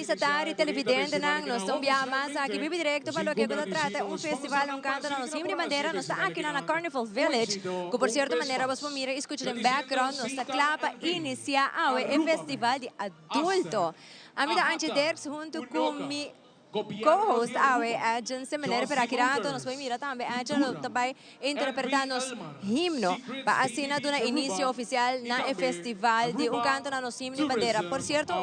Feliz tardi televidentenan, nos ta un biaha mas aki bibi directo pa loke cu ta trata un festival un canto na nos himno y bandera. Nos ta aki na Carnival Village, cu por cierto manera bos por mira y scucha den background nos ta cla pa inicia awe e festival di adulto. Ami ta Antje Dirks hunto cu mi Co-host awe Edjean Semeler pero aki rato nos por mira tambe Edjean lo ta bay interpreta nos himno pa asina duna inicio oficial na e festival di un canto na nos himno y bandera. Por cierto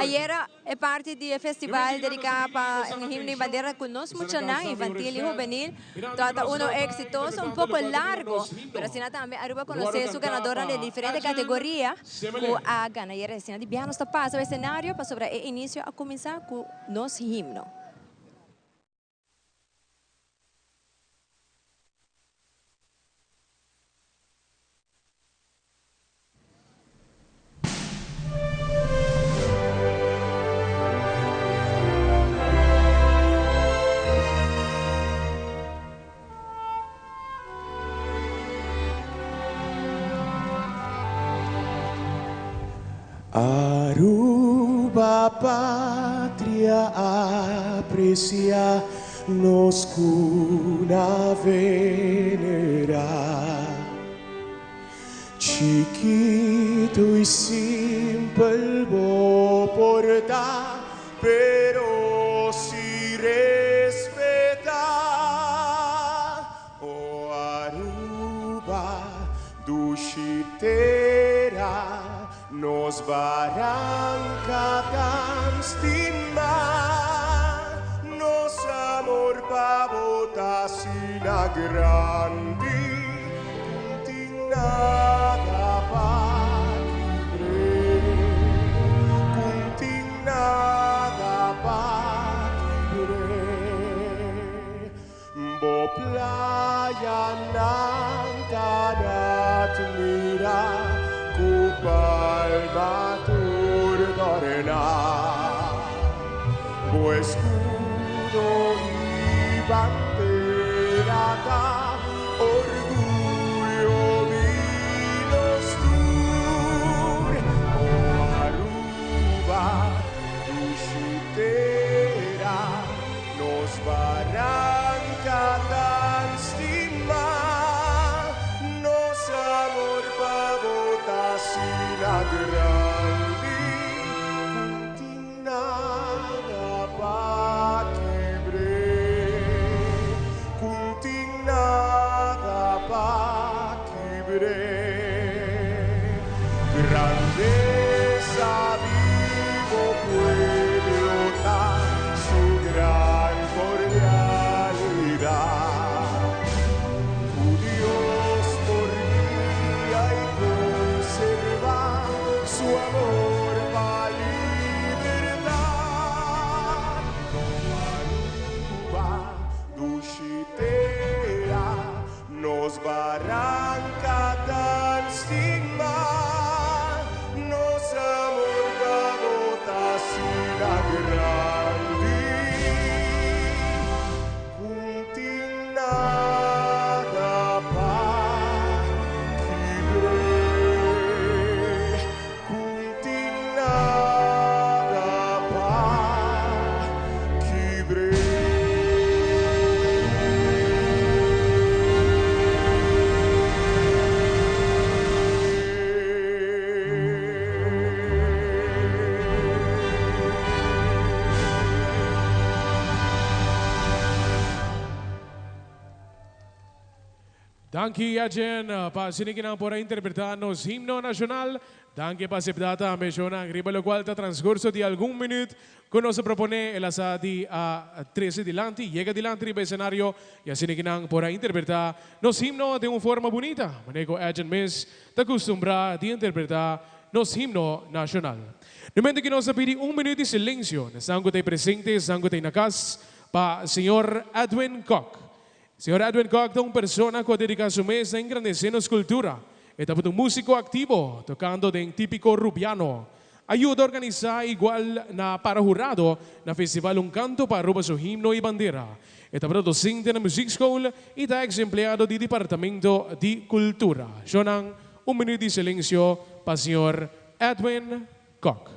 ayera e parti di e festival dedica pa un himno y bandera cu nos muchanan infantil y juvenil tabata uno exitoso un poco largo pero asina tambe Aruba conoce su ganadornan den diferente categoria cu a gana ayera. Asina di bia nos ta pasa e escenario pasobra e inicio a cuminsa cu nos himno. Aruba patria aprecia nos cuna venera. Chiquito y simpel bo por ta pero si respeta. O Aruba, dushi tera, nos baranca tan stima, nos amor pa bo ta asina grandi, cu tin nada pa kibr'é, cu tin nada pa kibr'é. Bo playanan ta dat mira ku palma tur dorná. Bo eskudo i bandera ta orguyo di nos tur. O Aruba, dushi tera. Nos baranca tan stima, nos amor pa bo ta asina grandi, cu tin nada pa kibr'é, cu tin nada pa kibr'é. Grandeza di bo pueblo ta su gran cordialidad. Cu Dios por guia y conserva su amor pa libertad. Aruba, dushi tera, Nos baranca tan stima, nos amor pa bo ta asina grandi, cu tin nada pa kibr'é, cu tin nada pa kibr'é. Danki Ajen pa asina ki nan por a interpreta nos himno nacional. Danki pa acepta tambe shownan riba locual ta transcurso di algun minuut cu nos a propone el a sa di a trece dilanti, yega dilanti riba escenario y asina ki nan por a interpreta nos himno den un forma bunita manera cu Ajen mes ta custumbra di interpreta nos himno nacional. No momento ki nos a pidi un minuut di silencio na esnan cu ta presente, esnan cu ta na cas pa señor Edwin Kock. Señor Edwin Kock ta un persona cu a dedica su mes na engrandece nos cultura. E tabata un musico activo, tocando den Tipico Rubiano. A yuda organisa igual na para hurado na Festival Un Canto pa Aruba su Himno y Bandera. E tabata docente na Muziekschool y ta ex empleado di Departamento di Cultura. Shonan, un minuut di silencio pa señor Edwin Kock.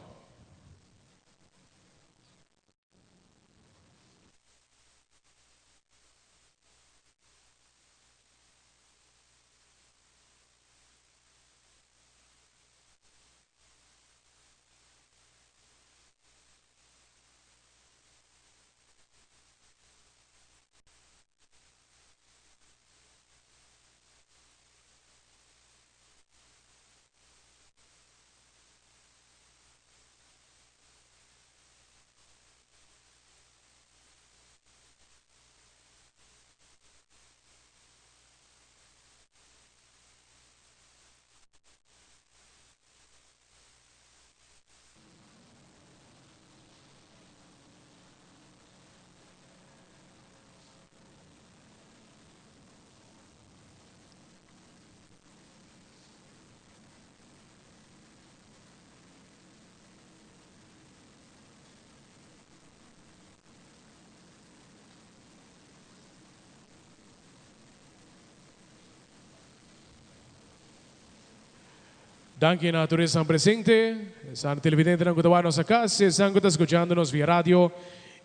Danki na tur esnan presente, esnan televidentenan ku ta wak nos na kas, esnan ku ta skuchando nos via radio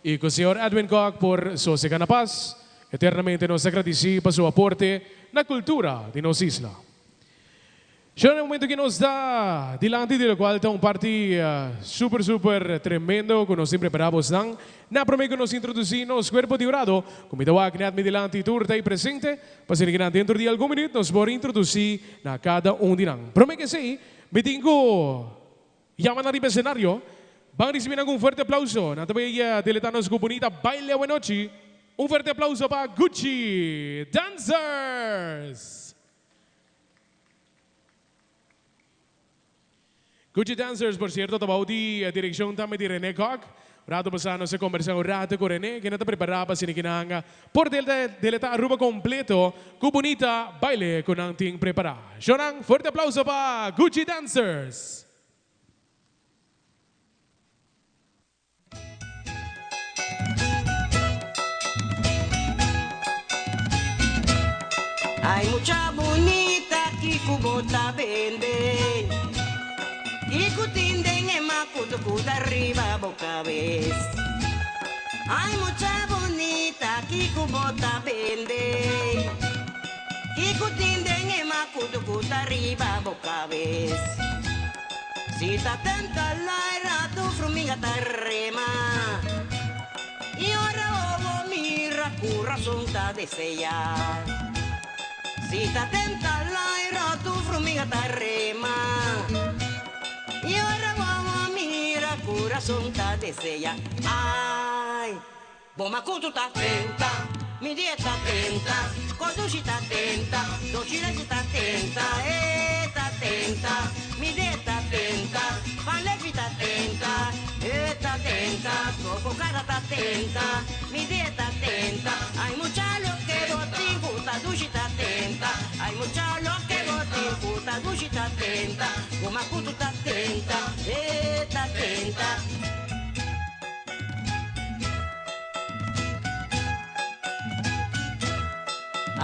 i ku señor Edwin Kock por sosega na pas. Eternamente nos ta gradisí pa su aporte na kultura di nos isla. Shon e momento ki nos ta dilanti di lokual ta un parti super super tremendo ku nos tin prepará bosnan. Na promé ku nos introdusí nos kuerpo di hurado ku mi ta wak nèt mi dilanti tur ta ei presente pa asina kinan dentro di algun minüt nos por introdusí na kada un di nan. Promé ku esei mi tin ku yama nan riba esenario. Ban risibí nan ku un fuerte aplauso. Nan ta bai deletá nos ku bunita baile awenochi. Un fuerte aplauso pa Gucci Dancers! Gucci Dancers por cierto ta bao di direccion tambe di Rene Kock. Rato pasa nos a conversa un rato cu Rene kende ta prepara pa asina ki nan por deleta Aruba completo cu bunita baile cu nan tin prepara. Shonan, fuerte aplauso pa Gucci Dancers! Ay mucha bunita kiko bo ta bende Kiko tin den e makutu ku ta riba bo kabes Ay mucha bunita kiko bo ta bende Kiko tin den e makutu ku ta riba bo kabes Si ta tenta laira tu fruminga ta rema I ora obo mira kurason ta desea Si ta tenta laira tu fruminga ta rema I ora obo mira kurason ta desea Ai Bo makutu ta tenta, mi dieta tenta, Kodushi ta tenta, doshi lechi ta tenta, e ta tenta, mi dieta tenta, pan lechi ta tenta, e ta tenta, koko kara ta tenta, mi dieta tenta, Ay mucha loke bo tin ku ta dushi ta tenta, ay mucha loke bo tin ku ta dushi ta tenta, bo makutu ta tenta, e ta tenta.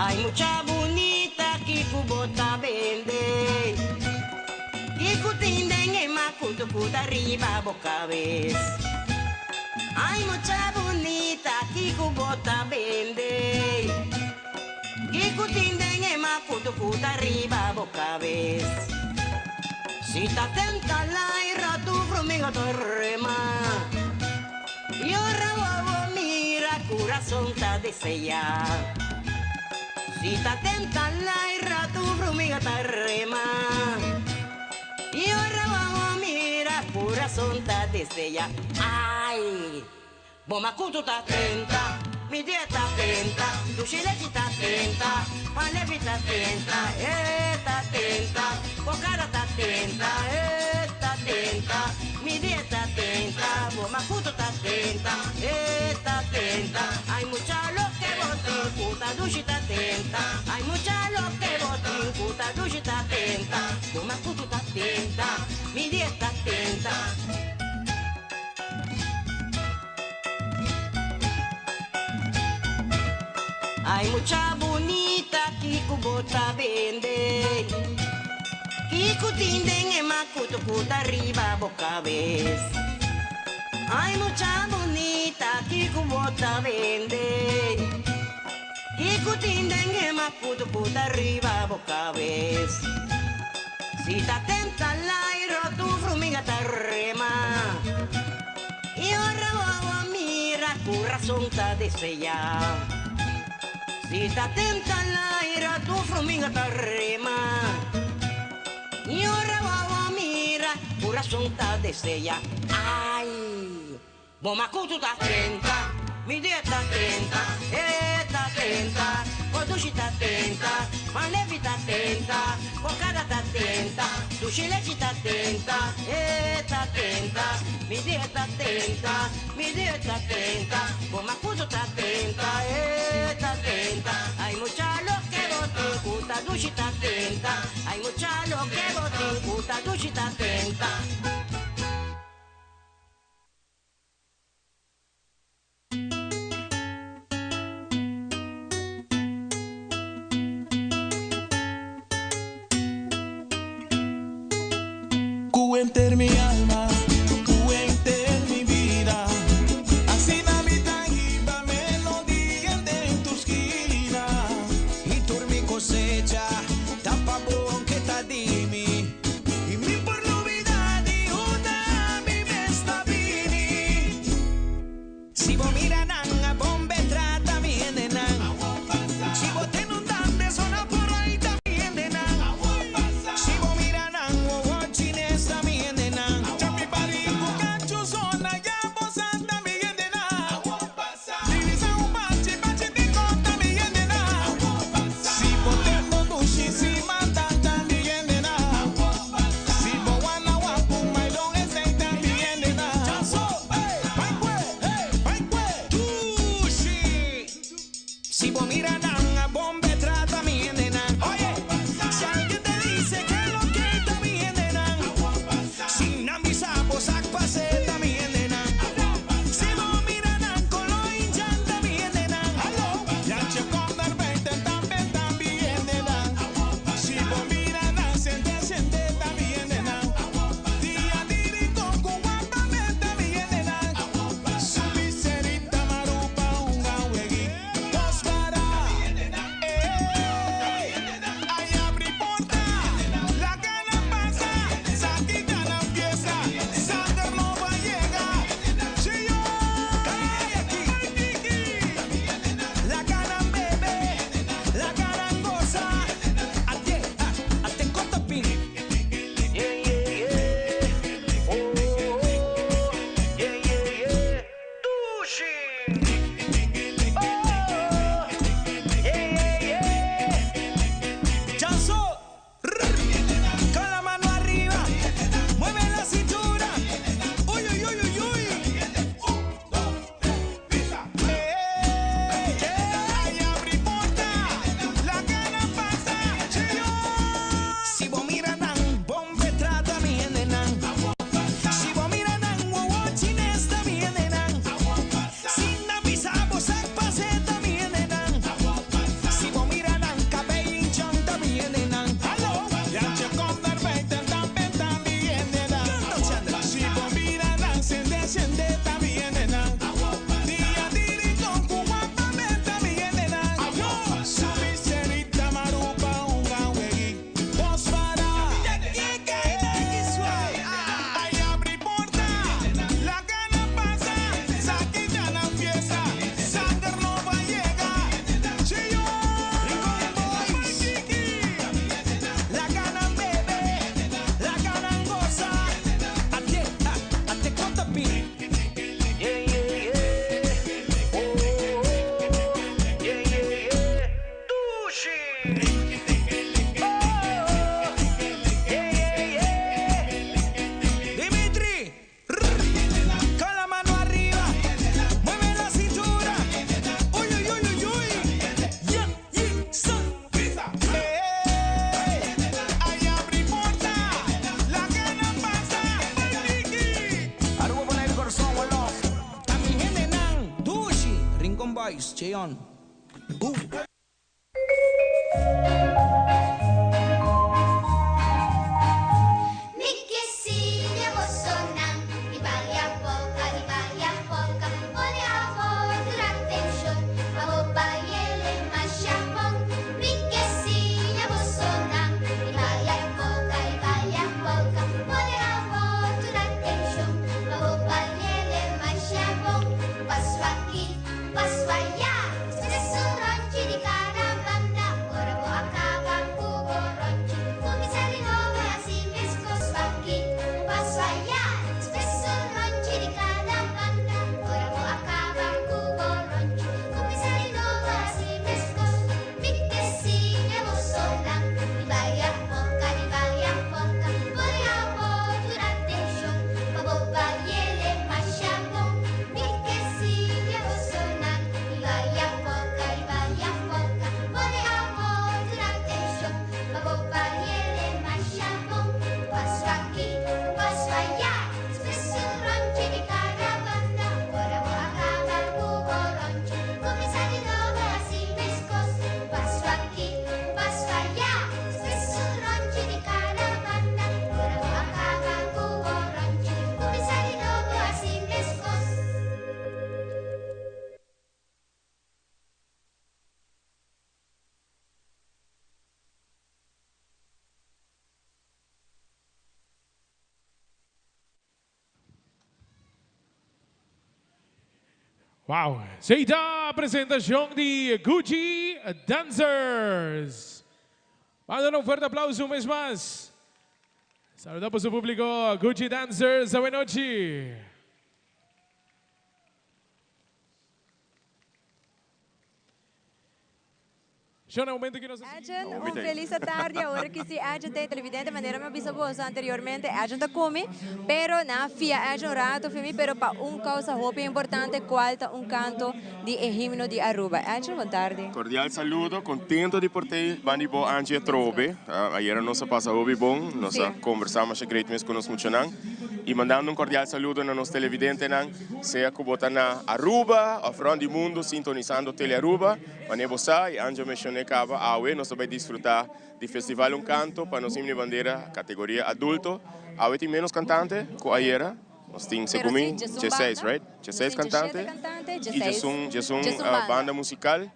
Ay mucha bunita kiko bo ta bende Kiko tin den e makutu ku ta riba bo kabes Ay mucha bunita kiko bo ta bende Kiko tin den e makutu ku ta riba bo kabes Si ta tenta laira tu fruminga ta rema I ora wowo mira kurason ta desea Si ta tenta laira tu fruminga ta rema I ora wowo mira kurason ta desea Ai! Bo makutu ta tenta, mi dieta tenta, dushi lechi ta tenta, pan levi ta tenta, e ta tenta, bo kara ta tenta, e ta tenta, mi dieta tenta, bo makutu ta tenta, e ta tenta, ay mucha loke bo tin ku ta dushi ta tenta, ay mucha loke bo tin ku ta dushi ta tenta, bo makutu ta tenta, mi dieta tenta. Ay mucha bunita kiko bo ta bende Kiko tin den e makutu ku ta riba bo kabes Ay mucha bunita kiko bo ta bende Kiko tin den e makutu ku ta riba bo kabes Si ta tenta lairo tu fruminga ta rema I ora wowo mira kurason ta desea Si ta tenta lairo tu fruminga ta rema I ora wowo mira kurason ta desea Ai! Bo makutu ta tenta, mi dieta tenta, e ta tenta, bo dushi ta tenta, pan levi ta tenta, bo kara ta tenta, dushi lechi ta tenta, e ta tenta, mi dieta tenta, mi dieta tenta, bo makutu ta tenta, e ta tenta, ay mucha loke bo tin ku ta dushi ta tenta, ay mucha loke bo tin ku ta dushi ta tenta. enter mi alma, ku enter mi vida. Asina mi ta hiba melodia den tur skina. Y tur mi cosecha, tapa bon que ta di mi. Y mi por novedad y una mi besta bini. Si bo mira nan a bombe trata mi hende nan. Si bo ten un dande zona por ahí ta mi hende nan. Si bo mira nan wo chinesa mi hende nan. Chapi pari ku kanchu zona ya bo santa mi hende nan. Divisa un bachi bachi di konta mi hende nan. Si bo ten bo dushi si matata mi hende nan. Si bo wana wapu mailon eseita mi hende nan. Chanso, hey, pai kue, hey, pai kue. Dushi. Si bo mira nan a bombe trata mi hende nan. Oye, si alguien te dice que lo que ta mi hende nan. Si nan bisa bo sak pase ta mi hende nan. Si bo mira nan kolo indjan ta mi hende nan. Yache kondar bente tambe tambi hende nan. Si bo mira nan sente sente tambi hende nan. Dia diri konku wapa me tambi hende nan. Su miserita marupa unga wegi. Dos para. Ey, ay abri porta. La gana pasa. Sakita na fiesta. Sander no va a llegar. Chillo. La ganan bebe, la ganan goza. Ate, a, ate corta pin. Yeah, yeah, yeah. Oh, oh, oh. Yeah, yeah, yeah. Dushi. Oh, yeah, yeah, yeah. Chanso. Rrr. Con la mano arriba, mueve la cintura. Uy, uy, uy, uy, uy. Ay, abri porta, la gana pasa, chillo. Si bo mira nan, bombe trata mi hende nan. Si bo mira nan, wo wo chinesta mi hende nan. Si nan bisa bo sak paseta mi hende nan. Si bo mira nan, kabei inchanta mi hende nan. Aló, yache kondar bente tambe tambi hende nan. Canta, Chandra. Si bo mira nan sende sende tambi hende nan. Dia diri konku wapa me tambi hende nan. Su miserita marupa unga wegi. Dos para. Ay, abri porta, la gana pasa, sakita na fiesta, Sander no va a llegar. Chillo, Rincon Boys. La ganan bebe, la ganan goza. Ate, a, ate corta pin. Yeah, yeah, yeah. Oh, oh, oh. Yeah, yeah, yeah. Dushi. Oh, oh. Yeah, yeah, yeah. Dimitri. Rrr. Con la mano arriba, mueve la cintura. Uy, uy, uy, uy, uy. Yeah, yeah, son. Ey, ay, abri porta, la gana pasa, Tiki. Aruba poner el corazón, one love. Ta mi hende nan, Dushi, Rincon Boys, Cheon. Boom. Mi ke siña bosonan, di balia polka, di balia polka, pone awor tur atenshon, pa bo bail'é masha bon. Mi ke siña bosonan, di balia polka, di balia polka, pone awor tur atenshon, pa bo bail'é masha bon. Paso aki, paso aya, tres un ronchi di Wow! Esey ta presentacion di Gucci Dancers. Manda un fuerte aplauso un bes mas. Saluda pa su publico Gucci Dancers awenochi. Shon, na momento ki nos a sigui. Edjean, un felis atardi. Awor ki si Edjean ta e televidente, manera mi a bisa boso anteriormente, Edjean ta cu mi, pero nan a fia Edjean un rato fi mi, pero pa un causa hopi importante, cual ta un canto di e himno di Aruba. Edjean, bon tardi. Cordial saludo, contento di por t'ey bandi bo Angie atrobe. Ayera nos a pasa hopi bon, nos a conversa masha great mes cu nos muchanan. Y mandando un cordial saludo na nos televidentenan, sea cu bo ta na Aruba of rond di mundo sintonisando Telearuba. Manera bo sa y Anjo mencione caba, awe nos ta bay disfruta di Festival Un Canto pa nos Himno y Bandera categoria adulto. Awe tin menos cantante cu ayera, nos tin segun mi dieseis, right? Dieseis cantante y diesun banda musical.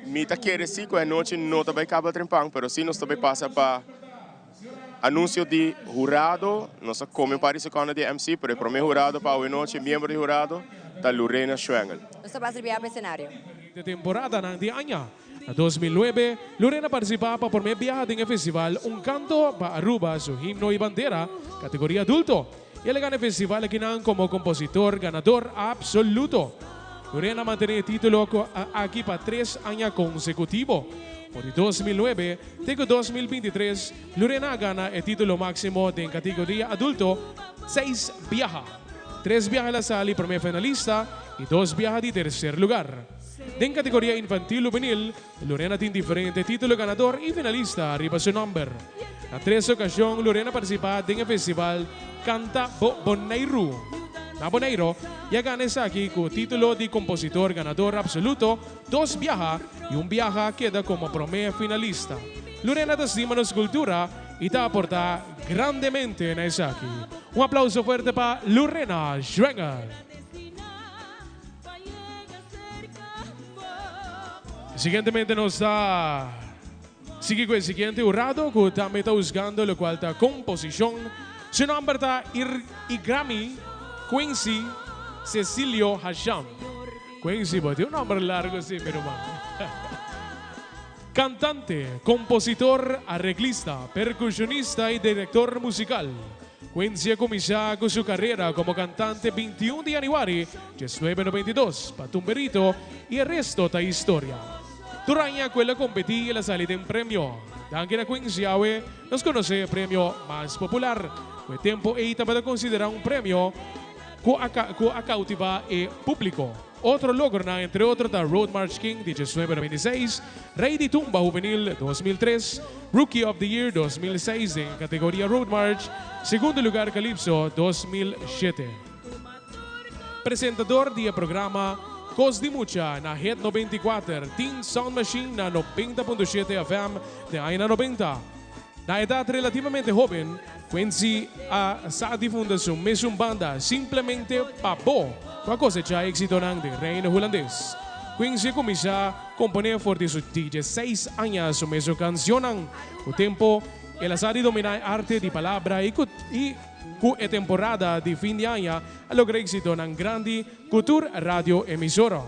Mi ta kere si cu e anochi no ta bay caba trempan, pero si nos ta bay pasa pa anuncio di hurado. Nos a come un par di secondo di MC, pero e prome hurado pa awe nochi, miembro di hurado, ta Lorena Schwengel. Nos ta pasa bia pa escenario. De temporadanan di aña. Na 2009, Lorena participa pa prome biaha den e festival Un Canto pa Aruba su Himno y Bandera, categoria adulto. Y el a gana e festival akinan como compositor ganador absoluto. Lorena a mantene e titulo aki pa tres aña consecutivo. For di 2009 te cu 2023, Lorena a gana e titulo maximo den categoria adulto seis biaha. Tres biaha el a sali prome finalista y dos biaha di tercer lugar. Den categoria infantil hubenil, Lorena tin diferente titulo ganador y finalista riba su nomber. Na tres ocasion Lorena a participa den e festival Canta Bo Boneiru na Boneiro y a gana esaki cu titulo di compositor ganador absoluto dos biaha y un biaha keda como prome finalista. Lorena ta stima nos cultura y ta aporta grandemente na esaki. Un aplauso fuerte pa Lorena Schwenger. Siguientemente nos ta sigui cu e siguiente hurado cu tambe ta huzgando locual ta composicion. Su nomber ta Igrami Quincy Cecilio Hasham. Quincy, bo tin un nomber largo si, mi ruman. Cantante, compositor, arreglista, percusionista y director musical. Quincy a cuminsa cu su carera como cantante 21 di januari 1992 pa Tumberito y e resto ta historia. Tur aña cu el a competi el a sali den premio. Danki na Quincy awe nos conoce e premio mas popular. Cu e tempo ey tabata considera un premio cu a cautiva e publico. Otro logronan entre otro ta Road March King di 1996, Rey di Tumba Hubenil 2003, Rookie of the Year 2006 den e categoria Road March, segundo lugar Calypso 2007. Presentador di e programa Cos di Mucha na Hit 94 Teen Sound Machine na 90.7 FM den añanan 90. Na edat relativamente hóben, Quincy a sa di funda su mesun banda Simplemente Pa Bo, ku a kosechá éksitonan den Reino Hulandes. Quincy a kuminsá komponé for di su dieseis aña su mesun kansionnan. Ku tempu, el a sa di dominá e arte di palabra i ku i ku e temporada di fin di aña a logra éksitonan grandi ku tur radio emisora.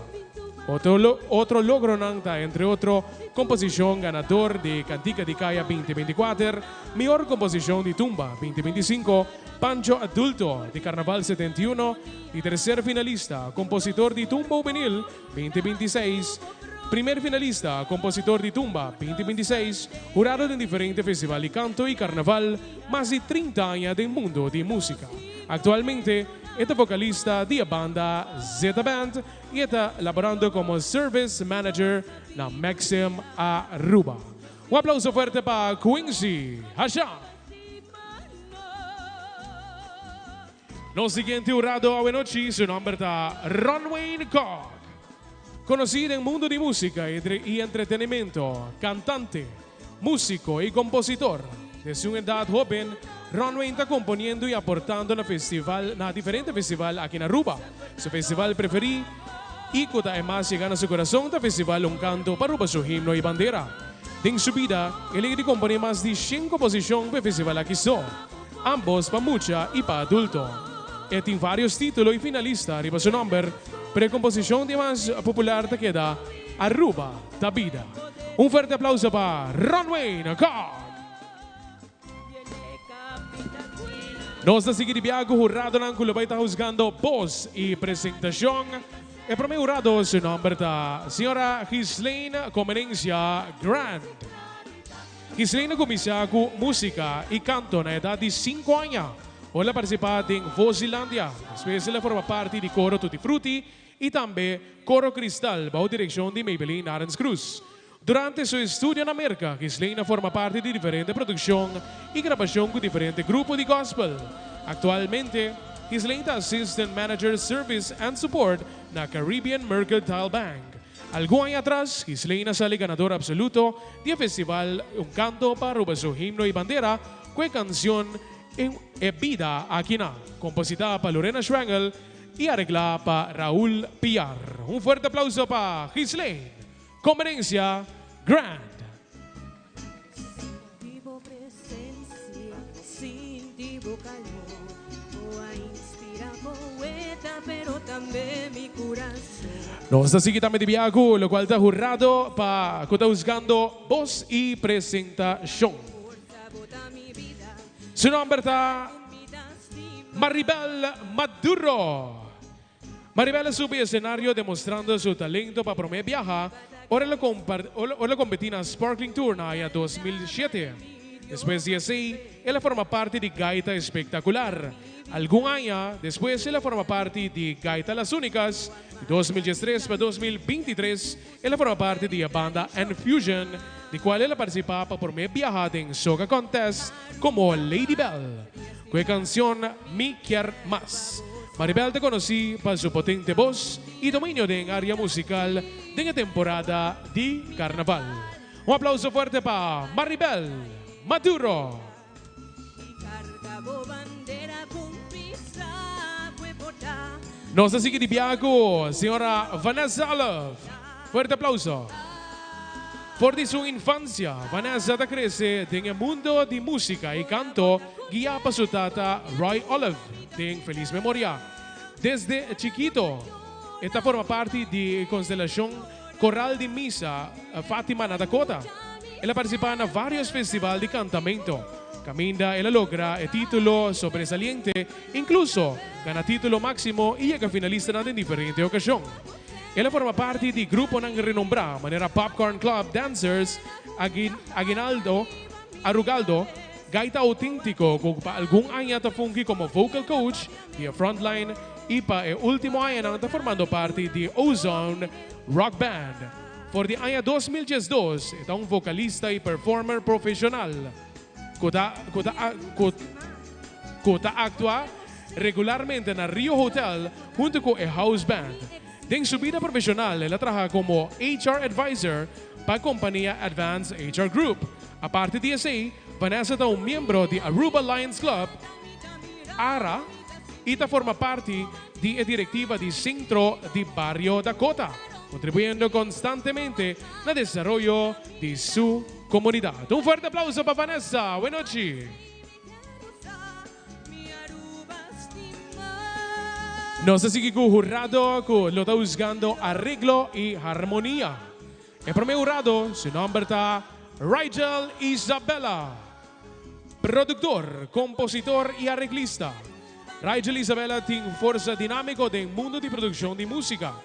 Otro otro logronan ta entre otro komposishon ganador di Kantika di Kaya 2024, Mihor komposishon di Tumba 2025, Pancho Adulto di Karnaval 71, di terser finalista, kompositor di Tumba Hubenil 2026, primer finalista, kompositor di Tumba 2026, hurado den diferente festival di kanto i karnaval, mas di 30 aña den mundo di musika. Aktualmente e ta vokalista di e banda Zeta Band i e ta laborando komo Service Manager na Maxim Aruba. Un aplauso fuerte pa Quincy Hasha! Nos siguiente hurado awenochi su nomber ta Ronwayne Kock. Konosí den mundo di músika i entretenimento, kantante, Músiko i kompositor. Desde un edat hóben, Ronwayne ta komponiendo i aportando na festival na diferente festival aki na Aruba. Su festival preferí i ku ta e mas yega na su kurason ta Festival Un Kanto pa Aruba su Himno i Bandera. Den su bida, el a di komponé mas di shen komposishon pa e festival aki so, ambos pa mucha i pa adulto. E tin vários título i finalista riba su nòmber. Pero e komposishon di mas popular ta keda Aruba ta Bida. Un fuerte aplauso pa Ronwayne Kock! Nos ta sigui di biaha ku huradonan ku lo bai ta husgando bos i presentashon. E promé hurado su nòmber ta señora Ghislaine Comenencia Grant. Ghislaine a kuminsá ku músika i kanto na edat di sinku aña. Ora el a partisipá den Vozilandia. Despues el a forma parti di koro Tutti Frutti i tambe Koro Kristal bou direkshon di Maybelline Arends Cruz. Durante su estudio na Merka, Ghislaine a forma parti di diferente produkshon i grabashon ku diferente grupo di gospel. Aktualmente, Ghislaine ta Assistant Manager Service and Support na Caribbean Mercantile Bank. Algun aña atras, Ghislaine a sali ganador absoluto di e festival Un Canto pa Aruba su Himno y Bandera ku e kansion E Bida Aki Na, kompositá pa Lorena Schwengel i areglá pa Raul Piar. Un fuerte aplauso pa Ghislaine! Conferencia Grand. Sinti bo presencia, sinti bo calor Bo a inspira poeta, pero tambe mi curason. Nos ta sigui tambe di biaha cu locual ta hurado pa cu ta husgando bos y presentacion. Su nomber ta Maribel Maduro. Maribel a subi escenario demostrando su talento pa prome biaha ora el a competi na Sparkling Tour na aña 2007. Despues di esey el a forma parti di Gaita Espectacular. Algun aña despues el a forma parti di Gaita Las Unicas. Di 2013 pa 2023 el a forma parti di e banda N-Fusion di cual el a participa pa prome biaha den Soca Contest como Lady Bell cu e cancion Mi Kier Mas. Maribel ta conoci pa su potente bos y dominio den area musical den e temporada di Carnaval. Un aplauso fuerte pa Maribel Maduro! Nos ta sigui di biaha cu señora Vanessa Love. Fuerte aplauso. For di su infancia, Vanessa ta crece den e mundo di musica y canto guia pa su tata Roy Olive den feliz memoria. Desde chikito e ta forma parti di constelacion Coral di Misa Fatima na Dakota. El a participa na varios festival di cantamento, caminda el a logra e titulo sobresaliente, incluso gana titulo maximo y yega finalistanan den diferente ocasion. El a forma parti di gruponan renombrá manera Popcorn Club Dancers, Aguinaldo, Arugaldo, Gaita Auténtico ku pa algun aña ta fungi komo vocal coach di e Frontline i pa e último añanan ta formando parti di Ozone Rock Band. For di aña 2012 e ta un vokalista i performer profeshonal ku ta ku ta ku ku ta aktua regularmente na Rio Hotel huntu ku e house band. Den su bida profeshonal el a traha komo HR advisor pa kompania Advance HR Group. Aparte di esei, Vanessa ta un miembro di Aruba Lions Club, ara, i ta forma parti di e direktiva di Sentro di Bario Dakota, kontribuyendo konstantemente na desaroyo di su komunidat. Un fuerte aplauso pa Vanessa! Buenochi! Nos ta sigui ku hurado ku lo ta husgando areglo i harmonia. E promé hurado su nòmber ta Rigel Isabella. Produktor, kompositor i areglista. Rigel Isabella tin forsa dinámiko den mundu di produkshon di músika.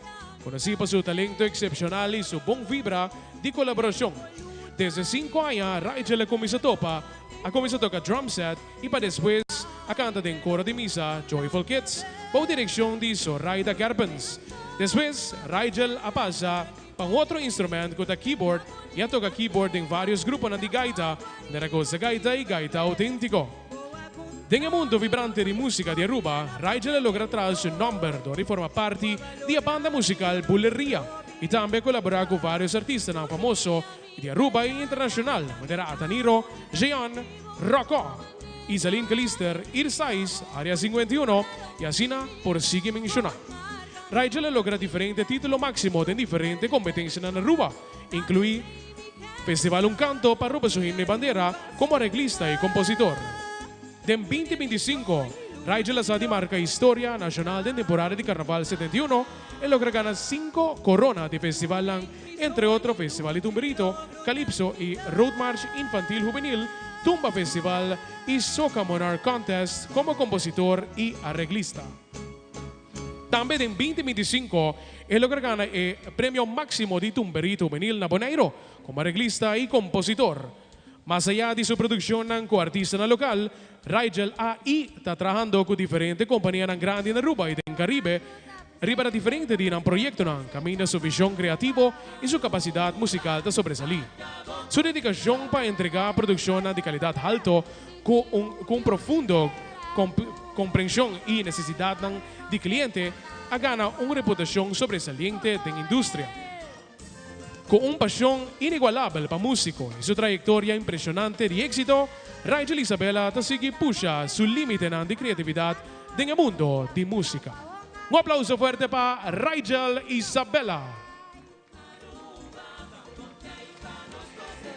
Konosí pa su talento eksepshonal i su bon vibra di kolaborashon. Desde sinku aña Rigel a kuminsá topa a kuminsá toka drum set i pa despues a kanta den koro di misa Joyful Kids bou direkshon di Zoraida Gerbens. Despues Rigel a pasa pa un otro instrument ku ta keyboard i a toka keyboard den vários gruponan di gaita manera Goza Gaita i Gaita Auténtiko. Den e mundo vibrante di músika di Aruba, Rigel a logra traha su nòmber dor di forma parti di e banda musikal Buleria i tambe a kolaborá ku vários artistanan famoso di Aruba i internashonal manera Ataniro, Jeon, Rocco, Izaline Calister, Irsais, Area 51 i asina por sigui menshoná. Rigel a logra diferente título máksimo den diferente kompetensianan na Aruba, inkluí Festival Un Canto pa Aruba su Himno i Bandera komo areglista i kompositor. Den 2025, Rigel a sa di marca historia nacional den temporada di Carnaval 71, e logra gana cinco corona di festivalnan, entre otro Festival di Tumberito, Calypso y Road March Infantil Juvenil, Tumba Festival y Soca Monarch Contest como compositor y arreglista. Tambe den 2025 e logra gana e premio maximo di Tumberito Juvenil na Bonaire como arreglista y compositor. Mas aya di su produccionnan cu artistanan local, Rigel a y ta trahando cu diferente companianan grandi na Aruba y den Caribe riba na diferente di nan proyectonan caminda su vision creativo y su capacidad musical ta sobresali. Su dedicacion pa entrega produccionnan di calidad halto cu un cu un profundo comprension y necesidadnan di cliente a gana un reputacion sobresaliente den industria. Cu un pasion inigualabel pa musico y su trayectoria impresionante di exito, Rigel Isabella ta sigui pusha su limitenan di creatividad den e mundo di musica. Un aplauso fuerte pa Rigel Isabella!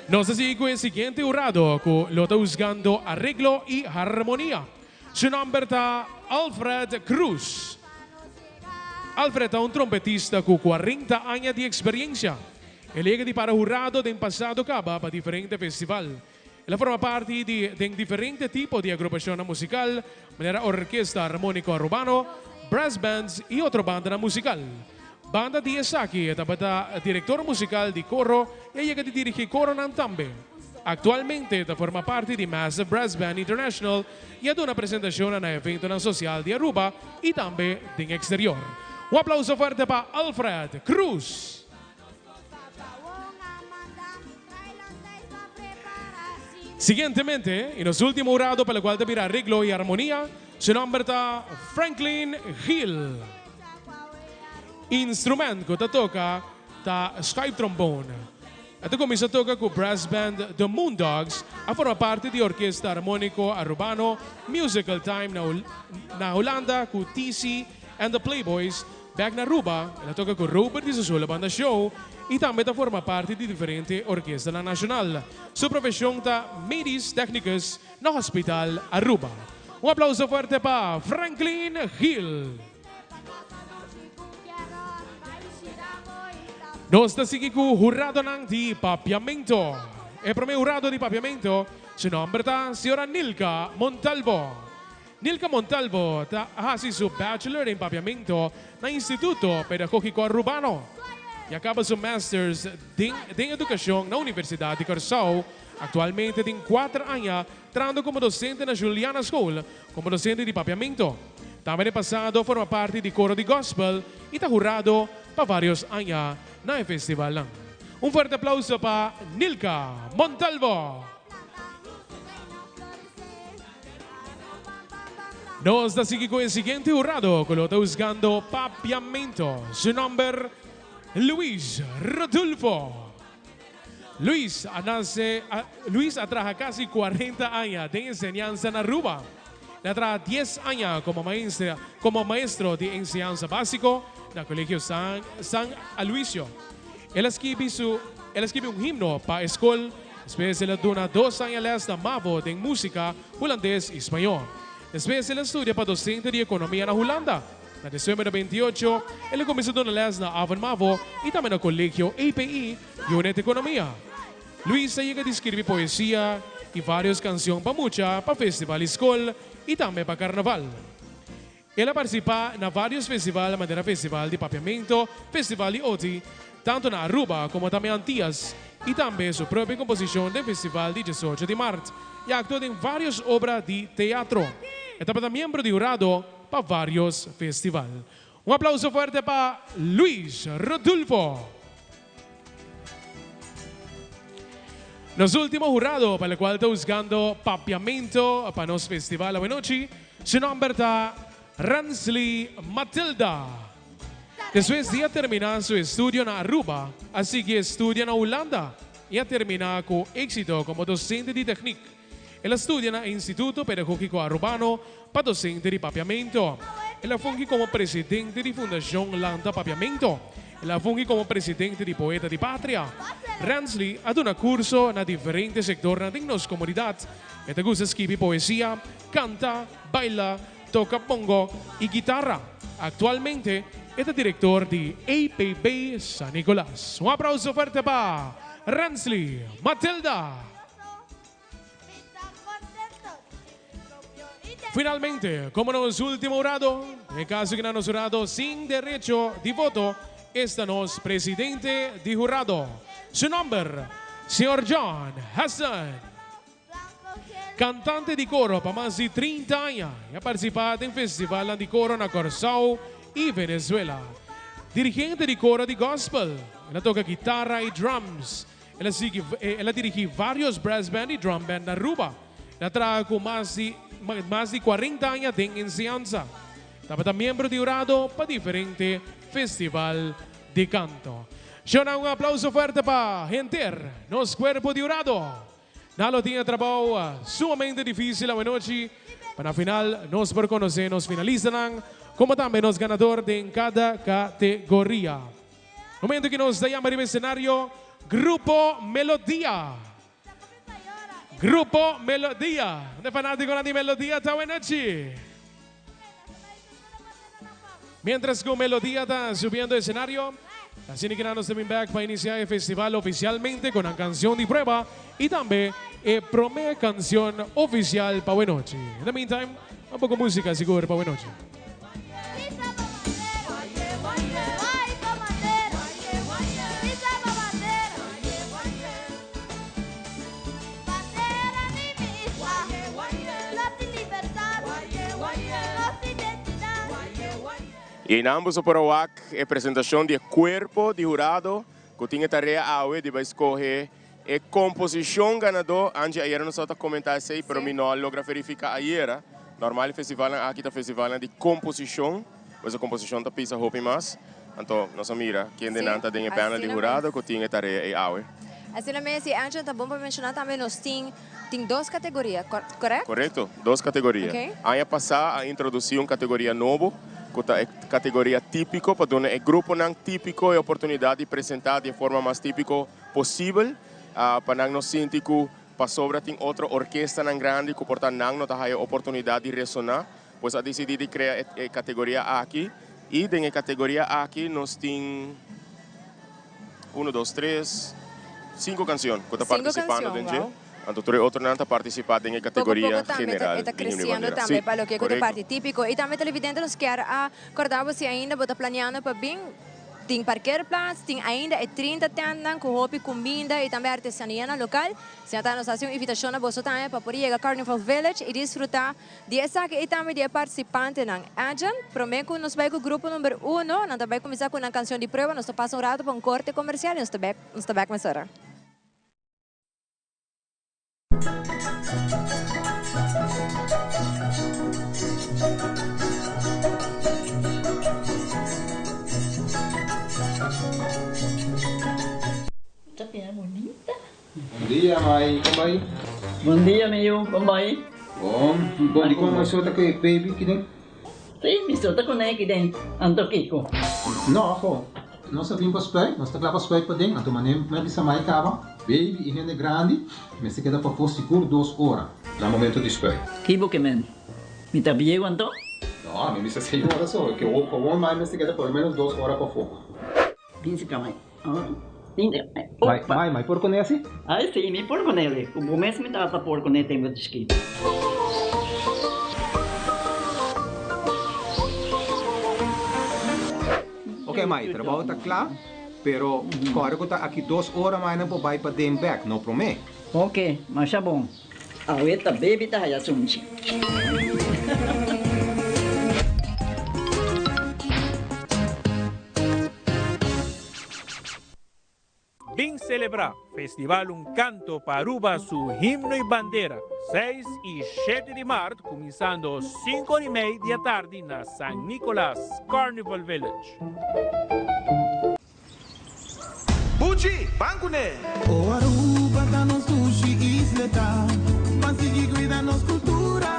Nos ta sigui cu e siguiente hurado cu lo ta huzgando areglo y harmonia. Su nomber ta Alfred Cruz. Alfred ta un trompetista cu 40 aña di experiencia. El a yega di para hurado den pasado caba pa diferente festival. El a forma parti di den diferente tipo di agrupacionnan musical, manera Orkesta Armonico Arubano, brass bands y otro bandanan musical. Banda di esaki e tabata director musical di coro y a yega di dirigi coronan tambe. Actualmente ta forma parti di Massive Brass Band International y a duna presentacionnan na eventonan social di Aruba y tambe den exterior. Un aplauso fuerte pa Alfred Cruz. Siguientemente, y nos ultimo hurado pa locual ta bira areglo y armonia, su nomber ta Franklin Gil. Instrument cu ta toca ta schuiftrombone. E ta cuminsa toca cu brass band The Moondogs, a forma parti di Orkesta Armonico Arubano, Musical Time na na Hulanda cu TC and the Playboys, bek na Aruba el a toca cu Robert di su solo banda show y tambe ta forma parti di diferente orkestanan nacional. Su profesion ta medisch technicus na Hospital Aruba. Un aplauso fuerte pa Franklin Gil. Nos ta sigui cu huradonan di Papiamento. E prome hurado di Papiamento, su nomber ta Sra. Nilka Montalvo. Nilka Montalvo ta haci su Bachelor den Papiamento na Instituto Pedagogico Arubano y a caba su Masters den den Educacion na Universidad di Corsou. Actualmente tin cuater aña trahando como docente na Juliana School como docente di Papiamento. Tambe den pasado forma parti di coro di gospel y ta hurado pa varios aña na e festivalnan. Un fuerte aplauso pa Nilka Montalvo! Nos ta sigui cu e siguiente hurado cu lo ta huzgando Papiamento. Su nomber Luis Rodulfo. Luis a nace, Luis a traha casi 40 aña den enseñansa na Aruba. El a traha dies aña como maestra, como maestro di enseñansa basico na Colegio San, San Aloisio. El a skibi su, el a skibi un himno pa e scol, despues el a duna dos aña les na mavo den musica, Hulandes y Spañó. Despues el a studia pa docente di economia na Hulanda. Na december di 28, el a cuminsa duna les na Avon Mavo y tambe na Colegio API Unit Economia. Luis a yega di skirbi poesia y varios cancion pa mucha, pa festival y scol y tambe pa carnaval. El a participa na varios festival manera Festival di Papiamento, Festival di Oti, tanto na Aruba como tambe Antillas y tambe su propio composicion den Festival di 18 di Maart y a actua den varios obra di teatro. E tabata miembro di hurado pa varios festival. Un aplauso fuerte pa Luis Rodulfo. Nos ultimo hurado pa locual ta huzgando Papiamento pa nos festival awenochi, su nomber ta Ransley Matilda. Despues di a termina su estudio na Aruba, a sigui estudia na Hulanda y a termina cu exito como docente di techniek. El a studia na Instituto Pedagogico Arubano pa docente di Papiamento. El a fungi como presidente di Fundacion Lanta Papiamento. El a fungi como presidente di Poeta di Patria. Ransley a duna curso na diferente sectornan den nos comunidad. E ta gusta skibi poesia, canta, baila. toca bongo y guitarra. Actualmente e ta director di APB San Nicolas. Un aplauso fuerte pa Ransley Matilda. Finalmente, como nos ultimo hurado, den caso cu nos hurado sin derecho di voto, esta nos presidente di hurado. Su nomber, señor John Hassan. Cantante di coro pa mas di 30 aña y a participa den festivalnan di coro na Corsou y Venezuela. Dirigente di coro di gospel, el a toca guitarra y drums. El a sigui, el a dirigi varios brass band y drum band na Aruba. El a traha cu mas di mas di 40 aña den enseñansa. Tabata miembro di hurado pa diferente festival di canto. Shona un aplauso fuerte pa henter nos cuerpo di hurado. Nan lo tin e trabou sumamente dificil awenochi, pa na final nos por conoce nos finalistanan como tambe nos ganador den cada categoria. Momento ki nos ta yama riba escenario Grupo Melodia. Grupo Melodia. Unda e fanaticonan di Melodia ta awenochi? Mientras cu Melodia ta subiendo escenario, asina ki nan nos ta bin bek pa inicia e festival oficialmente cu nan cancion di prueba y tambe e prome cancion oficial pa awenochi. In the meantime, un poco musica sigur pa awenochi. Y einan boso por a wak e presentacion di e cuerpo di hurado cu tin e tarea awe di bay scoge e composicion ganador. Angie, ayera nos tabata comenta esey, pero mi no a logra verifica ayera. Normal e festivalnan aki ta festivalnan di composicion, pues e composicion ta pisa hopi mas. Anto nos a mira kendenan ta den e panel di hurado cu tin e tarea ey awe. Asina mes, y Angela, ta bon pa menciona tambe nos tin tin dos categoria, correct? Correcto, dos categoria. Aña pasa a introduci un categoria nobo cu ta e categoria tipico pa duna e gruponan tipico e oportunidad di presenta di e forma mas tipico posibel pa nan no sinti cu pasobra tin otro orkestanan grandi cu por ta nan no ta haya oportunidad di resona. Pues a dicidi di crea e categoria aki y den e categoria aki nos tin uno, dos, tres, cinco cancion cu ta participando den dje. Anto tur e otronan ta participa den e categoria general di Himno y Bandera. Si, corecto. Parti tipico. Y tambe televidente nos kier a corda bo si ainda bo ta planeando pa bin. Tin parkeerplaats, tin ainda e 30 tentnan cu hopi cuminda y tambe artesanianan local. Asina ta nos haci un invitacion na boso tambe pa por yega Carnival Village y disfruta Di esaki i tambe di e partisipantenan. Agent, Promé ku nos bai ku grupo number uno, nan ta bai kuminsá ku nan kanshon di prueba. Nos ta pasa un ratu pa un korte komersial i nos ta bèk nos ta bèk mesora. Ta bira bonita. Bon dia mai, kon bai? Bon dia mi yu, kon bai? Bon, bon di kon mi sota ku e baby kiden? Si, mi sota ku ne kiden, anto kiko? No, ho, nos a bin pa spuit, nos ta kla pa spuit paden, anto mane mi a bisa mai kaba, baby i hende grandi mester keda pafó sigur dos ora na momento di spuit. Ki bo ke men? Mi ta bieu anto? No, mi bisa seis ora so, ke gewoon mai mester keda por lo menos dos ora pafó. Bin si ka mai. Mai, mai, mai por kone asi? Ai si, mi por kone li. Ku bo mes mi tata por kone tempu di chikito. Ok mai, trabou ta kla, pero kòrda ku ta aki dos ora mai nan por bai paden bèk, no promé. Ok, masha bon. Awe ta baby ta haya sunchi. Bin celebra Festival Un Canto pa Aruba su Himno y Bandera, seis y shete di maart cuminsando cinco ora y mei di atardi na San Nicolas Carnival Village. Buchi, ban kuné! O Aruba ta nos dushi isleta, ban sigui cuida nos cultura,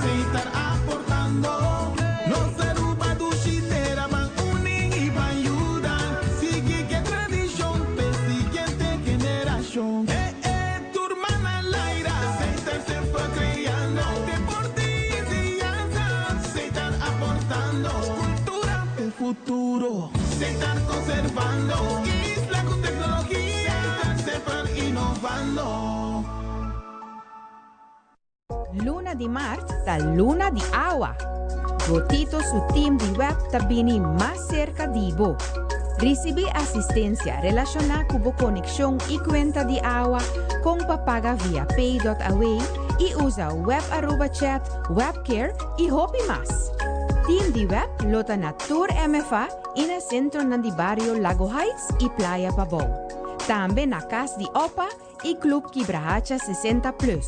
seitar aportando. Nos Aruba dushi tera, ban uni y ban yuda, sigui ke tradicion p'e siguiente generacion. E e tur man al aire, seitar semper creando, deporte y enseñanza. innovando. Cultura el futuro se está conservando. Isla con tecnología se está innovando. Luna di maart ta luna di awa. Botito su team di web ta bini mas cerca di bo. Ricibi asistencia relaciona cu bo conexion y cuenta di awa, con pa paga via pay.aw y usa Web Aruba Chat, Webcare y hopi mas. Team di web lo ta na tur MFA y na centronan di bario Lago Heights y Playa Pabou. Tambe na Cas di Opa y Club Kibrahacha 60 Plus.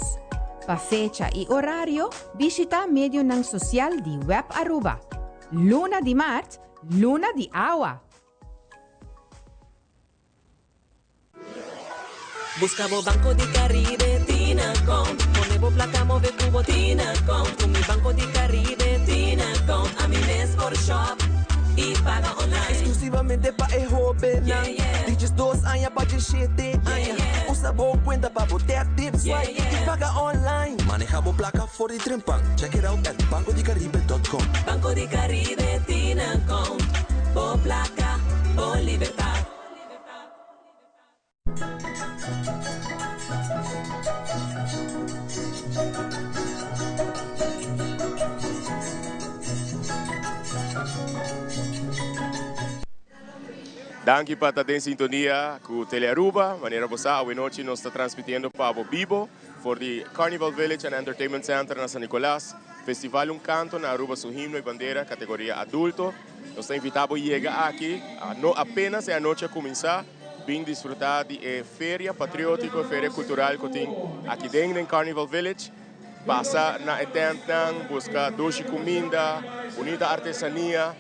Pa fecha y horario, bishita medionan social di Web Aruba. Luna di maart, luna di awa! Busca bo Banco di Caribe tin account. Pone bo placa move cu bo tin account. Cu mi Banco di Caribe tin account. Ami mes por shop y paga online. Exclusivamente pa e hobennan di 12 aña pa 17 aña. Usa bo cuenta pa bo tap, tip, swipe y paga online. Maneha bo placa for di trempan. Check it out at bancodicaribe.com. Banco di Caribe tin account. Bo placa, bo libertad. Danki pa ta den sintonia cu Telearuba. Manera bo sa, awenochi nos ta transmitiendo pa bo bibo for di Carnival Village and Entertainment Center na San Nicolas. Festival Un Canto na Aruba su himno y bandera categoria adulto. Nos ta invita bo yega aki, no apenas e anochi a cuminsa, bin disfruta di e feria patriotico, e feria cultural cu tin aki den den Carnival Village. Pasa na e tentnan, busca dushi cuminda, bunita artesania,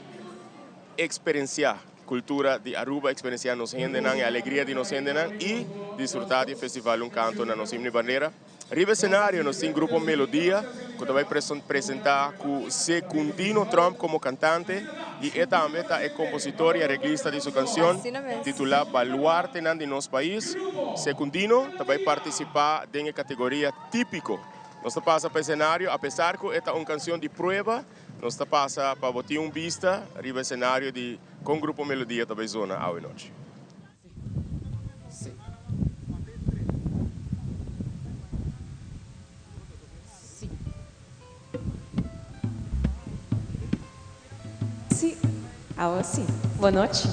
experiencia cultura di Aruba, experiencia nos hendenan, e alegria di nos hendenan y disfruta di e festival Un Canto na nos himno y bandera. Riba escenario nos tin Grupo Melodia cu ta bay presenta cu Secundino Tromp como cantante y e tambe ta e compositor y areglista di su cancion titula Baluartenan di nos pais. Secundino ta bay participa den e categoria Tipico. Nos ta pasa pa escenario apesar cu e ta un cancion di prueba nos ta pasa pa bo tin un bista riba escenario di con Grupo Melodia ta bay zona awe nochi. Sí. Sí. Sí. Awo sí. Bon nochi.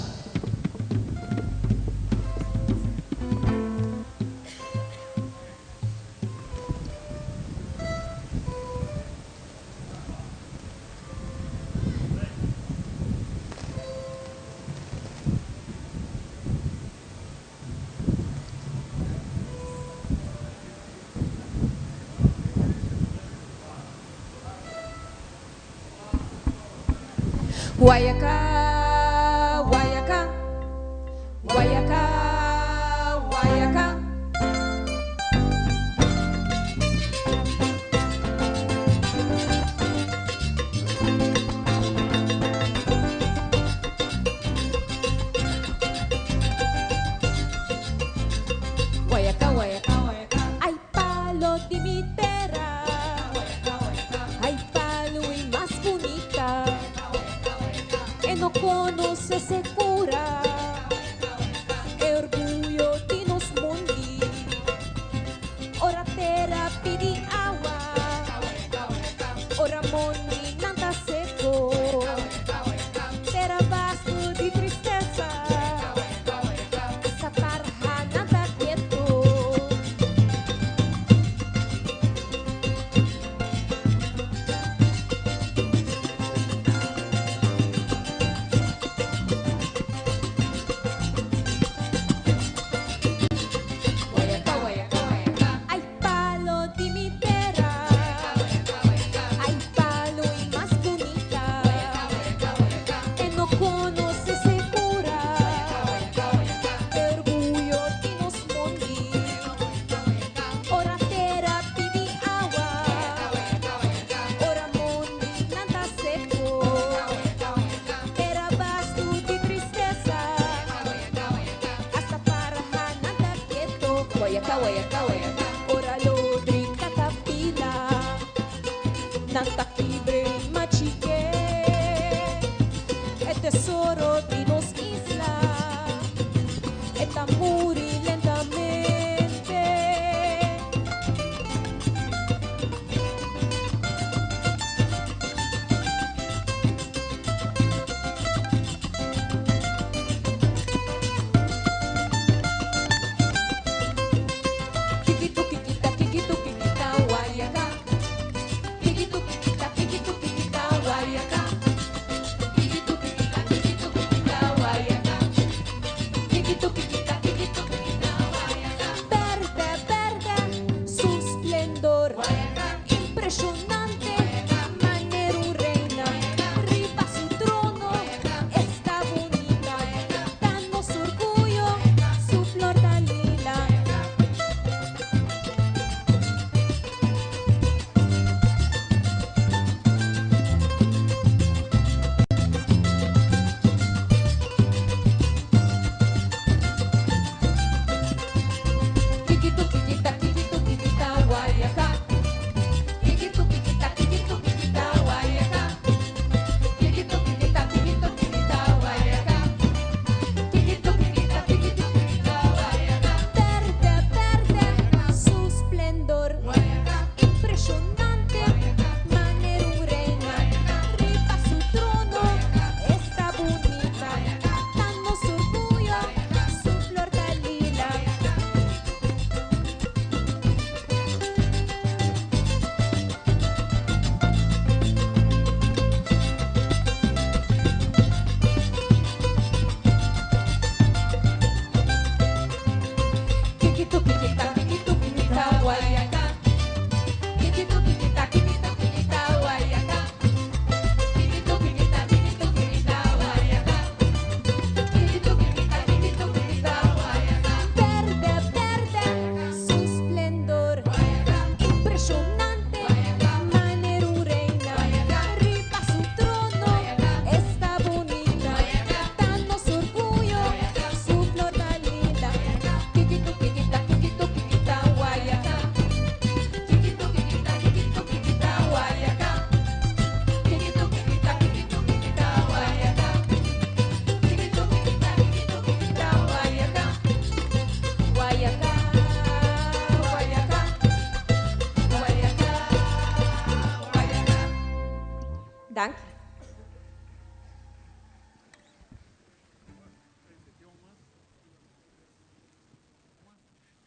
Guayacá, Guayacá, Guayacá, Guayacá. Guayacá, Guayacá, Guayacá. Ay, palo di mi tera. Ay, palo y mas bunita. E no conoce secura. E orgullo di nos mondi. Ora tera pidi awa. Ora mondi nan ta seco. Tera vasto di tristeza. Hasta parha nan ta quieto. Ay, palo di mi tera. Ay, palo y mas bunita. E no conoce secura. E orgullo di nos mondi. Ora tera pidi awa. Ora mondi nan ta seco. Tera vasto di tristeza. Hasta parha nan ta quieto. Guayacá, guayacá, guayacá. Ora lodri catapila. Nan ta kibre machique. tesoro di nos isla. E ta muri lentamente. Kiki tukikita, kiki tukikita, wayaka. Kiki tukikita, kiki tukikita, wayaka. Kiki tukikita, kiki tukikita, wayaka. Kiki tukikita, kiki tukikita, wayaka. Berde, berde, su splendor. Impresionante, manera un reina. Riba su trono, está bonita. Danos orgullo, su flor tan lila. Kiki tukikita, kiki tukikita, wayaka. Kiki tukikita, kiki tukikita, wayaka. Kiki tukikita, kiki tukikita, wayaka. Kiki tukikita, kiki tukikita, wayaka. Verde, verde, su esplendor. Impresionante, manera un reina. Riba su trono, está bonita. Danos orgullo, su flor tan lila. Kiki tukikita, kiki tukikita, wayaka. Kiki tukikita, kiki tukikita, wayaka. Kiki tukikita, kiki tukikita, wayaka. Kiki tukikita, kiki tukikita, wayaka. Verde, verde, su esplendor. Impresionante, manera un reina. Riba su trono, está bonita. Danos orgullo, su flor tan linda. Kiki tukikita, kiki tukikita, wayaka. Kiki tukikita, kiki tukikita, wayaka. Kiki tukikita, kiki tukikita, wayaka. Kiki tukikita, kiki tukikita, wayaka. Wayaka, wayaka, wayaka, wayaka. Dank.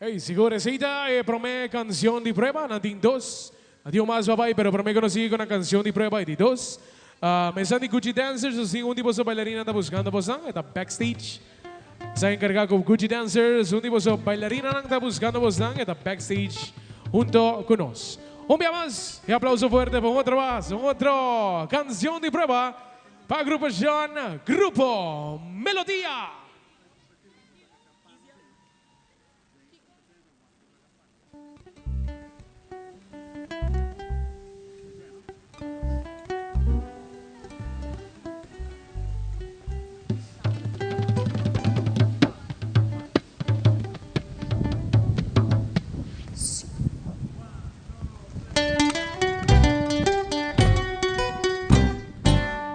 Hey, sigur esey ta e prome cancion di prueba, nan tin dos. Nan tin un mas papay, pero prome cu nos sigui cu nan cancion di prueba e di dos. Mesa di Gucci Dancers, nos tin un di boso bailarina ta buscando bosnan, e ta backstage. Sa encarga cu Gucci Dancers, un di boso bailarinanan ta buscando bosnan, e ta backstage hunto cu nos. Un bia mas, e aplauso fuerte pa un otro mas, un otro cancion di prueba pa agrupacion Grupo Melodia.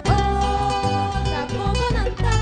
Oh, tampoco nan ta.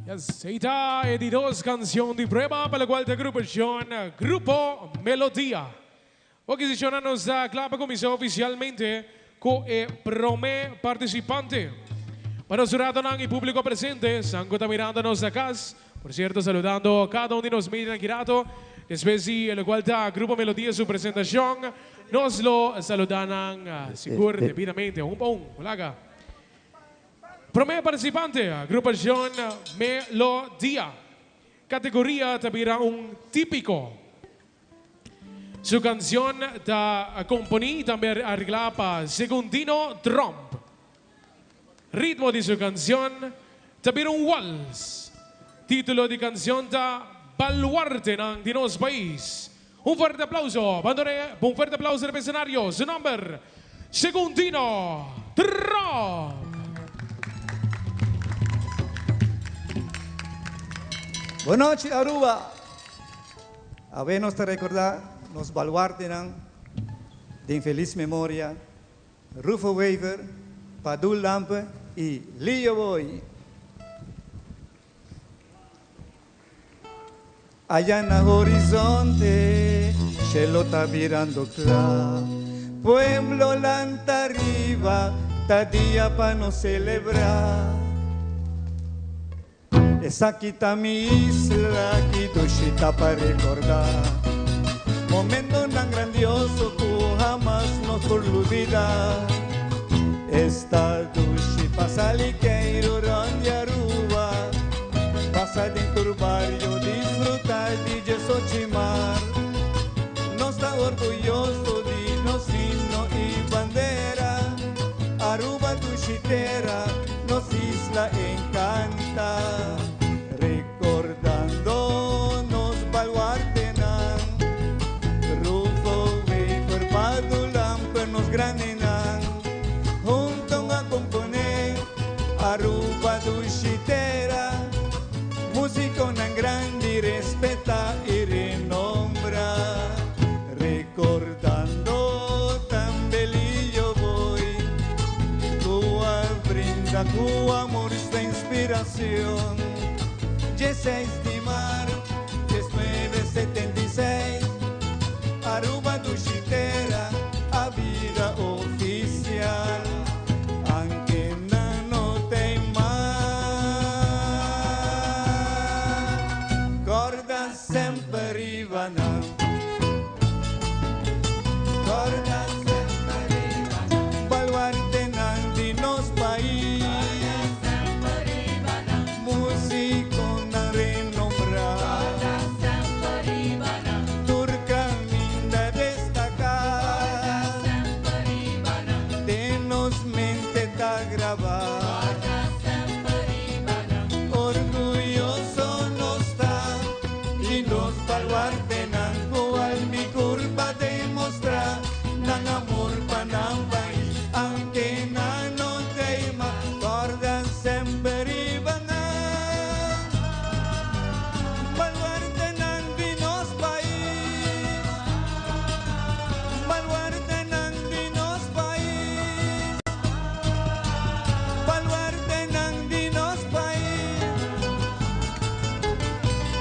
Yes, ey ta e di dos cancion di prueba pa locual ta agrupacion Grupo Melodia. Okizicionnan nos ta cla pa cuminsa oficialmente cu e prome participante. Pa nos huradonan y publico presente, san cu ta mirando nos na cas, por cierto saludando cada un di nos medianan ki rato, despues di e locual ta Grupo Melodia su presentacion, nos lo saluda nan sigur debidamente, un pa un. Laga. Prome participante, Agrupacion Melodia. Categoria ta bira un tipico. Su cancion ta componi y tambe arregla pa Segundino Tromp. Ritmo di su cancion ta bira un wals. Titulo di cancion ta Baluartenan di nos pais. Un fuerte aplauso, bandone, un fuerte aplauso riba escenario, su nomber, Segundino Tromp. Bon nochi Aruba! Awe nos ta recorda nos baluartenan den feliz memoria, Rufo Wever, Padul Lampe y Lio Booi. Allá na horizonte, cielo ta birando cla. Pueblo lanta riba, ta dia pa nos celebra. Esaki ta mi isla, ki dushi ta pa recorda. Momentonan grandioso cu hamas nos por lubida. Esta dushi pa sali keiru rond di Aruba, pasa den tur bario, disfruta di dje sochi mar. Nos ta orguyoso di nos himno y bandera, Aruba dushi tera, nos isla encanta. Recordando nos baluartenan, Rufo Wever, Padu Lamper, nos grandenan, hunto a compone Aruba dushi tera, musiconan grandi respeta y renombra. Recordando tambe Lillo Booi, cu a brinda cu amor su inspiracion. Dieseis di maart, diesnuebe setenta i seis, Aruba dushi tera a bira oficial. Anke nan no t'ey mas, corda semper riba nan. Corda semper riba nan. Baluartenan di nos pais. Corda semper riba nan. Musiconan renombra. Corda semper riba nan. Tur caminda destaca. Corda semper riba nan. Den nos mente ta graba. Corda semper riba nan. Orguyoso nos ta di nos baluartenan cu alma y curpa demostra nan amor pa nan pais. Aunke nan no t'ey mas, corda semper riba nan. Baluartenan di nos pais. Baluartenan di nos pais. Baluartenan di nos pais.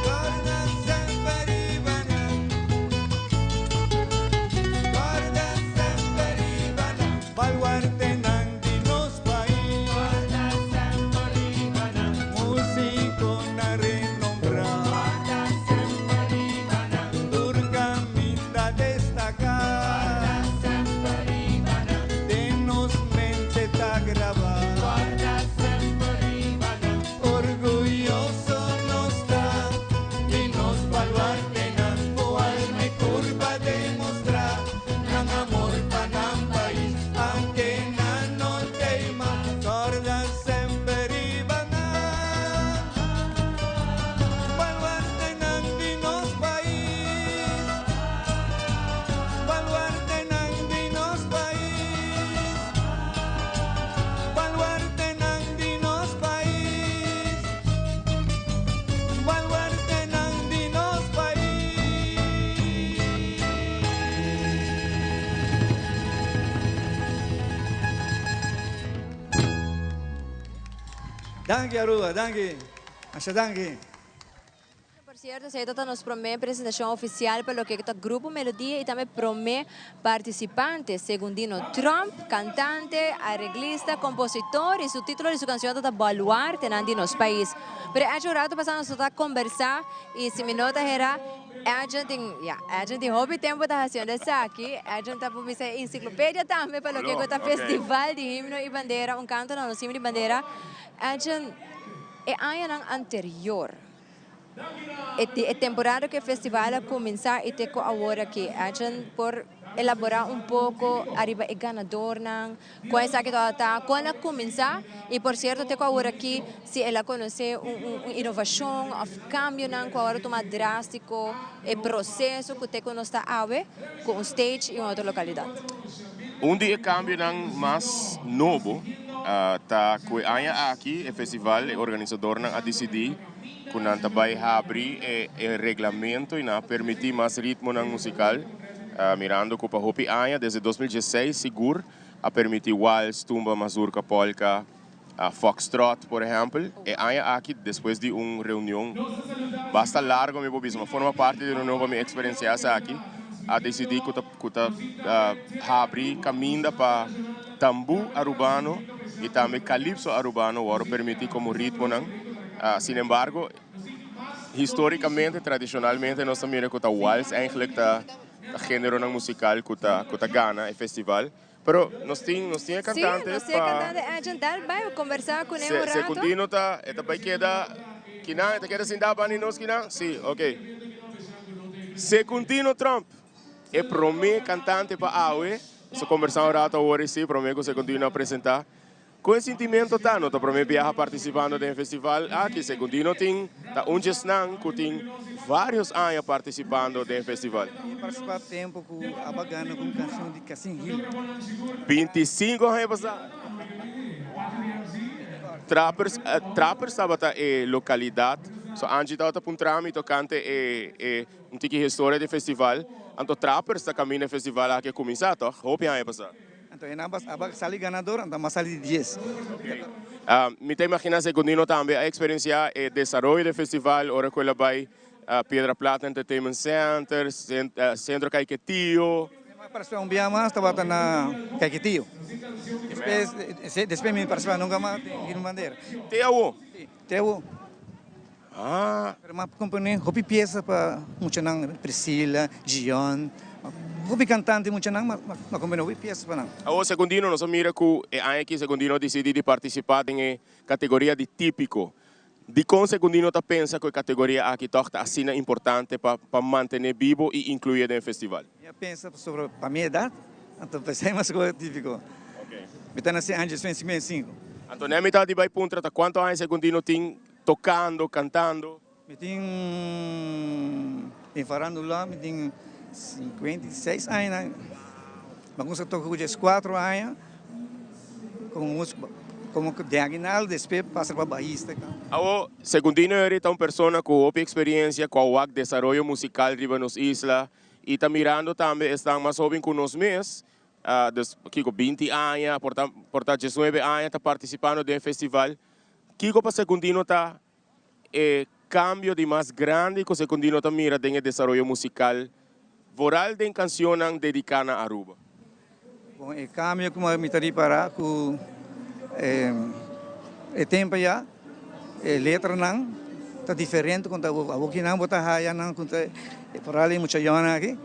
Corda semper riba nan. Corda semper riba nan. Baluartenan di nos pais. Corda semper riba nan. Musiconan renombra. Corda semper riba nan. Tur caminda destaca. Corda semper riba nan. Den nos mente ta graba. Corda semper riba nan. Orguyoso nos ta di nos baluartenan cu alma y curpa demostra nan amor pa nan pais. Aunke nan no t'ey mas, corda semper riba nan. Baluartenan di nos pais. Baluartenan di nos pais. Baluartenan di nos pais. Baluartenan di nos pais. Danki Aruba, danki. Masha danki. Por cierto, esey ta nos prome presentacion oficial pa loke ta Grupo Melodia y tambe prome participante, Segundino Tromp, cantante, areglista, compositor y su titulo di su cancion ta Baluartenan di nos pais. Pero echo un rato pasa nos ta conversa y si mi no ta hera, Edjean tin, ya, Edjean tin hopi tempo ta haciendo esaki. Edjean ta por bisa e enciclopedia tambe pa loke cu ta Festival di Himno y Bandera, un canto na nos himno y bandera. Edjean, e añanan anterior, e di e temporada cu e festival a cuminsa y te cu awor aki, Edjean por elabora un poco ariba e ganadornan, con esaki tabata ta, con a cuminsa y por cierto te cu awor aki si el a conoce un un innovacion of cambionan cu awor a tuma drastico e proceso cu te cu nos ta awe cu un stage y un otro localidad. Un di e cambionan mas nobo ta cu e aña aki e festival e organisadornan a dicidi cu nan ta bay habri e reglamento y nan a permiti mas ritmonan musical mirando cu pa hopi aña desde 2016 sigur a permiti wals, tumba, mazurka, polka, foxtrot por ehempel. E aña aki despues di un reunion basta largo mi por bisa, mi a forma parti di e reunion pa mi experiencia esaki, a dicidi cu ta cu ta habri caminda pa tambu Arubano y tambe calypso Arubano worde permiti como ritmonan. Sin embargo, historicamente, tradicionalmente nos ta mira cu ta wals eigenlijk ta generonan musical cu ta cu ta gana e festival. Pero nos tin nos tin e cantante Sí, nos tin e cantante Edjean Dal bay conversa cune un rato. Secundino ta e ta bay keda kinan e ta keda sinta banda di nos kinan? Sí, ok. Secundino Tromp e prome cantante pa awe. Nos a conversa un rato awor y sí, prome cu Secundino a presenta. Con e sintimento ta? No ta prome biaha participando den e festival aki. Secundino tin ta un djesnan cu tin varios aña participando den e festival. Mi participa tempo cu aba gana cu un cancion di Casin Gil. 25 aña pasa. Trappers, Trappers tabata e localidad. So Angie tabata puntra mi tocante e e un tiki historia di e festival. Anto Trappers ta caminda e festival aki a cuminsa toch? Hopi aña pasa. Anto e nan a sali ganador, anto a sali di dies. Mi ta imagina Secundino tambe a experiencia e desaroyo di festival ora cu el a bay Piedra Plata Entertainment Center, Centro Caiquetio. Mi a participa un bia mas tabata na Caiquetio. Despues, despues mi no participa nunca mas den Himno Bandera. Te awo? Si, te awo. Ah. Pero mi a compone hopi pieza pa muchanan, Priscila, Gion, hopi cantante muchanan, mi a compone hopi pieza pa nan. Awor Secundino, nos a mira cu e aña aki Secundino a dicidi di participa den e categoria di tipico. Dicon Secundino ta pensa cu e categoria aki toch ta asina importante pa pa mantene bibo y incluye den e festival? Mi a pensa pasobra pa mi edad, anto pesey mi a scoge tipico. Mi ta naci aña 1955. Anto ne mi ta di bay puntra ta cuanto aña Secundino tin Tocando, cantando. Mi tin den farandula mi tin 56 aña. Mi a cuminsa toca cu 14 aña como musico, como de aguinaldo despues pasa pa bajista. Awo, Secundino Henry ta un persona cu hopi experiencia cu a wak desaroyo musical riba nos isla y ta mirando tambe esnan mas hoben cu nos mes, dus kico 20 aña, por ta por ta 19 aña ta participando den e festival. Kiko pa Secundino ta e cambio di mas grandi cu Secundino ta mira den e desaroyo musical, vooral den cancionnan dedica na Aruba? Bon, e cambio cu mi ta ripara cu e tempo ya e letranan ta diferente cu ta awor. Kinan bo ta haya nan cu ta vooral e mucha yònan aki,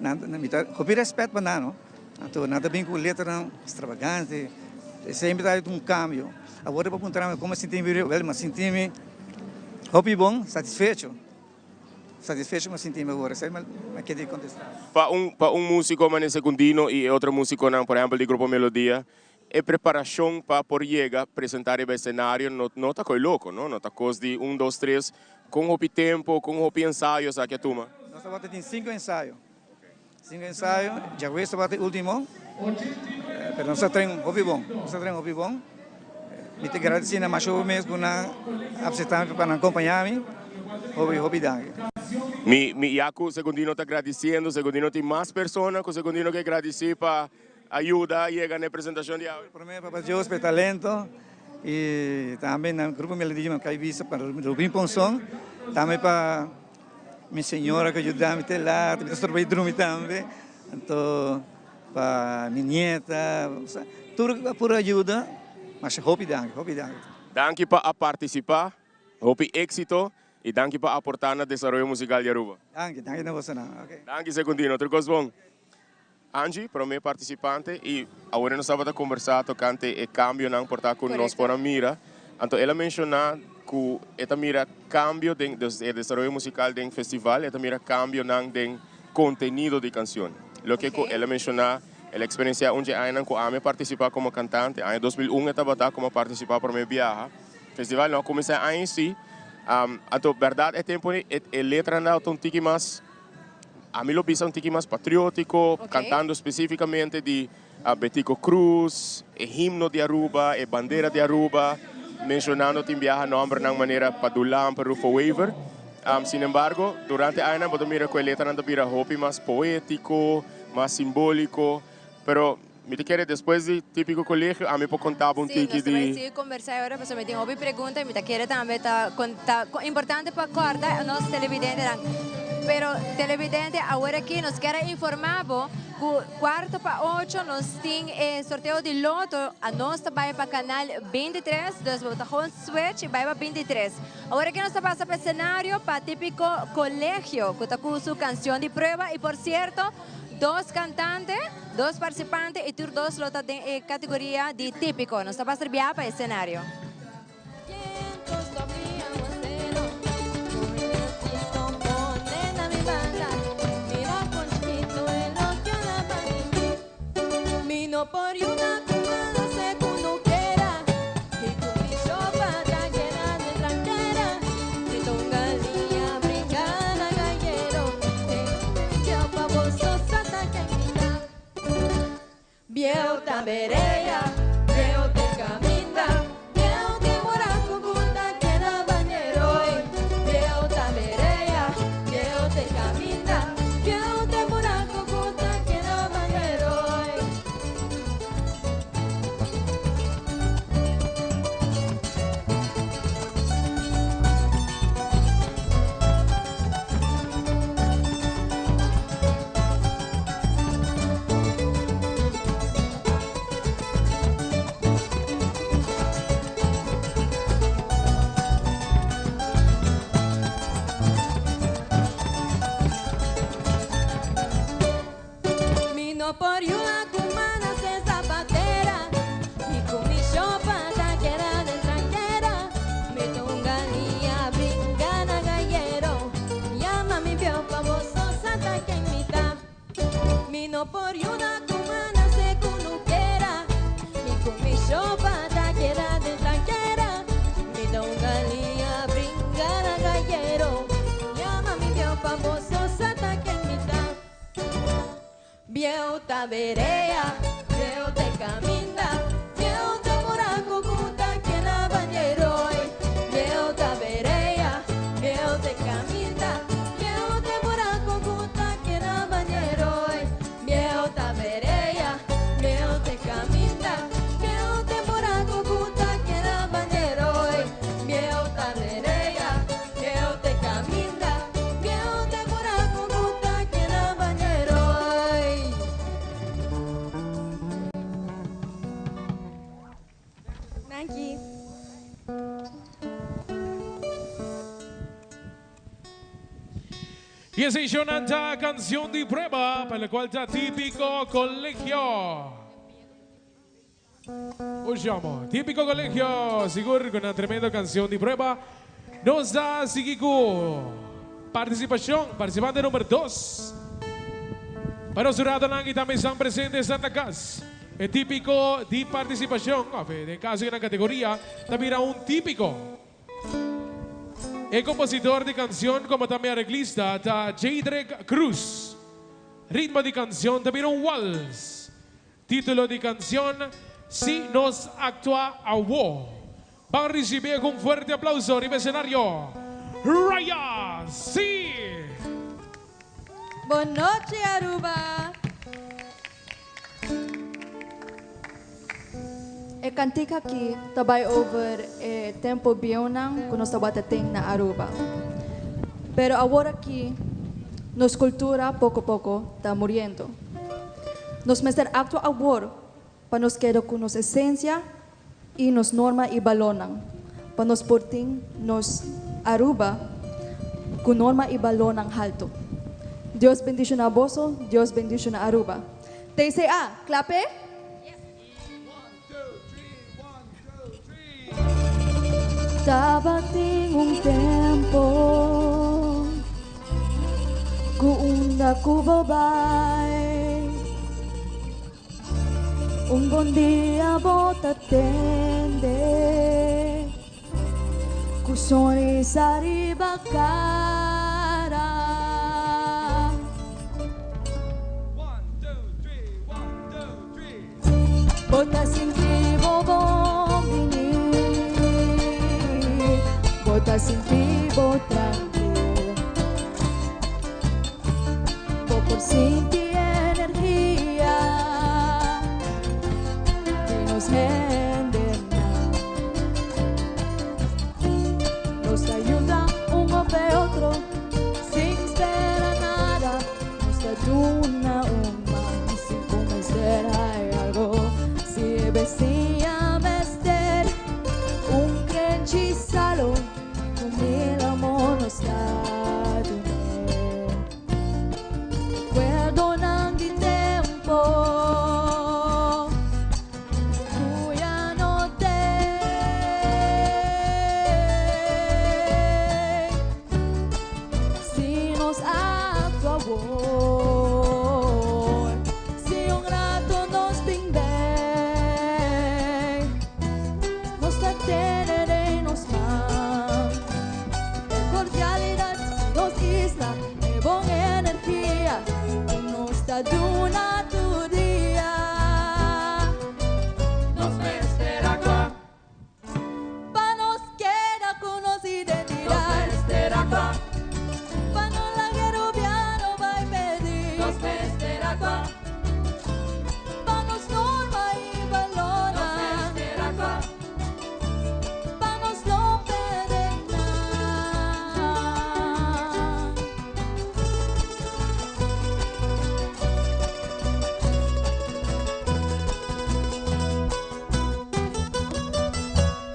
nan mi ta hopi respet pa nan no. Anto nan ta bin cu letranan extravagante, esey mi ta un cambio. Awor bo puntra mi como sinti mi, wel mi sinti mi hopi bon, satisfecho, satisfecho mi sinti mi awor, esey mi keda contesta. Pa un pa un musico manera Secundino y e otro musiconan por ehempel di Grupo Melodia, e preparacion pa por yega presenta riba escenario no no ta coy loco no, no ta cos di un dos tres, con hopi tempo, con hopi ensayo esaki a tuma? Nos tabata tin cinco ensayo. Sin ensayo, djawe tabata e ultimo, pero nos a train hopi bon, nos a train hopi bon. Mi ta gradeci na masha hopi mes ku nan apsepta mi pa nan kompaña mi, hopi hopi danki. Mi mi ya ku Segundino ta gradiciendo, Segundino tin mas persona ku Segundino ke gradici pa ayuda yega na e presentacion di awe. Prome Papa Dios pa e talento. Y tambe na Grupo Melodia mi a cay bisa pa Rubin Ponson, tambe pa mi señora cu a yuda mi te laat, mi ta stroba di drumi tambe, anto pa mi nieta, tur cu a por ayuda, masha hopi danki, hopi danki. Danki pa a participa, hopi exito y danki pa aporta na desaroyo musical di Aruba. Danki, danki na bosonan, ok. Danki Secundino, tur cos bon. Angie, prome participante y awor nos tabata conversa tocante e cambionan por ta cu nos por a mira. Anto el a menciona cu e ta mira cambio den e desaroyo musical den festival, e ta mira cambionan den contenido di cancion. Loke cu el a menciona, el a experiencia un dje añanan cu ami a participa como cantante, aña 2001 e tabata como a participa prome biaha. Festival no a cuminsa e aña si, anto berdad e tempo e letranan ta un tiki mas. Ami lo bisa un tiki mas patriótiko, kantando spesífikamente di Betico Croes, e himno di Aruba, e bandera di Aruba, menshonando tin biaha nòmbernan manera Padu Lampe, Rufo Wever. Sinembargo, durante añanan bo ta mira ku e letranan ta bira hopi mas poétiko, mas simbóliko, pero Mi ta kere despues di Típico Colegio ami por conta bo un Sí, tiki nos ta bai di. sigui conversa e ora pasobra mi tin hopi pregunta y mi ta kere tambe ta ta importante pa corda nos televidentenan. Pero televidente awor aki nos kier a informa bo cu cuarto pa ocho nos tin e sorteo di loto, anos ta bai pa canal 23, dus bo ta gewoon switch y bai pa 23. Awor aki nos ta pasa pa e scenario pa Típico Colegio cu ta cu su cancion di prueba y por cierto, Dos cantante, dos participante y tur dos lo ta den e categoria di típico. Nos ta pasa bia pa e scenario. Y esey shownan ta cancion di prueba pa locual ta Tipico Colegio. Ushomo. Tipico Colegio, sigur cu nan tremendo cancion di prueba. Nos ta sigui cu participacion, participante number dos. Pa nos huradonan y tambe esnan presente esnan na cas. E tipico di participacion, of den caso di nan categoria, ta bira un tipico. E compositor di cancion como tambe areglista ta Jadrick Cruz. Ritmo di cancion ta bira un wals. Título di canción, Si nos actua awo. Ban ricibié cu un fuerte aplauso riba escenario, Raya Si! Bon nochi Aruba! E. Cantica aki ta bay over e tempo bieunan cu nos tabata tin na Aruba. Pero awor aki nos cultura poco poco ta muriendo. Nos mester actua awor pa nos keda cu nos esencia y nos norma y balornan, pa nos por tin nos Aruba cu norma y balornan halto. Dios bendiciona boso, Dios bendiciona Aruba. TCA, cla p'e? Tabatin un tempo ku unda ku bo bai Un bon dia bo ta tende Ku sonrisa riba kara. Bo ta sinti bo bon bini, bo ta sinti bo trankil. Bo por sinti energia di nos hendenan. Nos ta yuda un of e otro sin spera nada. Nos ta duna un man sin cu mester hay algo. Si e besiña mester un crenchi salo, cu mil amor nos ta dun'é. Recuerdonan di tempo cu ya no t'ey. Si nos actua awor, si un rato nos bin bek, nos ta tene den nos man e cordialidad di nos isla, e bon energia cu nos ta duna tur dia. Nos mester actua. Pa nos keda ku nos identidat. Nos mester aktua. Pa no laga Rubiano bai perdí. Nos mester aktua. Pa nos norma i balornan. Nos mester aktua. Pa nos no perde nan.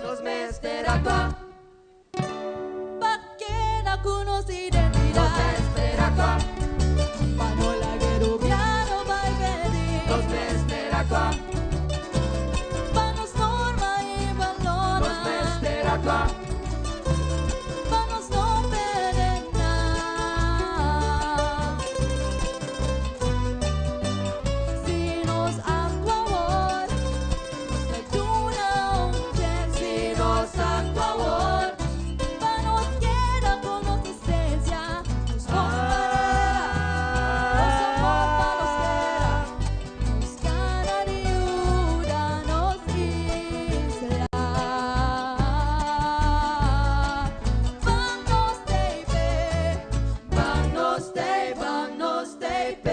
Nos mester actua. Pa keda cu nos identidad. Nos mester actua. Pa no laga Rubiano bay perdi. Nos mester actua. Pa nos norma y balornan. Nos mester actua. Pa nos no perde nada. Si nos actua awor. Nos ta duna un chens si nos actua awor. Pa nos keda con nos esencia, nos bon manera, nos amor pa nos tera, nos gana di yuda nos isla. Ban nos TP, ban nos tei, ban nos TP.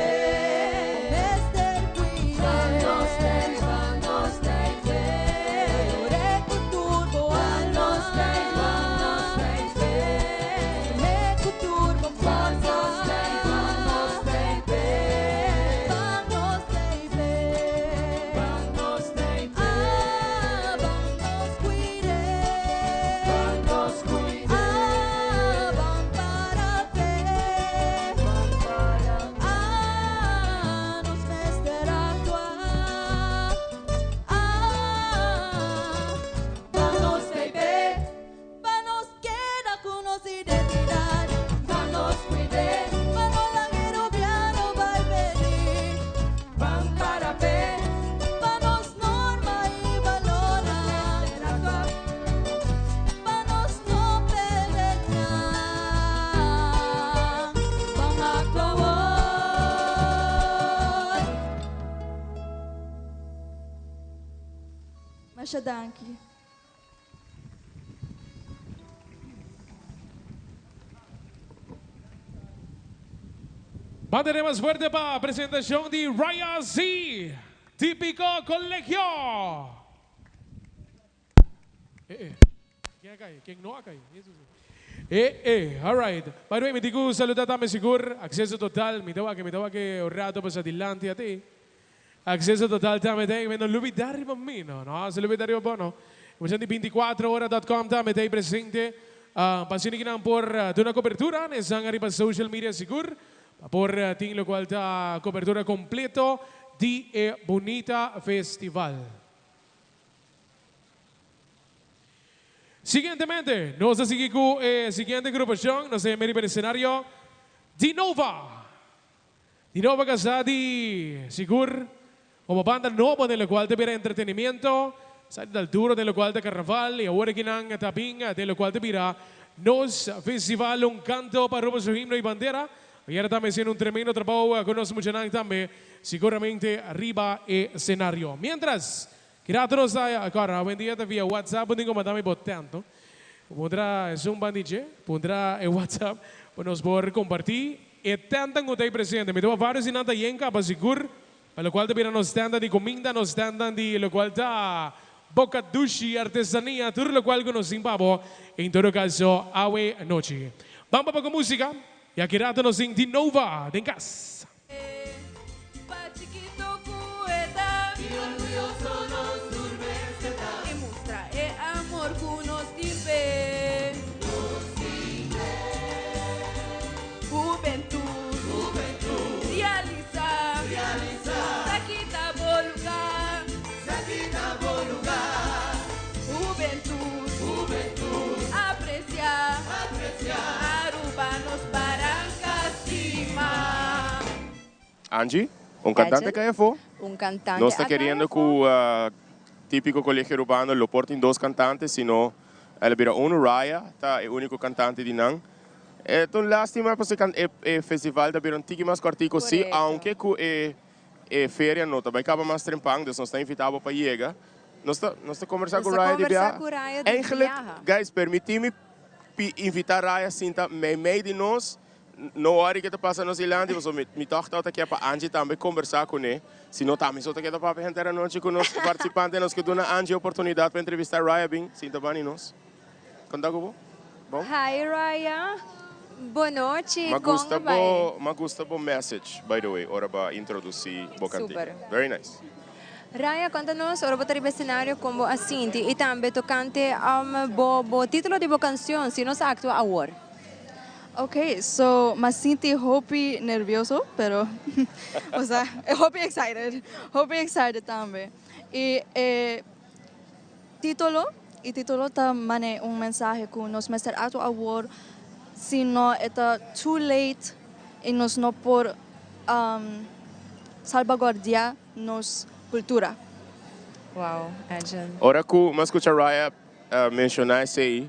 Mester cuide. Ban nos tei, ban nos TP. Ore cu turbo Ban nos tei, ban nos TP. Me cu turbo Ban nos tei, ban nos TP. Ban nos TP. Ban nos TP. Ah, ban nos cuide. Ban nos cuide. Ah, ban para fe. Ban para Ah, nos mester actua. Ah, ban nos TP. Pa nos keda cu nos identidad. Pa nos cuide. Pa no laga Rubiano bay perdi. Ban para fe. Pa nos norma y balornan. Pa nos no perde nada. Ban actua awor. Masha danki. Ban tene mas fuerte pa presentacion di Raya Z, Tipico Colegio. Eh, eh. Ken a kai? Ken no a kai? Eh, eh. All right. By the way, mi tin ku saluda tambe sigur Acceso Total. Mi ta wak, mi ta wak e rato pasa dilanti a ti. Acceso Total tambe ta ei. Mi no lubida riba mi, no. No, si lubida riba bo, no. Cuestión di 24 ora dot com tambe ta ei presente. Pa asina kinan por duna cobertura na esnan ariba social media sigur. Pa por tin locual ta cobertura completo di e bunita festival. Siguientemente, nos ta sigui ku e siguiente grupashon. Nos ta yama riba e escenario Dinova. Dinova kasá di sigur komo banda nobo den lokual ta bira entretenimiento, sa di dal duro den lokual ta karnaval i awor akinan ta bin den lokual ta bira nos festival Un Kanto pa Aruba su Himno i Bandera. Ayera tambe hasiendo un tremendo trabou ku nos muchanan tambe siguramente riba e scenario. Mientras Ki rato nos ta acorda? Awendia ta via WhatsApp bo tin cu manda mi bo tent no. Puntra esun ban di dje, puntra e WhatsApp pa nos por comparti e tentnan cu ta ei presente. Mi ta wak varios di nan ta yen caba sigur, pa locual ta bira nos tentnan di cuminda, nos tentnan di locual ta boca dushi, artesania, tur locual cu nos tin pa bo en todo caso awe nochi. Ban pa poco musica y aki rato nos tin Dinova den cas. Pa chikito ku e ta. I orguyoso nos tur mester ta. I mustra e amor ku nos tin p'e. Nos tin p'e. Hubentut. Hubentut. Realisá. Realisá. Sa ki ta bo lugá. Sa ki ta bo lugá. Hubentut. Hubentut. Apresiá. Apresiá. Aruba nos baranka stima. Angie, un cantante Edgel, cay afó. Un cantante Nos ta a cay keriendo afó. cu Tipico Colegio Arubano lo por tin dos cantantes, sino el a bira uno. Raya ta e unico cantante di nan. E ta un lastima pasobra e e festival ta bira un tiki mas cortico, si, Correcto. aunke cu e e feria no ta bay caba mas trempan, dus nos ta invita bo pa yega. Nos ta nos ta conversa Nos cu ta Raya di conversa biaha. cu Raya di Eigenlijk, biaha. guys, permiti mi pi invita Raya sinta meimei di nos. No worry ke ta pasa nos dilanti pasobra mi mi tòg tabata ke pa Angie tambe kombersá kuné. Si no ta mi so ta keda papia henter anochi ku nos partisipantenan. Nos ke duna Angie oportunidat pa entrevistá Raya bin sinta bani nos. Konta ku bo? Bon? Hi Raya, bonochi, Ma kon gusta a bai? bo ma gusta bo message by the way ora bo a introdusí bo kantika. Super. Very nice. Raya, konta nos ora bo ta riba escenario kon bo a sinti i tambe tokante bo bo titulo di bo kansion si nos aktua awor. Ok, so m'a sinti hopi nervioso, pero osea hopi excited, hopi excited tambe. Y e titulo, e titulo ta mane un mensahe cu nos mester actua awor, si no e ta too late y nos no por salvaguardia nos cultura. Wow, Edjean. Ora cu m'a scucha Raya Menshoná esei,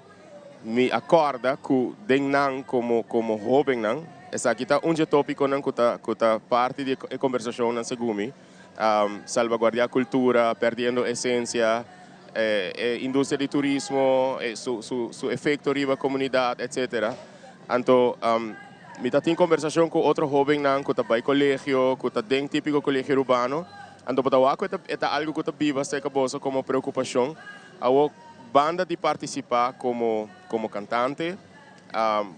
mi a kòrda ku den nan komo komo hóbennan, esaki ta un dje tópikonan ku ta ku ta parti di e kombersashonnan segun mi, salbaguardiá kultura, pèrdiendo esensia, e industria di turismo, e su su su efekto riba komunidat, etsetera. Anto mi ta tin kombersashon ku otro hóbennan ku ta bai kolegio, ku ta den típiko kolegio urbano, anto bo ta wak ku e ta e ta algu ku ta biba serka boso komo preokupashon. Awor, banda di partisipá komo komo kantante,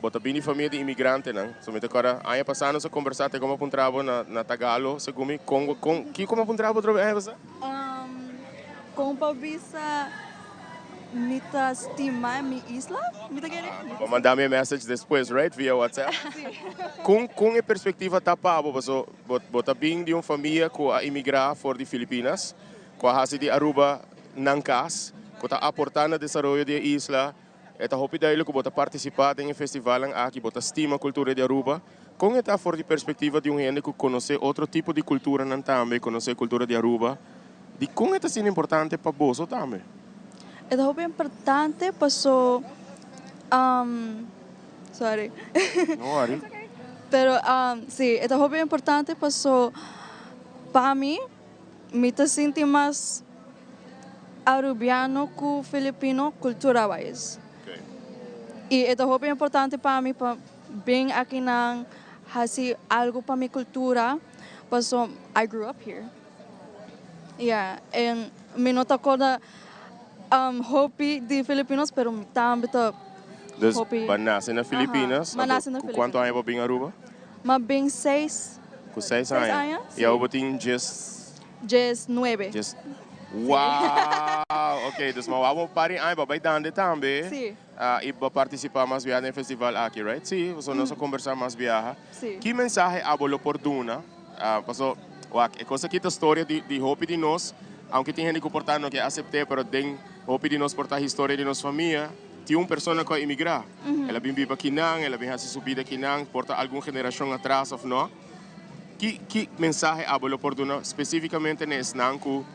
bo ta bini famia di imigrantenan. So mi ta kòrda aña pasá nos a kombersá te komo a puntra bo na na tagalo segun mi kon kon kiko mi a puntra bo otro bes aña pasá? Kon pa bisa mi ta stima mi isla? Mi ta kere? Bo a manda mi e message despues, right? Via WhatsApp. Sí. Kon kon e perspektiva ta pa bo? Paso bo bo ta bin di un famia ku a imigrá for di Filipinas, ku a hasi di Aruba nan kas, ku ta aportá na desaroyo di e isla. E ta hopi duidelijk ku bo ta partisipá den e festivalnan aki, bo ta stima kultura di Aruba. Kon e ta for di perspektiva di un hende ku konosé otro tipo di kulturanan tambe, konosé kultura di Aruba? Dikon e ta asina importante pa boso tambe? E ta hopi importante paso, sorry. No worry. Pero si, e ta hopi importante paso pa mi. Mi ta sinti mas Arubiano ku Filipino cultura wise. I e ta hopi importante pa mi pa bin akinan hasi algo pa mi cultura paso I grew up here. Yeah, en mi no ta corda. Um, hopi di Filipinos, pero mi tambe ta Dus, hopi. bo a nace na Filipinas. M'a nace na Cu cuanto Filipinas. aña bo a bin Aruba? M'a bin seis. Cu seis Seis aña. aña, Y awor si. bo tin djes? 19. Djes. Wow! Ok, dus ma wou par di aña bo a bay dande tambe. Si. Ah, y bo a participa mas biaha den festival aki, right? Si, so nos a conversa mas biaha. Si. Ki mensahe abo lo por duna? Ah, paso, wak, e cos aki ta storia di, di hopi di nos, aunke tin hende cu por ta no ke acepte, pero den hopi di nos por ta historia di nos famia, tin un persona cu a imigra. El a bin biba kinan, el a bin haci su bida kinan, por ta algun generacion atras of no. Ki, ki mensahe abo lo por duna specificamente na esnan cu,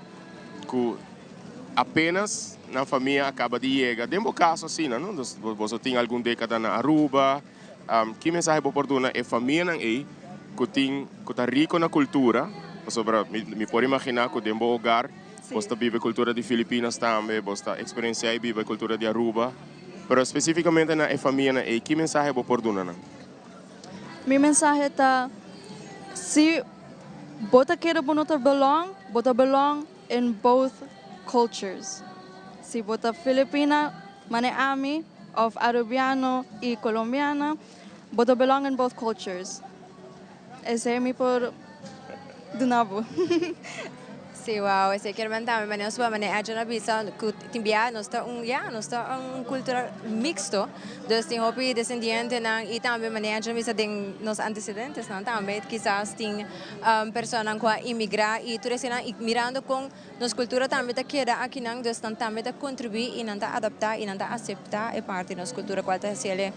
cu apenas nan famia a caba di yega? Den bo caso asina, no? Dus bo, boso tin algun decada na Aruba. Ki mensahe bo por duna e famianan ei ku tin ku ta riko na kultura? Pasobra mi mi por imaginá ku den bo hogar bos ta biba e kultura di Filipinas tambe, bos ta eksperensiá i biba e kultura di Aruba. Pero spesífikamente na e famianan ei, ki mensahe bo por duna nan? Mi mensahe ta, si bo ta kere bo no ta belong, bo ta belong in both cultures. Si bo ta Filipina, mane ami, of Arubiano y Colombiana, bo ta belong in both cultures. Esey mi por duna bo. Sí, wow, esey kier men tambe, manera nos manera Edjean a bisa cu tin bia nos ta un, ya, nos ta un cultura mixto, dus tin hopi descendientenan y tambe manera Edjean a bisa den nos antecedentesnan tambe kisas tin personanan cu a imigra y tur eseynan y mirando con Nos cultura tambe ta keda akinan, dus nan tambe ta contribui y nan ta adapta y nan ta acepta e parti di nos cultura cual ta haciele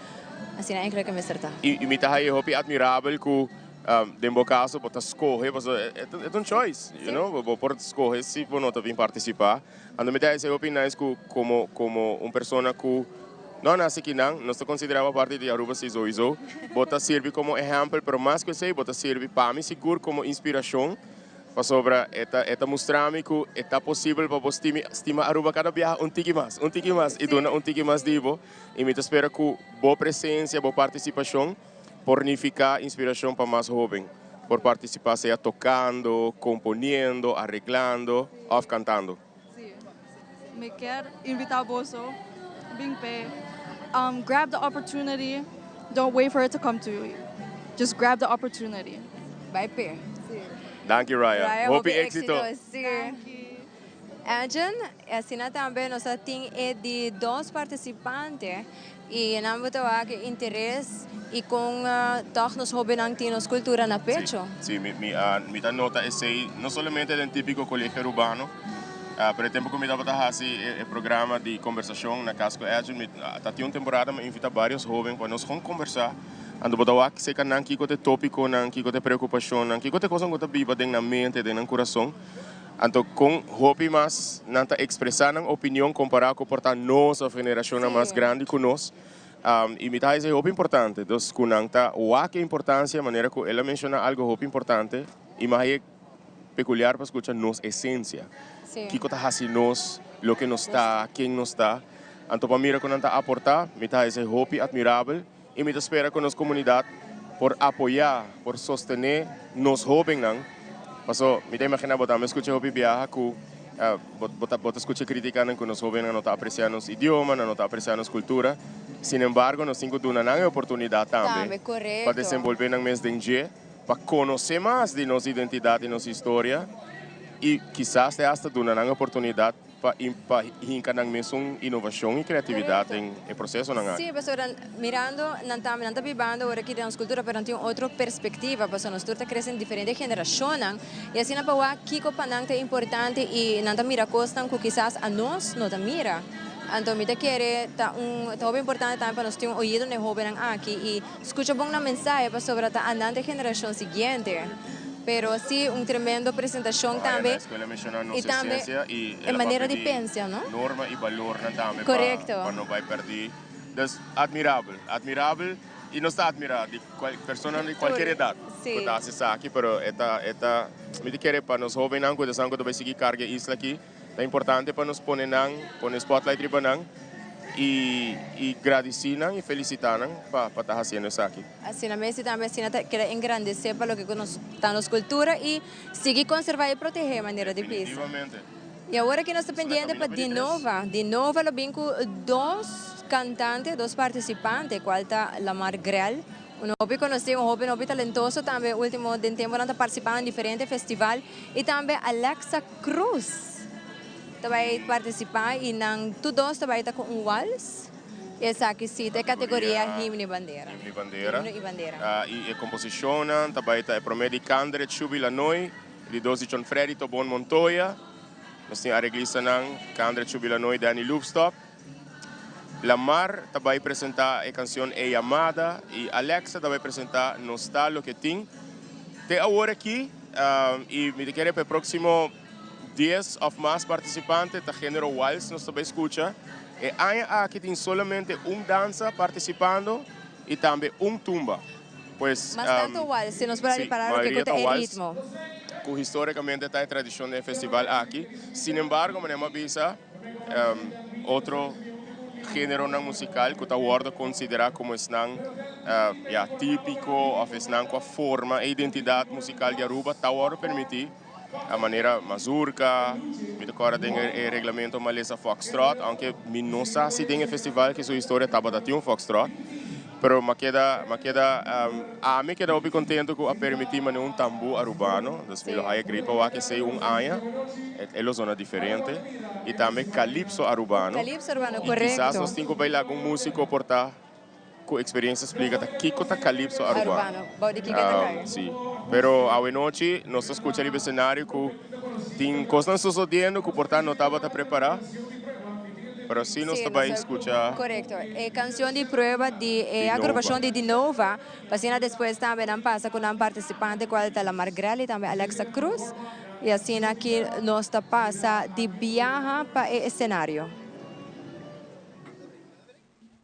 asina enkele ke mester ta. Y mi ta haye hopi admirabel cu den bo caso bo ta scoge, pasobra e ta un choice, you know, bo por scoge si bo no ta bin participa. Anto mi ta haci hopi nice cu como como un persona cu no a nace akinan, nos ta considera bo parti di Aruba si souiso, bo ta sirbi como ehempel, pero mas cu esey bo ta sirbi pa mi sigur como inspiracion. Pasobra e ta e ta mustra mi ku e ta posibel pa bo stimi stima Aruba kada biaha un tiki mas, un tiki mas i duna un tiki mas di bo. I mi ta spera ku bo presensia, bo partisipashon por nifiká inspirashon pa mas hóben por partisipá sea tokando, komponiendo, areglando òf kantando. Sí. Mi kier invita boso bin p'e. Grab the opportunity, don't wait for it to come to you. Just grab the opportunity. Bai p'e. Sí. Danki Raya. Raya, Hopi hopi éxito. éxito. Sí. Danki. Edjean, asina tambe nos a tin e di dos participante y nan bo ta wak e interes y con toch nos hobennan tin nos cultura na pecho. Sí, mi, mi a, mi ta nota esey no solamente den Típico Colegio Arubano, pero e tempo cu mi tabata haci e, e programa di conversacion na Cas cu Edjean, mi ta tin un temporada mi a invita varios hoben pa nos con conversa. Anto bo ta wak seca nan kico ta e topiconan, kico ta e preocupacionnan, kico ta e cosnan cu ta biba den nan mente, den nan curason. Anto kon hopi mas nan ta ekspresá nan opinion kompará ku por ta nos òf generashonnan mas grandi ku nos. I mi ta haña esei hopi importante. Dus ku nan ta wak e importansia manera ku el a menshoná algu hopi importante i mi a haña pekuliar pa skucha nos esensia. Kiko ta hasi nos loke nos ta, ken nos ta. Anto pa mira ku nan ta aportá mi ta haña esei hopi atmirabel i mi ta spera ku nos komunidat por apoyá, por sostené nos hóbennan. Paso mi ta imaginá bo tambe skucha hopi biaha ku bo ta bo ta skucha kritikanan ku nos hóbennan no ta apresiá nos idioma, nan no ta apresiá nos kultura. Sin embargo nos tin ku duna nan e oportunidat tambe pa desenbolbé nan mes den dje, pa konosé mas di nos identidat i nos historia i kisas te asta duna nan e oportunidat pa pa hinca nan mesun innovacion y creatividad den e procesonan aki. Sí, pasobra mirando nan tambe nan ta bibando ora aki den nos cultura pero nan tin un otro perspectiva pasobra nos tur ta crece en diferente generacionnan y asina pa wak kico pa nan ta importante y nan ta mira cosnan cu kisas anos no ta mira. Anto mi ta kere ta un ta hopi importante tambe pa nos tin un oido na e hobennan aki y scucha bon nan mensahe pasobra ta anan ta e generacion siguiente. Pero si un tremendo presentacion tambe Na escuela menciona nos y tambe esencia y e el a manera papia di pensa, no? norma y balornan tambe pa Correcto. pa no bay perdi. Dus admirabel, admirabel y nos ta admira di cual personanan di cualkier edad Sí. cu ta haci esaki pero e ta e ta mi ta kere pa nos hobennan cu ta esnan cu ta bay sigui carga e isla aki Ta importante pa nos pone nan, pone spotlight riba nan y y gradici nan y felicita nan pa pa ta haciendo esaki. Asina mes y tambe asina ta keda engrandece pa loke cu nos ta nos cultura y sigui conserva y protege manera di bisa. Definitivamente. Y awor aki nos ta pendiente pa Dinova. Dinova lo bin cu dos cantante, dos participante, cual ta Lamar Grell, un hopi conoci, un hoben hopi talentoso tambe, ultimo den temponan ta participa na diferente festival, y tambe Alexa Cruz ta bay participa y nan tur dos ta bay ta cu un wals. Y esaki si ta e categoria Himno y Bandera. Himno y Bandera. Himno y Bandera. Y e composicionnan ta bay ta e prome di Candre Chubi Lanoy, Di dos di John Freddy Tobon Montoya. Nos tin areglistanan Kandra Chubilanoy, Danny Loopstop. Lamar ta bai presenta e cancion E Llamada y Alexa ta bai presenta Nos Ta Loke Tin. Te awor aki y mi ta kere pa e proximo dies of mas participante ta genero wals nos ta bai scucha. E aña aki tin solamente un danza participando y tambe un tumba. Pues, Mas tanto wals, si nos por a sí, ripará loke mayoria ku ta ta e wals, ritmo. ku histórikamente ta e tradishon den e festival aki. Sin embargo, manera mi a bisa, otro géneronan musikal ku ta wòrdu konsiderá komo esnan, ya, típiko òf esnan ku a forma e identidat musikal di Aruba ta wòrdu permití, a manera mazurka, mi ta kòrda den e reglamento malesa foxtrot, aunke mi no sa si den e festival ki su historia tabata tin un foxtrot, pero m'a keda, m'a keda, ami keda hopi contento cu a permiti mane un tambu Arubano, dus mi lo haya great pa wak esey un aña, e lo zona diferente, y tambe calypso Arubano, Calypso Arubano, y kisas correcto. nos tin cu baila algun musico por ta. Ku eksperiencia splika ta kiko ta Calypso Arubano. Arubano, bou di kiko ta kai. Si. Pero awenochi nos ta skucha riba esenario ku tin kosnan sosodiendo ku por ta no tabata prepará. Pero si nos Sí, ta nos bai ta skucha. Korekto. E kanshon di prueba di e Di Nova. agrupashon di Dinova, pa asina despues tambe nan pasa ku nan partisipante kual ta Lamar Grelly tambe Alexa Cruz. I asina ki nos ta pasa di biaha pa e esenario.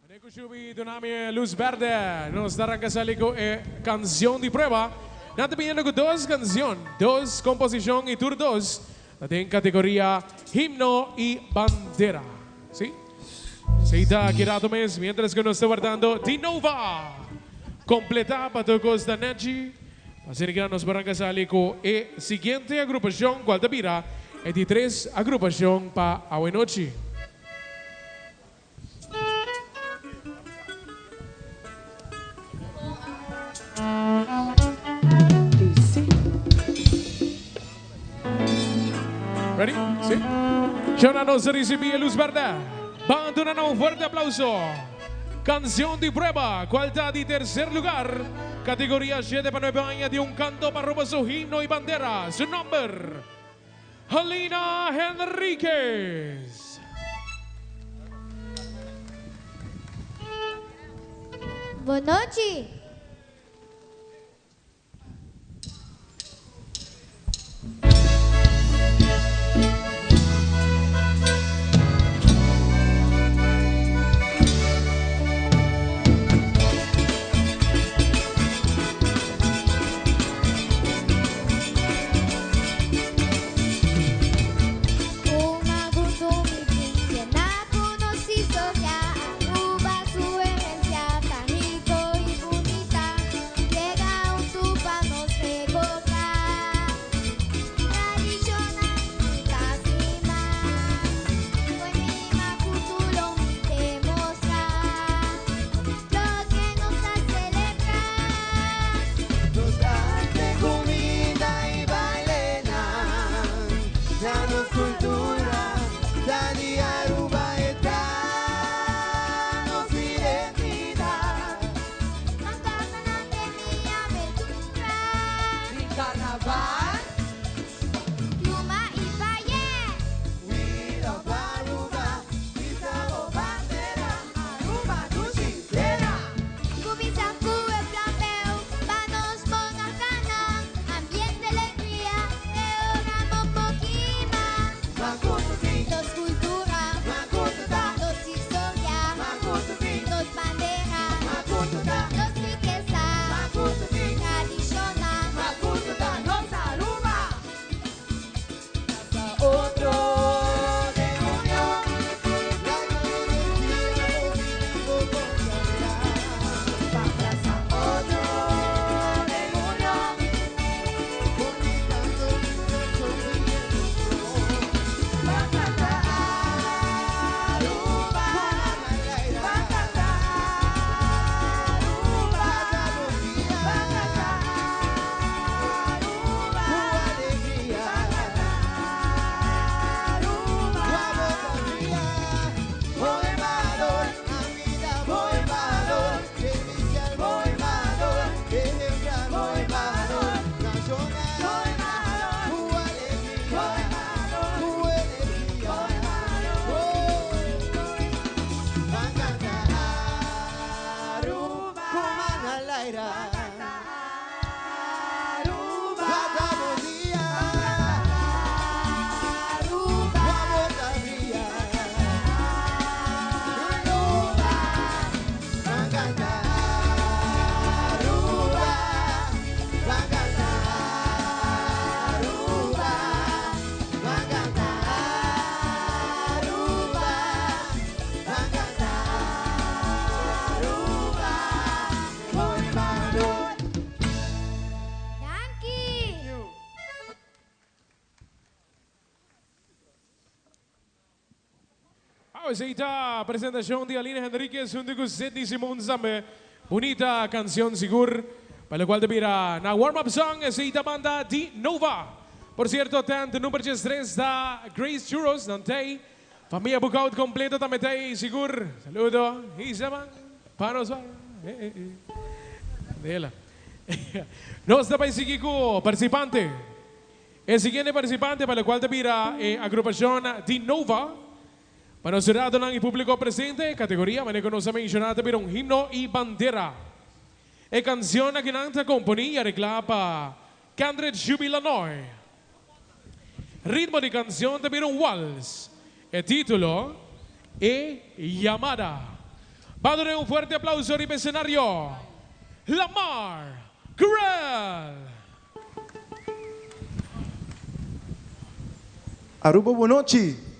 Aneco Shubi duna mi e luz berde. Nos ta ranca sali cu e cancion di prueba. Nan ta biniendo cu dos cancion, dos composicion y tur dos ta den categoria Himno y Bandera. Si? Esey ta aki rato mes mientras cu nos ta wardando Dinova completa pa tur cos ta nechi. Asina ki nos por ranca sali cu e siguiente agrupacion cual ta bira e di tres agrupacion pa awenochi. Ready? Sí. Shona nos ricibi e luz berde. Ban duna nan un fuerte aplauso. Cancion di prueba, cual ta di tercer lugar, categoria shete pa nuebe aña di un canto pa roba su himno y bandera. Su nomber, Halina Henriquez. Bon nochi. Esta presentacion di Aline Henriquez hunto cu Sidney Simon tambe. Bunita cancion sigur. Pa locual ta bira na warm-up song esey ta banda di Nova. Por cierto, tent number 13 ta Grace Churros nan tey. Famia Boekhoudt completo tambe tey sigur. Saludo. Hisa man. Pa nos bai. Dela. Nos ta bay sigui cu participante. E siguiente participante pa locual ta bira e agrupacion di Nova. Pa nos huradonan y publico presente, categoria manera cu nos a menciona ta bira un himno y bandera. E cancion akinan ta componi y aregla pa Kendred Juby Lanoy. Ritmo di cancion ta bira un wals. E titulo, E Yamada. Ba duna un fuerte aplauso riba escenario, Lamar Grell! Aruba bonochi!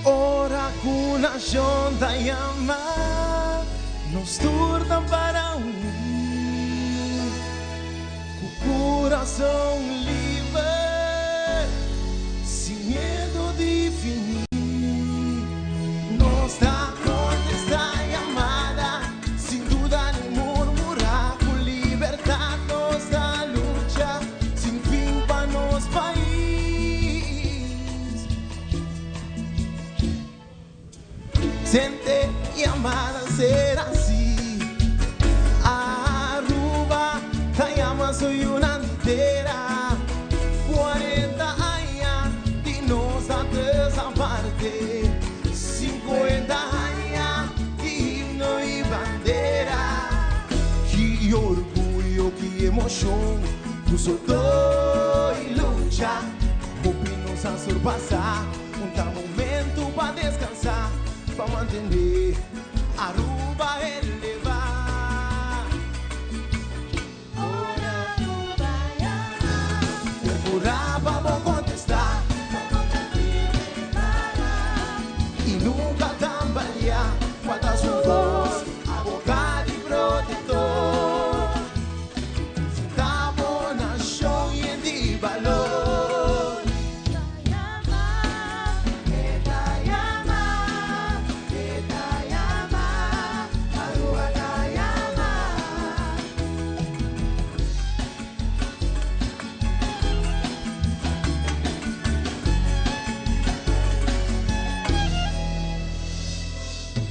Ora ku nashon ta yama, nos tur ta para uni. Ku kurason liber, sin miedu di fini. Nos ta kontestá yamada, sin duda ni murmurá. Ku libertat nos ta lucha, sin fin pa nos pais. Sente yamada ser asi. Aruba ta yama su yunan di tera. 40 aña di nos status aparte. 50 aña di himno y bandera. Ki orguyo, ki emocion, cu soto y lucha. Hopi nos a surpasa, un ta momento pa descansa, pa mantene Aruba eleva. Ora Aruba yama, percura pa bo contesta. Y nunca tambalea, cual su voz, abogado y protector. Presentamos nacion y di balor.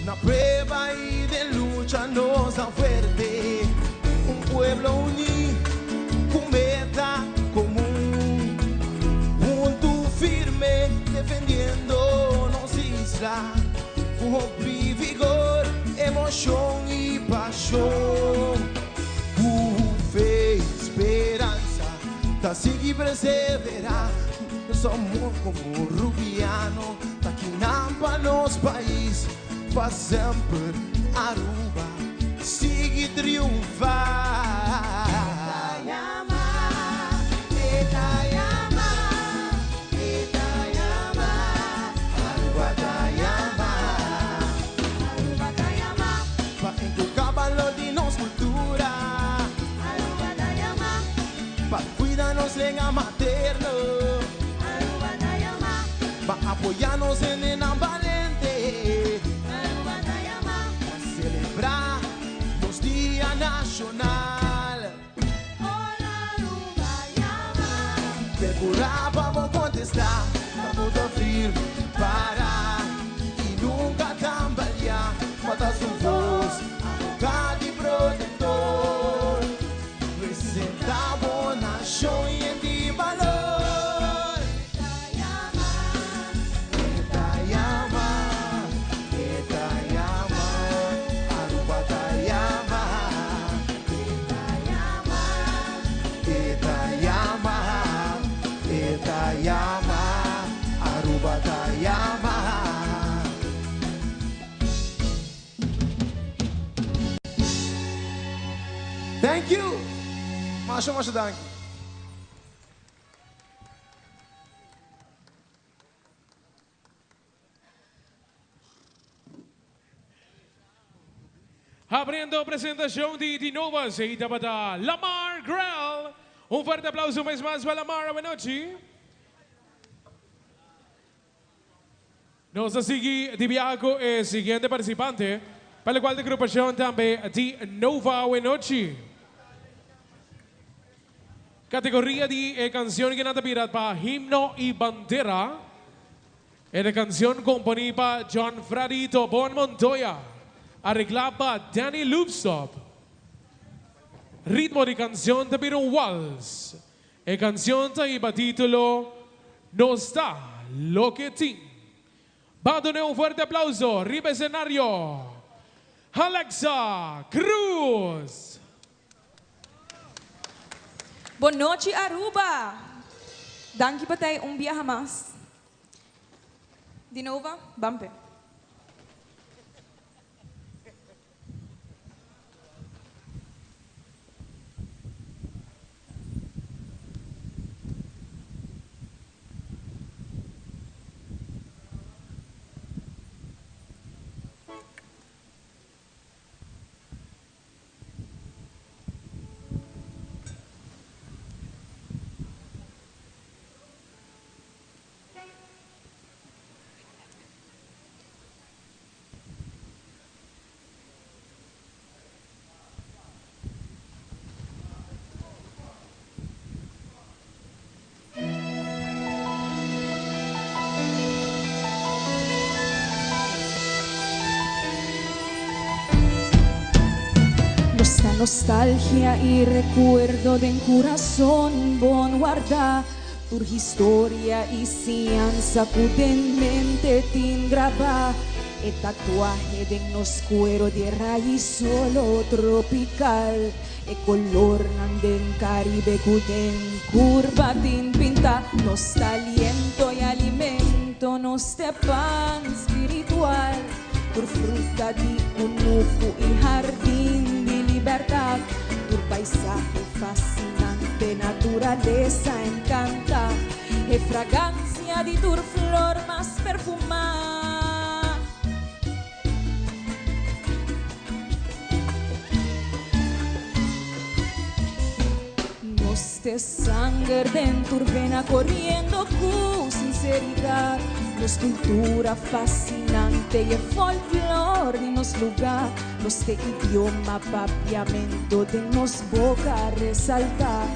Na prueba y den lucha nos ta fuerte, un pueblo uni cu meta comun, hunto firme defendiendo nos isla, cu hopi vigor, emocion y pasion, cu fe y speransa ta sigui persevera. Nos amor como rubiano ta kinan pa nos pais, pa semper Aruba sigui triunfa. Pa inculca balor di nos cultura. Pa cuida nos lenga. Apoya nos hendenan balente. Aruba ta yama. Pa celebra nos dia nacional. Ora Aruba yama. Percura pa bo contesta, pa bo ta firme para y nunca tambalea. Pa ta su voz, abogado y protector. Presenta bo nacion yen di balor. E ta yama, e ta yama, Aruba ta yama. E ta yama, e ta yama, Aruba ta yama. Thank you. Masha masha danki. Abriendo presentacion di Di Nova esey tabata Lamar Grell. Un fuerte aplauso un bes mas pa Lamar awenochi. Nos ta sigui di biaha cu e siguiente participante, pa locual ta agrupacion tambe di Nova awenochi. Categoria di e cancion cu nan ta bira pa Himno y Bandera. E ta cancion componi pa John Freddy Tobon Montoya, aregla pa Danny Loopstop. Ritmo di cancion ta bira un wals. E cancion ta hiba titulo Nos ta loke tin. Ban dune un fuerte aplauso riba escenario Alexa Cruz! Bon nochi Aruba! Danki pa tei un biaha mas. Di nova, ban pe. Nos ta nostalgia y recuerdo den curazon bon warda Tur historia y siñansa cu den mente tin graba E tatuahe den nos cuero di e rais solo tropical E colornan den Caribe cu den curva tin pinta Nos ta aliento y alimento, nos t'e pan spiritual Tur fruta di cunucu y hardin di libertad Tur paisahe fascinante, naturalesa encanta E fragancia di tur flor mas perfuma. Nos t'e sanger den tur vena coriendo cu sinceridad Nos cultura fascinante y e folklor di nos lugar Nos t'e idioma papiamento den nos boca resalta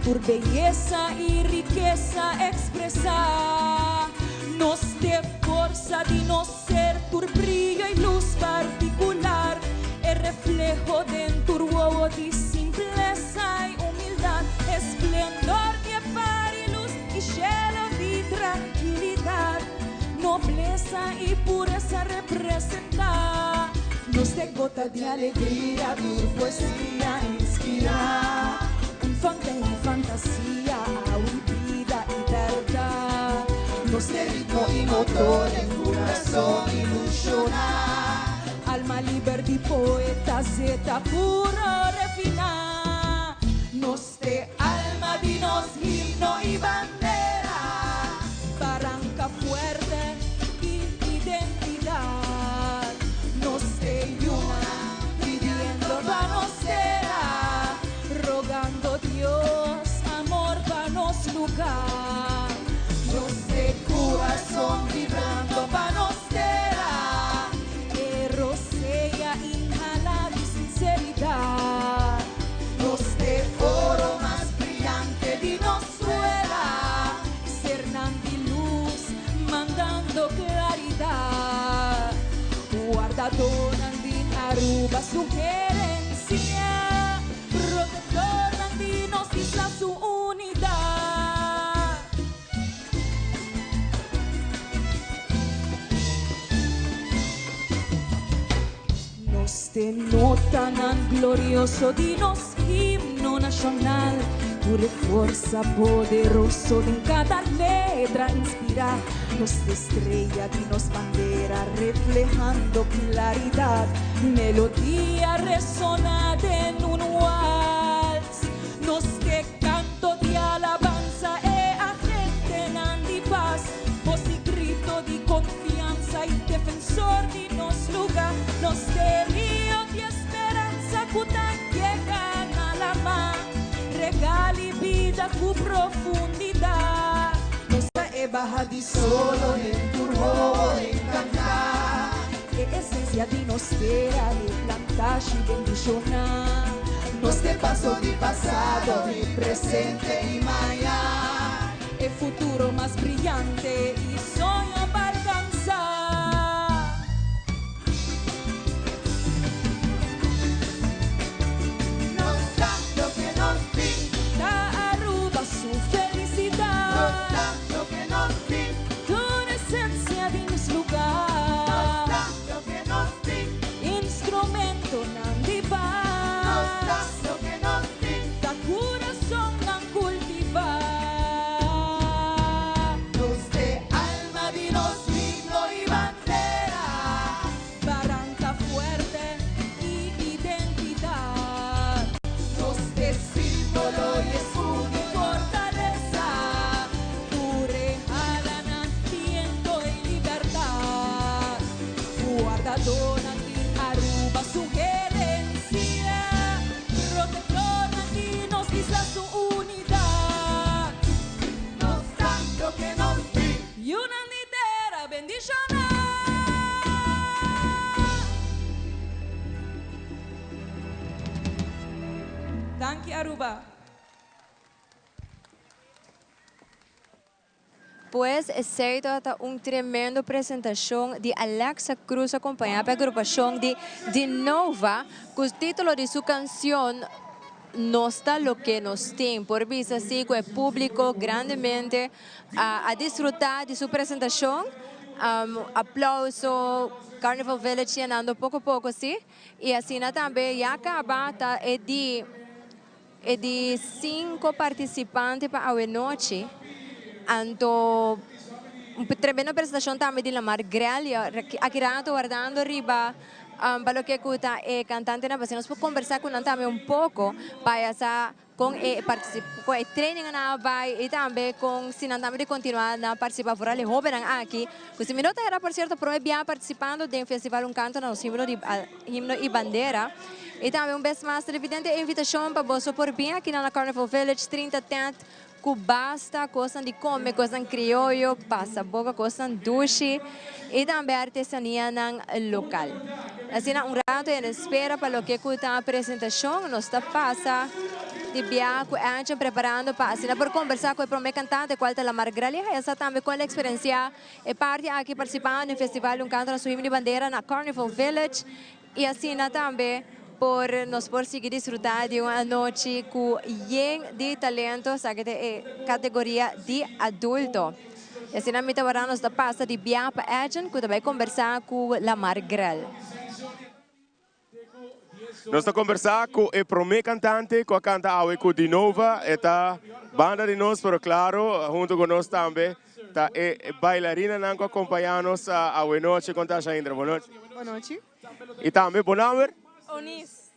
Tur beyesa y rikesa expresa Nos t'e forsa di nos ser tur brillo y luz particular E refleho den tur wowo di simplesa y humildad Esplendor di e par y luz y shelo di trankilidad Noblesa y puresa representa Nos t'e gota di alegria tur poesia inspira Un fonte di fantasia awe y bida y berdad Nos t'e ritmo y motor den curason ilusiona Alma liber di poeta zeta puro refina Nos t'e alma di nos himno y bandera Baranca fuerte y identidad Nos te yuna pidiendo pa nos tera Rogando Dios amor pa nos lugar Nos te curazon vibrante. Guardadornan di Aruba su herencia, protectornan di nos isla su unidad. Nos te notanan glorioso di nos himno nacional, tur e forsa poderoso den cada letra inspira. Nos te estrella di nos bandera reflehando claridad, melodia resona den un wals. Nos te canto di alabanza e agentenan di paz, voz y grito di confianza y defensor di nos luga. Nos te rio di esperanza cu ta yega na lama, regali bida cu profundidad. Nos ta e baha di solo den tur hobo encanta. E esencia di nos tera, e plantashi bendiciona. Nos te paso di pasado, di presente y maña. E futuro mas briyante y soño pa alcansa. Nos ta loke nos tin. Ta Aruba su felicidad. Nos ta loke nos tin. Tur esencia di nos lugar. Nos ta loke nos tin. Instrumentonan di paz. Nos ta loke nos tin. Ta curasonnan cultiva. Nos te alma di nos himno y bandera. Baranca fuerte y identidad. Nos te símbolo y escudo y fortaleza. Tur e halanan viento y libertad. Guardadornan di Aruba su herencia. Protectornan di nos isla su unidad. Nos ta loke nos tin. Yunan di tera bendiciona. Danki Aruba. Pues esey tabata un tremendo presentacion di Alexa Cruz acompaña pa e agrupacion di Dinova cu titulo di su cancion Nos ta loke nos tin. Por bisa si cu e publico grandemente a disfruta di su presentacion. Aplauso, Carnival Village yenando poco poco si. Y asina tambe ya caba ta e di e di cinco participante pa awe nochi. Anto un tremendo presentacion tambe di Lamar Grell. Aki rato wardando riba pa loke cu ta e cantantenan pa asina nos por conversa cu nan tambe un poco pa ya sa Con e con e trainingan a bay y tambe con si nan tambe di continua na participa vooral e hobennan aki cu si mi no ta hera por cierto prome bia participando den festival un canto na nos himno di himno y bandera y tambe un bes mas televidente e invitacion pa boso por bin aki na Carnival Village 30 tent cu basta cosnan di come cosnan crioyo pasa boca cosnan dushi y tambe artesanianan local. Asina un rato en espera pa loke cu ta presentacion nos ta pasa di bia cu Anchen preparando pa asina por conversa cu e prome cantante cual ta Lamar Gralija y asa tambe cual a experiencia e parti aki participando den festival Un Canto na su Himno di Bandera na Carnival Village y asina tambe por nos por sigui disfruta di un anochi cu yen di talento esaki ta e categoria di adulto. Y asina mi ta wara nos ta pasa di bia pa Edjean cu ta bay combersa cu Lamar Grell. Nos ta combersa cu e prome cantante cu a canta awe cu Dinova. E ta banda di nos, pero claro, hunto cu nos tambe ta e bailarinanan cu a acompaña nos awe nochi. Con ta Shaindra? Bon nochi. Bon nochi. Y tambe bo nomber? Onis.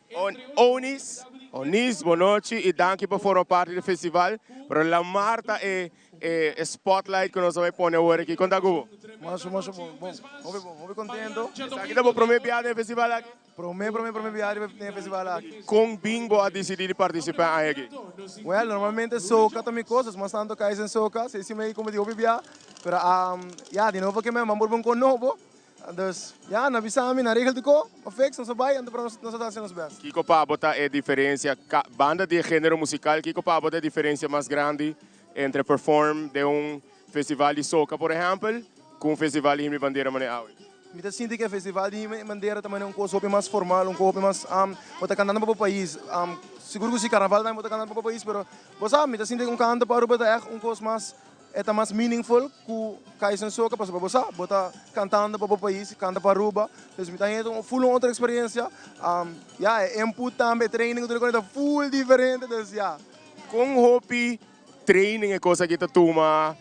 Onis. Onis, bon nochi y danki pa forma parti di festival. Pero Lamar ta e E spotlight ku nos a bai pone awor aki, kon ta ku bo? Masha masha bon, bon, hopi bon, hopi kontento. Esaki ta bo prome biaha den e festival aki? Prome, prome, prome biaha den e festival aki. Kon bin bo a disidí di partisipá aña aki? Well, normalmente soca ta mi kos, mas tantu kais en soca, si mi a kometi hopi biaha, pero ya, di nobo ke mi a mambor bon kon nobo, Dus, ya, nan bisa mi, nan regel di ko, a fix, nos a bai, anto pero nos a ta hasi nos best. Kiko pa bo ta e diferencia, banda di e genero musical, kiko pa bo ta e diferencia mas grandi entre perform den un festival di soca, por ehempel, cu un festival di Himno y Bandera manera awe? Mi ta sinti ku e festival di bandera ta manera un kos hopi mas formal, un kos hopi mas bo ta kantando pa bo pais. Sigur ku si karnaval tambe bo ta kantando pa bo pais, pero bo sa mi ta sinti un kanto pa Aruba ta ègt un kos mas e ta mas meaningful ku Kaiso en Soca pasobra bo sa bo ta kantando pa bo pais, kanta pa Aruba. Dus mi ta haña un full un otro eksperensia. Ya e input tambe, e training ku tur e kos ta full diferente, dus ya. Kon hopi training e kos aki ta tuma?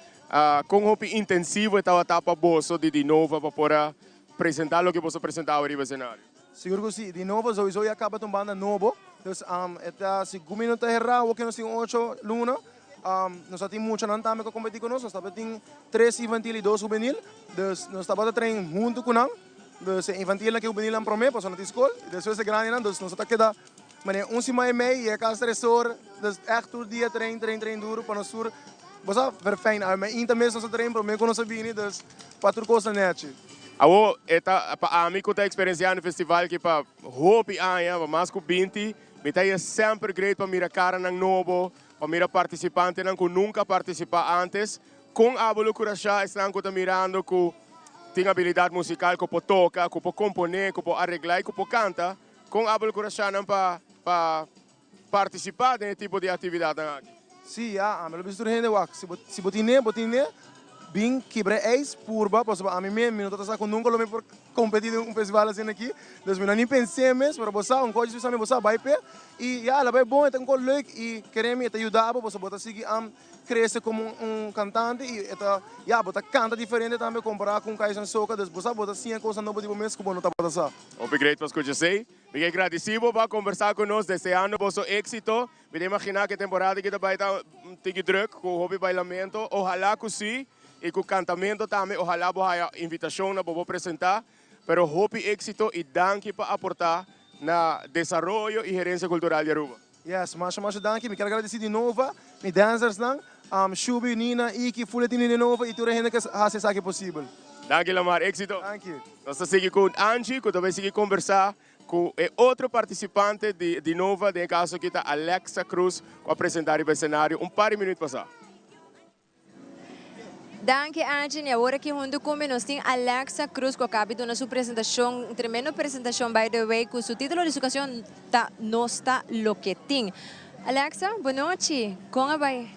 Kon hopi intensivo e tabata pa boso di Dinova pa por a presenta loke boso a presenta awe riba escenario? Sigur ku si. Dinova souiso ya kaba ta un banda nobo. Dus e ta sigur mi no ta herá awo ke nos tin ocho luna. Nos a tin muchanan tambe ku a kompetí ku nos. Nos tabata tin tres infantil i dos hubenil. Dus nos tabata train huntu ku nan. Dus e infantilnan ku e hubenilnan promé pasobra nan tin skol. I despues e grandinan. Dus nos a ta keda manera un siman i mei i e kas tres or. Dus ègt tur dia train train train duru pa nos tur Bo sa verfijn awe mi inta mes nos a train prome ku nos a bini dus pa tur kos ta nechi. Awo e ta pa ami ku ta eksperensiando festival ki pa hopi aña, pa mas ku 20, mi ta haya semper great pa mira karanan nobo, pa mira partisipantenan ku nunka a partisipá antes. Kon abo lo kurashá esnan ku ta mirando ku tin abilidat musikal ku por toka, ku por komponé, ku por areglá i ku por kanta? Kon abo lo kurashá nan pa pa partisipá den e tipo di aktividatnan aki? Sí, ya, ami lo bisa tur hende wak, si bo si bo tin ne, bo tin ne, bin kibra e ijs, purba, pasobra ami mes mi no ta ta sa ku nunka lo mi por kompetí den un festival asina aki, dus mi no ni pens'é mes, pero bo sa, un kos bisa mi bo sa, bai p'e, i ya, la bai bon, e ta un kos leuk, i kere mi e ta yuda bo, pasobra bo ta sigui krese komo un kantante, i e ta, ya, bo ta kanta diferente tambe kompará ku un Kaisan Soca, dus bo sa, bo ta siña kosnan nobo di bo mes ku bo no tabata sa. Hopi great pa skucha esei. Mi ke gradisí bo pa kombersá ku nos, deseando boso éksito. Mi ta imaginá ku e temporada aki ta bai ta un tiki drùk ku hopi bailamento. Ohalá ku sí i ku kantamento tambe. Ohalá bo haya invitashon na bo por presentá. Pero hopi éksito i danki pa aportá na desaroyo i herensia kultural di Aruba. Yes, masha masha danki. Mi kier agradesí di nova mi dancersnan, Shubi, Nina, Iki, Fule Tini di nova i tur e hende ku a hasi esaki posibel. Danki Lamar, éksito. Danki. Nos ta sigui ku Angie ku ta bai sigui kombersá ku e otro partisipante di di nova, den e kaso aki ta Alexa Cruz ku a presentá riba esenario un par di minüt pasá. Danki Angie, y awor aki hunto cu mi nos tin Alexa Cruz cu a caba di duna su presentacion, un tremendo presentacion by the way, cu su titulo di su cancion ta Nos ta loke tin. Alexa, bonochi, con a bay?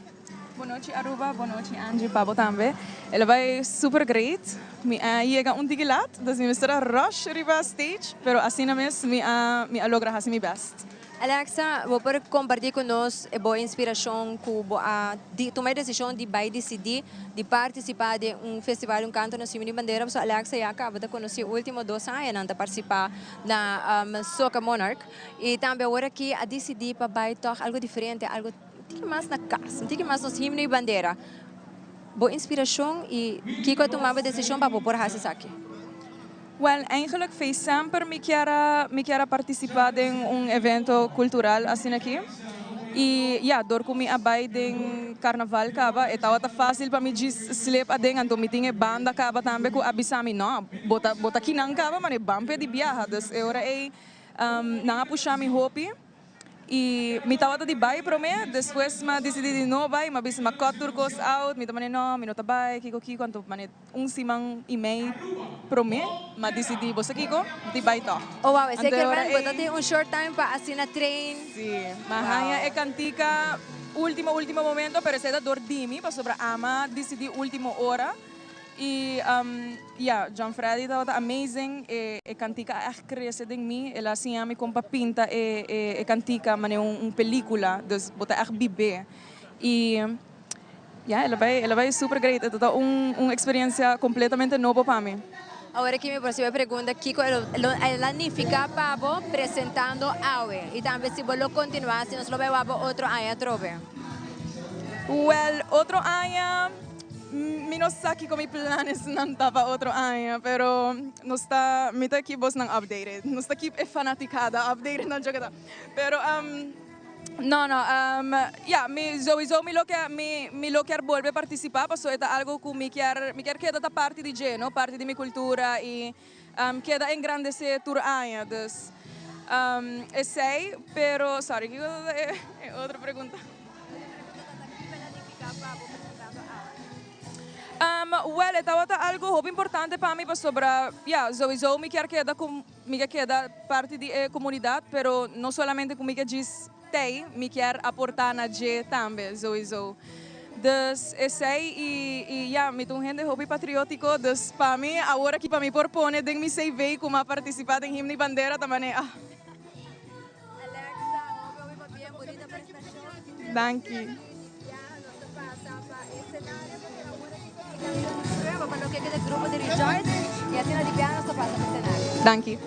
Bonochi Aruba, bonochi Angie, pa bo tambe. El a bay super great, mi a yega un tiki laat, dus mi mester a rush riba stage, pero asina mes mi a mi a logra haci mi best. Alexa, bo por comparti cu nos e bo inspiracion cu bo a tuma e decision di bay dicidi di participa den un festival di un canto na Simi di Bandera? Pasobra Alexa ya caba ta conoci ultimo dos añanan ta participa na Soca Monarch y tambe awor aki a dicidi pa bay toch algo diferente, algo tiki mas na cas, un tiki mas nos himno y bandera. Bo inspiracion y kico a tuma bo decision pa bo por haci esaki? Wel, eigenlijk fei semper mi kier a mi kier a participa den un evento cultural asina aki. Y ya, dor cu mi a bay den carnaval caba, e tabata facil pa mi djis slip aden, anto mi tin e banda caba tambe cu a bisa mi, no, bo ta bo ta kinan caba, mane ban p'e di biaha. Dus e ora ey nan a pusha mi hopi. Y mi tabata di bay prome, despues m'a dicidi di no bay, m'a bisa m'a cut tur cos out, mi ta mane no, mi no ta bay, kico kico, anto mane un siman y mei prome m'a dicidi bo sa kico, di bay toch. Oh wow, esey kier men bo ta tin un short time pa asina train. Si, m'a haya e cantica ultimo ultimo momento, pero esey ta door di mi, pasobra am'a dicidi ultimo ora. Y ya, John Freddy tabata amazing, e e cantica a echt crece den mi, el a siña mi con pa pinta e e e cantica manera un un pelicula, dus bo ta echt bib'é. Y ya, el a bay el a bay super great, e ta un un experiencia completamente nobo pa mi. Awor aki mi por haci e pregunta, kico e lo lo el a nifica pa bo presentando awe? Y tambe si bo lo continua, si nos lo bay wak bo otro aña atrobe? Well, otro aña. Mi no sa kiko mi planesnan ta pa otro aña, pero nos ta, mi ta keep bosnan updated. Nos ta keep e fanaticada updated nan djoke ta. Pero no no, ya, mi souiso mi lo ke, mi mi lo kier bolbe participa paso e ta algo ku mi kier, mi kier keda ta parti di dje, no, parti di mi cultura y keda engrandece tur aña. Dus esey, pero sorry kiko ta e otro pregunta? Wel, e tabata algo hopi importante pa mi pasobra, ya, sowieso mi kier keda cu, mi kier keda parti di e comunidad, pero no solamente cu mi kier djis tey, mi kier aporta na dje tambe, sowieso. Dus esey y, y ya, mi ta un hende hopi patriotico, dus pa mi, awor aki pa mi por pone den mi CV cu mi a participa den Himno y Bandera ta mane, ah. Alexa, hopi hopi pabien, bonita prestacion. Danki. Pa loke ke grupo di Rejoice y asina di bia nos ta pasa pa escenario. Danki.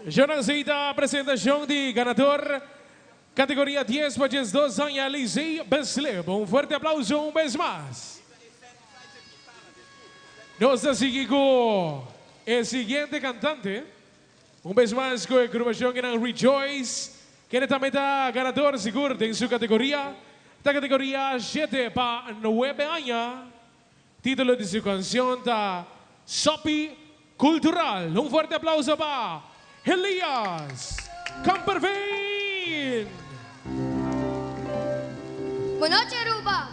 Jonancita, presentacion di ganador categoria 10 pa 12 aña, Lizzie Besleb. Un fuerte aplauso un bes mas. Nos ta sigui cu e siguiente cantante. Un bes mas cu e agrupacion nan Rejoice, kende tambe ta ganador sigur den su categoria. Ta categoria 7 pa 9 aña. Titulo di su cancion ta Sopi Cultural. Un fuerte aplauso pa Elias Kamperveen. Bon nochi, Aruba.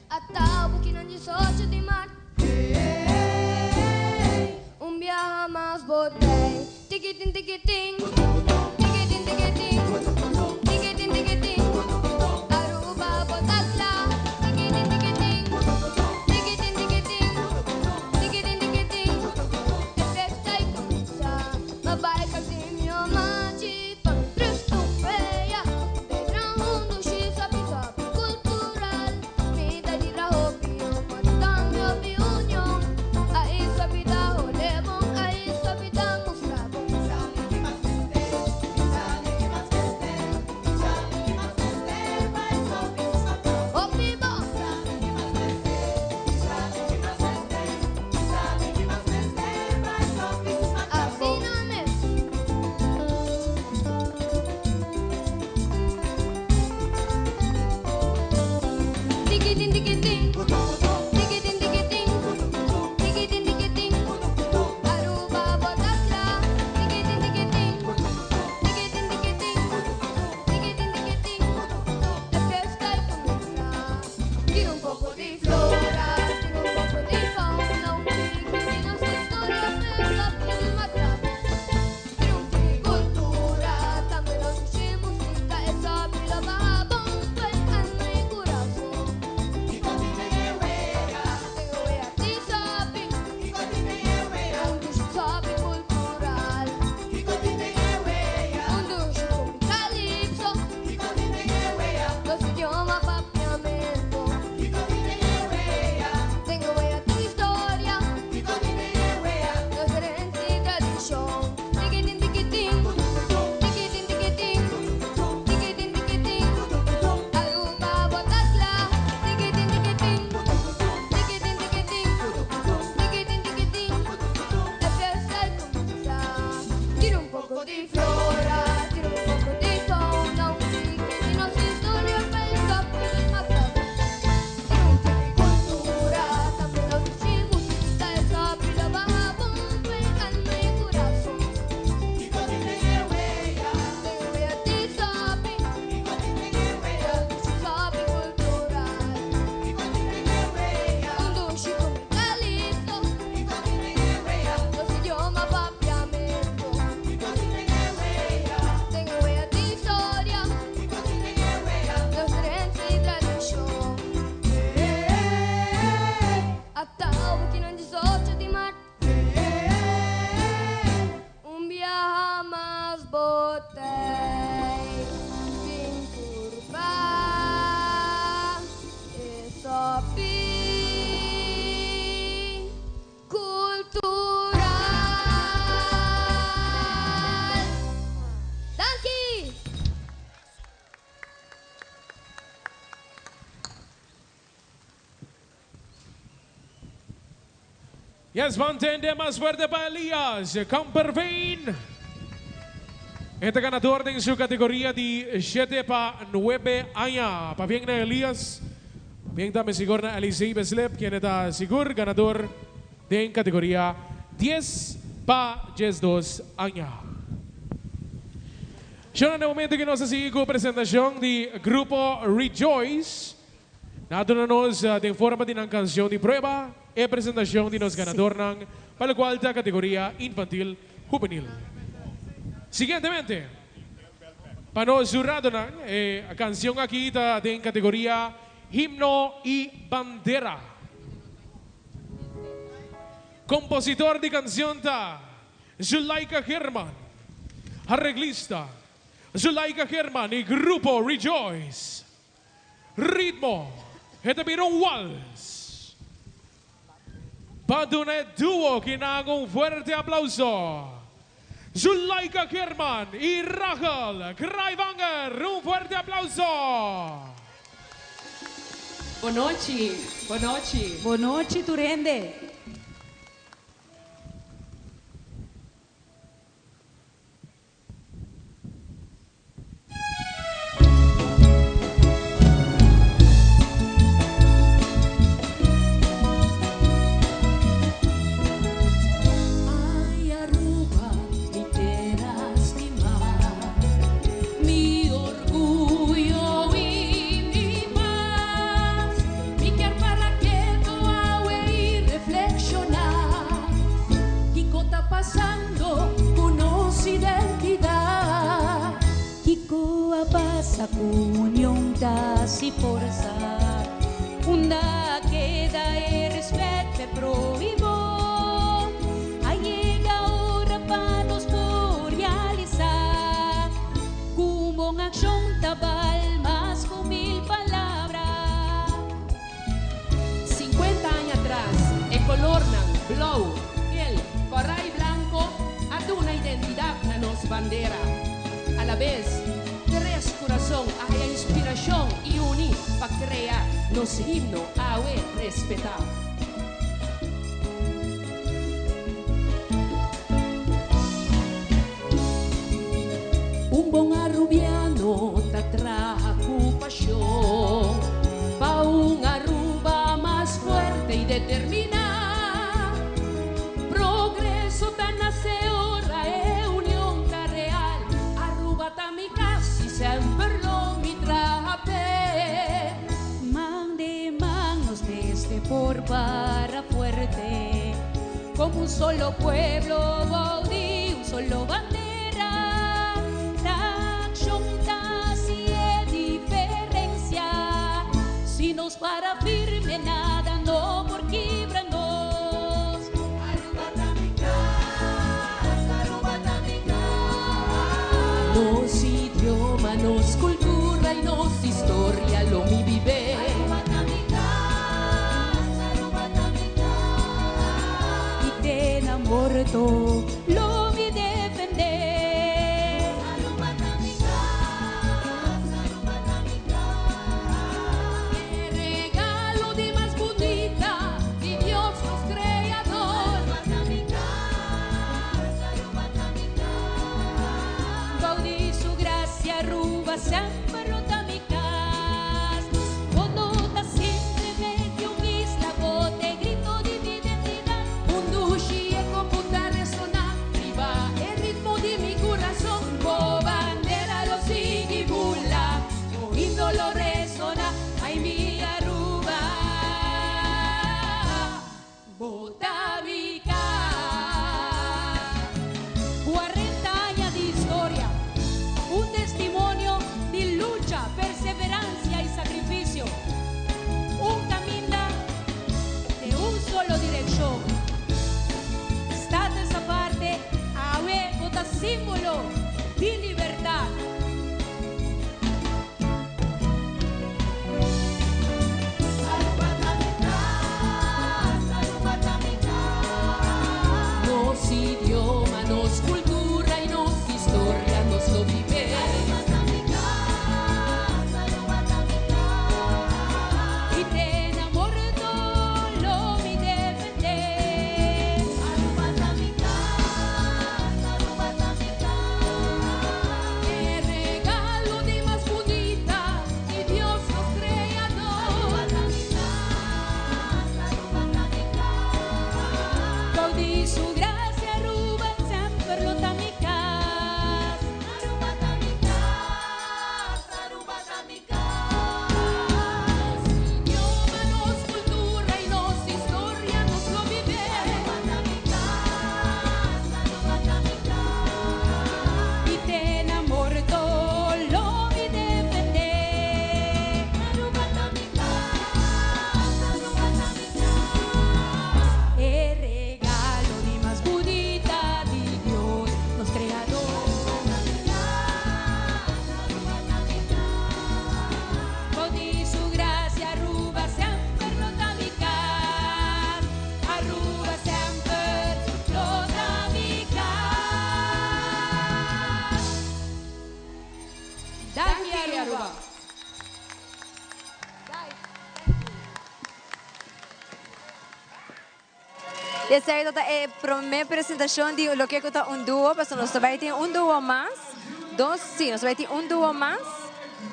Atabo ki nan 18 di maart. Un biaha mas botei. Tikitin tikitin. Tikitin tikitin. Tikitin tikitin. Aruba bo ta kla. Tikitin tikitin. Tikitin tikitin. Tikitin tikitin. E fiesta a cuminsa. M'a bay cas di mi omachi pa mi trece un feya. Bira un dushi sabi sabi cultural. Mi ta dira hopi ora tambe hopi union. Ay sabi ta hole bon, ay sabi ta mustra bon. di flora, tin un poco di fauna, un tiki di nos historia, pa e sabi Tin un tiki cultura, tambe nos dushi musica, e sabi laba habon pa e alma y curason. Kico tin den e wea? Den e wea di sabi. Kico tin den e wea? Dushi sabi cultural. Kico tin den e wea? Un dushi comida listo. Kico tin den e wea? Nos idioma papiamento. Kico tin den e wea? Den e wea di historia. Kico tin den e wea? Nos herencia y tradicion. Ata kinan 18 di maart. Un biaha mas bo t'ey bin purba e sopi cultural. Danki! Yes, mantende mas fuerte pa Elias Kamperveen. E ta ganador den su categoria di 7 pa 9 aña. Pabien na Elias. Pabien tambe sigur na Elisei Beslep, quien ta sigur ganador den categoria 10 pa 12 aña. Ya na momento cu nos ta sigui cu e presentacion di Grupo Rejoice, nan a duna nos den forma di un cancion di prueba e presentacion di nos ganadornan pa locual ta categoria infantil juvenil. Siguientemente, pa nos huradonan, e cancion aki ta den categoria Himno y Bandera. Compositor di cancion ta Zulaika Herman, arreglista Zulaika Herman y Grupo Rejoice. Ritmo, e ta bira un wals. Pa duna e duo kinan un fuerte aplauso. Zulaika Herman y Rachel Kraiwanger, un fuerte aplauso. Bon nochi, bon nochi. Bon nochi, tur hende. Ay Aruba, mi tera stima, mi orguyo y mi paz. Mi kier para keto awe y reflexiona kico ta pasando cu nos identidad. Kico a pasa cu union ta haci forsa? Unda a keda e respet p'e prohimo? A yega ora pa nos por realisa cu un bon accion ta bal mas cu mil palabra. 50 aña atras, e colornan blou, gel, cora y blanco a duna identidad na nos bandera. A la bes, tres curason a haya inspiracion y uni pa crea nos himno awe respeta. Un bon Arubiano ta traha cu pasion pa un Aruba mas fuerte y determina. Progreso ta nace ora e union ta real. Aruba ta mi cas y semper lo mi traha p'e. Man den man nos mester por para fuerte, como un solo pueblo, bou di un solo bandera. Ta accion ta haci e diferencia, si nos para firme nada no por kibra nos. Aruba ta mi cas, Aruba ta mi cas. Nos idioma, nos cultura y nos historia lo mi biba. Aruba ta mi cas, Aruba ta mi cas. Y te morto lo mi defende. Aruba ta mi cas, Aruba ta mi cas. E regalo di mas bunita di Dios nos creador. Aruba ta mi cas, Aruba ta mi cas. semper lo ta mi cas. Bo no ta simplemente un isla, bo t'e grito di mi identidad. Un dushi eco cu ta resona riba e ritmo di mi curason. Bo bandera lo sigui bula, bo himno lo resona, ay mi Aruba, bo ta mi cas. Cuarenta aña di historia, un testimonio di lucha, perseverancia y sacrificio. Un caminda den un solo direccion. Status Aparte, awe bo ta simbolo di libertad. Aruba ta mi cas, Aruba ta mi cas. Nos idioma, nos cultura y nos historia nos lo bibe. Aruba ta mi cas, Aruba ta mi cas. Y te na morto lo mi defende. Aruba ta mi cas, Aruba ta mi cas. E regalo di mas bunita di Dios nos creador. Aruba ta mi cas, Aruba ta mi cas. Bou di su gracia Aruba semper lo ta mi cas. Aruba ta mi cas, Aruba ta mi cas. Idioma, nos cultura y nos historia nos lo bibe. Aruba ta mi cas, Aruba ta mi cas. Y te na morto lo mi defende. Aruba ta mi cas, Aruba ta mi cas. E regalo di mas bunita di Dios, nos creador. Aruba ta mi cas, Bou di su gracia Aruba semper lo ta mi cas. Aruba semper lo ta mi cas. Danki Aruba. Esey ta e prome presentacion di loke cu ta un duo, pasobra nos ta bay tin un duo mas, dos, si, nos ta bay tin un duo mas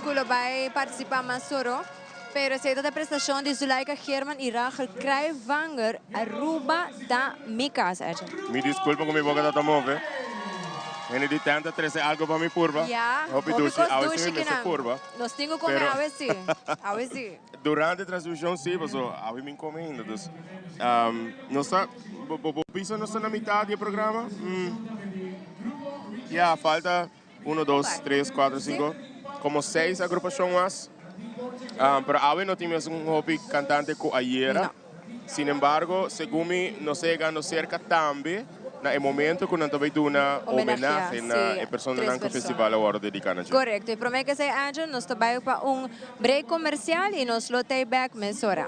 cu lo bay participa mas soro, pero esey ta e presentacion di Zulaika Geerman y Rachel Kruyvanger, Aruba ta mi cas, Edjean. Mi disculpa cu mi boca ta ta move. Hende di tenta trece algo pa mi purba. Ya, Hopi hopi dushi, cos awe dushi si mi mester kinan. purba. Nos tin cu come Pero awe si, awe si. Durante transmisión sí, paso awe mi come ainda. Dus, nos ta, bo, bo, bo bisa nos ta na mitad di e programa? Mm. Ya, falta uno, dos, tres, cuatro, cinco, como seis agrupacion mas. Pero awe no tin mes un hopi cantante cu ayera. No. Sin embargo, segun mi, nos ta yegando cerca tambe na e momento cu nan ta bay duna Homenahe, homenahe na sí, e personanan tres cu persona. festival a wordo dedica na dje. Correcto. Y prome que esey Angel, nos ta bay pa un break comercial y nos lo tay back mesora.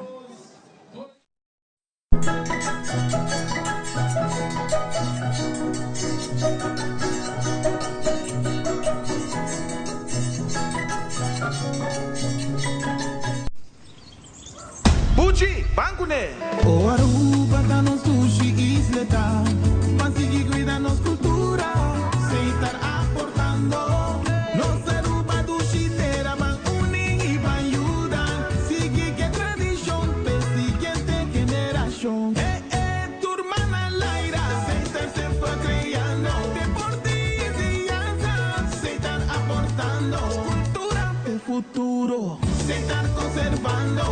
Buchi, ban kuné! O Aruba ta nos dushi isleta, Ban sigui cuida nos cultura, Seitar aportando. Nos Aruba dushi tera, Ban uni y ban yuda, Sigui cu e tradicion p'e siguiente generacion. Eh eh, tur man al aire, Seitar semper creando, Deporte y enseñanza, Seitar aportando. Cultura p'e futuro. Seitar conservando.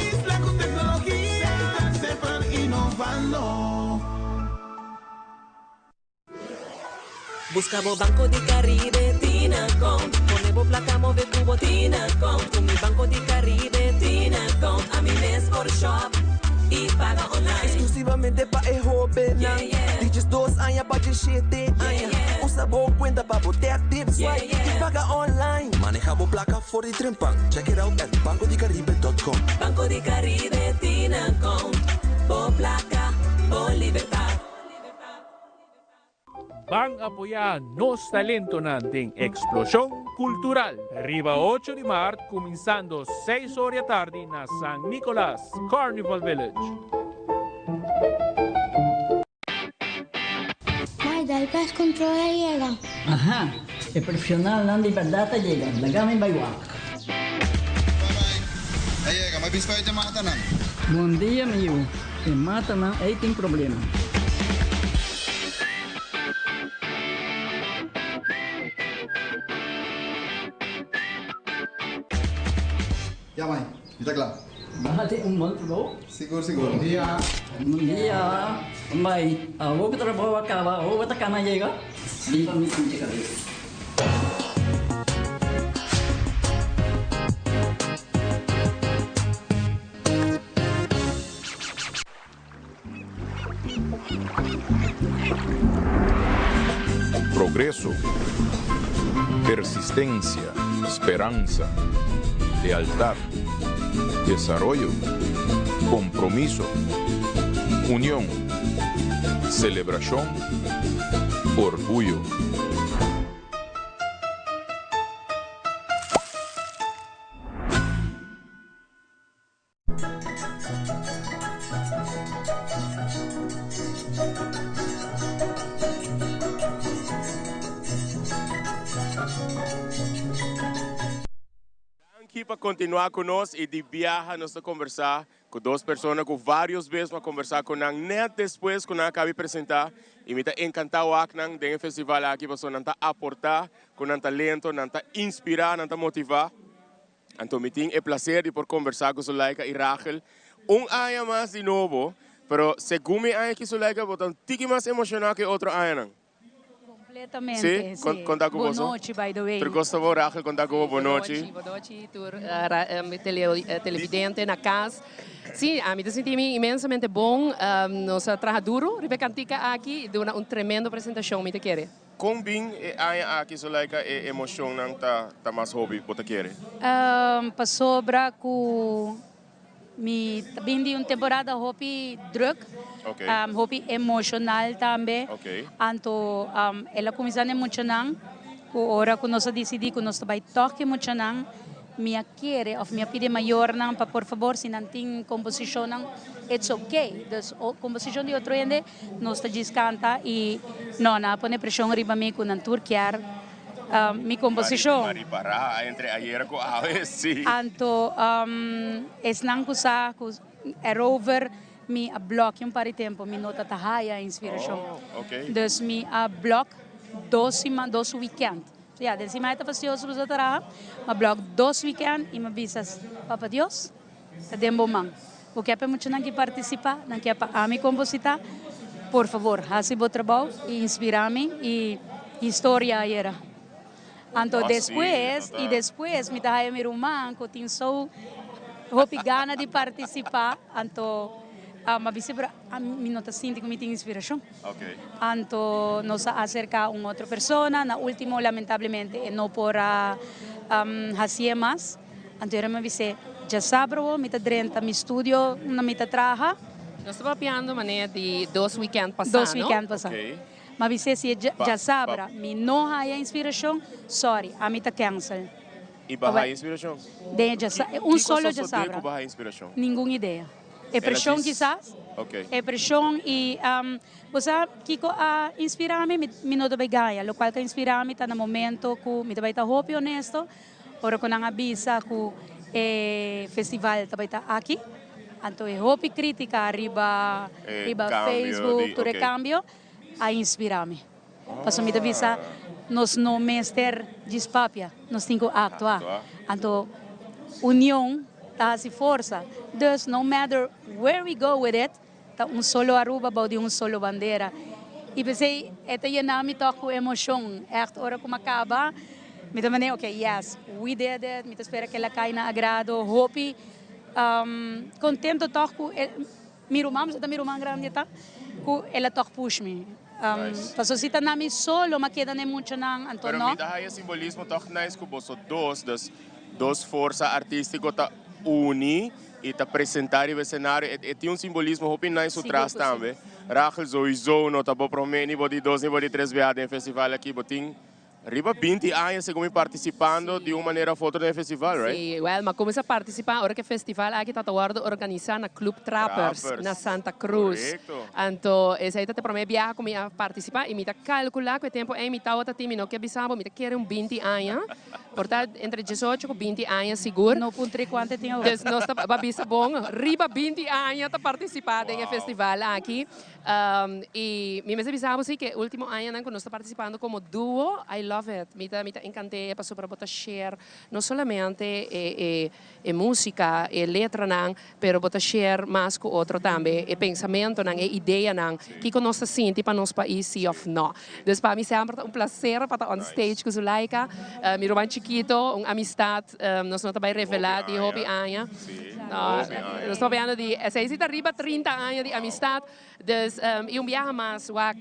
Isla cu tecnologia. Seitar semper innovando. Busca bo Banco di Caribe tin account. Pone bo placa move cu bo tin account. Cu mi Banco di Caribe tin account. Ami mes por shop y paga online. Exclusivamente pa e hobennan. Di 12 aña pa 17 aña. Usa bo cuenta pa bo tap, tip, swipe y paga online. Maneha bo placa for di trempan. Check it out at bancodicaribe.com. Banco di Caribe tin account. Bo placa, bo libertad. Ban apoya nos talentonan den Explosion Cultural riba ocho di maart cuminsando seis or di atardi na San Nicolas Carnival Village. Mai, dal pest control a yega. Aha. E profesionalnan di berdad a yega, laga mi bay wak. A yega, ma bispuit e matanan. Bon dia mi yu, e matanan ey tin problema. Ya mai, mi ta kla. Bati un bon trabou. Sigur sigur. Bon dia. Bon dia. Mai, awor ku trabou a kaba, awor bo ta kana yega? Lipa mi pinche kabes. Progreso, persistencia, speransa, lealtad, desaroyo, compromiso, union, celebracion, orguyo. Danki pa continua cu nos y di biaha nos ta conversa cu dos persona cu varios bes mi a conversa cu nan net despues cu nan a cabi presenta y mi ta encanta wak nan den e festival aki pasobra nan ta aporta cu nan talento, nan ta inspira, nan ta motiva. Anto mi tin e placer di por conversa cu Zulaika y Rachel un aña mas di nobo, pero segun mi aña aki Zulaika bo ta un tiki mas emociona cu e otro añanan. Completamente, Si? Con, conta cu Bon boso. nochi, by the way. Tur cos ta bo Rachel, conta cu bo bon nochi. Bon nochi tur televidente na cas. Si, ami ta sinti mi inmensamente bon. Nos a traha duro riba e cantica aki y duna un tremendo presentacion mi ta kere. Kon bin e aña aki Zulaika e emocionnan ta ta mas hopi bo ta kere? Pasobra ku mi ta bin di un temporada hopi druk, hopi emocional tambe. Anto el a kuminsá na e muchanan ku ora ku nos a disidí ku nos ta bai tòg e muchanan, Mi a kere of mi a pidi e mayornan pa por fabor si nan tin composicionnan it's ok. Dus composicion di otro hende nos ta djis canta y no nan a pone presion riba mi cu nan tur kier mi composicion. Ma ripara entre ayer cu awe si. Anto esnan cu sa cu erover mi a blokia un par di tempo mi no ta ta haya inspiracion. Dus mi a blok dos siman dos weekend. Ya, den siman e ta fastioso pa traha, m'a blòk dos wikènt i m'a bisa, Papa Dios, ta den bo man. Bo ke pa e muchanan ki partisipá, nan ke pa ami kompositá, por favor, hasi bo trabou i inspirá mi i historia ayera. Anto despues, i despues mi ta haya mi ruman ku tin so hopi gana di partisipá, anto m'a bisa, pero ami no ta sinti ku mi tin inspirashon. Anto nos a acerca un otro persona, na ultimo lamentablemente e no por a hacié mas. Anto era mi a bis'é, djasabra bo mi ta drenta mi studio unda mi ta traha. Nos ta papiando manera di dos weekend pasá, Dos no? weekend pasá. Mi a bis'é si e djasabra mi no haya inspiracion, sorry, ami ta cancel. Y bo haya inspiracion? Den e djasabra, un solo djasabra. Kico a sosode cu bo haya inspiracion? Ningun idea. E preshon kisas. E preshon i bo sa kiko a inspirá mi? Mi no ta bai gaña. Lokual ta inspirá mi ta na momento ku mi ta bai ta hopi honesto ora ku nan a bisa ku e festival ta bai ta aki. Anto e hopi krítika riba riba Facebook tur e kambio a inspirá mi. Pasobra mi ta bisa nos no mester djis papia, nos tin ku aktua. Anto union ta hasi forsa. Dus no matter where we go with it, ta un solo Aruba bou di un solo bandera. I p'esei e ta yena mi tòg ku emoshon. Ègt ora ku mi a kaba mi ta manera ok yes, we did it, mi ta spera ku el a kai na agrado. Hopi kontento tòg ku e. Mi ruman, ta mi ruman grandi ta, ku el a tòg push mi. Pasobra si ta na mi so lo mi a keda na e muchanan, anto Pero no. mi ta haya simbolismo tòg nice ku boso dos, dus dos forsa artístiko ta uni i ta presentá riba e senario. E tin un simbolismo hopi nice su tras tambe. Rachel, souiso no ta bo promé ni bo di dos ni bo di tres biaha den e festival aki. Bo tin. Riba 20 aña segun mi participando di un manera of otro den e festival, right? Sí, well, m'a cuminsa participa ora cu e festival aki tata wordo organisa na Club Trappers, Trappers. na Santa Cruz. Correcto. Anto esey ta e prome biaha cu mi a participa y mi ta calcula cu e tempo ey mi tawata tin, mi no ke bisa bo, mi ta kere un 20 aña. Por ta entre diesocho cu 20 aña sigur. No puntra cuanto tin awor. Dus nos ta bisa bon, riba 20 aña ta participa den e festival aki. Y mi mester bisa bo si ke ultimo añanan ku nos ta partisipando komo duo, I love it. Mi ta mi ta enkant'é pasobra bo ta share no solamente e e e músika, e letranan, pero bo ta share mas ku otro tambe e pensamentonan, e ideanan, kiko nos ta sinti pa nos pais si òf no. Dus pa mi semper ta un plaser pa ta on stage ku Zulaika, mi ruman chikito, un amistat nos no ta bai revelá di hopi aña. Nos ta papiando di esei si ta riba 30 aña di amistad. Dus y un biaha mas wak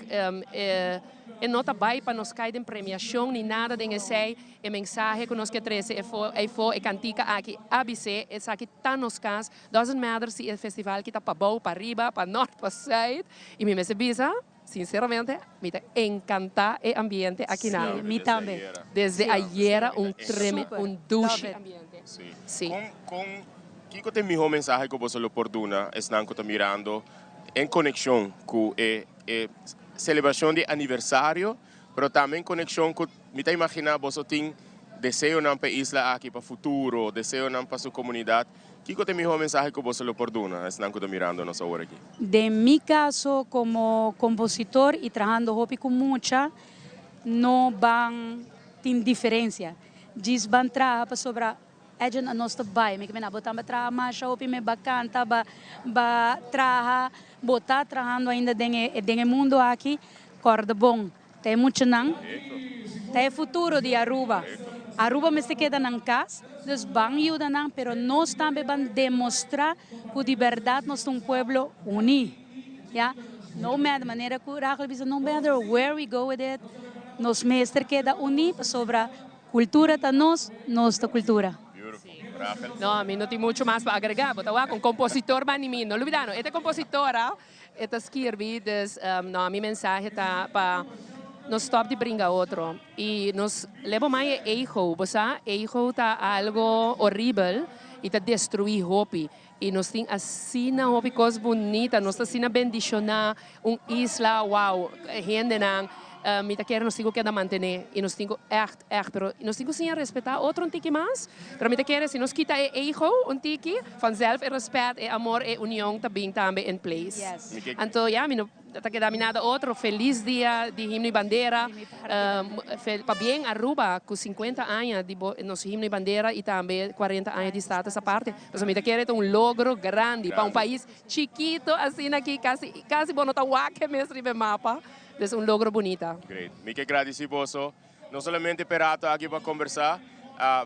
e no ta bai pa nos kai den premiacion ni nada den esei. E mensahe cu nos ke trece eyfo e cantica aki a bis'é esaki ta nos cas. Doesn't matter si e festival ki ta pabou, pariba, panort, pasuid. Y mi mester bisa. Sinceramente, mi ta encanta e ambiente akinan. Sí, mi tambe. Desde ayera un treme, un dushi ambiente. Sí. Con, con, kico ta e miho mensahe cu boso lo por duna esnan cu ta mirando en conexion cu e, e celebracion di aniversario, pero tambe en conexion cu mi ta imagina boso tin deseonan pa e isla aki pa futuro, deseonan pa su comunidad. Kiko ta e mihó mensahe ku boso lo por duna esnan ku ta mirando nos awor aki? Den mi kaso komo kompositor i trahando hopi ku mucha no ban tin diferensia. Djis ban traha pasobra Edjean nos ta bai. Mi ke mira bo tambe traha masha hopi mi ba kanta ba ba traha bo ta trahando ainda den e den e mundo aki kòrda bon. Ta e muchanan ta e futuro di Aruba. Aruba mester keda nan cas, dus ban yuda nan, pero nos tambe ban demostra cu di berdad nos ta un pueblo uni. Ya, no matter, manera cu Rachel a bisa, no matter where we go with it, nos mester keda uni pasobra cultura ta nos, nos ta cultura. No, mi no tin mucho mas pa agrega. Bo ta wak un compositor bani mi. No lubida no, e ta compositora. E ta skirbi, dus no, mi mensahe ta pa nos stop di bringa otro y nos lebo mai e ego, bo sa, ego ta algo horibel y ta destrui hopi y nos tin asina hopi cos bunita, nos ta asina bendiciona, un isla, wow, hendenan, mi ta kere nos tin cu keda mantene y nos tin cu echt Echt, pero nos tin cu siña respeta otro un tiki mas. Pero mi ta kere si nos kita e ego un tiki, vanzelf e respet, e amor, e union ta bin tambe in place. Anto ya, mi no ta keda mi nada otro. Feliz dia di himno y bandera. Pabien Aruba cu 50 aña di nos himno y bandera y tambe 40 aña di status aparte. Pasobra mi ta kere ta un logro grandi pa un pais chikito asina aki, casi casi bo no ta wak e mes riba e mapa. Dus un logro bunita. Great. Mi ke gradici boso. No solamente p'e rato aki pa kombersá,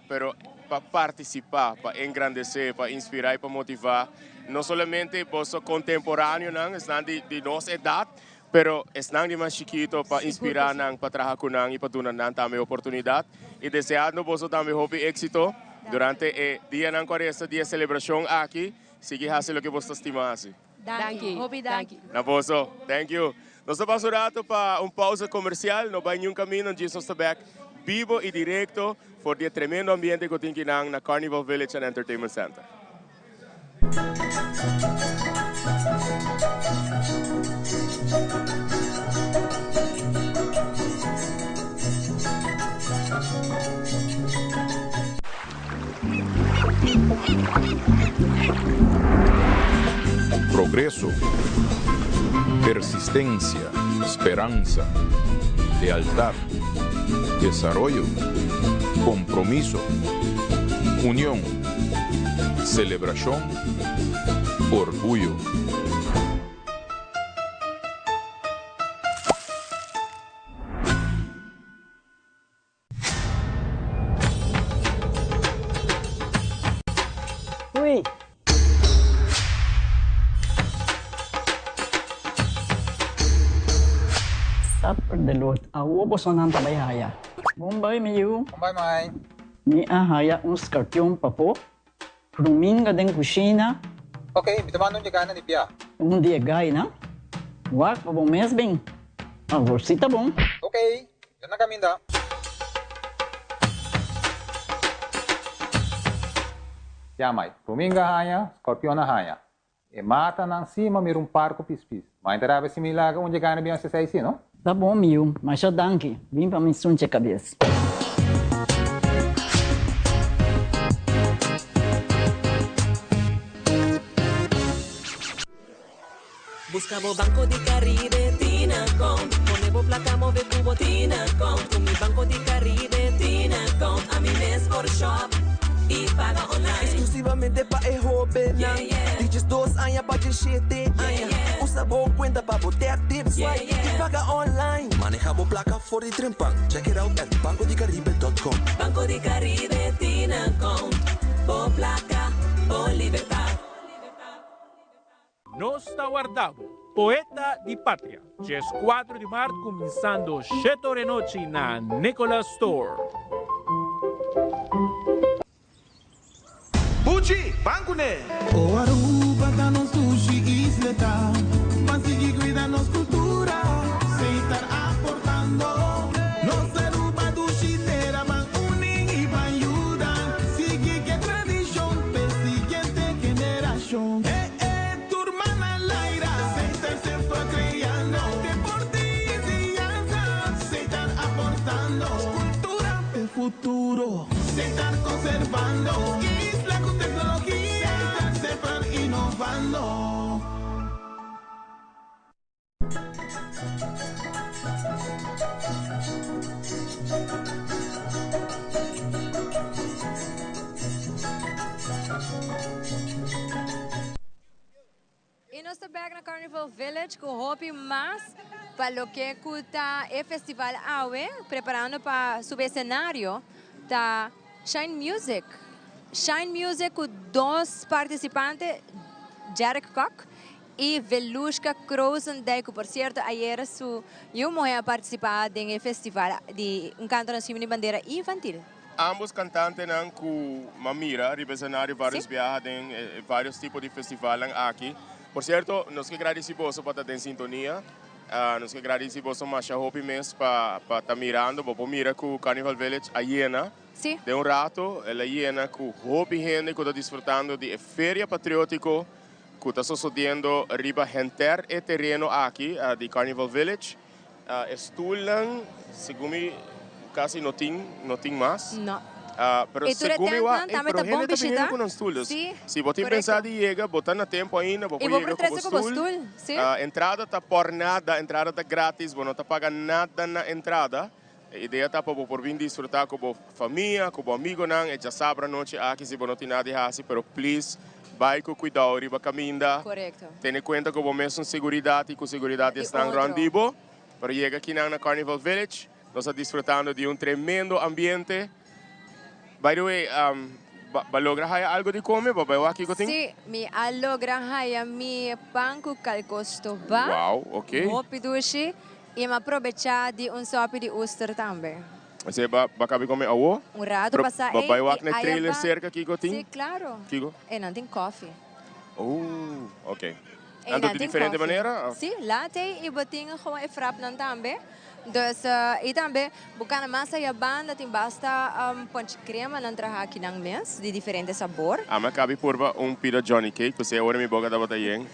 pero pa partisipá, pa engrandesé, pa inspirá i pa motivá no solamente boso kontemporáneonan, esnan di nos edat, pero esnan di mas chikito pa inspirá nan, pa traha ku nan i pa duna nan tambe oportunidat. I deseando boso tambe hopi éksito durante e dianan ku a resta di e selebrashon aki. Sigui hasi loke boso ta stima hasi. Danki. Hopi danki. Na boso. Thank you. Nos ta pasa un rato pa un pausa comercial. No bay niun camino. Djis nos ta back bibo y directo for di e tremendo ambiente cu tin kinan na Carnival Village and Entertainment Center. Progreso, persistencia, speransa, lealtad, desaroyo, compromiso, union, celebracion, orguyo. Ui. Supper de lot. Awo bosonan ta bai haya. Bon bai mi yu. Bon bai mai. Mi a haya un skarpion papo. Ruminga den kushina. Ok, mi ta manda un di e gainan di bia. Un di e gainan? Wak pa bo mes bin. Awor si ta bon. Ok, mi ta na kaminda. Yamai, Ruminga haña, Scorpion a haña. E matanan sí m'a mira un par ku pispis. Ma e ta rabia si mi laga un dje gana bin hasi esei sí, no? Ta bon, mi yu. Masha danki. Bin pa mi sunche kabes. Busca bo Banco di Caribe tin account Pone bo placa move cu bo tin account Cu mi Banco di Caribe tin account Ami mes por shop y paga online. Exclusivamente pa e hobennan di 12 aña pa 17 aña. Usa bo cuenta pa bo tap, tip, swipe y paga online. Maneha bo placa for di trempan. Check it out at bancodicaribe.com. Banco di Caribe tin account Bo placa, bo libertad. Nos ta warda bo, Poeta di Patria, djes kuatro di mart kuminsando shete ora e nochi na Nicolas Store. Buchi, ban kuné! O Aruba ta nos dushi isleta, ban sigui cuida nos cultura, Setar aportando. Nos Aruba dushi tera, ban uni y ban yuda, sigui ke tradicion p'e siguiente generacion. E e tur man al aire, Setar semper creando, deporte y enseñanza, Setar aportando, cultura p'e futuro, Setar conservando, isla cu tecnologia, Setar semper innovando. Y nos ta bek na Carnival Village cu hopi mas pa loke cu ta e festival awe, preparando pa subi escenario ta Shine Music. Shine Music cu dos participante, Jerick Kock Y Velushka Krozendijk cu por cierto ayer su yu muhe a participa den e festival di un canto na Simini Bandera infantil. Ambos cantantenan cu m'a mira riba escenario varios biaha den e varios tipo di festivalnan aki. Por cierto nos ke gradici boso pa ta den sintonia. Nos ke gradici boso masha hopi mes pa pa ta mirando. Bo por mira cu Carnival Village a yena. Den un rato el a yena cu hopi hende cu ta disfrutando di e Feria Patriotico ku ta sosodiendo riba henter e tereno aki di Carnival Village. E stoelnan segun mi kasi no tin, no tin mas. No. Pero E tur e segun mi wak, tentnan tambe pero ta bon hende ta biniendo bishita. ku nan stoel. Dus Sí, si bo tin korekto. pensa di yega, bo ta na tempo ainda, bo I por bo yega por ku bo trese ku bo stoel. stoel, sí. Entrada ta por nada, entrada ta gratis, bo no ta paga nada na entrada. E idea ta pa bo por bin disfruta cu bo famia, cu bo amigonan e djasabra anochi aki si bo no tin nada di haci, pero please bay cu cuidao riba caminda. Correcto. Tene cuenta cu bo mesun seguridad y cu seguridad di Di esnan rond otro. di bo. Pero yega akinan na Carnival Village, nos ta disfrutando di un tremendo ambiente. By the way, ba logra haya algo di come? Bo bay wak kico tin? Si, mi a logra haya mi pan cu calcostoba. Wow, ok. Hopi dushi. I m'a probechá di un sòpi di oester tambe. Esei ba ba kabi kome awo? Un rato Pero pasá ba ei bai wak i na e aya trailer ba. serka kiko tin? Sí, klaro. Kiko? Einan tin kòfi. Oh, ok. Einan Anto di tin diferente kòfi. manera? Sí, latte i bo tin gewoon e frapnan tambe. Dus, i tambe bo kana mas aya banda tin basta ponchi crema nan traha akinan mes di diferente sabor. Ami a kabi purba un pida Johnny Cake, p'esei ora mi boka tabata yen.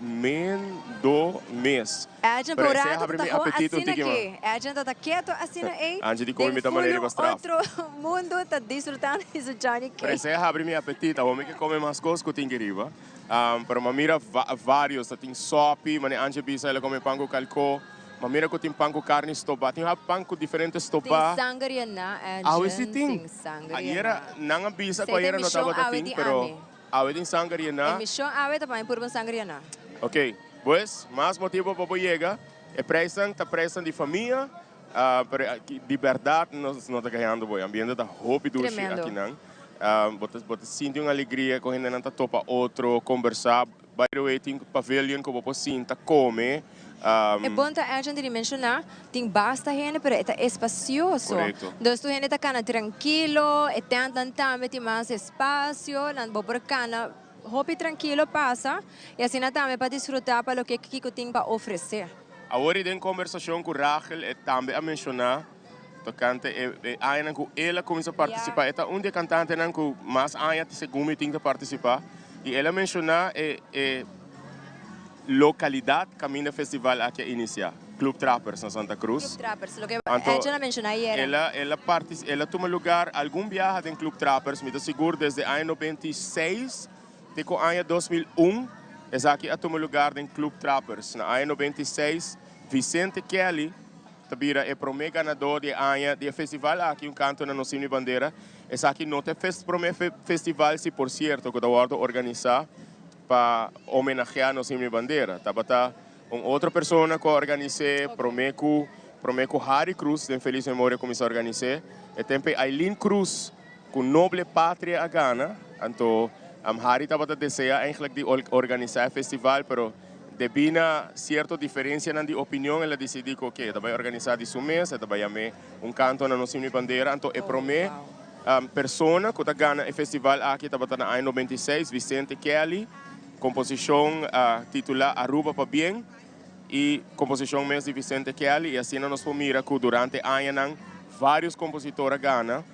Tremendo mes. Edjean Pero por esei a rato habri ta mi gewoon apetito un asina tiki mas. aki. Edjean ta ta keto asina ei. Angie di come Den mi ta manera full riba straf. otro mundo ta disfrutando di su Johnny Pero Cake. esei a habri mi apetito. Awor mi ke come mas cos cu tin ki riba. Pero m'a mira varios. Ta tin sopi, mane Angie bisa el a come pan cu calco. M'a mira cu tin pan cu carni stoba. Tin pan cu diferente stoba. Tin sanger yená, Awe si Edjean. tin. Tin sanger Ayera yená. nan a bisa cu Esei ta e ayera no mishon tabata awe tin, di pero ami. Awe tin sanger yená. E mishon awe ta pa mi purba un sanger yená. Ok, pues mas motibo pa bo yega. E prijsnan ta prijsnan di famia, pero di berdad nos no ta gayando bo. E ambiente ta hopi dushi Tremendo. akinan. Bo ta bo ta sinti un alegria ku hendenan ta topa otro, kombersá. By the way, tin pavilion ku bo por sinta kome. E bon ta Edjean di menshoná, tin basta hende pero e ta espasioso. Korekto. Dus tur hende ta kana trankilo, e tèntnan tambe tin mas espasio, nan bo por kana hopi trankilo pasa y asina tambe pa disfruta pa loke Kiko tin pa ofrece. Awor y den conversacion cu Rachel e tambe a menciona. tocante e añanan cu el a cuminsa participa. E ta un di e cantantenan cu mas aña segun mi tin ta participa y el a menciona e e localidad caminda e festival aki a inicia, Club Trappers na Santa Cruz. Club Trappers, loke Anto Edson a menciona ayera. el a el a partic el a tuma lugar algun biaha den Club Trappers, mi ta sigur desde aña 96 te cu aña 2001 esaki a tuma lugar den Club Trappers. Na aña 96 Vicente Kelly ta bira e prome ganador di e aña di e festival aki, Un Canto na Nos Himno y Bandera. Esaki no ta e prome festival si por cierto cu ta wordo organisa pa homenagea Nos Himno y Bandera. Tabata un otro persona cu a organise prome cu prome cu Harry Cruz den feliz memoria cuminsa organise. E tempo ey Aileen Cruz cu Noble Patria a gana. Anto Harry tabata desea eigenlijk di organisa e festival pero Debí na sierto diferensianan di opinion el a disidí ku oke, e ta bai organisá di su mes, e ta bai yam'é Un Kanto na Nos Himno i Bandera. Anto e promé persona ku ta gana e festival aki tabata na aña 96, Vicente Kelly, komposishon titulá Aruba pa Bien i komposishon mes di Vicente Kelly. I asina nos por mira ku durante añanan vários kompositor a gana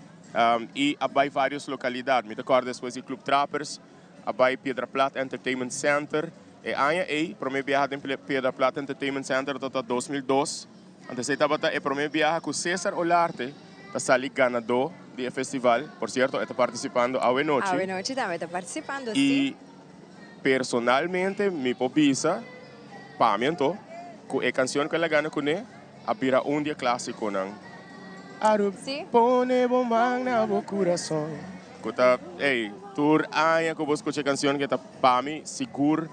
i a bai vários lokalidat. Mi ta kòrda despues di Club Trappers, a bai Piedra Plat Entertainment Center. E aña ei, promé biaha den Piedra Plat Entertainment Center tabata 2002. Antes ei tabata e promé biaha ku Cesar Olarte ta sali ganadó di e festival. Por sierto, e ta partisipando awe nochi. Awe nochi tambe ta partisipando, si. I personalmente mi por bisa, pa mi anto, ku e kansion ku el a gana kuné a bira un di e klásikonan. Aruba, pone bo man na bo kurason. Ku ta, ey, tur aña ku bo skucha e kansion ke ta pa mi sigur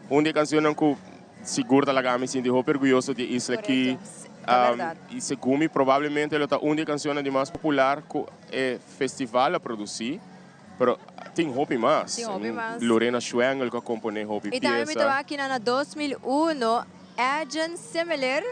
un di e kansionnan ku sigur ta laga mi sinti hopi orguyoso di e isla aki. I segun mi probablemente lo ta un di e kansionnan di mas popular ku e festival a produsí, pero tin hopi mas. Tin hopi mas. Lorena Schwengel ku a komponé hopi I tambe mi piesa. ta wak kinan na 2001 Edjean Semeleer,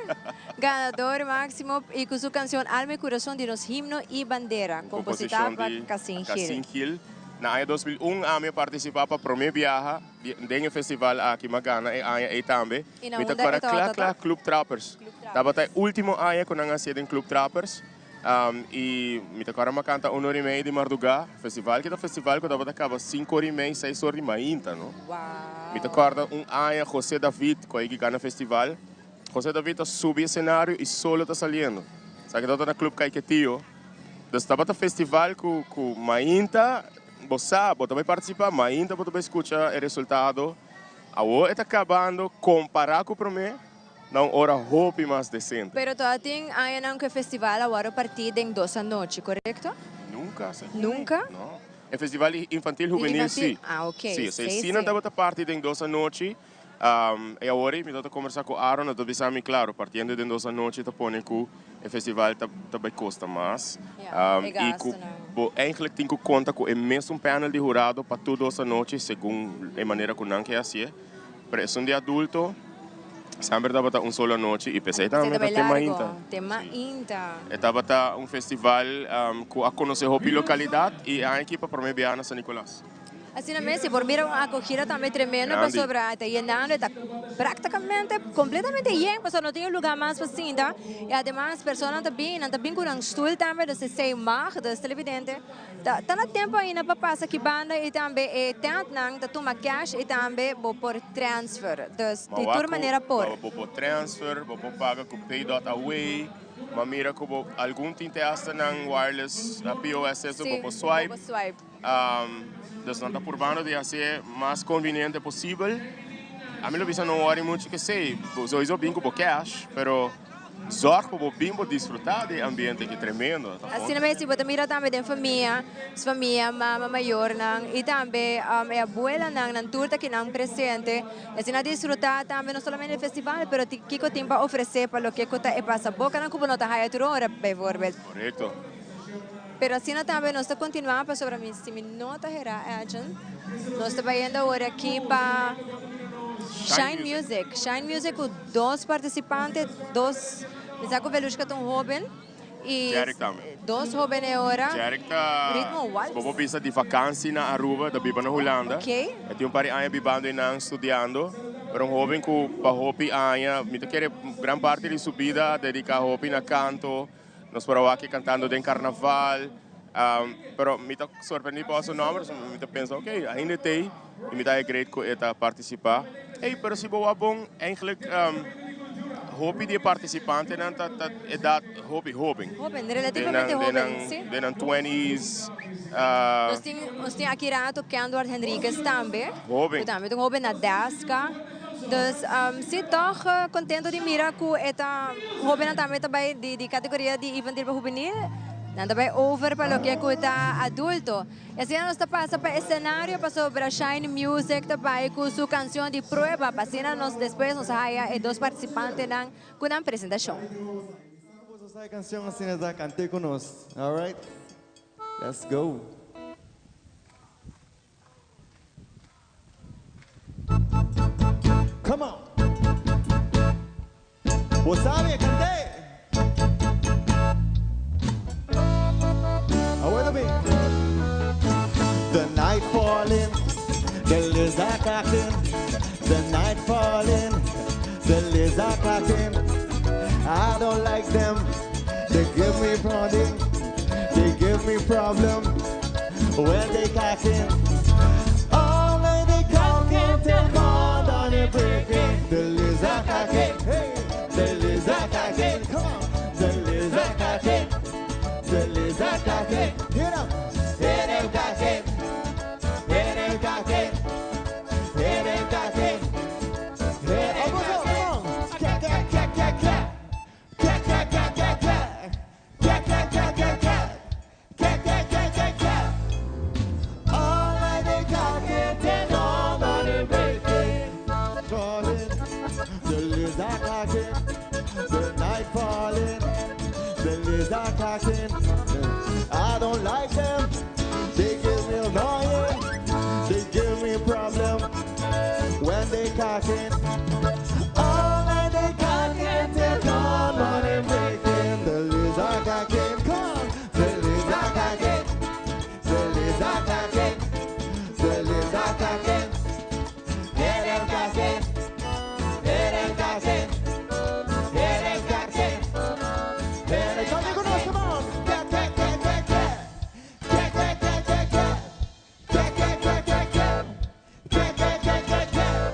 ganador maximo y cu su cancion Alma y Curason di nos himno y bandera, composita Composicion pa di Casin Gil. Casin Gil. Na aña 2001 ami a participa pa prome biaha den e festival aki, m'a gana e aña ey tambe. Y na Mi ta unda cora e tabata cla cla ta? Club Trappers. Club Trappers. Tabata e ultimo aña cu nan a hacié den Club Trappers. Y mi ta cora m'a canta un ora y media di marduga. Festival ki ta festival cu tabata caba cinco ora y media, seis ora di mainta, no? Mi ta corda un aña José David cu a yega gana festival. José David ta subi escenario y solo ta saliendo. Sa ki tabata na Club Caiquetio. Dus tabata festival cu cu mainta bo sa bo ta bay participa, mainta bo ta bay scucha e resultado. Awor e ta cabando compara cu prome. Na un ora hopi mas decente. Pero toda tin añanan cu e festival a worde parti den dos anochi, corecto? Nunca, señor. Nunca? No. E festival infantil juvenil si. Ah, ok. Si, Si, si nan si. tabata parti den dos anochi. E awor mi tabata conversa cu Aaron, a ta bisa mi, claro, partiendo den dos anochi ta pone cu e festival ta ta bay costa mas. Ja, e Y cu gastonan. bo eigenlijk tin cu conta cu e mesun panel di hurado pa tur dos anochi, segun e manera cu nan ke hacié. Pero esun di adulto semper tabata un solo anochi y p'esey tambe ta te mainta. Te mainta. E tabata un festival cu a conoce hopi localidad y e aña aki pa prome biaha na San Nicolas. Asina mes, si por mira un acogida tambe tremendo pasobra e ta yenando, e ta practicamente completamente yen pasobra no tin un lugar mas pa sinta y ademas personanan ta bin, nan ta bin cu nan stoel tambe, dus esey mag, dus televidente. Ta ta na tempo ainda pa pasa ki banda y tambe e tentnan ta tuma cash y tambe bo por transfer. Dus di tur manera por. Bo por transfer, bo por paga cu pay dot away. Ma mira cu bo algun tin te hasta nan wireless POS eso bo por swipe. Sí, bo por swipe. Dus nan ta purbando di hacié mas conveniente posibel. Ami lo bisa no worry mucho kesey. Bo sowieso bin cu bo cash, pero. Zorg pa bo bin por disfruta di e ambiente aki tremendo. Ta Asina mes si bo ta mira tambe den famia, su famia, mama, mayornan y tambe e abuelanan, nan tur ta kinan presente. Y asina disfruta tambe no solamente e festival pero kico tin pa ofrece pa loke cu ta e pasabocanan cu bo no ta haya tur ora bijvoorbeeld. Correcto. Pero asina tambe nos ta continua pasobra mi si mi no ta hera Edjean nos ta bayendo awor aki pa Shine Music. Shine Music cu dos participante, dos, mi sa cu Velushka ta un hoben y Jerick tambe. dos hoben e ora. Jerick ta, Ritmo waltz. bo por bisa di vakantie na Aruba, ta biba na Hulanda. Ok. E tin un par di aña bibando einan, studiando. Pero un hoben cu pa hopi aña, mi ta kere gran parti di su bida a dedica hopi na canto. Nos por a wak cantando den carnaval. Pero mi ta sorprendí pa su nomber, so mi ta pensa, ok, ainda tei, y mi ta great ku e ta participa. Hey, pero si bo wak bon, eigenlijk hopi di e participantenan ta edad hopi hoben. Hoben, relativamente hoben, si. Den nan twenties. Nos tin aki rato Kendward Henriquez tambe. Hoben. Ku tambe ta un hoben na deska. Dus si toch contento di mira cu e ta hobennan tambe ta bay di categoria di infantil pa hubenil, nan ta bay over pa loke cu ta adulto. Y asina nos ta pasa pa escenario pasobra Shine Music ta bay cu su cancion di prueba pa asina nos despues nos haya e dos participantenan cu nan presentacion. Boso sa e cancion asina ta cant'e cu nos, alright? Let's go. Come on. Bo sabi e cant'e. Awor ta bin. The night falling, the leaves are cracking. The night falling, the leaves are cracking. I don't like them. They give me problem. They give me problem. When they cocking. All night they cocking till dawn, dawn they breaking. The leaves are cracking. Hey, the leaves are cracking. Come on, the leaves are cracking. The leaves are cracking. Hit 'em, hit 'em cracking. Hit 'em cracking. Hit 'em cracking. Hit 'em cracking. Clap, clap, clap, clap, clap. Clap, clap, clap, clap, clap. Clap, clap, clap, clap, clap. Clap, clap, clap, clap, clap. All night they cocking and all night they breaking. Falling, the leaves are cracking. The night falling, the leaves are cracking. I don't like them. They give me annoying. They give me problem when they cocking. All night they cocking till dawn, morning breaking. The leaves are cracking. Come on, the leaves are cracking. The leaves are cracking. The leaves are cracking. Hear them cracking. Hear them cracking. Hear them cracking. Hear them cracking. Come on, clap, clap, clap, clap, clap. Clap, clap, clap, clap, clap. Clap, clap, clap, clap, clap. Clap, clap, clap, clap, clap.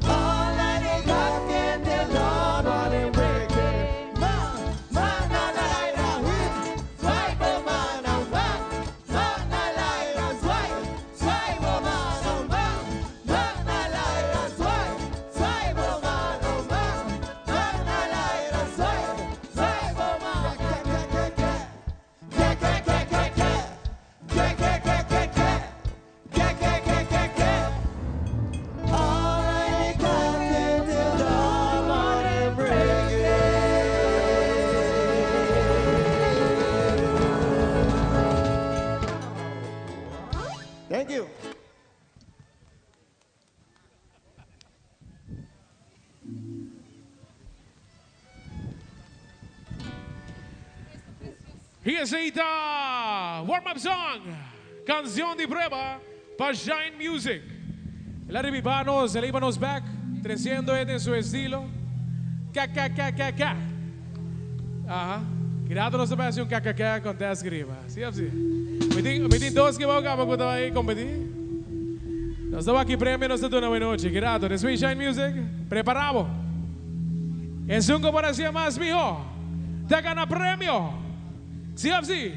All night they cocking till dawn, morning breaking. Man, man, na, na, la, la, hit. Swipe, oh, man, oh, man. Man, na, la, la, swipe. Swipe, oh, man, oh, man. Man, na, la, la, swipe. Swipe, oh, man, oh, man. Man, na, la, la, swipe. Swipe, oh, man. Clap, clap, clap, clap. Clap, clap, clap, clap, clap. Clap, clap, clap, clap, clap. Clap, clap, clap, clap, clap. All night they cocking till dawn, morning breaking. Thank you. Here is the warm-up song, canción de prueba para Shine Music. El Arribipanos, el Ibanos back, creciendo en su estilo. K, K, K, K, K. Ajá. Grato no se puede hacer un K, K, K con te escriba. Sí, sí. Me tin dos que van a ahí competir. Nos damos aquí premio, nos da una buena noche. Grato. Después Shine Music, preparamos. Es un comparación más, mijo. Te gana premio. Sí, sí.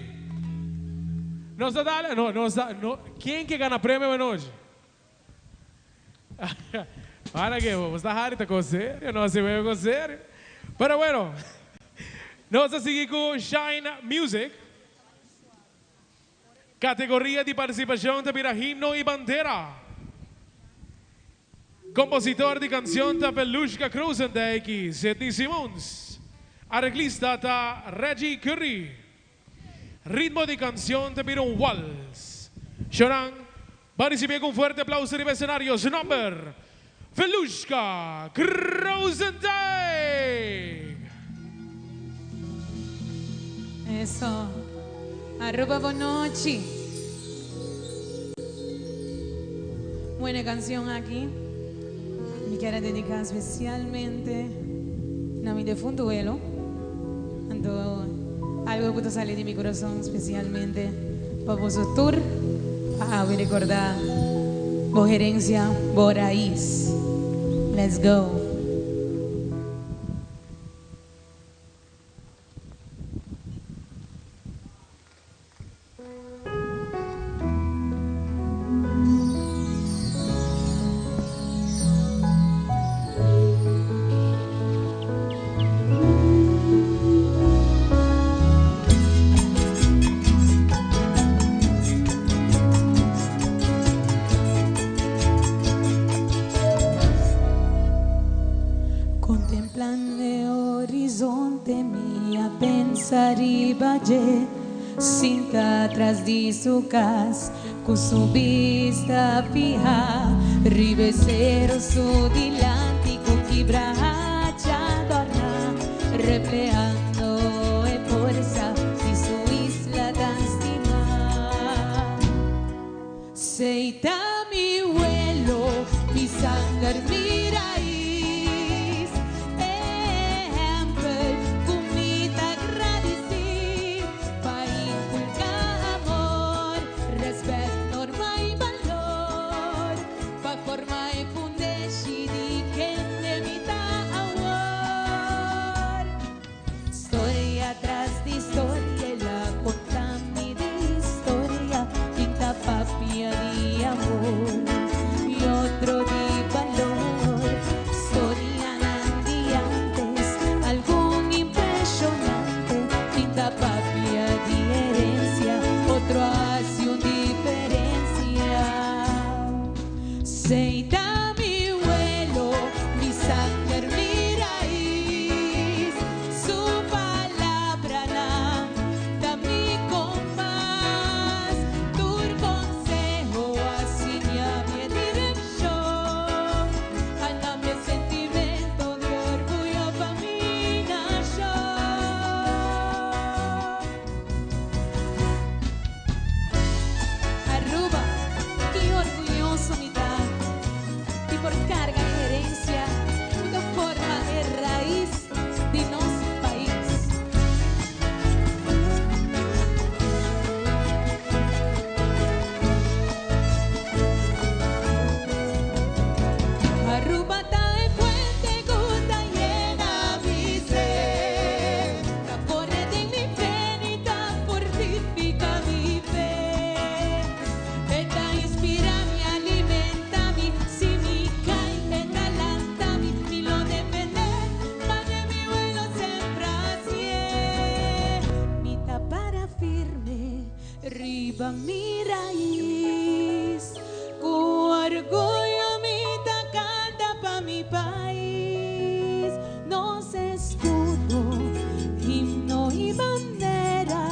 Nos da, dale, no, nos da, no. ¿Quién que gana premio de noche? Para que vos estás harta con serio, no se ve con serio. Pero bueno, nos a seguir con Shine Music. Categoría de participación de himno y bandera. Compositor de canción ta Velushka Kruzendijk, Sidney Simons. Arreglista ta Reggie Curry. Ritmo de canción te pide un waltz. Shonan, va a recibir con un fuerte aplauso de escenario su nombre, Velushka Kruzendijk. Eso. Arroba Bonochi. Buena canción aquí. Me quiero dedicar especialmente a mi difunto abuelo. Ando Algo cu ta sali di mi curason specialmente pa boso tur pa awe recorda bo herencia, bo raiz. Let's go. Contemplando e horizonte mi a pensa riba dje Sinta atras di su cas cu su bista fiha riba e cero su dilanti cu kibrahacha dorna reflehando e forsa di su isla tan stima. Sey ta mi welo, mi sanger, mi rais. Ehempel cu mi ta gradici pa inculca amor, respet, norma y balor, pa forma e fundeshi di kende mi ta awor. Storia tras di storia el a conta mi di historia, pinta papia di amor y otro di balor. Storianan di antes, algun impresionante, pinta papia di herencia, otro a haci un diferencia. Sey ta mi welo, mi sanger, mi rais. Su palabranan ta mi kompas. Tur konseho a siña mi e direkshon. A dami e sentimento di orguyo pa mi nashon. Aruba, ki orguyoso mi ta di por carga e herencia cu ta forma e rais di nos pais. Aruba ta e fuente cu ta yena mi ser, ta corre den mi vena y ta fortifica mi fe. E ta inspira mi, alimenta mi, si mi cay e ta lanta mi, mi lo defende, mane mi welo sempre hacié. Mi ta para firme riba mi rais, cu orguyo mi ta canta pa mi pais. Nos escudo, himno y bandera,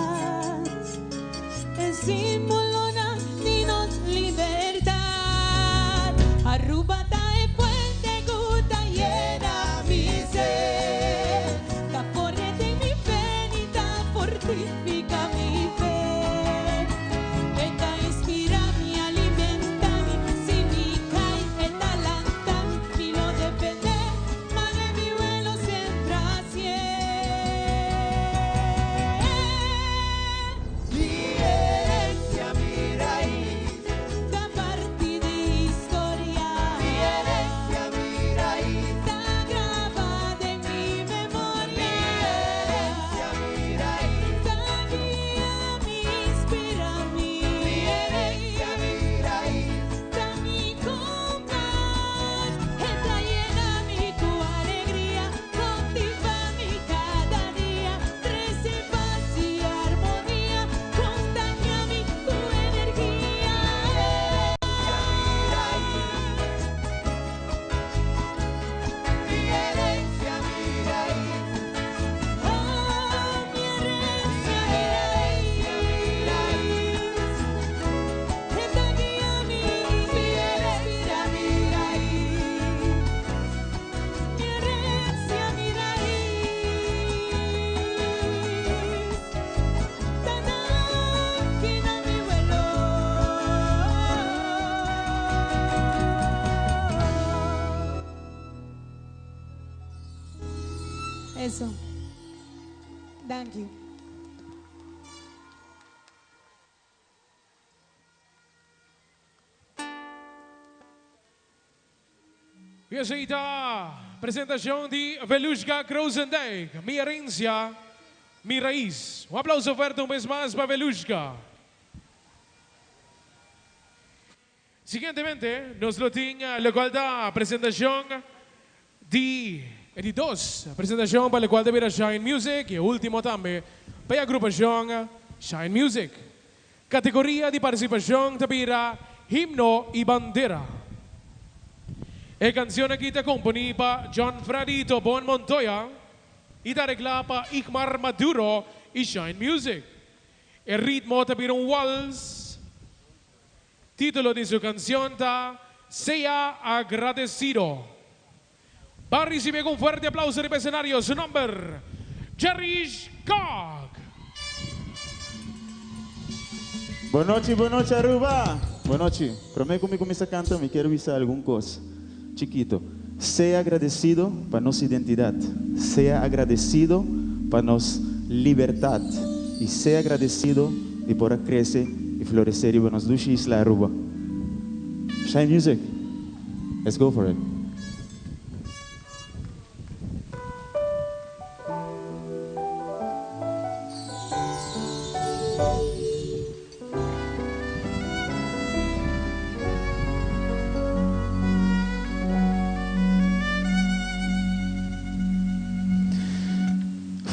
e simbolonan di nos libertad. Aruba ta e fuente cu ta yena mi ser, ta corre den mi vena y ta fortifica mi fe. E ta inspira mi, alimenta mi, si mi cay e ta lanta mi, mi lo defende, mane mi welo sempre hacié. Mi herencia, mi raíz, ta parti di historia. Mi herencia, mi raíz, ta graba den mi memoria. Mi herencia, mi raíz, ta guia mi, inspira mi. Mi herencia, mi raíz, ta mi kompas, e ta yena mi ku alegria, motiva mi kada dia, trese pas i armonia, kontagia mi ku energia. Mi herencia, mi raíz. Oh, mi herencia, mi raíz. E ta guia mi, mi herencia, mi raíz. Mi herencia, mi raíz. Ta danki na mi welo. Eso. Thank you. Y esey ta presentacion di Velushka Krozendijk, Mi herencia, mi raiz. Un aplauso fuerte un bes mas pa Velushka. Siguientemente nos lo tin locual ta presentacion di e di dos presentacion pa locual ta bira Shine Music y e ultimo tambe pa e agrupacion Shine Music. Categoria di participacion ta bira Himno y Bandera. E cancion aki ta componi pa John Freddy Tobon Montoya y ta aregla pa Igmar Maduro y Shine Music. E ritmo ta bira un wals. Título di su canción ta Sea Agradecido. Ba ricibi cu un fuerte aplauso riba escenario su nomber, Jerrish Kock. Bon nochi, bon nochi Aruba! Bon nochi. Prome cu mi cuminsa canta mi kier bisa algun cos chikito. Sea agradecido pa nos identidad, sea agradecido pa nos libertad y sea agradecido di por a crece y florece riba nos dushi isla Aruba. Shine Music, let's go for it.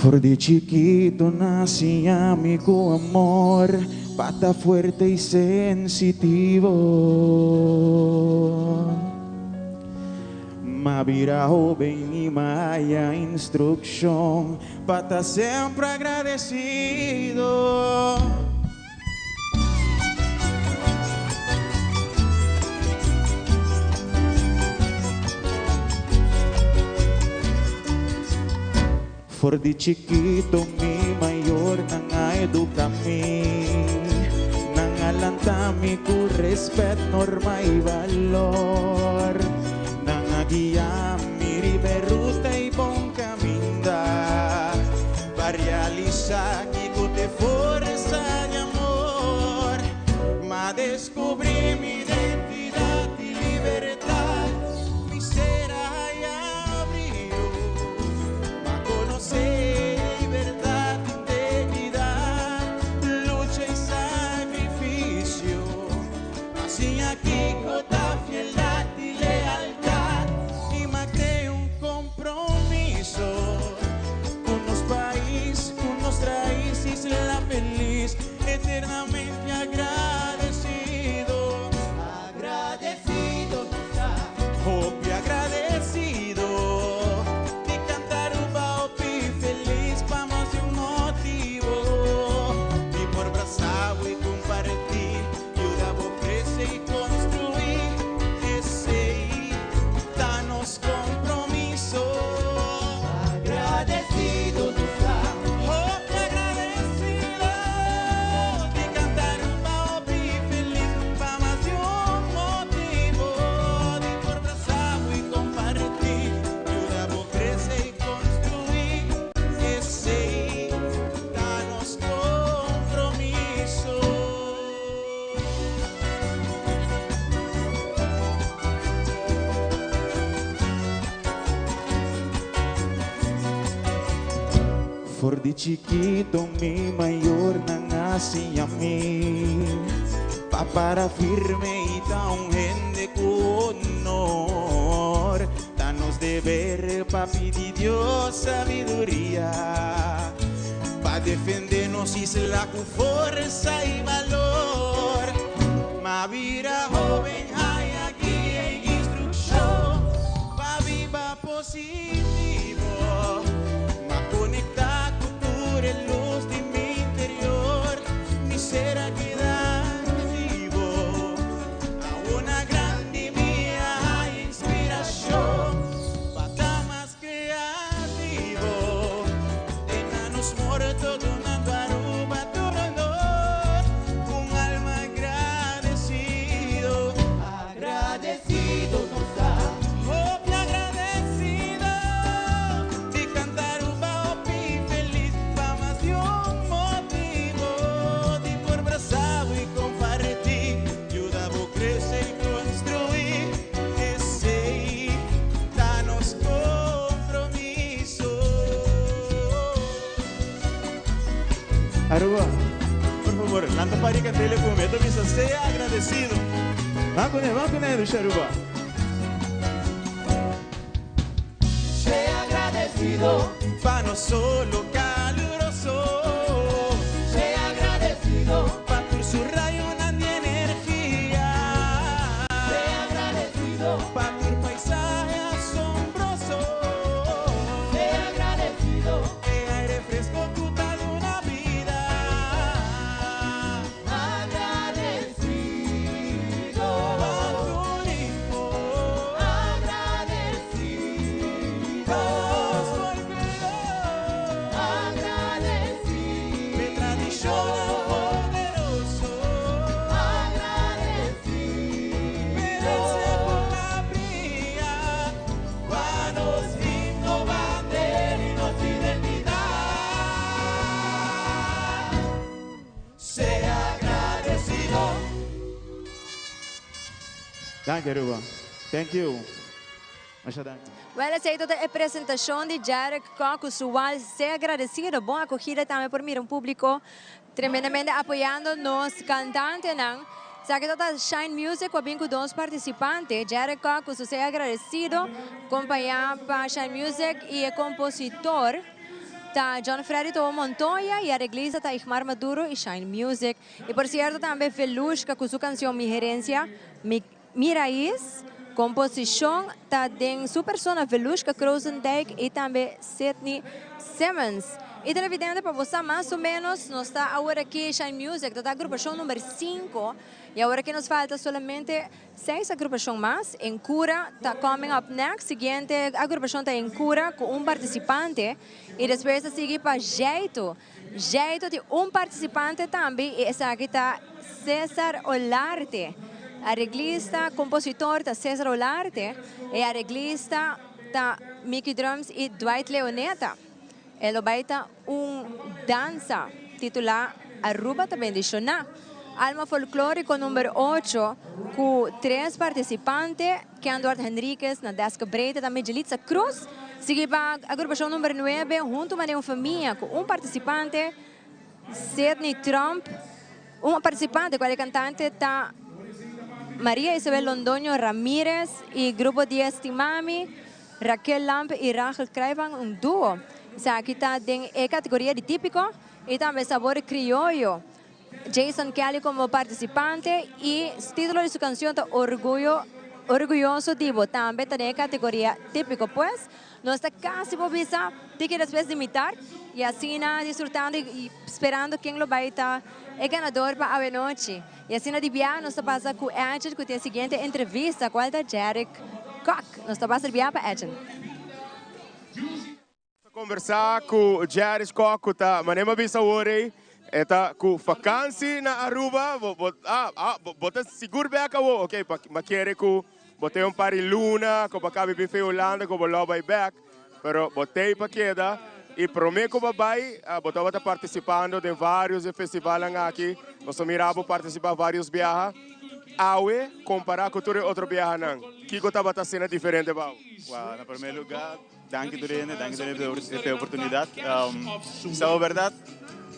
For di chikito nan a siña mi ku amor pa ta fuerte i sensitivo. M'a bira hoben i m'a haya instrukshon pa ta semper agradesido. For di chikito mi mayornan a educa mi, nan a lanta mi cu respet, norma y balor. Nan a guia mi riba e ruta y bon caminda pa realisa kico t'e forsa di amor. M'a descubri mi identidad y libertad, mi ser a haya brio. Pa conoce libertad, integridad, lucha y sacrificio. Pa siña kico ta fieldad y lealtad. Y m'a crea un compromiso cu nos pais, cu nos raiz, isla feliz, eternamente agradecido. Agradecido nos ta. Hopi agradecido. Di canta Aruba hopi feliz pa mas di un motibo. Di por brasa bo y comparti, yuda bo crece y construi. Esey ta nos compromiso. Agradecido nos ta. Hopi agradecido. Di canta Aruba hopi feliz pa mas di un motibo. Di por brasa bo y comparti, yuda bo crece y construi. Esey ta nos compromiso. For di chikito mi mayornan a siña mi pa para firme y ta un hende cu honor. Ta nos deber pa pidi Dios sabiduria pa defende nos isla cu forsa y balor. M'a bira hoben haya guia y instruccion pa biba positivo. M'a conecta cu tur e luz di mi interior, mi ser a keda activo. Awor na grandi mi a haya inspiracion pa ta mas creativo. Te na nos morto dunando Aruba tur honor, un alma agradecido. Agradecido nos ta. Hopi agradecido. Aruba, por favor, lanta para y cantele con mi. Esto bisa, sea agradecido. Va con él, va con él, Aruba. Sea agradecido, pa no solo caluroso. Sea agradecido, pa por su rayo de energía. Sea agradecido, pa tu paisaje asombroso. Sea agradecido, el aire fresco que te da una vida. Agradecido, turismo. Agradecido, agradecido, Mi tradición poderoso. Agradecido, Herencia por la bría. Pa nos himno, bandera y nos identidad. Sea agradecido. Dank je, Aruba. Thank you. Masha dank. Well, esey ta e presentacion di Jarek Kock, usual Sea Agradecido. Bon acogida tambe por mira un publico tremendamente apoyando nos cantantenan. Esaki ta Shine Music, cu bin cu dos participante. Jarek Kock, Sea Agradecido, acompaña pa Shine Music y e compositor ta John Freddy Tomo Montoya y areglista ta Igmar Maduro y Shine Music. Y por cierto tambe Velushka cu su cancion Mi Herencia, Mi, Mi Raiz, composicion ta den su persona Velushka Krozendijk y tambe Sidney Simmons. Y televidente, pa bo mas o menos, nos ta awor aki Shine Music, ta agrupacion number 5 y awor aki nos falta solamente seis agrupacion mas. Encura ta coming up next. Siguiente agrupacion ta Encura cu un participante y despues ta sigui pa Jeito. Jeito tin un participante tambe y esaki ta César Olarte. Areglista, compositor ta César Olarte y areglista ta Mickey Drums y Dwight Leoneta. E lo bay ta un danza titula Aruba ta bendiciona. Alma Folclórico number 8 cu tres participante, Kendward Henriquez, Nadeska Breite, tambe Jelitza Cruz. Sigui pa agrupacion number 9, Hunto Manera un Famia, cu un participante, Sidney Trump. Un participante, cual e cantante ta Maria Isabel Londoño Ramírez y Grupo 10 Timami, Raquel Lampe y Rachel Kruijvan, un duo. Esaki ta den e categoria di tipico y tambe sabor criollo. Jason Kelly como participante y titulo di su cancion ta Orgullo, Orgulloso Dibo, tambe ta den categoria tipico. Pues, nos ta casi por bisa, tiki despues di mitar y asina disfrutando y sperando ken lo bay ta e ganador pa awe nochi. Y asina di bia nos ta pasa cu Edgen, cu tin e siguiente entrevista, cual ta Jerick Kock. Nos ta pasa di bia pa Edgen. Conversa cu Jerick Kock, cu ta, manera mi a bisa awor ey, e ta cu vakantie na Aruba. Bo, bo, ah, ah, bo, bo ta sigur bek awo? Ok, pa, ma kere cu bo tin un par di luna, cu bo a caba di bin for Hulanda, cu bo lo bay bek, pero bo tey pa keda. Y prome cu bo bay, bo tabata participando den varios e festivalnan aki. Nos a mira bo participa varios biaha. Awe, compara cu tur e otro biahanan, kico tabata asina diferente pa bo? Wow, na prome lugar, danki Dorene, danki Dorene pa e oportunidad. Sa berdad,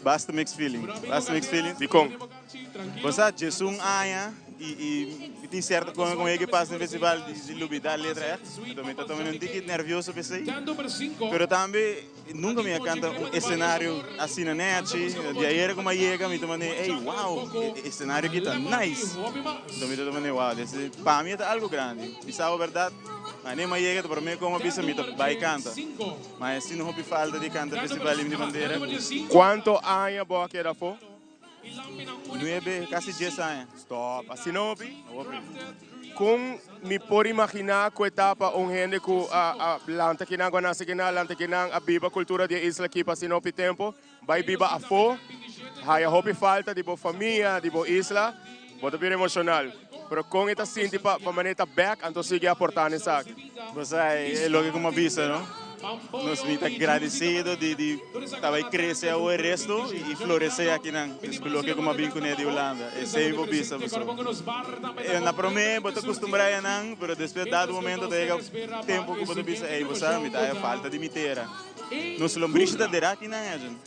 basta mixed feeling, basta mixed feeling. Dicon? Bo sa, 11 aña y mi tin cierto con con e pasa den festival di lubida letra echt. Entonces mi ta toma un tiki nervioso p'esey. Pero tambe nunca mi a canta un escenario asina nechi. Di ayera como a yega mi ta mane, ey, wow, e escenario aki ta nice. Entonces mi ta mane, wow, pa mi ta algo grandi. Mi sa berdad, ma mi a yega ta prome como a bisa mi ta bay canta. Ma asina hopi falta di canta festival Himno di Bandera. Cuanto aña bo a keda afo? 9, casi 10 aña. Stop, asina hopi? Hopi. Con mi por imagina cu etapa un hende cu a lanta kinan, cu a nace kinan, lanta kinan, a biba cultura di e isla aki pa asina hopi tempo, bay biba afo, haya hopi falta di bo famia, di bo isla, bo ta bira emocional. Pero con e ta sinti pa manera ta bek, anto sigui aporta n'esaki? Bo sa, e loke cu mi a bisa, no? Nos mi ta agradecido di tabay crece awo e resto y florece akinan. Dus cu loke cu mi a bin cune di Hulanda. Esey bo bisa bo so. Na prome bo ta acostumbra enan, pero despues dado momento ta yega tempo cu bo ta bisa, ey bo sa, mi ta haya falta di mi tera. Nos lombrishi ta dera akinan, Edwin.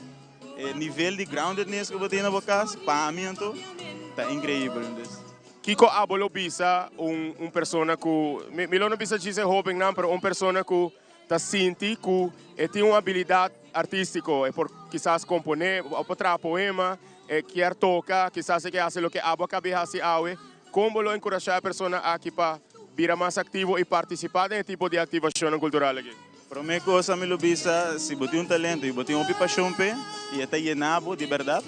E nivel di groundedness ku bo tin na bo kas, pa mi anto, ta inkreibel. Dus. Kiko abo lo bisa un un persona ku, mi mi lo no bisa djis e hobennan, pero un persona ku ta sinti ku e tin un abilidat artístiko, e por kisas komponé o por traha poema, e kier toka, kisas e ke hasi loke abo a kabi hasi awe, kon bo lo enkurashá e persona aki pa bira mas aktivo i partisipá den e tipo di aktivashonnan kultural aki? Promé kos ami lo bisa, si bo tin un talento i bo tin hopi pashon p'e i e ta yena bo di bèrdat,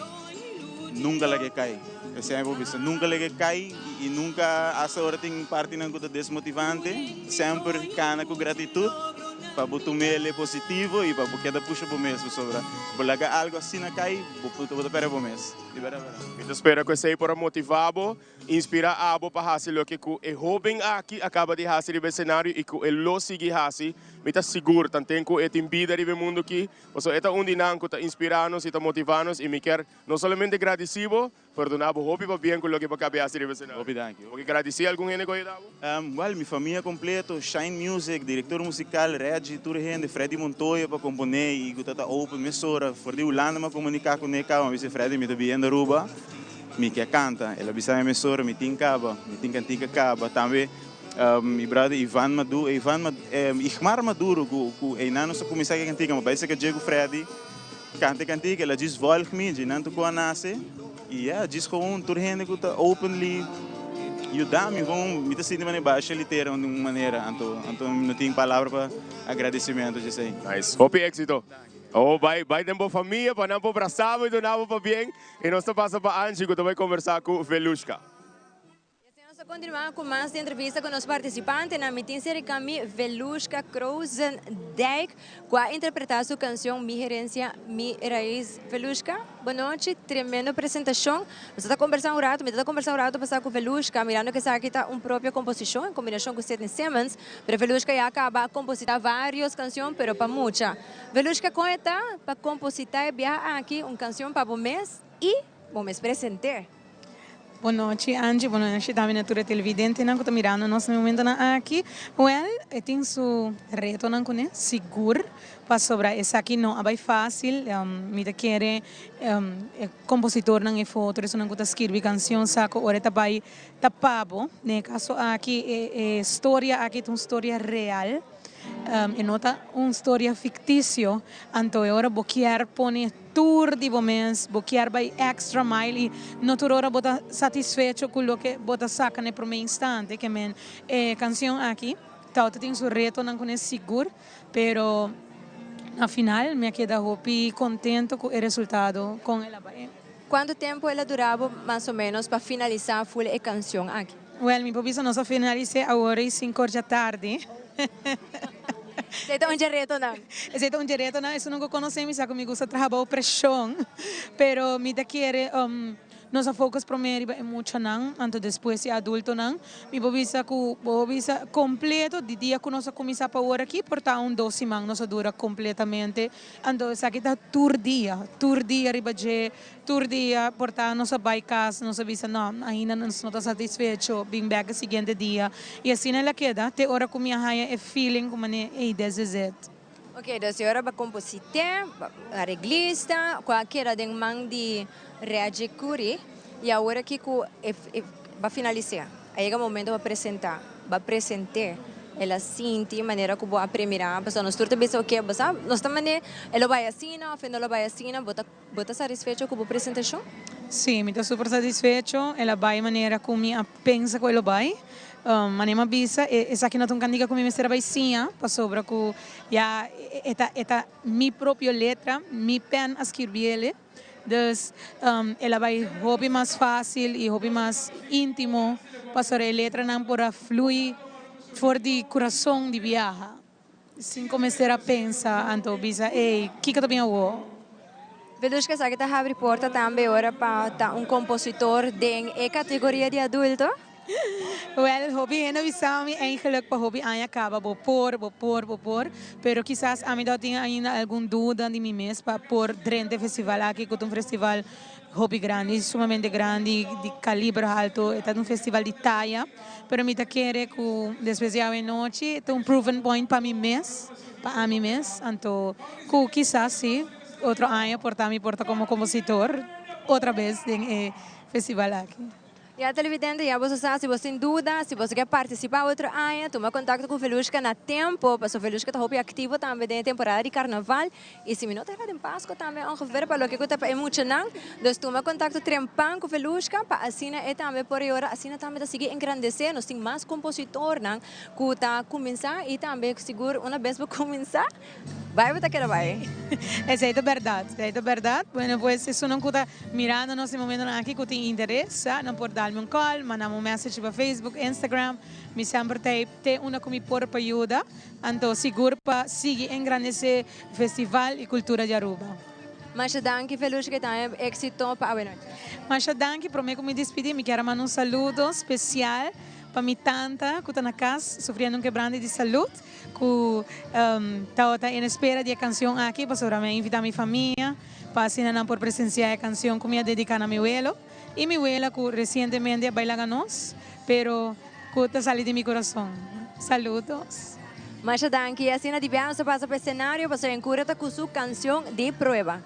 nunka laga e kai. Esei ami por bisa, nunka laga e kai i nunka, asta ora tin partinan ku ta desmotivante, semper kana ku gratitut pa bo tum'el e positivo i pa bo keda pusha bo mes pasobra bo laga algu asina kai, bo bo ta pèrdè bo mes. Di bèrdat bèrdat. Mi ta spera ku esei por a motivá bo. Inspira abo pa hasi loke ku e hóben aki a kaba di hasi riba e senario i ku e lo sigui hasi. Mi ta sigur, tanten ku e tin bida riba e mundu aki, pasobra e ta un di nan ku ta inspirá nos i ta motivá nos i mi kier no solamente gradisí bo, pero duna bo hopi pabien ku loke bo a kaba di hasi riba e senario. Hopi danki. Bo ke gradisí algun hende ku a yuda bo? Wèl, mi famia kompleto, Shine Music, direktor musikal, Reggie, tur hende, Freddy Montoya pa komponé i ku ta ta open mesora. For di Hulanda mi a komuniká kuné kaba, mi a bisa Freddy mi ta bini Aruba. Mi ke kanta. El a bisa mi mesora, mi tin kaba, mi tin kantika kaba. Tambe mi brother Ivan Madu, Ivan Mad, Igmar Maduro ku ku einan nos a kuminsá ku e kantika, mi a bai saka dje ku Freddy kanta e kantika, el a djis vòlg mi, dje nan tokó a nase. I ya, djis gewoon tur hende ku ta openly yuda mi, gewoon mi ta sinti manera basha litera di un manera, anto anto mi no tin palabra pa agradesimentu djesei. Nice. Hopi éxito. Oh, bai bai den bo famia pa nan por brasa bo i duna bo pabien. I nos ta pasa pa Angie ku ta bai kombersá ku Velushka. I asina nos ta kontinuá ku mas di entrevista ku nos partisipantenan. Mi tin serka mi Velushka Krozendijk ku a interpretá su kanshon Mi Herensia, Mi Rais. Velushka, bo nochi, tremendo presentashon. Nos ta kombersá un ratu, mi ta kombersá un ratu pasá ku Velushka mirando ku esaki ta un propio komposishon en kombinashon ku Sidney Simmons. Pero Velushka ya a kaba a kompositá vários kanshon pero pa mucha. Velushka kon e ta pa kompositá e biaha aki un kanshon pa bo mes i bo mes present'é? Bon nochi Angie, bon nochi tambe na tur e televidentenan ku ta mirando nos na e momentonan aki. Wèl, e tin su retonan kuné, sigur, pasobra esaki no a bai fásil. Mi ta kere e kompositornan efo, tur esunnan ku ta skirbi kanshon sa ku ora e ta bai ta pa bo. Den e kaso aki e storia aki ta un storia real. E no ta un storia ficticio, anto e ora bo kier pone tur di bo mes, bo kier bay extra mile y no tur ora bo ta satisfecho cu loke bo ta saca na e prome instante. Ke men e cancion aki tawata tin su retonan cune sigur, pero na final mi a keda hopi contento cu e resultado con el a bay. Cuanto tempo el a dura bo mas o menos pa finalisa full e cancion aki? Well, mi por bisa nos a finalis'é awor i sinkor djatardi. Esei ta un dje retonan. Esei ta un dje retonan. Esun ku konosé mi sa ku mi gusta traha bou preshon. Pero mi ta kere nos a focus promé riba e muchanan, anto despues e adultonan. Mi por bisa ku bo por bisa kompleto di dia ku nos a kuminsá pa awor aki por ta un dos siman nos a dura kompletamente. Anto esaki ta tur dia, tur dia riba dje. Tur dia por ta nos a bai cas, nos a bisa no, ainda nos no ta satisfecho, bin bek e siguiente dia. Y asina el a keda te ora cu mi a haya e feeling cu mane, ey, this is it. Ok, dus e ora ba compositer, ba areglista, cu a keda den man di Reggie Curry, y awor aki cu e ba finalis'é, a yega momento pa presenta, ba present'é, el a sinti manera cu bo a premira, pasobra nos tur ta bisa ok, bo sa, nos ta mane e lo bai asina of e no lo bai asina, bo ta. Bo ta satisfecho ku bo presentashon? Sí, mi ta super satisfecho. El a bai manera ku mi a pensa ku e lo bai. Manera mi a bisa, esaki no ta un kantika ku mi mester a bai siña, pasobra ku ya e ta e ta mi propio letra, mi pèn a skirbiel. Dus el a bai hopi mas fásil i hopi mas íntimo, pasobra e letranan por a flui for di kurason di biaha. Sin cu mester a pensa, anto bisa, Ey, kico ta bin awo? Velushka esaki ta habri porta tambe ora pa ta un compositor den e categoria di adulto? Wel, hopi hende a bisa mi eigenlijk pa hopi aña caba bo por, bo por, bo por, pero kisas ami ta tin ainda algun duda di mi mes pa por drenta e festival aki cu ta un festival hopi grandi, sumamente grandi, di caliber halto, e ta un festival di taya. Pero mi ta kere ku despues di awe nochi ta un proven point pa mi mes, pa ami mes, anto ku kisas si. otro aña por ta mi por ta como compositor otra bes den e festival aki. Ya televidente, ya boso sa, si bo tin duda, si boso ke participa otro aña, tuma contacto cu Velushka na tempo, paso Velushka ta hopi activo tambe den e temporada di carnaval, y si mi no ta erra den Pasco tambe ongeveer pa loke cu ta pa e muchanan, dus tuma contacto trempan cu Velushka pa asina e tambe por yora, asina tambe ta sigui engrandece, nos tin mas compositornan cu ta cuminsa y tambe sigur una bes bo cuminsa, Bai bo ta keda bai. Esei ta bèrdat, esei ta bèrdat. Bueno, pues esunnan ku ta mirando nos e momentonan aki ku tin interes, sa, nan por dalmi un call, manda mi un message riba Facebook, Instagram. Mi semper ta ei te unda ku mi por pa yuda. Anto sigur pa sigui engrandesé festival i kultura di Aruba. Masha danki Felucia ke ta éxito pa awenochi. Masha danki, prome ku mi dispidi mi kier a manda un saludo spesial pa mi tanta ku ta na kas sufriendo un kebrante di salud. Ku tabata en espera di e kansion aki pasobra mi a invitá mi famia pa asina nan por presensiá e kansion ku mi a dediká na mi welo i mi wela ku resientemente a bai laga nos pero ku ta sali di mi kurason. Saludos. Masha danki. Asina di biaha nos ta pasa pa e senario pasobra Encura ta ku su kansion di prueba.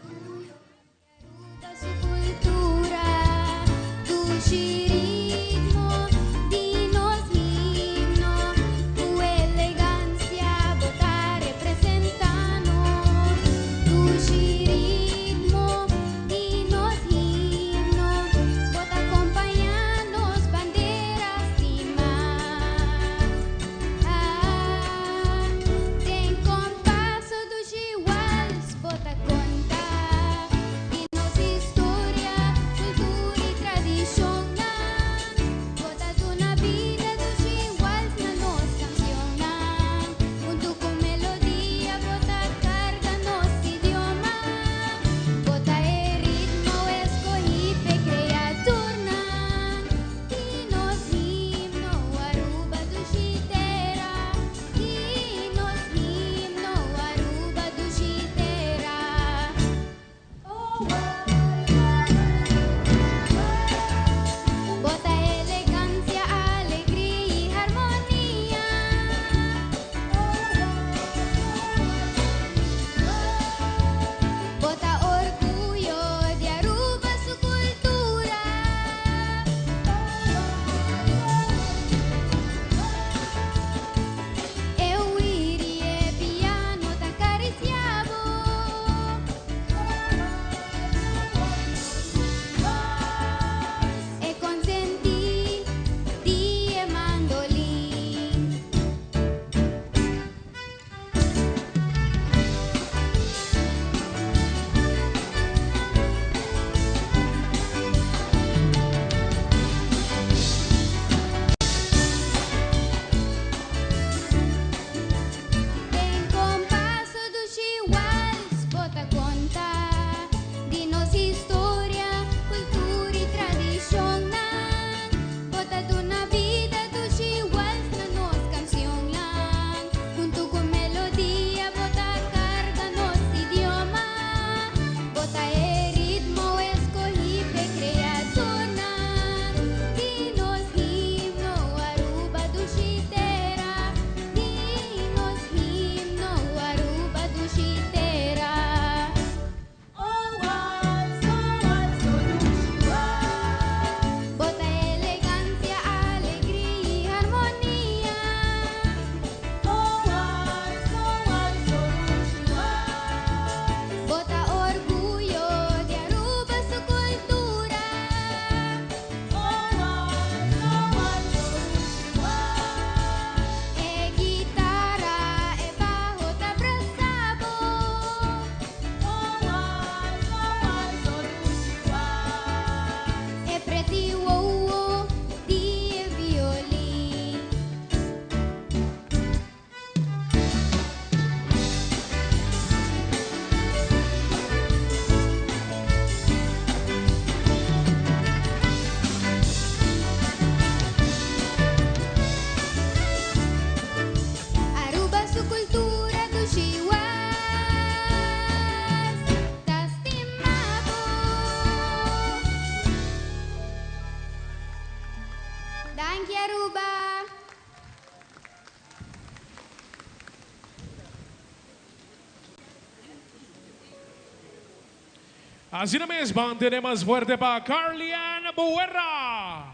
Asina mes ban tene mas fuerte pa Carlian Buerra.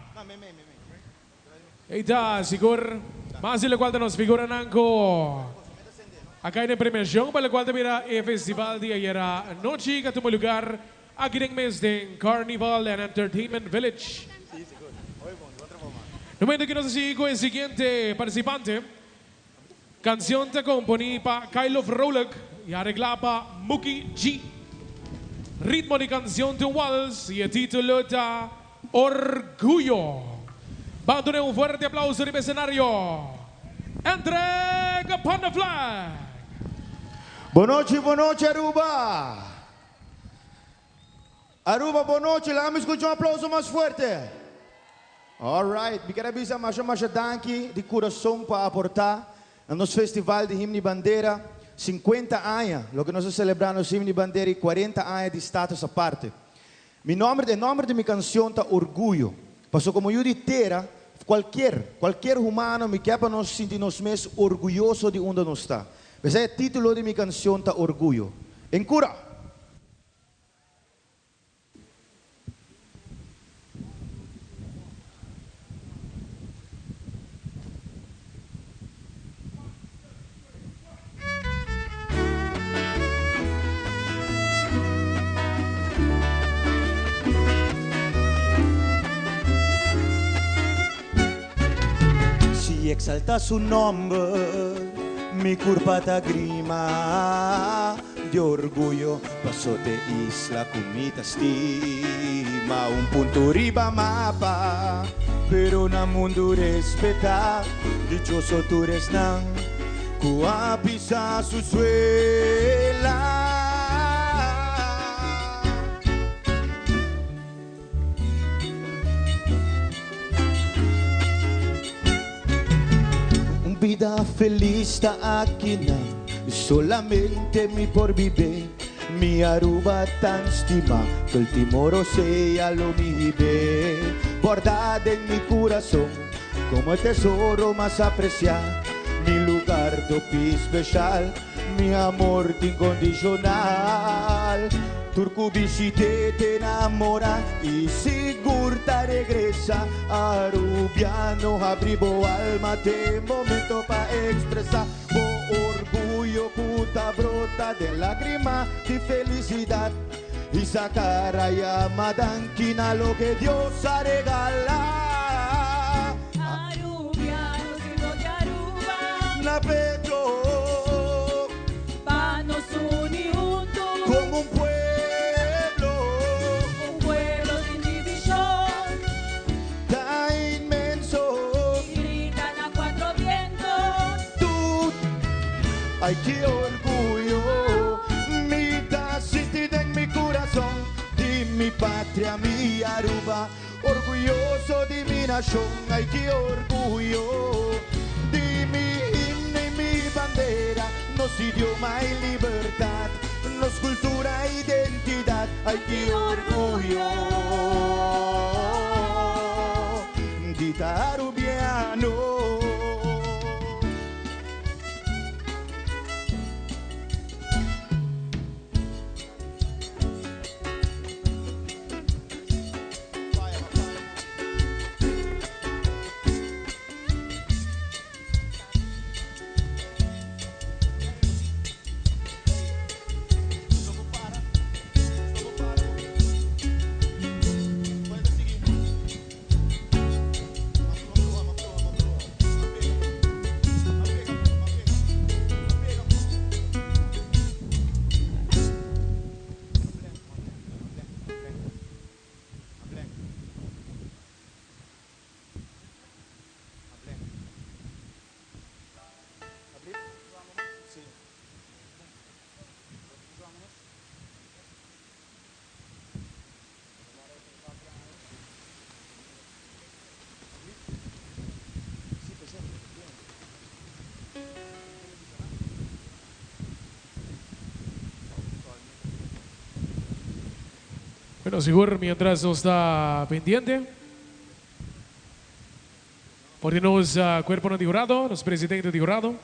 Ey ta sigur mas di locual ta nos figuranan cu a cay den premiacion pa locual ta bira e festival di ayera anochi cu a tuma lugar aki den mes den Carnival and Entertainment Village. No momento cu nos a sigui cu e siguiente participante. Cancion ta componi pa Kylo Vrolijk y aregla pa Mookie G. Ritmo di cancion ta un wals y e titulo ta Orguyo. Ban duna un fuerte aplauso riba escenario. Entrega Panda Flag! Bonochi bonochi Aruba! Aruba bonochi laga mi scucha un aplauso mas fuerte. Alright, mi ker a bisa masha masha danki di curason pa aporta na nos festival di Himno y Bandera, 50 aña loke nos a celebra nos Himno y Bandera y 40 aña di Status Aparte. Mi nomber, e nomber di mi cancion ta Orguyo, paso como yu di tera, cualkier, cualkier humano mi kier pa nos sinti nos mes orguyoso di unda nos ta. P'esei e titulo di mi cancion ta Orguyo. Encura! Si exalta su nomber, mi curpa ta grima di orguyo. Paso t'e isla cu mi ta stima, un punto riba mapa, pero na mundu respeta. Dichoso tur esnan cu a pisa su suela. Un bida felis ta akinan, solamente mi por bib'é. Mi Aruba tan stima, t'ultimo rosea lo mi hib'é. Bordá den mi kurason, komo e tesoro mas apresiá. Mi lugar topi speshal, mi amor t'inkondicional. Tur ku bishit'é t'enamorá i sigur ta regresá. Arubiano habri bo alma, t'e momento pa ekspresá bo orguyo ku ta brota den lágrima di felisidat. I saca raya madanki na loke Dios a regala. Arubiano siendo di Aruba. Na pecho. Pa nos uni hunto. Como un pueblo. Un pueblo sin division. Ta inmenso. Y grita na cuatro vientos. Tu. Ay ki orguyo mi ta sinti den mi kurason di mi patria mi Aruba orguyoso di mi nashon ay ki orguyo di mi himno y mi bandera nos idioma y libertad nos kultura y identidad ay ki orguyo di ta arubiano. Bueno, sigur mientras nos ta pendiente por di nos cuerponan di hurado, nos presidente di hurado.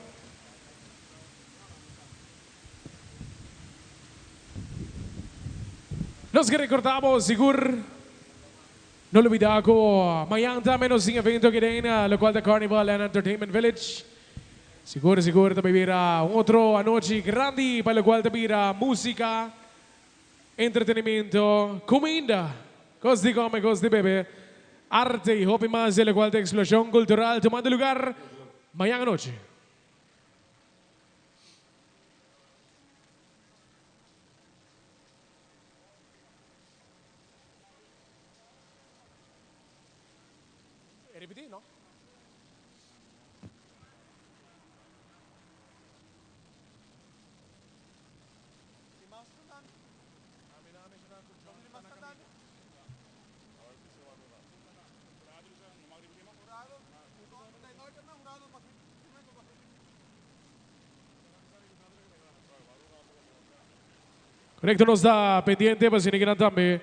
Nos ke rekordá sigur no lubidá ku mañan tambe nos tin evento aki den lokual ta Carnival and Entertainment Village. Sigur sigur ta bai bira un otro anochi grandi pa lokual ta bira músika, entretenimiento, kuminda, kos di kome, kos di bebe, arte i hopi mas di lokual ta eksploshon kultural tumando lugar mañan anochi. Repetí, no? Korekto nos ta pendiente pa asina kinan tambe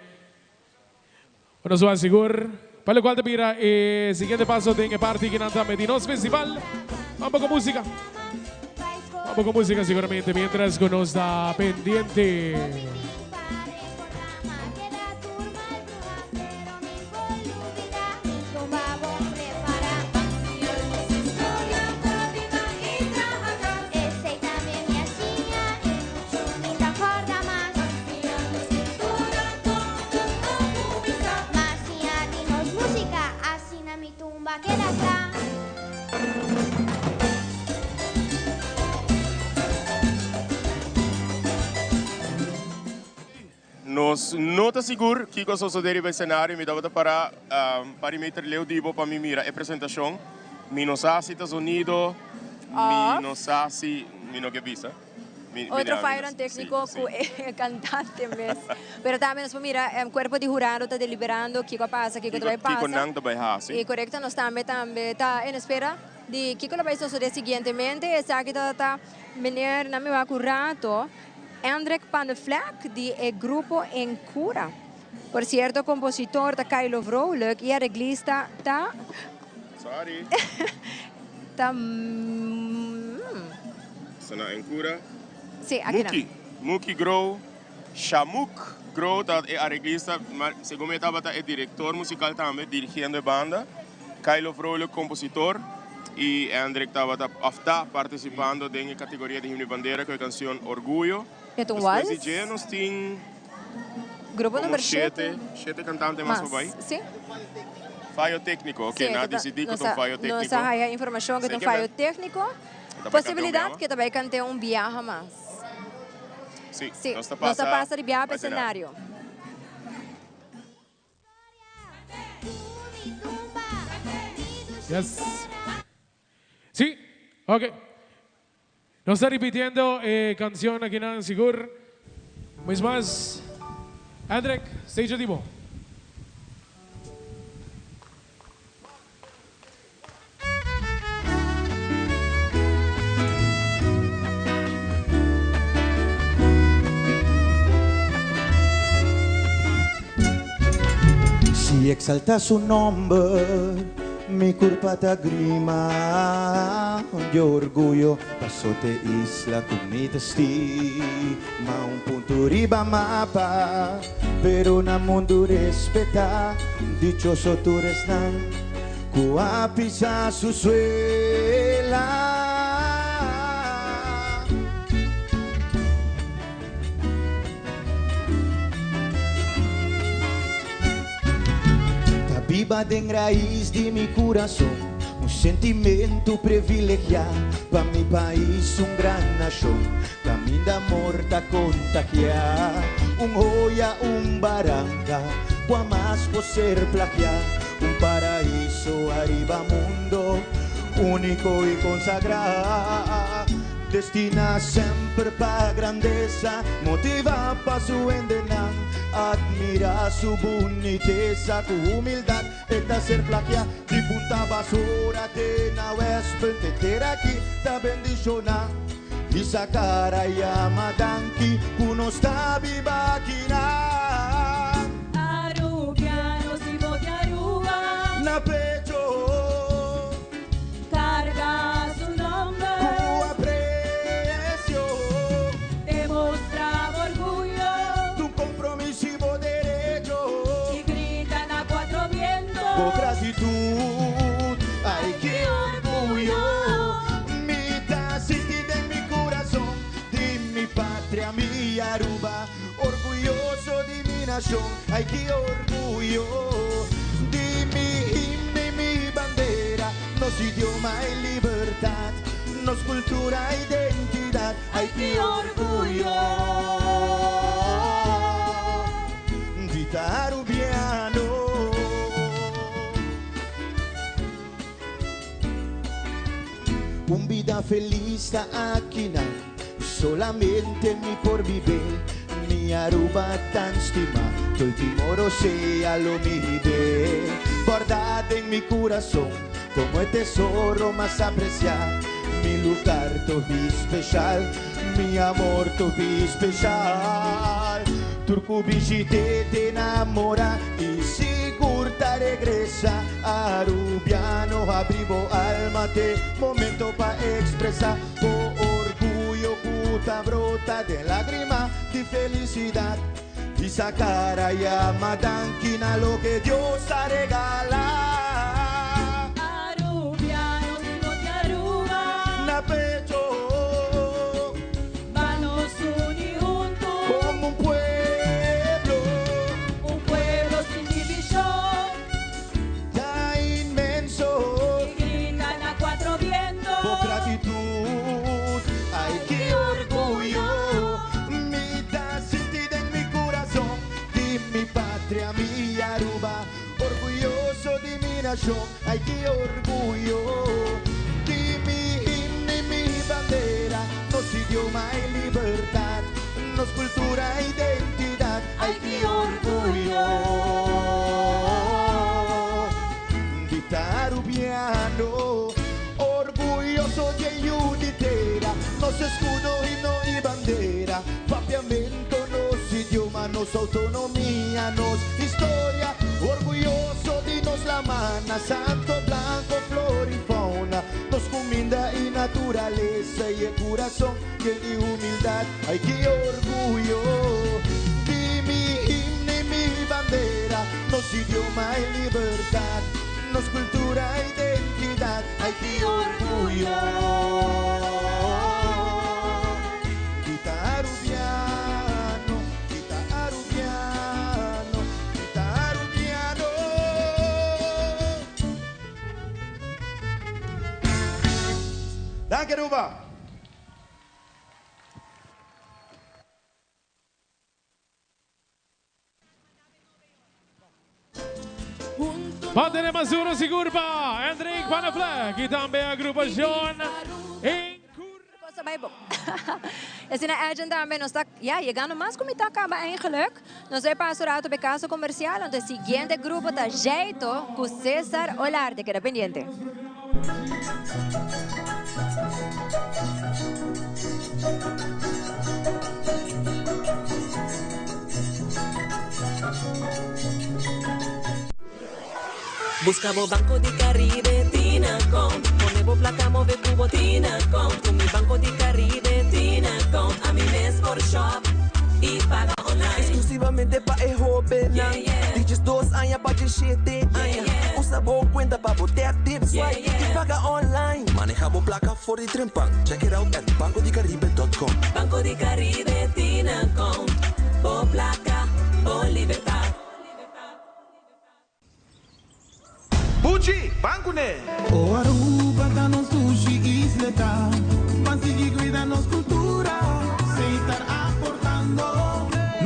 nos wak sigur pa lokual ta bira e siguiente paso den e parti kinan tambe di nos festival. Un poko musika. Un poko musika siguramente mientras ku nos ta pendiente. Nos no ta sigur kiko a sosode riba e senario. Mi tabata para un par di meter leu di bo pa mi mira e presentacion. Mi no sa si ta zonido, mi no sa si, mi no ke bisa. Otro fayonan tecnico cu e cantante mes. Pero tambe nos por mira cuerpo di hurado ta deliberando kico a pasa, kico ta bay pasa. Kico nan ta bay haci. Y corecto, nos tambe tambe ta en espera di kico lo bay sosode siguientemente. Esaki ta ta meneer, nan mi wak un rato, Endrick Panneflek di e grupo Encura. Por cierto compositor ta Kylo Vrolijk y areglista ta. Sorry. Ta. Sta na Encura. Sí, aki nan. Muki, Muki Grow, Shamuk Grow ta e areglista, ma segun mi e tabata e director musical tambe dirigiendo e banda. Kylo Vrolijk compositor y Endrick tabata of ta participando den e categoria di Himno y Bandera cu e cancion Orguyo. E ta un Despues wals. di dje nos tin Grupo como number shete. shete cantante mas Mas, por bay. sí. Fayo técnico, ok, Sí, nan a ta- dicidí cu nos ta un a- fayo Nos técnico. a haya informacion cu ta un Sé que fayo men- técnico. Ta bay canta un Posibilidad biaha. cu ta bay canta un biaha mas. Sí, Sí, nos ta nos ta pasa pasa di biaha pa pa escenario. escenario. Yes. Sí, ok. Nos ta ripitiendo e cancion akinan sigur. Un bes mas, Andrek, stage di bo. Si exalta su nomber, mi curpa ta grima di orguyo. Paso t'e isla cu mi ta stima, un punto riba mapa, pero na mundu respeta. Dichoso tur esnan cu a pisa su suela. Ta biba den rais di mi curason, un sentimento privilegia pa mi pais, un gran nacion, caminda amor ta contagia, un hoya, un baranca, cua mas por ser plagia, un paraiso ariba mundo, unico y consagra. Destina semper pa grandeza, motiva pa su hendenan, admira su buniteza, cu humildad e ta ser plagia, di punta basura te na Westpunt, e tera aki ta bendiciona, hisa cara yama danki cu nos ta biba akinan. Arubianos y bo di Aruba. Na pecho. Carga su nomber. Cu aprecio. Te mostra orguyo. Tu compromiso y bo dedicacion. Bo gratitud, ay ki orguyo Mi ta sinti den mi curason Di mi patria, mi Aruba Orguyoso di mi nacion, ay ki orguyo Di mi himno y mi bandera Nos idioma y libertad Nos cultura, identidad, ay ki orguyo Di ta Arubiano. Un bida feliz ta akinan, solamente mi por bib'é. Mi Aruba tan stima, t'ultimo rosea lo mi hib'é. Bòrdá den mi kurason, komo e tesoro mas apresiá. Mi lugar tobi speshal, mi amor tobi speshal. Tur ku bishit'é te namorá i sigur ta regresá. Arubiano habri bo alma te momento pa expresa bo orguyo cu ta brota den lagrima di felicidad y sa cara yama danki na loke Dios a regala. Arubiano mi no di Aruba. Na pecho. Ba nos uni hunto. Como un pueblo. Un pueblo sin division. Ta inmenso. Y grita na cuatro vientos. Bo gratitud, ay ki orguyo Mi ta sinti den mi curason Di mi patria, mi Aruba Orguyoso di mi nacion, ay ki orguyo Di mi himno y mi bandera Nos idioma y libertad Nos cultura, identidad, ay ki orguyo Di ta Arubiano Orguyoso di e yu di tera Nos escudo, himno y bandera Papiamento nos idioma Nos autonomia, nos historia Orguyoso di nos lamana Santo blanco, flor y fauna Nos cuminda y naturalesa Y e curason yen di humildad Ay ki orguyo Di mi himno y mi bandera Nos idioma y libertad Nos cultura, identidad Ay ki orguyo Di ta Arubiano Di ta Arubiano Di ta Arubiano. Danki Aruba! Pa tene mas duro sigur pa Hendrik van der Vleck y tambe agrupacion Cosa bay bon. Asina Edjean tambe nos ta ya yegando mas cu mitad caba eigenlijk. Nos bay pasa un rato pa e caso comercial anto e siguiente grupo ta Jeito cu Cesar Olarte. Keda pendiente. Busca bo Banco di Caribe Tinacom. Pone bo placa move cu bo Tinacom. Cu mi Banco di Caribe Tinacom. Ami mes por shop y paga online. Exclusivamente pa e hobennan di 12 aña pa 17 aña. Usa bo cuenta pa bo tap, tip, swipe y paga online. Maneha bo placa for di trempan. Check it out at bancodicaribe.com. Banco di Caribe Tinacom. Bo placa, bo libertad. Buchi, ban kuné! O Aruba ta nos dushi isleta, Ban sigui cuida nos cultura, Seitar aportando.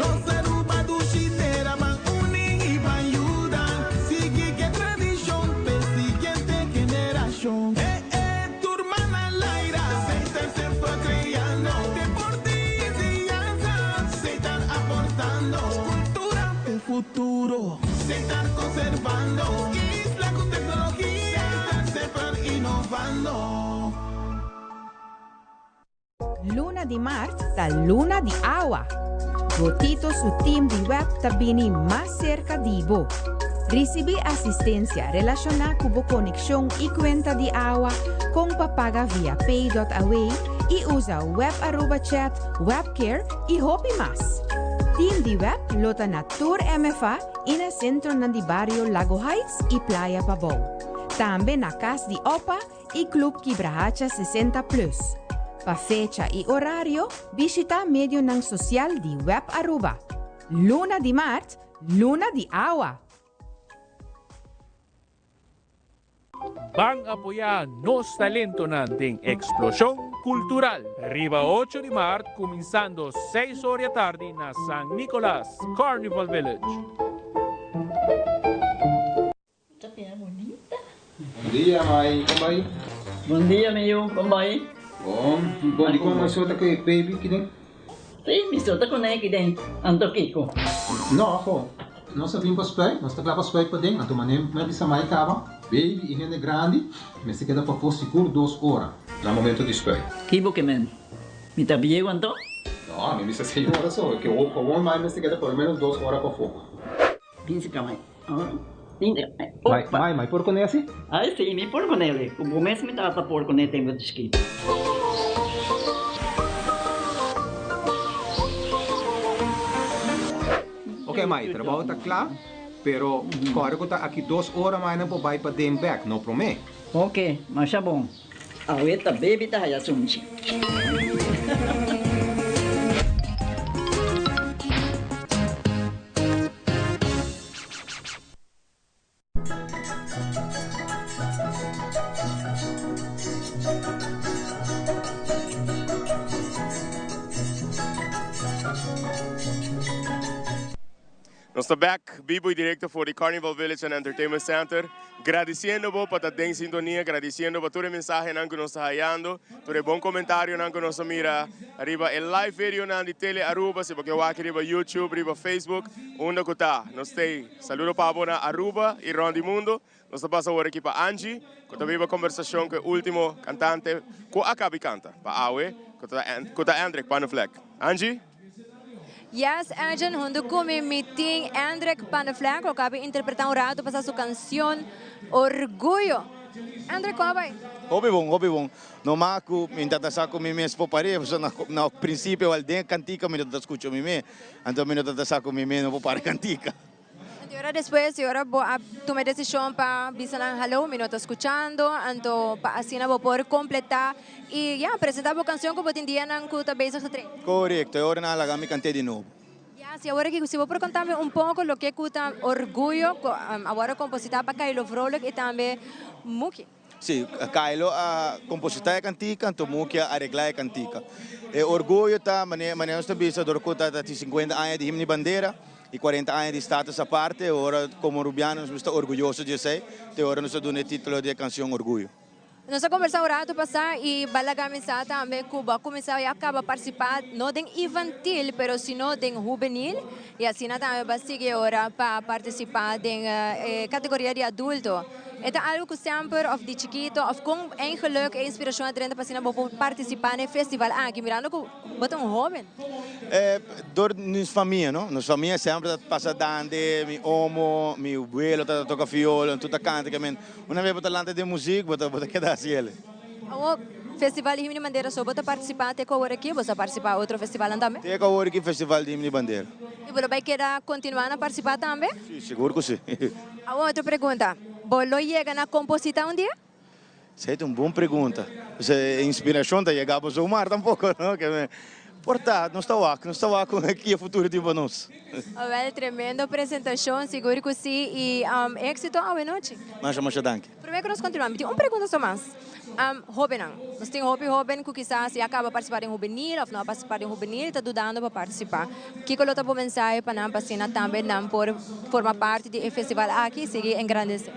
Nos Aruba dushi tera, Ban uni y ban yuda, Sigui ke tradicion p'e siguiente generacion. Eh eh, tur man al aire, Seitar semper creando, Deporte y enseñanza, Seitar aportando. Cultura p'e futuro. Seitar conservando. Isla cu tecnologia. Seitar semper innovando. Luna di maart ta luna di awa. Gotito su team di web ta bini mas cerca di bo. Ricibi asistencia relaciona cu bo conexion y cuenta di awa con pa paga via pay.aw y usa web Aruba Chat, Webcare y hopi mas. Team di web lo ta na tur MFA y na centronan di bario Lago Heights y Playa Pabou. Tambe na Cas di Opa y Club Kibrahacha 60 Plus. Pa fecha y orario, bishita medionan social di web Aruba. Luna di maart, luna di awa! Ban apoyá nos talentonan den Eksploshon Kultural riba ocho di mart kuminsando seis or di atardi na San Nicolas Carnival Village. Bon dia mai, kon bai? Bon dia mi yu, kon bai? Bon, bon di kon mai so ta ku e baby kiden? Si, mi so ta kuné kiden, anto kiko? No, ho. Nos a bin pa spuit, nos ta kla pa spuit paden, anto manera mi a bisa mai kaba, baby i hende grandi mester keda pafó sigur dos ora na momento di spuit. Ki bo ke men? Mi ta bieu anto? No, mi bisa seis ora so, ke gewoon mai mester keda por lo menos dos ora pafó. Bin si ka mai. Mai, mai, mai por kuné asi? Ai si, mi por kuné li. Ku bo mes mi tata por kuné tempu di chikito. Ok mai, trabou ta kla, pero kòrda ku ta aki dos ora mai nan por bai paden bèk, no promé. Ok, masha bon. Awe ta baby ta haya sunchi. Nos ta bek bibo y directo for di Carnival Village and Entertainment Center. Gradiciendo bo pa ta den sintonia, gradiciendo pa tur e mensahenan cu nos ta hayando, tur e bon comentarionan cu nos a mira riba e live videonan di Tele Aruba, si bo ke wak riba YouTube, riba Facebook, unda cu ta. Nos t'ey. Saludo pa bo na Aruba y rond di mundo. Nos ta pasa awor aki pa Angie, cu ta biba conversacion cu e ultimo cantante cu a cabi canta pa awe, cu ta cu ta Andrick Panneflek. Angie? Yes, Edjean, hunto cu mi mi tin Andrick Panneflek cu a cabi interpreta un rato pasa su cancion Orguyo. Andrick, con a bay? Hopi bon, hopi bon. No mas cu mi ta sa cu mi mes por pare, pasobra na principio al den cantica mi no ta scucha mi mes. Anto mi no ta sa cu mi mes no por para cantica. Anto e ora despues, e ora bo a tuma e decision pa bisa nan hallo, mi no ta scuchando, anto pa asina bo por completa y ya, presenta bo cancion cu bo tin dianan cu ta bezig ta train. Corecto, e ora nan a laga mi cant'e di nobo. Ya, si awor aki si bo por contami un poco loke cu ta Orguyo, cu awor a composita pa Kylo Vrolijk y tambe Muki. Sí, Kylo a composita e cantica, anto Muki a aregla e cantica. E orguyo ta, manera manera nos ta bisa, dor cu ta tin 50 aña di Himno y Bandera y 40 aña di Status Aparte, ora como Rubiano nos mester ta orguyoso di esey, te ora nos a duna e titulo di e cancion Orguyo. Nos a conversa un rato pasa y balaga mi sa tambe cu bo a cuminsa ya caba participa no den infantil pero sino den hubenil y asina tambe bo a sigui ora pa participa den e categoria di adulto. E ta algo cu semper of di chikito of con eigenlijk e inspiracion a drenta pa asina bo por participa na e festival aki mirando cu bo ta un hoben? E dor nos famia no, nos famia semper ta pasa dande, mi omo, mi abuelo ta toca viola, tur ta canta ke men una vez bo ta lanta den muziek bo ta bo ta keda haci ele. Awor festival di Himno di Bandera so bo ta participa te cu awor aki o bo sa participa otro festivalnan tambe? Te cu awor aki festival di Himno di Bandera. Y bo lo bay keda continua na participa tambe? Si, sigur cu si. Awor otro pregunta, bo lo yega na composita un dia? Esei ta un bon pregunta. E inspiracion ta yega bo zomaar tampoco, no? Por ta, nos ta wak, nos ta wak con ki e futuro tin pa nos. Awel, tremendo presentacion, sigur cu si, y exito awe nochi. Masha, masha danki. Prome cu nos continua, mi tin un pregunta so mas. Hobennan, nos tin hopi hoben cu kisas ya caba participa den hubenil of no a participa den hubenil y ta dudando pa participa. Kico lo ta bo mensahe pa nan pa asina tambe nan por forma parti di e festival aki y sigui engrandece?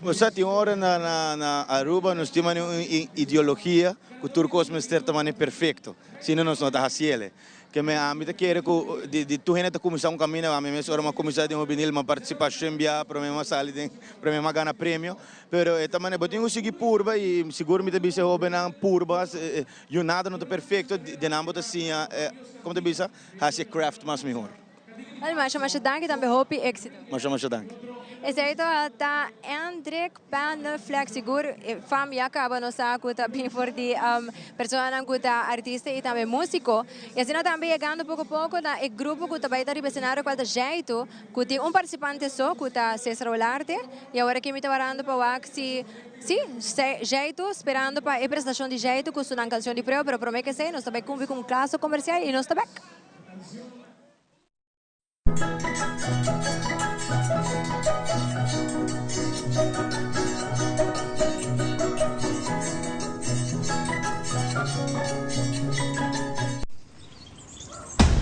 Bo sa tin ora na na Aruba nos tin mane un ideologia cu tur cos mester ta mane perfecto, sino nos no ta haciele. Ke me ami ta kere ku di di tur hende ta kuminsá un kaminda, ami mes ora mi a kuminsá den hubenil mi a partisipá shen bia promé mi a sali den promé mi a gana premio, pero e ta manera bo tin ku sigui purba i sigur mi ta bisa e hóbennan purba yu nada no ta perfekto den nan bo ta siña komo ta bisa hasi e craft mas mihor. Masha masha danki tambe hopi éxito. Masha masha danki. Esei ta Hendrik Panneflek. Sigur e fam ya caba nos sa cu ta bin for di personanan cu ta artista y tambe musico. Y asina tambe yegando poco poco na e grupo cu ta bay ta riba escenario cual ta Jaitu cu tin un participante so cu ta Cesar Olarte. Y awor aki mi ta warando pa wak si si Jaitu sperando pa e presentacion di Jaitu cu su nan cancion di prueba pero prome cu esei nos ta bay cumbi cu un claso comercial y nos ta bek.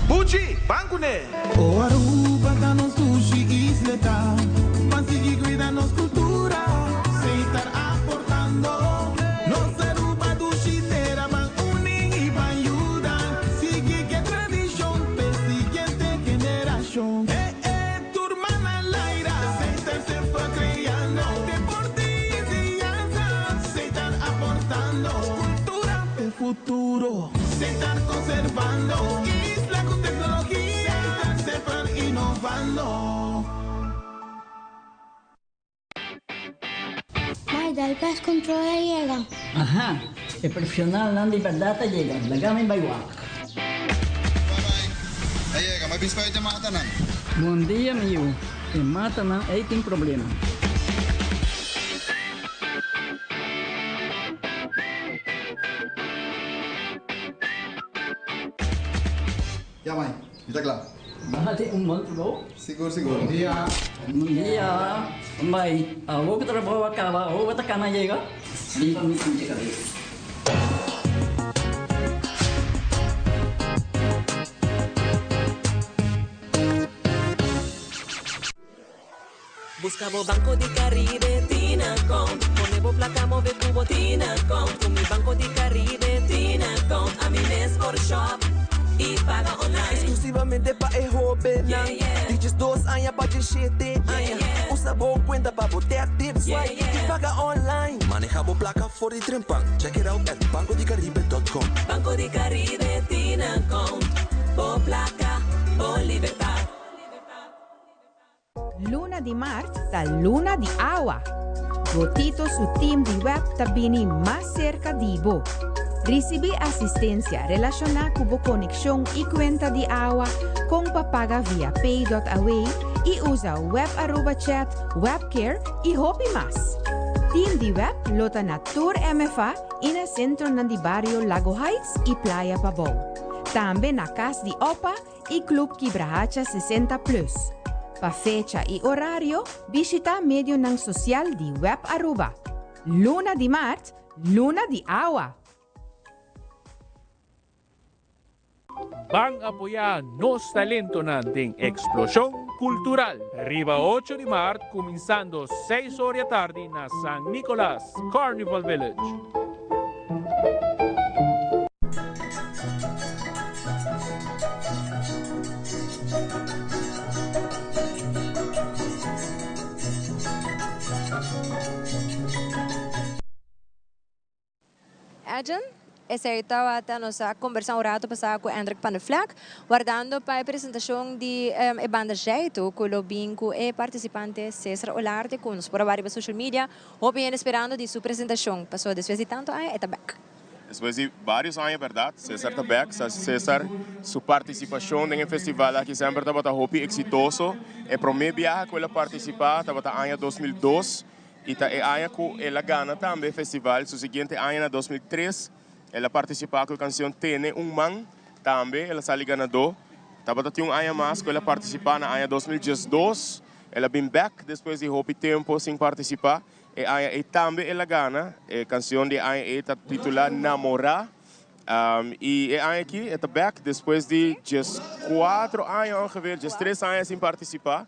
Buchi, ban kuné! O Aruba ta nos dushi isleta, ban sigui cuida nos cultura, Setar aportando. Nos Aruba dushi tera, ban uni y ban yuda, sigui ke tradicion p'e siguiente generacion. E e tur mana laira, Setar semper creando, deporte y enseñanza, Setar aportando, cultura p'e futuro, Setar conservando, isla cu tecnologia, Setar semper innovando. Mai, dal pest control a yega. Aha, e profesionalnan di berdad a yega. Laga mi bai wak. A yega, ma bispa e matanan. Bon dia, mi yu. E matanan ei tin problema. Ya mai, mi ta kla. Nan tin un bon trabou? Sigur, sigur. Bon dia. Bon dia. Bai, awor ku trabou a kaba, awor bo ta kana yega? Si, mi sinti kabes. Buska bo Banco di Caribe Tinacom Pone bo placa move cu bo Tinacom Cu mi Banco di Caribe Tinacom Ami mes por shop y paga online. Exclusivamente pa e hobennan di diesdos aña pa diesshete aña. Usa bo cuenta pa bo tap, tip, swipe y paga online. Maneha bo placa for di trempan. Check it out at bancodicaribe dot com. Banco di Caribe Tinacom Bo placa, bo libertad. Luna di mart ta luna di awa. Gotito su team di web ta bini mas serka di bo. Risibí asistensia relashoná ku bo konekshon i kuenta di awa, kon pa paga via pay.awe i usa Web Aruba Chat, Webcare i hopi mas. Team di web lo ta na tur MFA i na sentronan di bario Lago Heights i Playa Pabou. Tambe na Kas di Opa i Club Kibrahacha 60 Plus. Pa fecha i orario, bishita medionan sosial di Web Aruba. Luna di maart, luna di awa! Ban apoyá nos talentonan den Exploshon Kultural riba ocho di maart kuminsando seis or di atardi na San Nicolas Carnival Village. Edjean, Esei tabata nos a kombersá un rato pasá ku Hendrik van der Vlek, wardando pa e presentashon di e banda Jaitu ku lo bin ku e partisipante Cesar Olarte ku nos por a wak riba social media. Hopi hende sperando di su presentacion, pasobra despues di tanto aña e ta bek. Despues di varios aña berdad, Cesar ta bek. Cesar su participacion den e festival aki semper tabata hopi exitoso. E prome biaha cu el a participa tabata aña 2002 y ta e aña cu el a gana tambe e festival. Su siguiente aña na 2003 el a participa cu e cancion Tene un Man, tambe el a sali ganador. Tabata tin un aña mas cu el a participa na aña 2012. El a bin bek despues di hopi tempo sin participa. E aña ey tambe el a gana. E cancion di e aña ey ta titula Namora. Y e aña aki e ta bek despues di diescuatro aña ongeveer, diestres aña sin participa.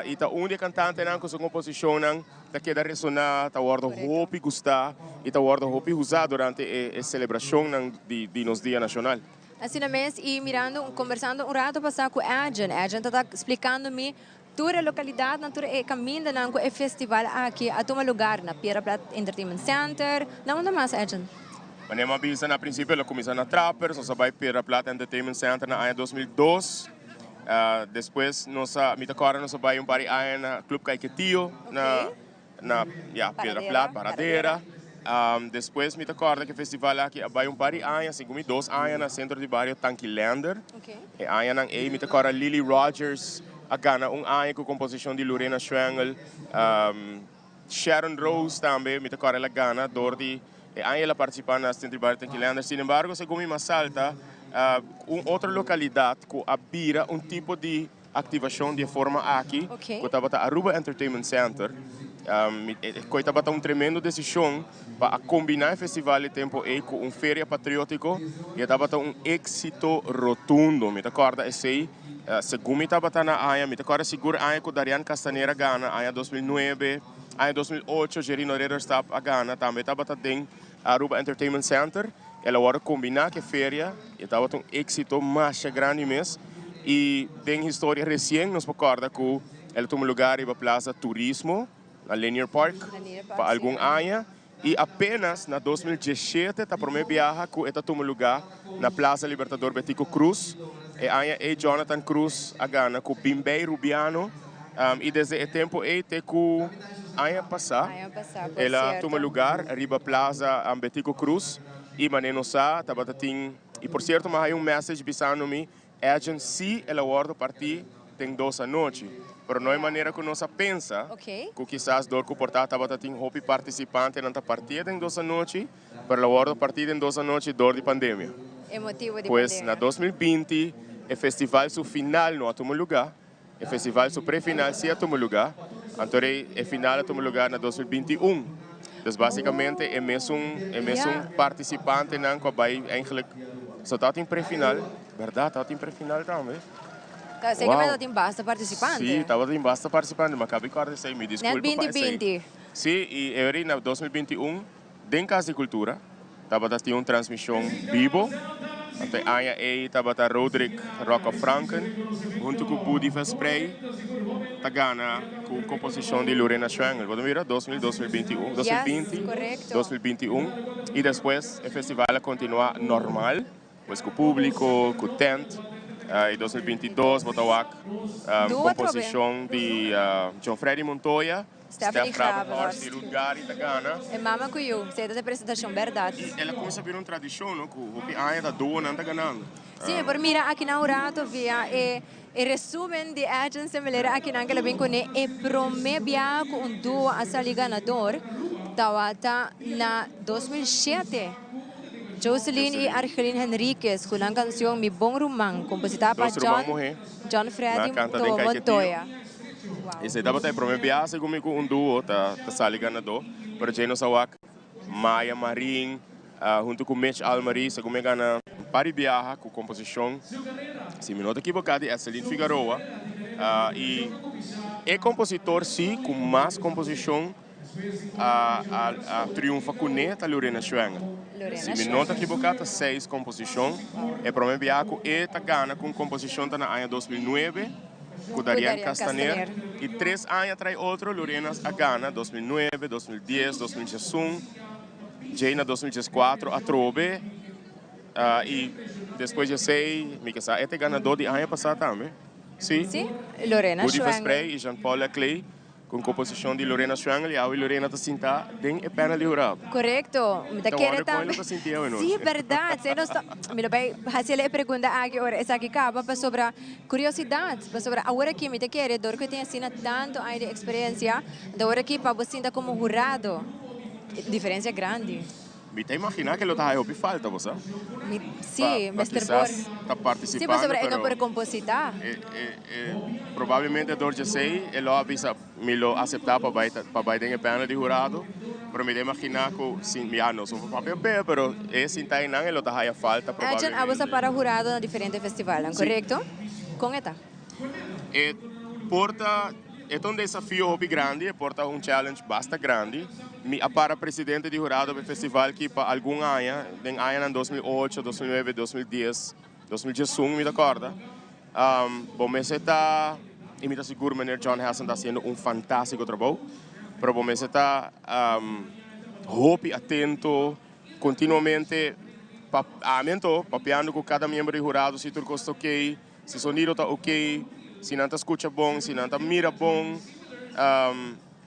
Y ta un di e cantantenan cu su composicionnan ta keda resona, ta wordo hopi gusta y ta wordo hopi usa durante e celebracionnan di nos Dia Nacional. Asina mes y mirando, conversando un rato pasa cu Edjean, Edjean ta ta splicando mi tur e localidadnan, tur e camindanan cu e festival aki a tuma lugar na Piedra Plat Entertainment Center, na unda mas Edjean? Manera mi a bisa na principio, lo cuminsa na Trappers, nos a bay Piedra Plat Entertainment Center na aña 2002. Despues nos a, mi ta kòrda nos a bai un par di aña na Club Caiquetio na na ya Piedra Plat, Paradera. Despues mi ta kòrda ku e festival aki a bai un par di aña, segun mi dos aña na Centro di Bario Tanki Leander. E añanan ei mi ta kòrda Lily Rogers a gana un aña ku komposishon di Lorena Schwengel. Sharon Rose tambe mi ta kòrda el a gana dor di e aña el a partisipá na Centro di Bario Tanki Leander. Sinembargo, segun mi mas salta un otro lokalidat ku a bira un tipo di Activacion di e forma aki cu tabata Aruba Entertainment Center cu e tabata un tremendo decision pa a combina e festival e tempo ey cu un feria patriotico y e tabata un exito rotundo. Mi ta corda esey segun mi tabata na aña, mi ta corda sigur aña cu Darian Castanera gana aña 2009, aña 2008 Jerino Ridderstap a gana tambe tabata den Aruba Entertainment Center. El a wòrdu kombiná ku e feria i e tabata un éksito masha grandi mes. I den historia resien nos por kòrda ku el a tuma lugá riba Plaza Turismo na Linear Park pa algun aña i apénas na 2017 ta promé biaha ku e ta tuma lugá na Plaza Libertador Betico Croes. E aña ei Jonathan Croes a gana ku Bimbey Rubiano i desde e tempu ei te ku aña pasá el a tuma lugar riba Plaza Betico Croes i manera nos sa tabata tin i por sierto mi a haya un message bisando mi Edjean si el a wordo partí den dos anochi pero no e manera ku nos a pensa ku kisas dor ku por ta tabata tin hopi partisipantenan ta partié den dos anochi pero el a wordo partí den dos anochi dor di pandemia. Pues na 2020 e festival su final no a tuma lugar. E festival su pre-final si a tuma lugar, anto rei e final a tuma lugar na 2021. Dus basicamente e mesun e mesun participantenan cu a bay eigenlijk so tabatin pre-final, berdad tabatin pre-final tambe. Ta esey que tabatin basta participante. Si, tabatin basta participante, mi a caba di corda esey, mi disculpa pa esey. Net 2020. Si, y e rei na 2021 Den Cas di Cultura tabata tin un transmision bibo. Anto e aña ey tabata Roderick Rocco Franken hunto cu Budi Versprey ta gana cu composicion di Lorena Schwengel. Bo ta mira? 2000, 2021, 2020, 2021 y despues e festival a continua normal, pues cu publico, cu tent. Y 2022 bo ta wak composicion di John Freddy Montoya. Stephanie Steph Gravenhorst y Ruth Gary ta gana. E mama cu yu, esey ta e presentacion berdad. Y el a cuminsa bira un tradicion, no, cu hopi aña ta duonan ta ganando. Si, mi por mira akinan un rato via e e resumen di Edjean Semelera akinan ke lo bin cune e prome biaha cu un duo a sali ganador tawata na 2007. Joseline y Argeline Henriquez cu nan cancion Mi Bon Ruman composita pa Dos ruman John muhe John Freddy na canta den Caiquetio. Montoya. Esei tabata e prome biaha segun mi ku un duo ta sali ganadó, pero djei nos a wak Maya Marin huntu ku Mitch Almarie segun mi a gana un par di biaha ku komposishon, si mi no ta ekiboká, di Etseline Figaroa i e kompositor si ku mas komposishon a triunfa kuné ta Lorena Schwenger. Si mi no ta ekiboká ta seis komposishon, e prome biaha ku e ta gana ku un komposishon ta na aña 2009. Ku Darian Castaner y tres aña trai otro Lorena a gana 2009, 2010, 2011, djei na 2014 atrobe y despues di esey mi ke sa e ta e ganador di aña pasa tambe si Si, Lorena Woody Schwengel. Versprey y Jean Paul Laclay. Con composicion di Lorena Schwengel y awe Lorena ta sinta den e panel di hurado. Correcto. Mi ta Ta kere wonder con tambe. e lo ta sinti awe nochi. Sí, berdad. Sey nos ta, mi lo bay haci e pregunta aki ora esaki caba pasobra curiosidad. Pasobra awor aki mi ta kere dor cu e tin asina tanto aña di experiencia, anto awor aki pa bo sinta como hurado, diferencia grandi. Mi ta imagina ke lo ta haya hopi falta, bo sa? Mi, si, Pa, pa mester por. kisas ta Si, participando, pasobra e no pero por composita. e, e, e probablemente dor djesei e lo a bisa mi lo acepta pa bai, pa bai den e panel di hurado, pero mi ta imagina ku sin, ya no so papia p'e, pero e sinta einan e lo ta haya falta Edjean, abo sa probablemente. para hurado na diferente festivalnan, Si. korekto? Kon e ta? E por ta, e ta un desafio hopi grandi, e por ta un challenge basta grandi. Mi a para presidente di hurado pa e festival ki pa algun aña, den añanan 2008, 2009, 2010, 2011 mi ta corda. Bo mester ta, y mi ta sigur meneer John Hessen ta haciendo un fantastico trabou, pero bo mester ta hopi atento, continuamente, pa, ami anto, papiando cu cada miembro di hurado si tur cos ta ok. Si sonido ta ok, si nan ta scucha bon, si nan ta mira bon,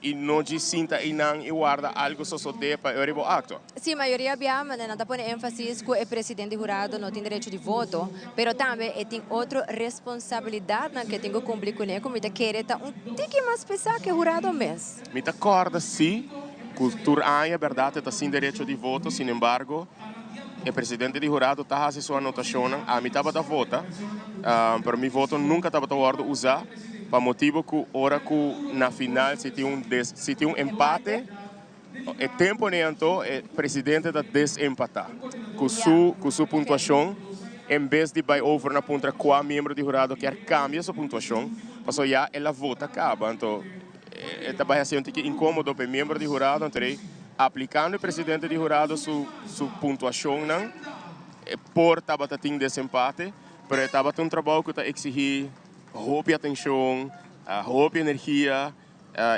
y no djis sinta eynan y warda algo sosode pa e riba actua. Sí, mayoria bia nan ta pone énfasis ku e presidente di hurado no tin derecho di voto, pero tambe e tin otro responsabilidatnan ku e tin ku kumpli kuné ku mi ta kere ta un tiki mas pesá ku e hurado mes. Mi ta kòrda sí ku tur aña bèrdat e ta sin derecho di voto, sinembargo e presidente di hurado ta hasi su anotashonnan. Ami tabata vota, pero mi voto nunka tabata wòrdu usá pa motibu ku ora ku na final si tin un si tin un empate, E tempo n'e anto e presidente ta desempatá ku su ku su puntuashon en bes di bai over na puntra kua miembro di hurado kier kambia su puntuashon pasobra ya el a vota kaba anto e ta bai hasi un tiki inkomodo pa e miembro di hurado anto rei aplikando e presidente di hurado su su puntuashonnan e por tabata tin desempate pero e tabata un trabou ku ta eksihí hopi atenshon hopi energia.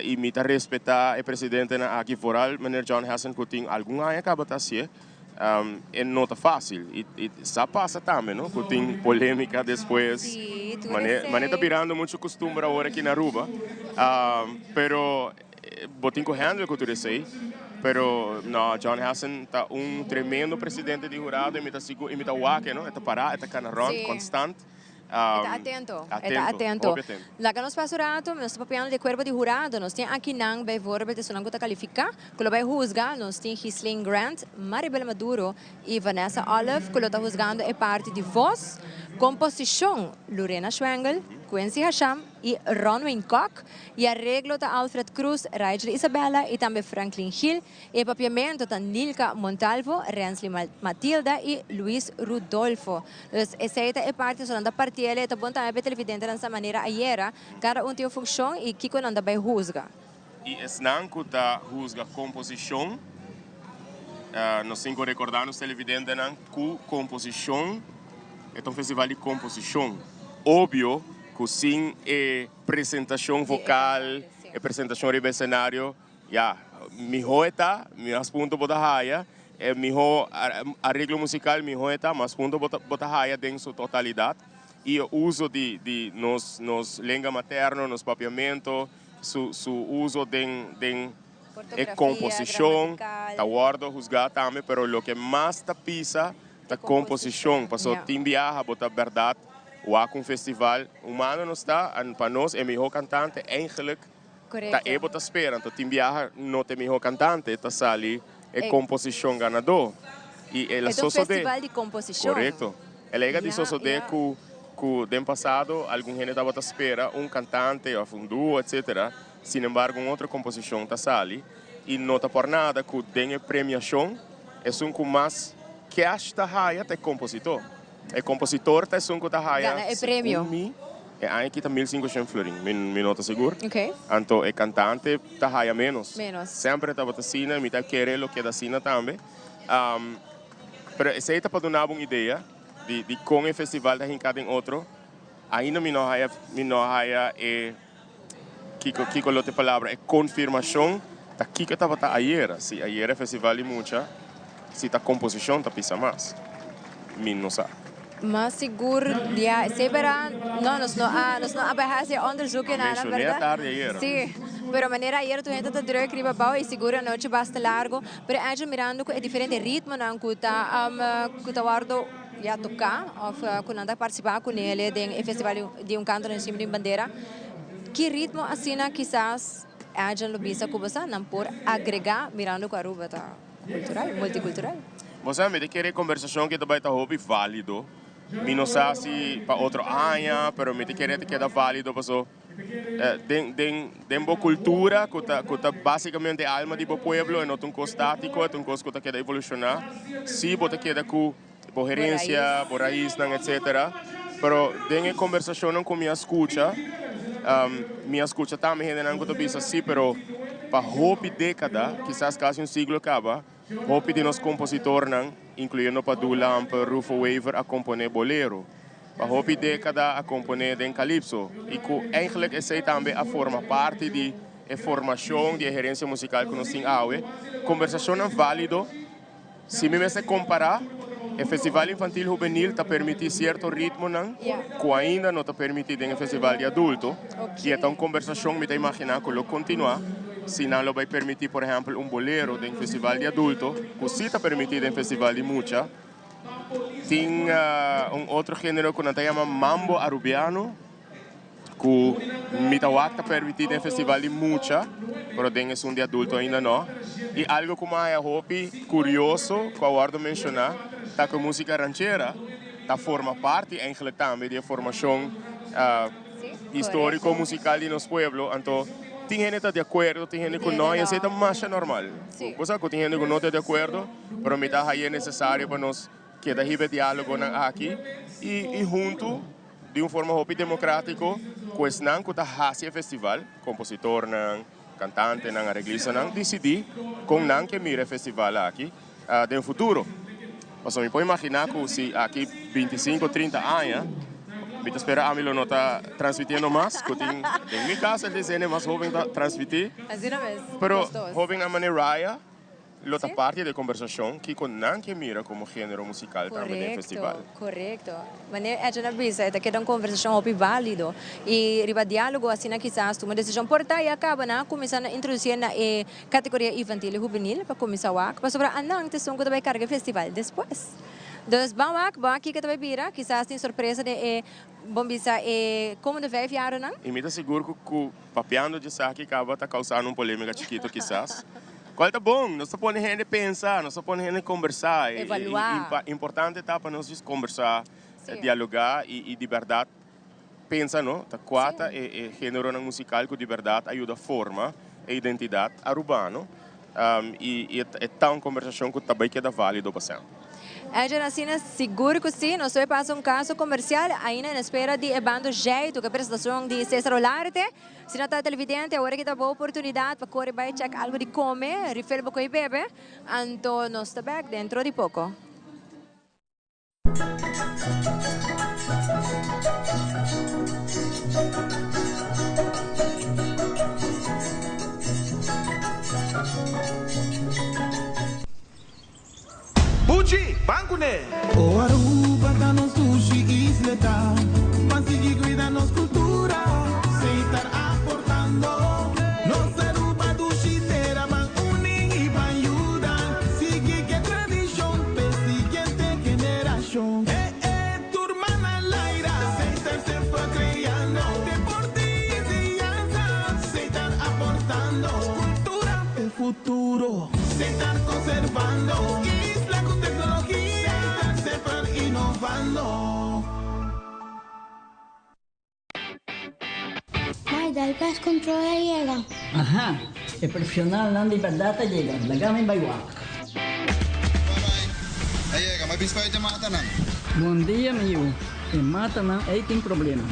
Y mi ta respeta e presidentenan aki, vooral meneer John Hessen cu tin algun aña caba ta hacié. E no ta facil y sa pasa tambe no, cu tin polemica despues. Sí, tur Mane, esey. mane ta birando mucho costumber awor aki na Aruba. Pero bo tin cu handle cu tur esey. Pero no, John Hessen ta un tremendo presidente di hurado y mi ta sigur y mi ta wak e no, e ta para, e ta cana rond constant. E ta atento, e ta atento. Laga nos pasa un rato, nos ta papiando di e cuerpo di hurado. Nos tin akinan bijvoorbeeld esunnan cu ta califica, cu lo bay huzga. Nos tin Ghislaine Grant, Maribel Maduro y Vanessa Olive cu lo ta huzgando e parti di voz, composicion, Lorena Schwengel, Quincy Hasham y Ronwayne Kock, y areglo ta Alfred Cruz, Rygel Isabella y tambe Franklin Gil. E papiamento ta Nilka Montalvo, Rensly Matilda y Luis Rudolfo. Dus esey ta e parti, so nan ta partiel, e ta bon tambe pa e televidentenan sa manera ayera, cada un tin un funcion y kico nan ta bay huzga. Y esnan cu ta huzga composicion, nos tin cu recorda nos televidentenan cu composicion e ta un festival di composicion. Obvio cu sin e presentacion vocal, e presentacion riba escenario, Ya, mihó e ta, mas punto bo ta haya. E mihó areglo musical, mihó e ta, mas punto bo ta bo ta haya den su totalidad. Y e uso di di nos nos lenga materno, nos papiamento, su su uso den den e composicion ta wordo huzga tambe, pero loke mas ta pisa ta composicion, paso tin biaha bo ta berdad wak un festival, humano nos ta, pa nos e mihó cantante eigenlijk Ta e bo ta spera, anto tin biaha no ta e miho cantante, ta sali e composicion ganador. Y el a sosode. E ta un festival di composicion. Correcto. El a yega di sosode cu cu den pasado algun hende tabata spera un cantante of un duo etcetera, sin embargo un otro composicion ta sali y no ta por nada cu den e premiacion esun cu mas cash ta haya ta e compositor. E compositor ta esun cu ta haya Gana e premio. segun mi e aña aki ta 1500 florin, mi mi no ta sigur. Ok. Anto e cantante ta haya menos. Menos. Semper tabata asina y mi ta kere lo keda asina tambe. Pero esey ta pa duna bo un idea di di con e festival ta hinca den otro. Ainda mi no haya mi no haya e kiko kiko lo ta e palabra e confirmacion ta kiko tabata ayera. Si ayera e festival di mucha si ta composicion ta pisa mas mi no sa. Mas sigur ya esey bera no nos no a nos no a bai haci e onderzoek en nada Mencioné berda. atardi ayera. Si pero manera ayera tur hende ta druk riba bou y sigur anochi basta largo pero Angel mirando cu e diferente ritmonan cu ta cu ta wordo ya toca of cu nan ta participa cu nele den e festival di un canto na Cima di Bandera, ki ritmo asina kisas Angel lo bisa cu bo sa nan por agrega mirando cu Aruba ta cultural, multicultural? Bo sa mi ta kere e conversacion aki ta bay ta hopi valido, mi no sa si pa otro aña pero mi ta kere ta keda valido paso Den den den bo cultura cu ta cu ta basicamente e alma di bo pueblo e no ta un cos statico e ta un cos cu ta keda evoluciona si bo ta keda cu bo herencia bo raiznan etcetera pero den e conversacionnan cu mi a scucha mi a scucha tambe hendenan cu ta bisa si pero pa hopi decada kisas casi un siglo caba hopi di nos compositornan incluyendo Padu Lampe Rufo Wever a compone bolero. Pa hopi dékada a komponé den kalipso i ku eigentlik esei tambe a forma parti di e formashon di e herensia musikal ku nos tin awe. Kombersashonnan válido. Si mi mester kompará, E festival infantil hubenil ta permití sierto ritmonan ku ainda no ta permití den e festival di adulto. I e ta un kombersashon mi ta imaginá ku lo kontinuá si nan lo bai permití por ehèmpel un bolero den festival di adulto ku sí ta permití den festival di mucha. Tin un otro género ku nan ta yama mambo arubiano. Ku mi ta wak ta permití den festival di mucha, pero den esun di adulto ainda no. I algo ku mi a haya hopi kurioso ku a wòrdu menshoná ta ku e músika ranchera ta forma parti eigentlik tambe di e formashon históriko musikal di nos pueblo. Anto tin hende ta di akuerdo, tin hende ku no, i esei ta masha normal. Bo sa ku tin hende ku no ta di akuerdo, pero mi ta haya nesesario pa nos keda hiba e diálogonan aki i huntu. Di un forma hopi democratico cu esnan cu ta haci e festival, compositornan, cantantenan, areglistanan, dicidi con nan ke mira e festival aki den futuro. Pasobra mi por imagina cu si aki binticinco, trinta aña, mi ta spera ami lo no ta transmitiendo mas, cu tin den mi cas el hende mas hoben ta transmiti. Pero hobennan manera Raya. Lo ta parti di e kombersashon kiko nan ke mira komo género musikal tambe den e festival. Korekto, korekto. Manera Edjean a bisa, e ta keda un kombersashon hopi válido. I riba diálogo asina kisas tuma desishon. Por ta ya kaba nan a kuminsá na introdusié na e kategoria infantil i hubenil pa kuminsá wak, pasobra anan ta esun ku ta bai karga e festival despues. Dus ban wak, ban wak kiko ta bai bira, kisas tin sorpresa den e, bon bisa, e komende vijf jarennan. I mi ta sigur ku ku papiando djesaki kaba ta kausando un polémika chikito kisas. Cual ta bon, nos ta pone hende pensa, nos ta pone hende combersa. Evalua. Importante ta pa nos djis combersa, dialoga y di berdad pensa no, ta cua ta e generonan musical cu di berdad a yuda forma e identidad Arubano. Y e ta un combersacion cu ta bay keda valido pa semper. Edjean, Asina sigur cu si. Nos hoy pasa un caso comercial ainda en espera di e bando Jaitu cu e presentacion di Cesar Olarte. Si no ta televidente, awor aki ta bo oportunidad pa core bay check algo di come, refill bo coy bebe, anto nos ta bek dentro di poco. Buchi, ban kuné! O Aruba ta nos dushi isleta, ban sigui cuida nos cultura, Setar aportando. Nos Aruba dushi tera, ban uni y ban yuda, sigui ke tradicion p'e siguiente generacion. E e tur man al aire, Setar semper creando, deporte y enseñanza, Setar aportando, cultura p'e futuro. Setar conservando isla cu tecnologia. Setar semper innovando. Mai, dal pest control a yega. Aha, e profesionalnan di berdad a yega. Laga mi bai wak. Bye bye. A yega, mi a bisa e matanan. Bon dia, mi yu. E matanan ei tin problema.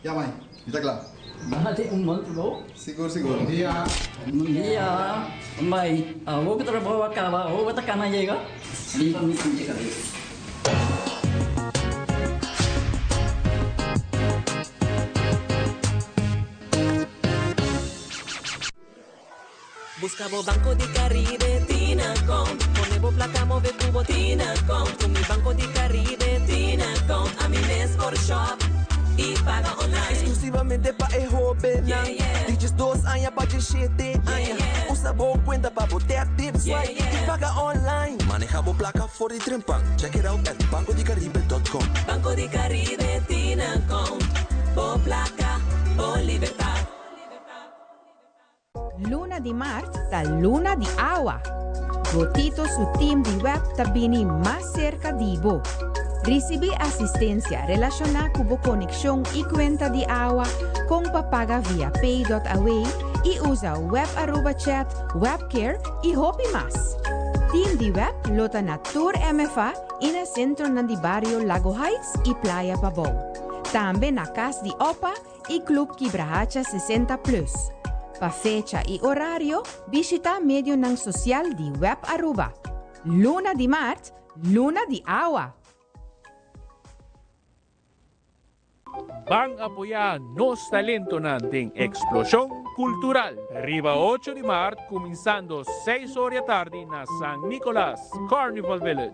Ya mai, mi ta kla. Bati un bon trabou. Sigur sigur. Bon dia. Bon dia. Mai, awor ku trabou a kaba, awor bo ta kana yega? Riba mi pinche kabes. Busca bo Banco di Caribe Tinacom Pone bo placa move cu bo Tinacom Cu mi Banco di Caribe Tinacom Ami mes por shop y paga online. Exclusivamente pa e hobennan di 12 aña pa 17 aña. Usa bo cuenta pa bo tap, tip, swipe y paga online. Maneha bo placa for di trempan. Check it out at bancodicaribe.com. Banco di Caribe Tinacom Bo placa, bo libertad. Luna di mart ta luna di awa. Gotito su team di web ta bini mas serka di bo. Risibí asistensia relashoná ku bo konekshon i kuenta di awa, kon pa paga via pay.away i usa Web Aruba Chat, Webcare i hopi mas. Team di web lo ta na tur MFA i na sentronan di bario Lago Heights i Playa Pabou. Tambe na Kas di Opa i Club Kibrahacha 60 Plus. Pa fecha i orario, bishita medionan sosial di Web Aruba. Luna di maart, luna di awa! Ban apoyá nos talentonan den Eksploshon Kultural riba ocho di mart kuminsando seis or di atardi na San Nicolas Carnival Village.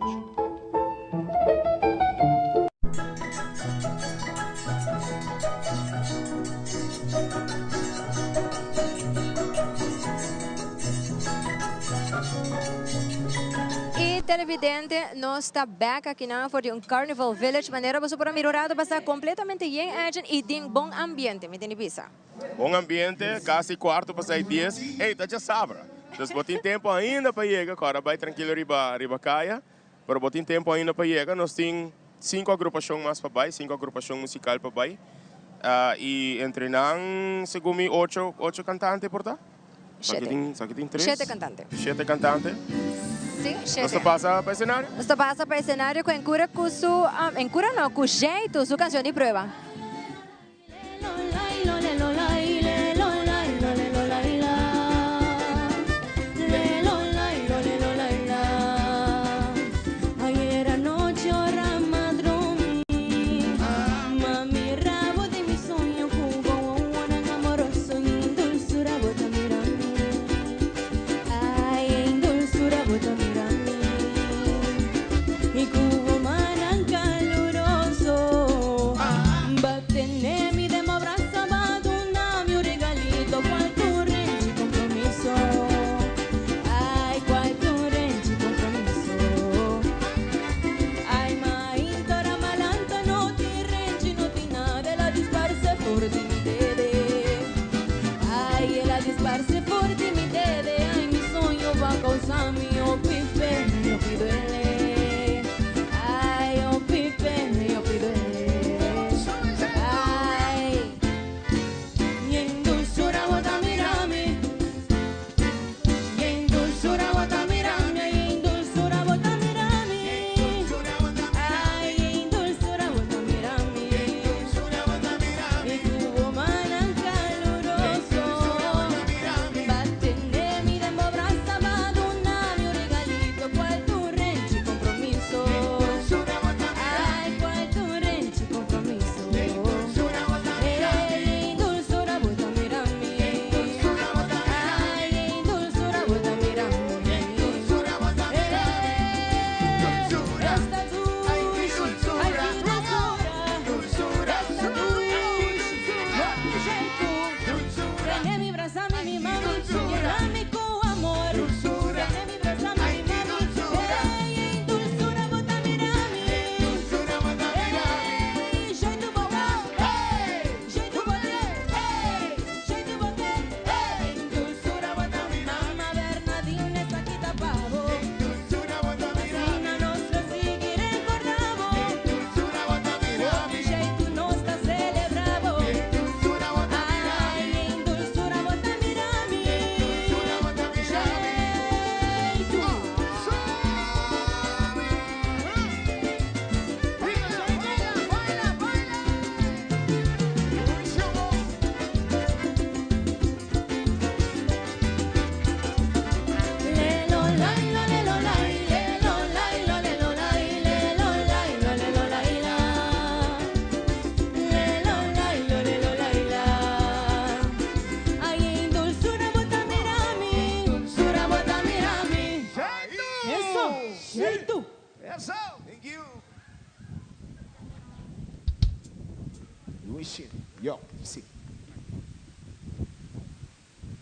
Y televidente, nos ta back akinan for di un Carnival Village. Manera boso por a mira un rato pasa completamente yen action y den bon ambiente, mi tin di bisa. Bon ambiente, casi cuarto pa seis dies. Ey, ta djasabra. Dus bo tin tempo ainda pa yega, kòrda bai trankilo riba riba kaya. Pero bo tin tempo ainda pa yega. Nos tin cinco agrupacion mas pa bai, cinco agrupacion musical pa bai. Y entre nan, segun mi, ocho, ocho cantante por ta? Shete. Sa ki tin tres? Shete cantante. Shete cantante. Si, shete. Nos ta pasa pa escenario? Nos ta pasa pa escenario cu Encura cu su, Encura no, cu Jaitu su cancion di prueba.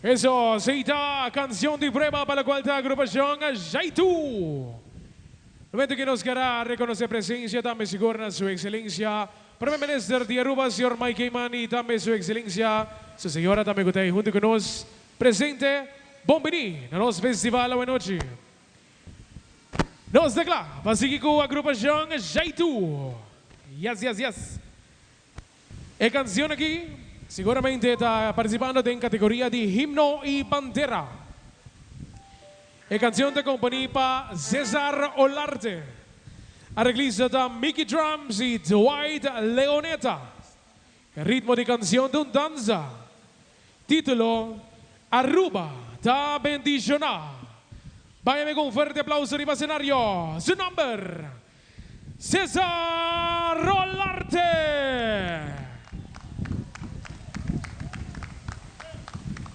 Eso, si ta cancion di prueba pa locual ta agrupacion Jaitu. Momento que nos querá reconoce presencia tambe sigur na su excelencia Prome Minister di Aruba señor Mike Eman y tambe su excelencia su señora tambe cu ta ahí hunto cu nos presente. Bon bini na nos festival awenochi. Nos ta cla pa sigui cu agrupacion Jaitu. Yes, yes, yes. E cancion aki siguramente ta participando den categoria di Himno y Bandera. E cancion ta componi pa Cesar Olarte. Arreglista ta Mickey Drums y Dwight Leoneta. E ritmo di cancion ta un danza. Titulo, Aruba ta bendiciona. Bayame cu un fuerte aplauso riba scenario. Su nomber, Cesar Olarte!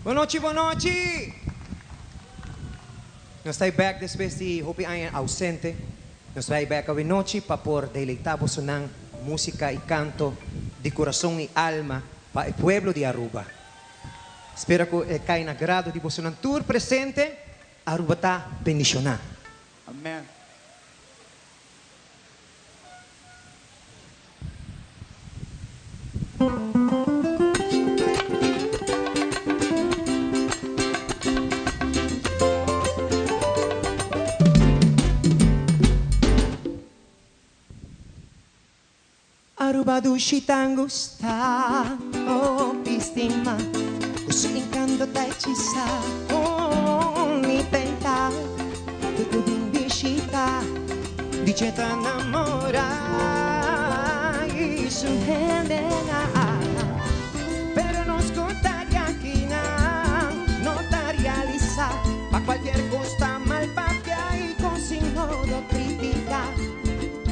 Bon nochi, bon nochi! Nos ta bek despues di hopi aña ausente. Nos ta bek awe nochi pa por deleita bosonan musica y canto di curason y alma pa e pueblo di Aruba. Spera cu e cay na grado di bosonan tur presente. Aruba ta bendiciona. Amen. Aruba dushi tan gusta, hopi stima, Cu su encanto ta hechisa, oh, mi tenta, Tur cu bin bishita, di dje ta namora, Y su hendenan, pero nos cu ta di akinan, no ta realisa, Pa cualkier cos ta mal papia y con sin modo critica.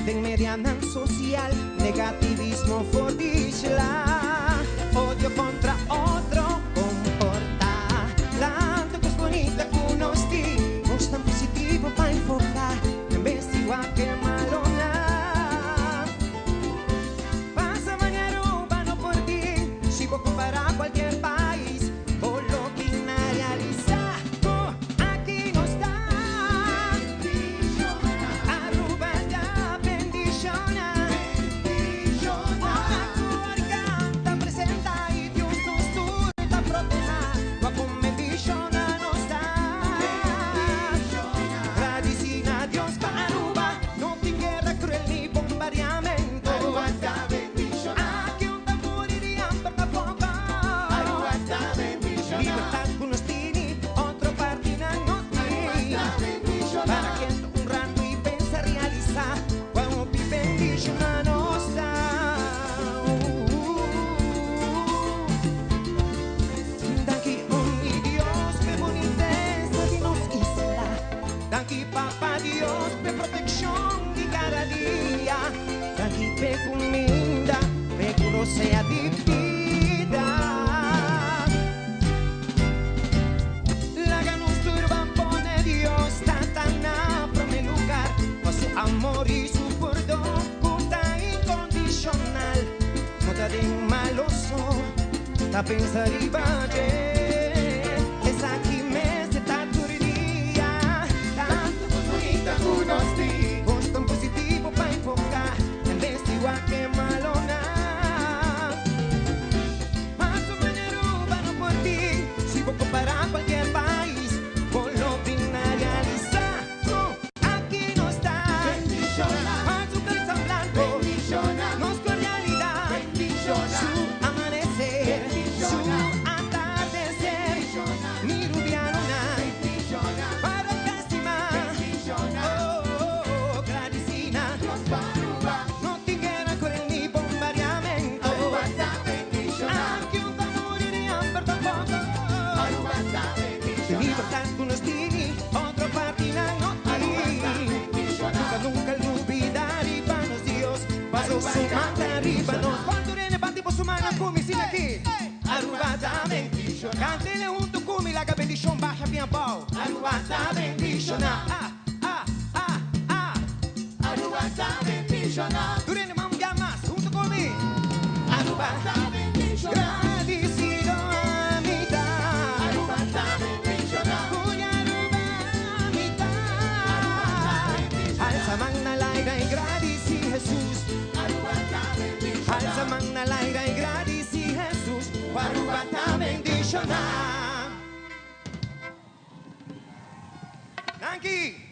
Den medianan social, negativismo for di sla. Odio contra otro comporta. Tanto cos bonita cu nos tin, cos tan positivo pa enfoca, en bes di wak e malonan. Pasa mane Aruba no por tin, si bo compara cualkier pais, bo lo bin a realisa cu aki nos ta. Aruba ta bendiciona. Ora cu orkan ta presenta y Dios nos tur ta proteha. Wak con bendiciona nos ta. Gradici na Dios pa Aruba no tin guerra cruel ni bombardeamento. Aki un ta muri di hamber tampoco. Libertad cu nos tini otro partinan no tin. Para kieto un rato y pensa realisa cuan hopi bendiciona nos ta. Danki un mi Dios p'e bonitesa di nos isla. Danki Papa Dios p'e proteccion di cada dia. Danki p'e cuminda, p'e cu rosea di bida. Laga nos tur ban pone Dios Tata na prome lugar, pa su amor y su pordon cu ta incondicional. No ta den malo so ta pensa riba dje, esaki mester ta tur dia. Tanto cos bunita cu nos tin, cos tan positivo pa enfoca, en bes di wak e malonan. Mas o menos Aruba no por tin. Si bo compara cualkier pais, bo lo bin a realisa cu aki nos ta bendiciona. Mas un calzon blanco, bendiciona. Nos cordialidad, bendiciona. Su amanecer, bendiciona. Su atardecer, bendiciona. Mi rubianonan, bendiciona. Para lastima, bendiciona. Oh, oh, oh, gradicina, Dios pa Aruba. No tin guera cruel ni bombardeamento. Aruba ta Aki un ta muri di hamber tampoco. Libertad cu nos tini, otro partinan no tin. Nunca, nunca lubida riba nos Dios, paso su man ta riba nos. Cuanto rende bati bo su mannan cu mi sin aki? Aruba ta bendiciona. Cantele hunto cu mi, laga bendicion baha bien abao. Aruba ta bendiciona. Ah, ah, ah, ah. Aruba ta bendiciona. Tur hende man bia mas hunto cu mi. Aruba ta bendiciona. Gradicido ami ta. Aruba ta bendiciona. Cu di Aruba ami ta. Aruba ta bendiciona. Alza man na laira y gradici Jesus. Aruba ta bendiciona. Alza man na laira y gradici Jesus. Cu Aruba ta bendiciona. Danki.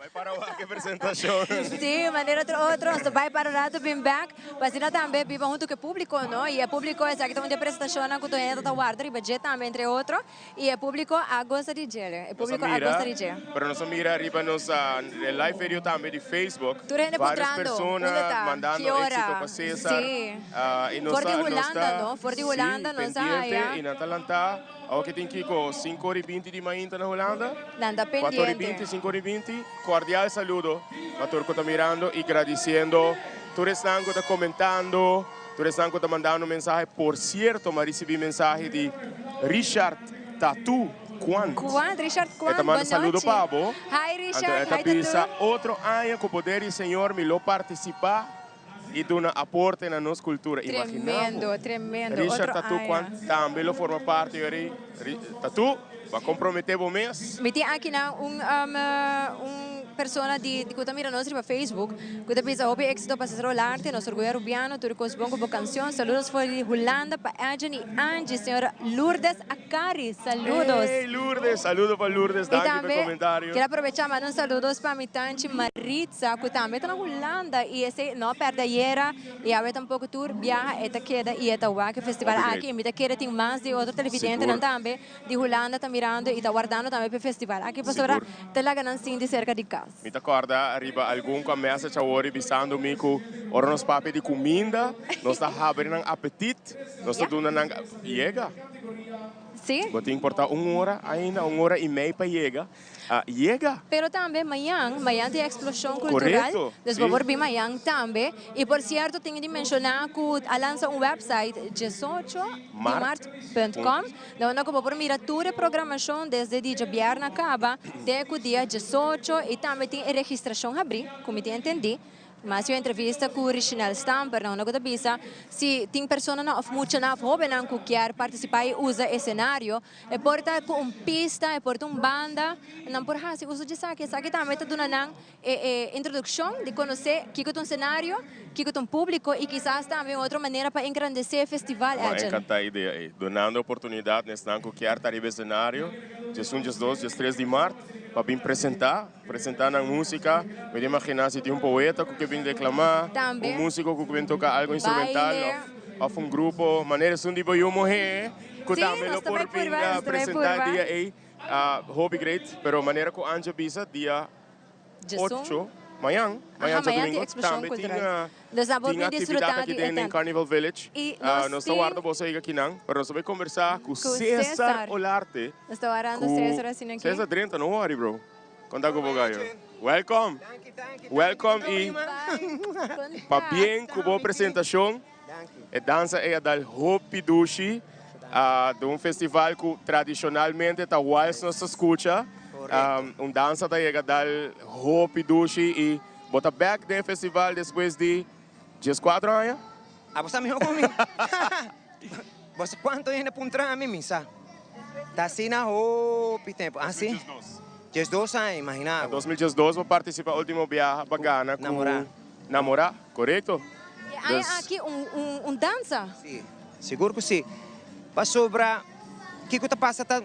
Bai para wak e presentacion. Sí, manera otro otro, nos ta bai para rato bin bek, pa asina tambe biba hunto ku e publico, no? Y e publico esaki ta un di e presentacionnan ku tur hende ta warda riba dje tambe, entre otro. Y e publico a gosa di dje, e publico a gosa di dje. Pero nos a mira riba nos live video tambe di Facebook, Tur hende varios puntrando, persona unda ta, mandando ki ora, éxito pa Cesar. sí. Y nos For di ta, nos Hulanda, ta, no? For di sí, Hulanda nos a pendiente haya. y nan ta lanta. Awo ke tin kiko? Sinku ora i binti di mainta na Hulanda? Nan ta Kuater ora i pendiente. binti, sinku ora i binti. Kordial saludo pa tur ku ta mirando i gradisiendo. Tur esnan ku ta komentando, tur esnan ku ta mandando mensahe. Por sierto, mi a risibí mensahe di Richard Tatu Quant. Quant, Richard Quant, E ta manda bon saludo nochi. pa bo. Hi Anto Richard, e ta hi Tatu. bisa, Otro aña ku poder di Señor mi lo partisipá i duna aporte na nos kultura. Imaginá bo. Tremendo, tremendo. Richard Otro Tatu aña. Quant tambe lo forma parti ori. Tatu, bo a komprometé bo mes. Mi tin akinan un un persona di ku ta mira nos riba Facebook ku ta bisa hopi éxito pa Cesar Olarte, nos orguyo Arubiano, tur kos bon ku bo kanshon. Saludos for di Hulanda pa Edjean i Angie, señora Lourdes Akari, saludos. Hey Lourdes, saludo pa Lourdes, I danki pa e tambe komentario. kier aprovechá manda un saludos pa mi tanchi Maritza ku tambe ta na Hulanda i esei no a pèrdè ayera. I awe tampoco tur biaha e ta keda i e ta wak e festival Hopi aki. great. I mi ta kere tin mas di otro televidentenan Sigur. tambe di Hulanda ta mirando i ta wardando tambe p'e festival aki pasobra Sigur. ta laga nan sinti serka di kas. Mi ta kòrda riba algun ku a message awor i bisando mi ku ora nos papia di kuminda nos ta habri nan apetit, nos ta Ya. duna nan yega. Sí. Bo tin por ta un ora ainda, un ora i mei pa yega. A yega. Pero tambe mañan, mañan tin Explosion Cultural, Correcto, dus sí. bo por bin mañan tambe. Y por cierto tin di menciona cu a lansa un website diesocho di mart punt com, na unda cu bo por mira tur e programacion desde di djabièrnè caba te cu dia diesocho y tambe tin e registracion habri, cu mi tin entendi. Mas yu entrevista ku Richinel Stamper na unda ku ta bisa si tin personanan òf muchanan òf hóbennan ku kier partisipá i usa e senario, e por ta ku un pista, e por ta un banda, nan por hasi uso di esaki. Esaki tambe ta duna nan e e introdukshon di konosé kiko ta un senario, kiko ta un públiko i kisas tambe un otro manera pa engrandesé e festival, Bo a Edjean. enkantá e idea ei, dunando oportunidat na esnan ku kier ta riba e senario, diesun, diesdos, diestres di mart, pa bin presentá. Presentá nan músika. Mi ta imaginá si tin un poeta ku ke bin deklamá, Tambe. un músiko ku ke bin toka algu instrumental Baile. òf un grupo manera esun di bo yu muhé ku Sí, tambe nos lo ta por bai bin purba, nos ta bai presentá purba. dia ei. Hopi great, pero manera ku Anja bisa dia Djesun. ocho, mañan, Aha, mañan mañan tin djadumingu, Explosión tambe tin Cultural. Dus nan por tin bin aktividat disfrutá aki di den e tent. Carnival Village. I nos Nos ta tin warda boso yega akinan, pero nos ta bai kombersá ku Ku Cesar Cesar. Olarte. Nos ta warando ku Cesar asina aki. Cesar drenta, no worry bro. Konta ku bo gayo. Welcome. Welcome i pabien ku bo presentashon. E dansa ei a dal hopi dushi den un festival ku tradishonalmente ta wals nos ta skucha. Un dansa ta yega dal hopi dushi i bo ta bek den e festival despues di dieskuatro aña? Abo sa mihó ku mi. Bo sa kuantu hende puntra mi, mi sa. Ta asina hopi tempu. Ah, si? 12 aña, imagina Na bo. 2012 bo participa ultimo biaha pa gana ku Namorá. Namorá, korekto. E aña Dus. aki un un un dansa. Si, sigur ku si. Pasobra kiko ta pasa ta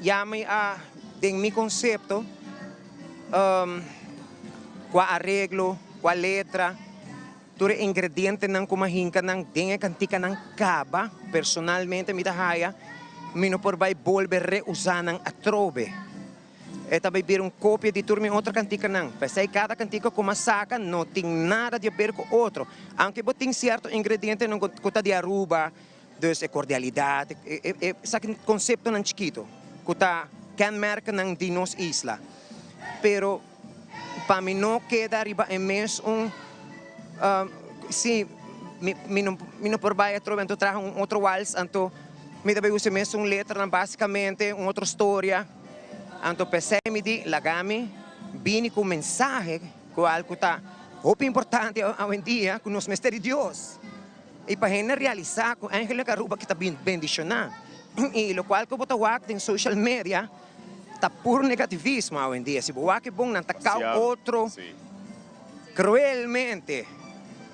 yama mi a den mi konsepto kua areglo, kua letra. Tur e ingredientenan ku mi a hinka nan den e kantikanan kaba, personalmente mi ta haya mi no por bai bolbe reusá nan atrobe. E ta bai bira un kopia di tur mi otro kantikanan. P'esei kada kantika ku mi a saka no tin nada di aber ku otro. Aunke bo tin sierto ingredientenan ku ta di Aruba, dus e kordialidat, e esaki konseptonan chikito ku ta kenmerkennan di nos isla. Pero. Pa mi no keda riba e mes un si mi mi no mi no por bai atrobe anto traha un otro wals anto mi ta bai usa e mesun letranan basikamente un otro storia anto p'esei mi di laga mi bini ku mensahe kual ku ta hopi importante awendia ku nos mester di Dios i pa hende realisa ku eigenlijk Aruba ki ta bendishona i lokual ku bo ta wak den social media. Ta puro negativismo awendia. Si bo wak e bon nan ta kau otro cruelmente.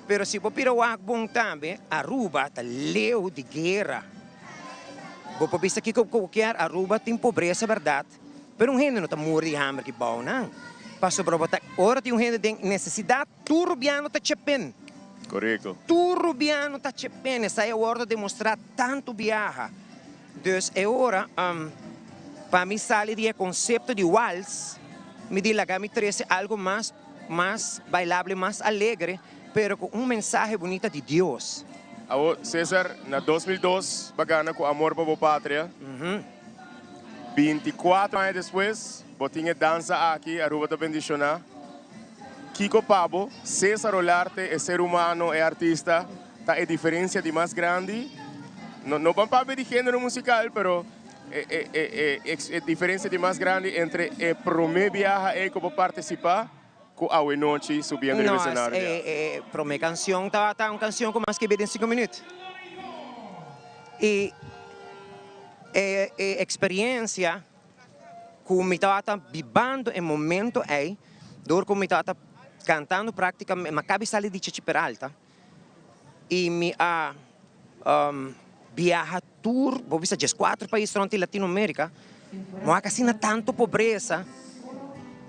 Pero si bo bira wak bon tambe, Aruba ta leu di guera. Bo por bisa kiko ku bo kier, Aruba tin pobresa berdad, pero un hende no ta muri di hamber ki bou nan. Pasobra bo ta ora tin un hende den necesidad, tur rubiano ta chepen. Korekto. Tur rubiano ta chepen. Esei a wordo demostra tantu biaha. Dus e ora pa mi sali di e konsepto di wals, mi di laga mi trese algo mas mas bailable, mas alegre, pero ku un mensahe bunita di Dios. Awo, Cesar, na 2002 bo a gana ku Amor pa bo Patria. 24 aña despues, bo tin e dansa aki, Aruba ta bendiciona. Kiko pa bo, Cesar Olarte, e ser humano, e artista, ta e diferencia di mas grandi? No, no ban papia di genero musical, pero e, e, e, e, e diferencia di mas grandi entre e prome biaha ey cu bo participa cu awe nochi subiendo riba No, escenario e, e, e prome cancion tabata un cancion cu mas skibi den cinco minuut. Y e, e experiencia cu mi tabata bibando e momento ey, door cu mi tabata cantando practicamente, mi a cabi sali di Chichi Peralta y mi a biaha tur, bo bisa diescuatro pais rond di Latinoamerica, mi wak asina tanto pobreza,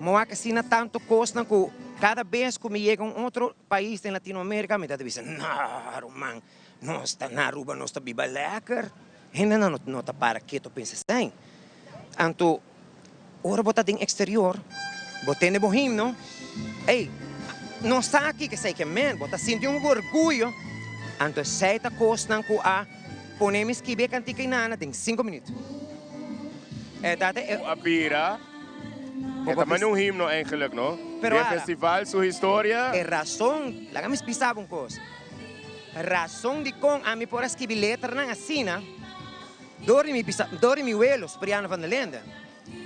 mi wak asina tanto cosnan cu cada bes cu mi yega un otro pais den Latinoamerica mi ta bisa, no ruman, nos ta na Aruba, nos ta biba lekker. Hendenan no ta para keto pensa esei. Anto, ora bo ta den eksterior, bo tende bo himno, ey, no sa kiko esei ke men, bo ta sinti un orguyo. Anto esei ta kosnan ku a pone mi skibi e kantika inana den sinku minüt. E ta e. Ku a bira, e ta manda un himno eigenlik, no? Pero Di e festival, su historia. E rason, laga mi bisa bo un kos. Rason dikon ami por a skibi letranan asina, dor di mi bisa, dor di mi welo, Spriano van der Linde.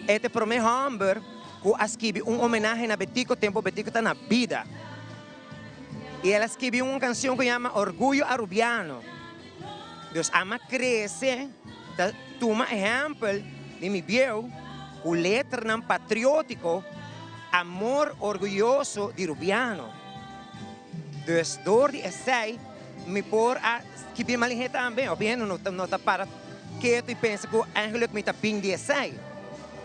E ta e promé hòmber ku a skibi un homenahe na Betico tempu Betico ta na bida. I el a skibi un kansion ku yama Orguyo Arubiano. Dus ami a krese ta tuma ehèmpel di mi bieu ku letranan patriótiko, amor orguyoso di Rubiano. Dus door di esei mi por a skibi malihé tambe. Hopi hende no ta para ketu i pensa ku eigenlijk mi ta bin di esei.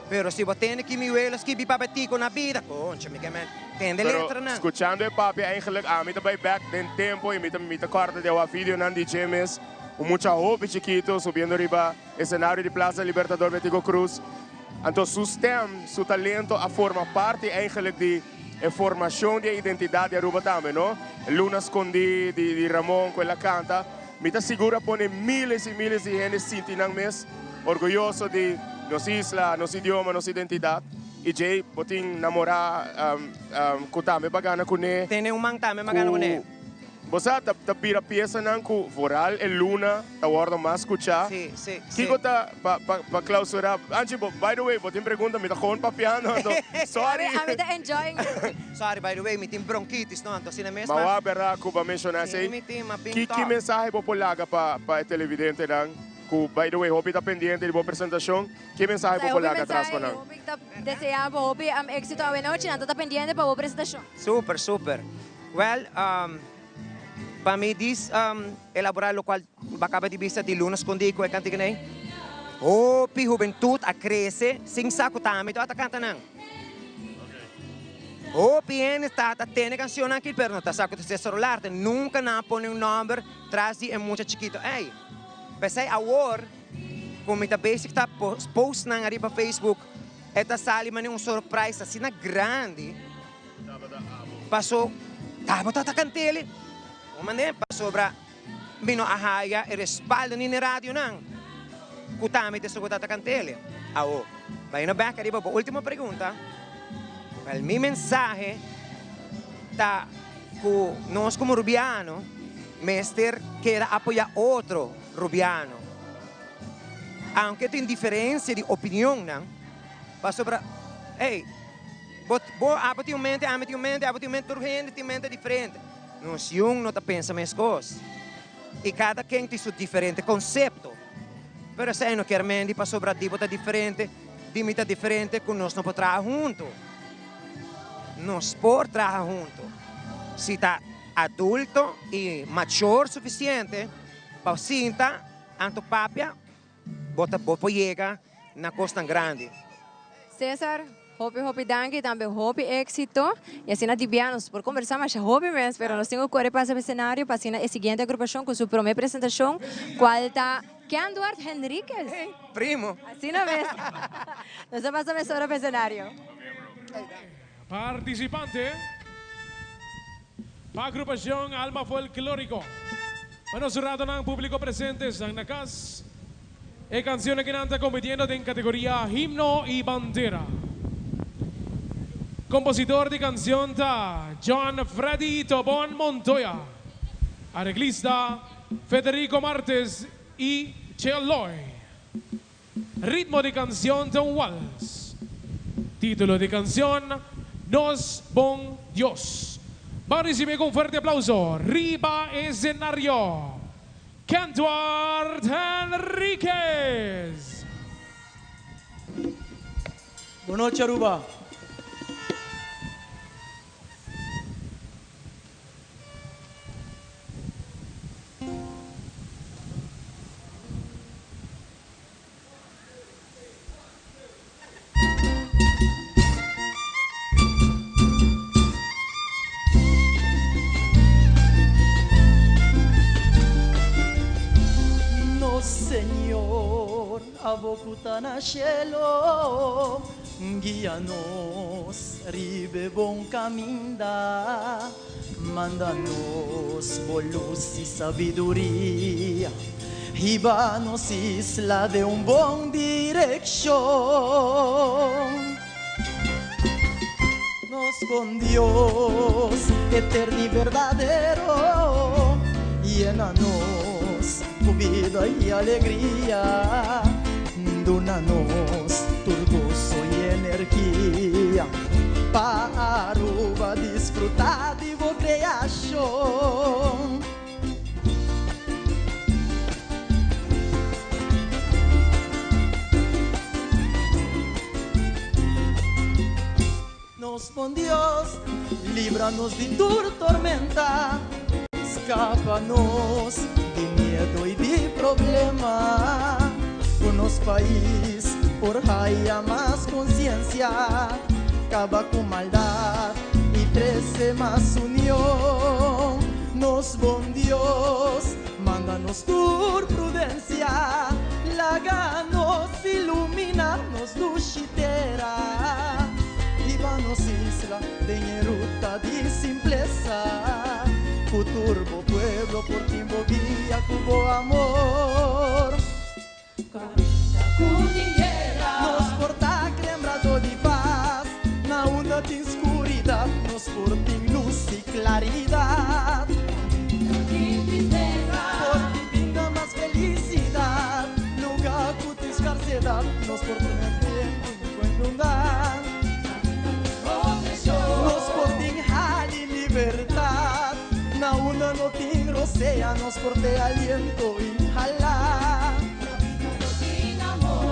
Pero si bo tende ki mi welo skibi pa Betico na bida, concha mi ke men tende Pero letranan. skuchando e papia eigenlijk ami ta bai bek den tempo i mi ta mi ta kòrda di awa videonan di dje mes un mucha hopi chikito subiendo riba esenario di Plaza Libertador Betico Croes. Anto su stem, su talento a forma parti eigenlijk di E formacion di e identidad di Aruba tambe, no? Luna Scondi di di Ramon cu el a canta, mi ta sigur a pone miles y miles di hende sinti nan mes orguyoso di nos isla, nos idioma, nos identidad. Y djey bo tin namora cu tambe ba gana cune. Tene un man tambe ba gana cune. Bo sa, ta ta bira piesanan ku vooral e luna ta wordo mas skuchá. Sí, sí, sí. Kiko ta pa pa pa klausurá? Angie, bo, by the way, bo tin pregunta, mi ta gewoon papiando, anto sorry. Ami ta enjoying. Sorry, by the way, mi tin bronkitis, no, anto asina mes ma. Ma wak bèrdat ku bo a menshoná Sí, esei. mi tin, ma bin Ki ki tòg. mensahe bo por laga pa pa e televidentenan ku, by the way, hopi ta pendiente di bo presentashon? Ki mensahe bo por Hopi laga atras pa mensahe, nan? hopi ta deseá bo hopi éksito awenochi, nan ta ta pendiente pa bo presentashon. Super, super. Wel, pa mi dis elabora locual bo a caba di bisa di Luna Scondi cu e cantica nei, hopi hubentud a crece sin sa cu ta ami tabata canta nan. Hopi hende ta ta tene cancionnan aki pero no ta sa cu ta Cesar Olarte. Nunca nan a pone un nomber tras di e mucha chikito ey. P'esey awor cu mi ta bezig ta post nan ariba Facebook e ta sali manera un surprise asina grandi. Paso tabata ta cantele un manera pasobra mi no a haya e respaldo ni n'e radionan cu tambe ta esun cu ta cantele. Awo, bayendo bek ariba bo ultimo pregunta, wel mi mensahe ta cu nos como Rubiano mester keda apoya otro Rubiano. Aunke tin diferencia di opinionnan, pasobra, ey, Bo, bo, abo tin un mente, ami tin un mente, abo tin un mente, tur hende tin mente diferente. Nos yun no ta pensa meskos. I kada ken tin su diferente konsepto. Pero esei no kier men di pasobra di bo ta diferente, di mi ta diferente, ku nos no por traha huntu. Nos por traha huntu. Si ta adulto i machor sufisiente pa sinta anto papia, bo ta, bo por yega na kosnan grandi. Cesar, hopi hopi danki tambe hopi éxito y asina di bia nos por conversa masha hopi mes pero nos tin cu core pasa pa escenario pa asina e siguiente agrupacion cu su prome presentacion cual ta Kenduard Henriquez. Primo. Asina mes. Nos a pasa mesora pa escenario. Participante pa agrupacion Alma Folklorico. Pa nos ratonan publico presente esnan na cas. E cancionnan kinan ta compitiendo den categoria Himno y Bandera. Kompositor di kansion ta John Freddy Tobon Montoya. Areglista Federico Martes i Chel Loy. Ritmo di kansion ta un wals. Título di kansion, Nos Bon Dios. Ban risibí ku un fuerte aplauso riba esenario Kentward Henriquez. Bon nochi Aruba. Nos Señor, abo cu ta na cielo, guia nos riba e bon caminda, manda nos bo luz y sabiduria, hiba nos isla den un bon direccion. Nos bon Dios, eterno y berdadero, yena nos cu bida y alegria, duna nos tur goso y energia, pa Aruba disfruta di bo creacion. Nos bon Dios, libra nos di tur tormenta, scapa nos di miedo y di problema, cu nos pais por haya mas conciencia, caba cu maldad y trece mas union. Nos bon Dios, manda nos tur prudencia, laga nos ilumina nos dushi tera, hiba nos isla den e ruta di simplesa, cu tur bo pueblo por tin bo guia cu bo amor. Nos por ta krembrado di pas na unda tin skuridat, nos por tin lus i klaridat. Por tin binda mas felisidat, luga ku tin skarsedat, nos por tene tempu di buen lugá. Nos por tin hali libertat, na unda no tin rosea, nos por te aliento inhalá.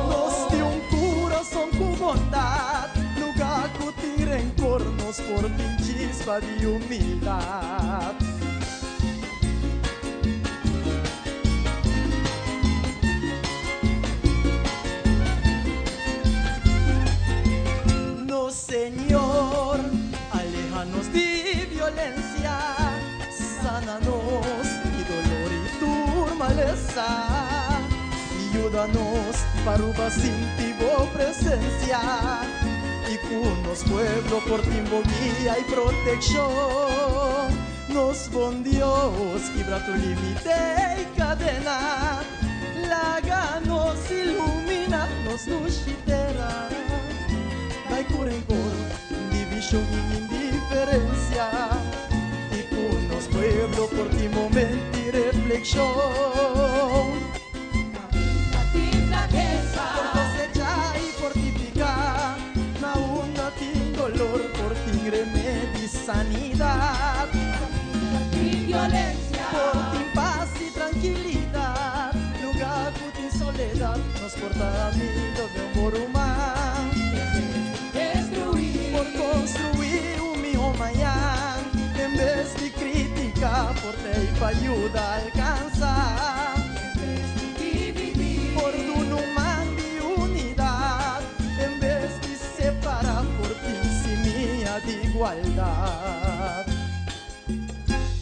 Nos tin un curason cu bondad, lugar cu tin rencor, nos por tin chispa di humildad. Nos Señor, aleha nos di violencia, sana nos di dolor y tur malesa. Yuda nos pa Aruba sinti bo presencia y cu nos pueblo por tin bo guia y proteccion. Nos bon Dios, kibra tur limite y cadena, laga nos ilumina nos dushi tera. Bai cu rencor, division y indiferencia y cu nos pueblo por tin momento di reflexion. Por cosecha y fortifica, na unda tin dolor por tin remedi y sanidad. Por tin paz y tranquilidad, lugar cu tin soledad, nos por ta amigo de un bo ruman. Por construi un miho mañan, en bes di critica, por t'ey pa yuda alcansa. Por duna un man di unidad, en bes di separa, por tin simia di igualdad.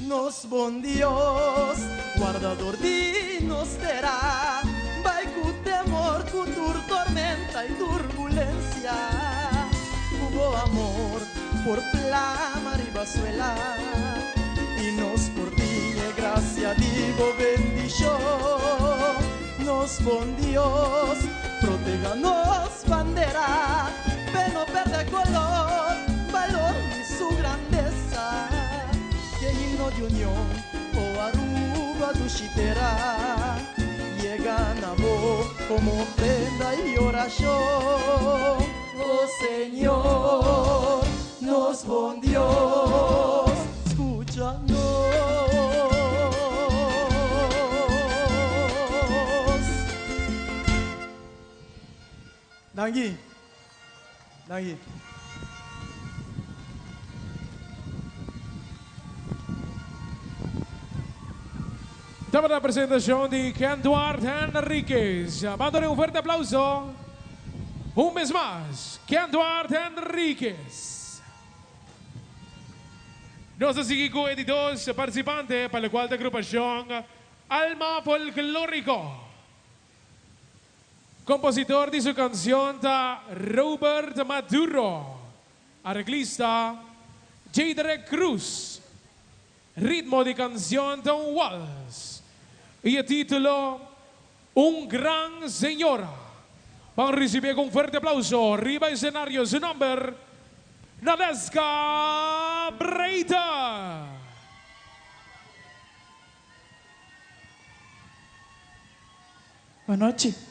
Nos bon Dios, wardador di nos tera, bai cu temor, cu tur tormenta y turbulencia, cu bo amor por plama riba suela y nos por tin e gracia di bo bendicion. Nos bon Dios, protega nos bandera, p'e no perde color, balor. y union. Oh Aruba dushi tera, yega na bo como ofrenda y oracion. Oh Señor, nos bon Dios, scucha nos. Danki. Danki. Tabata e presentacion di Kenduard Henriquez. Mandale un fuerte aplauso un bes mas. Kenduard Henriquez. Nos ta sigui cu e di dos participante pa locual ta agrupacion Alma Folklorico. Compositor di su cancion ta Robert Maduro, areglista Jadrek Cruz. Ritmo di cancion ta un wals y e titulo Un Gran Señora. Ban ricibié cu un fuerte aplauso riba escenario su nomber Nadeska Breiter. Bon nochi.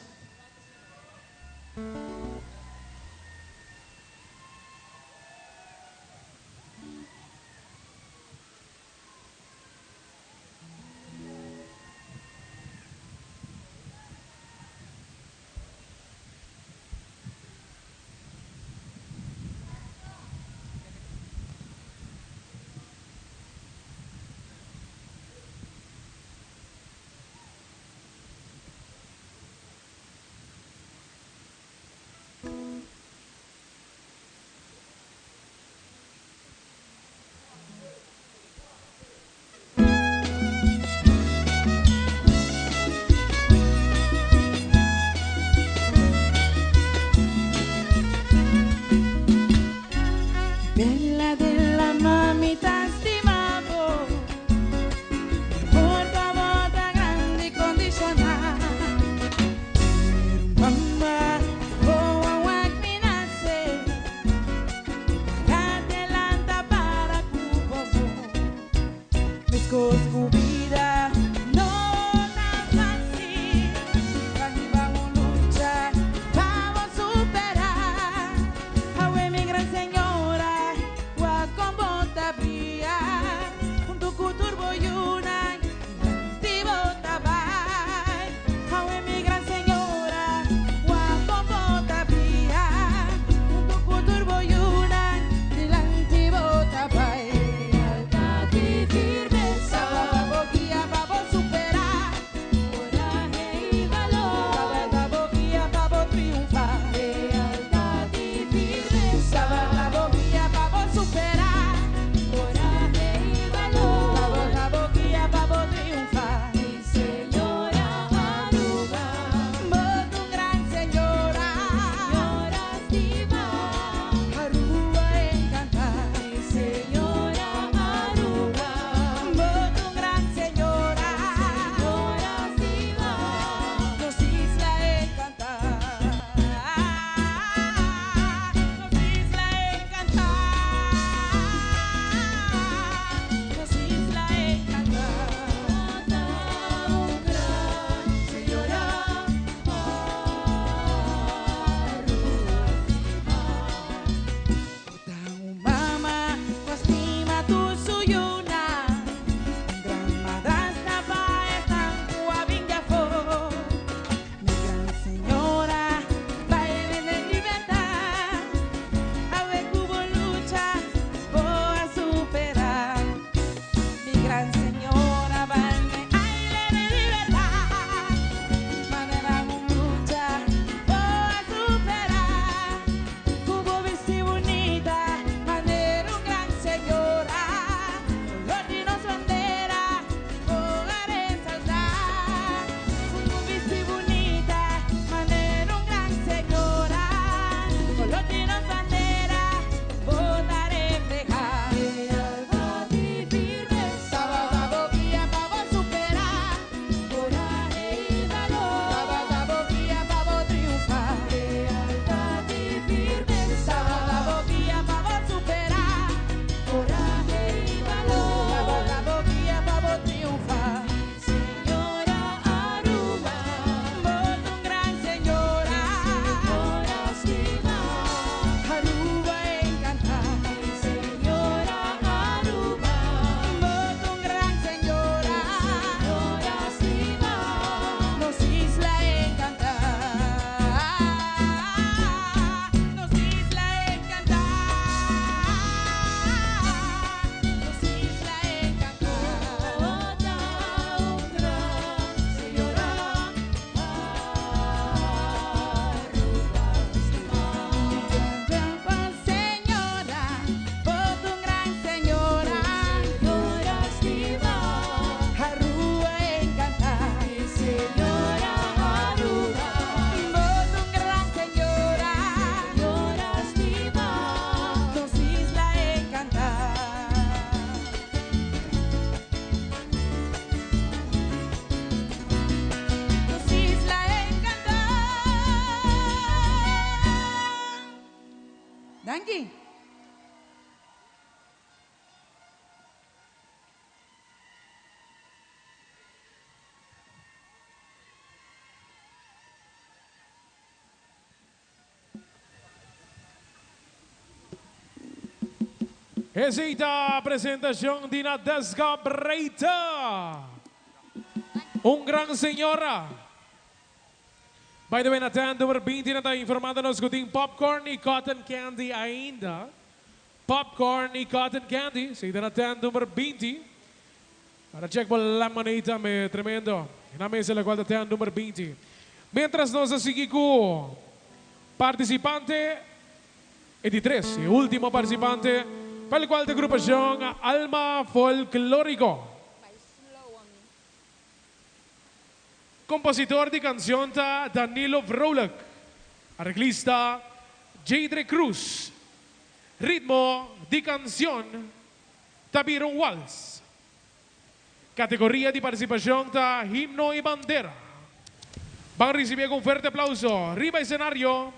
Danki. Esey ta presentacion di Nadezhka Breita. Un gran señora. By the way, na tent number 20 nan ta informando nos cu tin popcorn y cotton candy ainda. Popcorn y cotton candy, esey ta na tent number 20. Para check bo lemonade tambe, tremendo. Na mesa locual ta tent number 20. Mientras nos a sigui cu participante e di tres y ultimo participante pa locual ta agrupacion Alma Folklorico. Compositor di cancion ta Danilo Vrolijk, areglista Jadre Cruz. Ritmo di cancion ta bira un wals. Categoria di participacion ta Himno y Bandera. Ban ricibi cu un fuerte aplauso riba escenario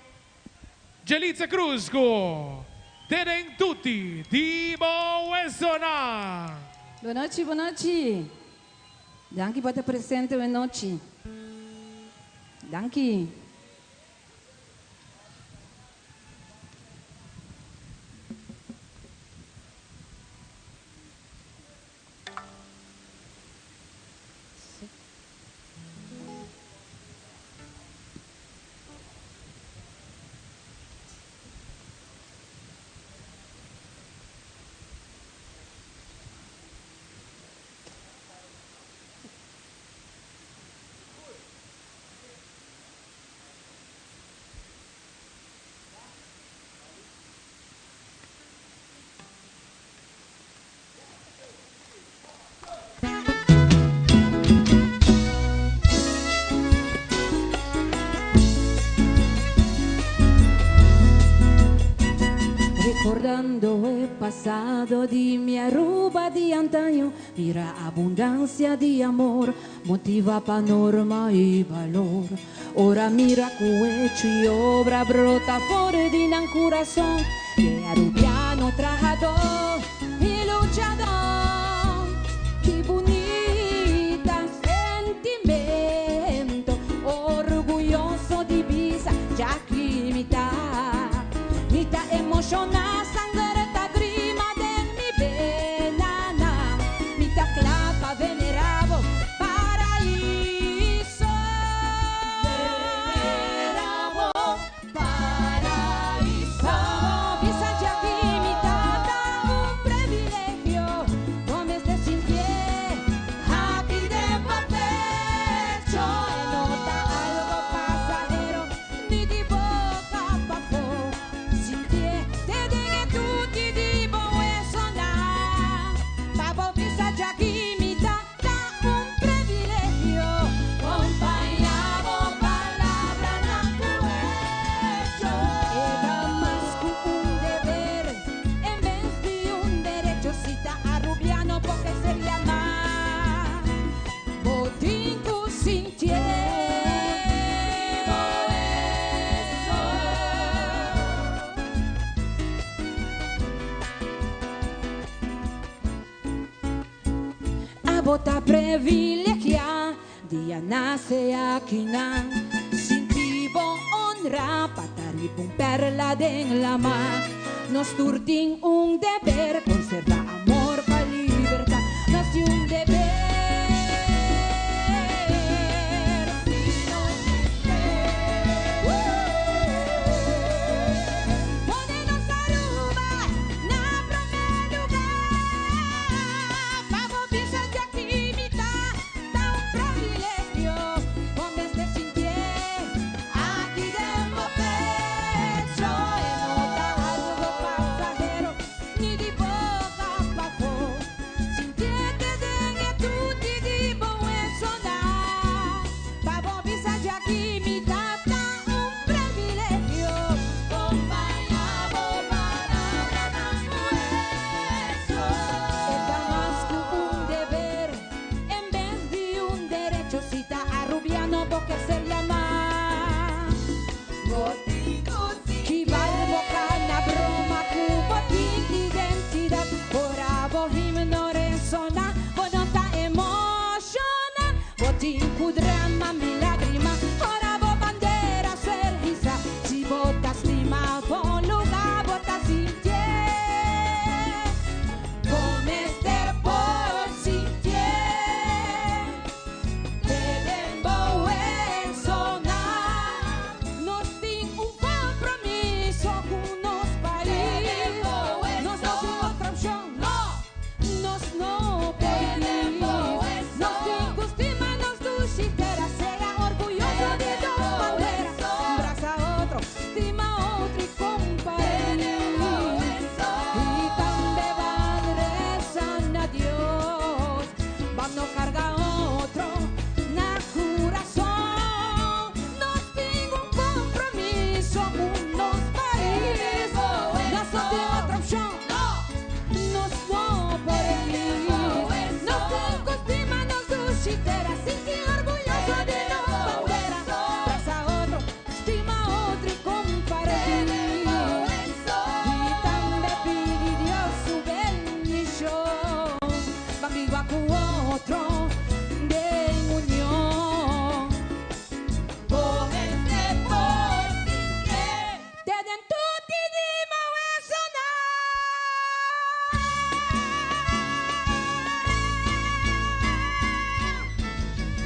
Jelitza Cruz cu Tenen Tutti di Bo Huesonan. Bon nochi, bon nochi. Danki pa ta presente awe nochi. Danki. Recordando e pasado di mi Aruba di antaño, mira abundancia di amor, motiva pa norma y balor. Ora mira cu hecho y obra brota for di nan curason, e Arubiano trahador y luchador. Ki bunita sentimento, orguyoso di bisa, djaki mi ta. Mi ta emociona, sanger ta grima den mi venanan. Mi ta cla pa venera bo paraiso. Venera bo paraiso. Bisa djaki mi ta ta un privilegio. Bo mester sintié aki den bo pecho. E no ta algo pasahero ni di boca pafó. Sintié te den e tuti di bo huesonan. Pa bo bisa djaki mi ta ta un privilegio. Compaña bo palabranan cu hecho. E ta mas cu un deber en bes di un derecho. Si ta Arubiano bo ke ser yama, bo tin cu sintié bo eso. Abo ta privilegiá di a nase akinan. Sinti bo honra pa ta riba un perla den lama. Nos tur tin un deber, konservá amor pa libertad. Nos tin un deber. Si nos mester pone nos Aruba na promé lugá. Pa bo bisa djaki mi ta, ta un privilegio. Bo mester sintié aki den bo pecho. E no ta algo pasahero, ni di boca pafó. Sintié te den e korupshon. Nos no por Nos tin ku stima nos dushi tera, sinti orguyoso di nos bandera. Brasa otro, stima otro i kompartí. I tambe pidi Dios su bendishon. Ban biba ku otro den union. Bo mester por sintié. Te den tuti di bo wesonan.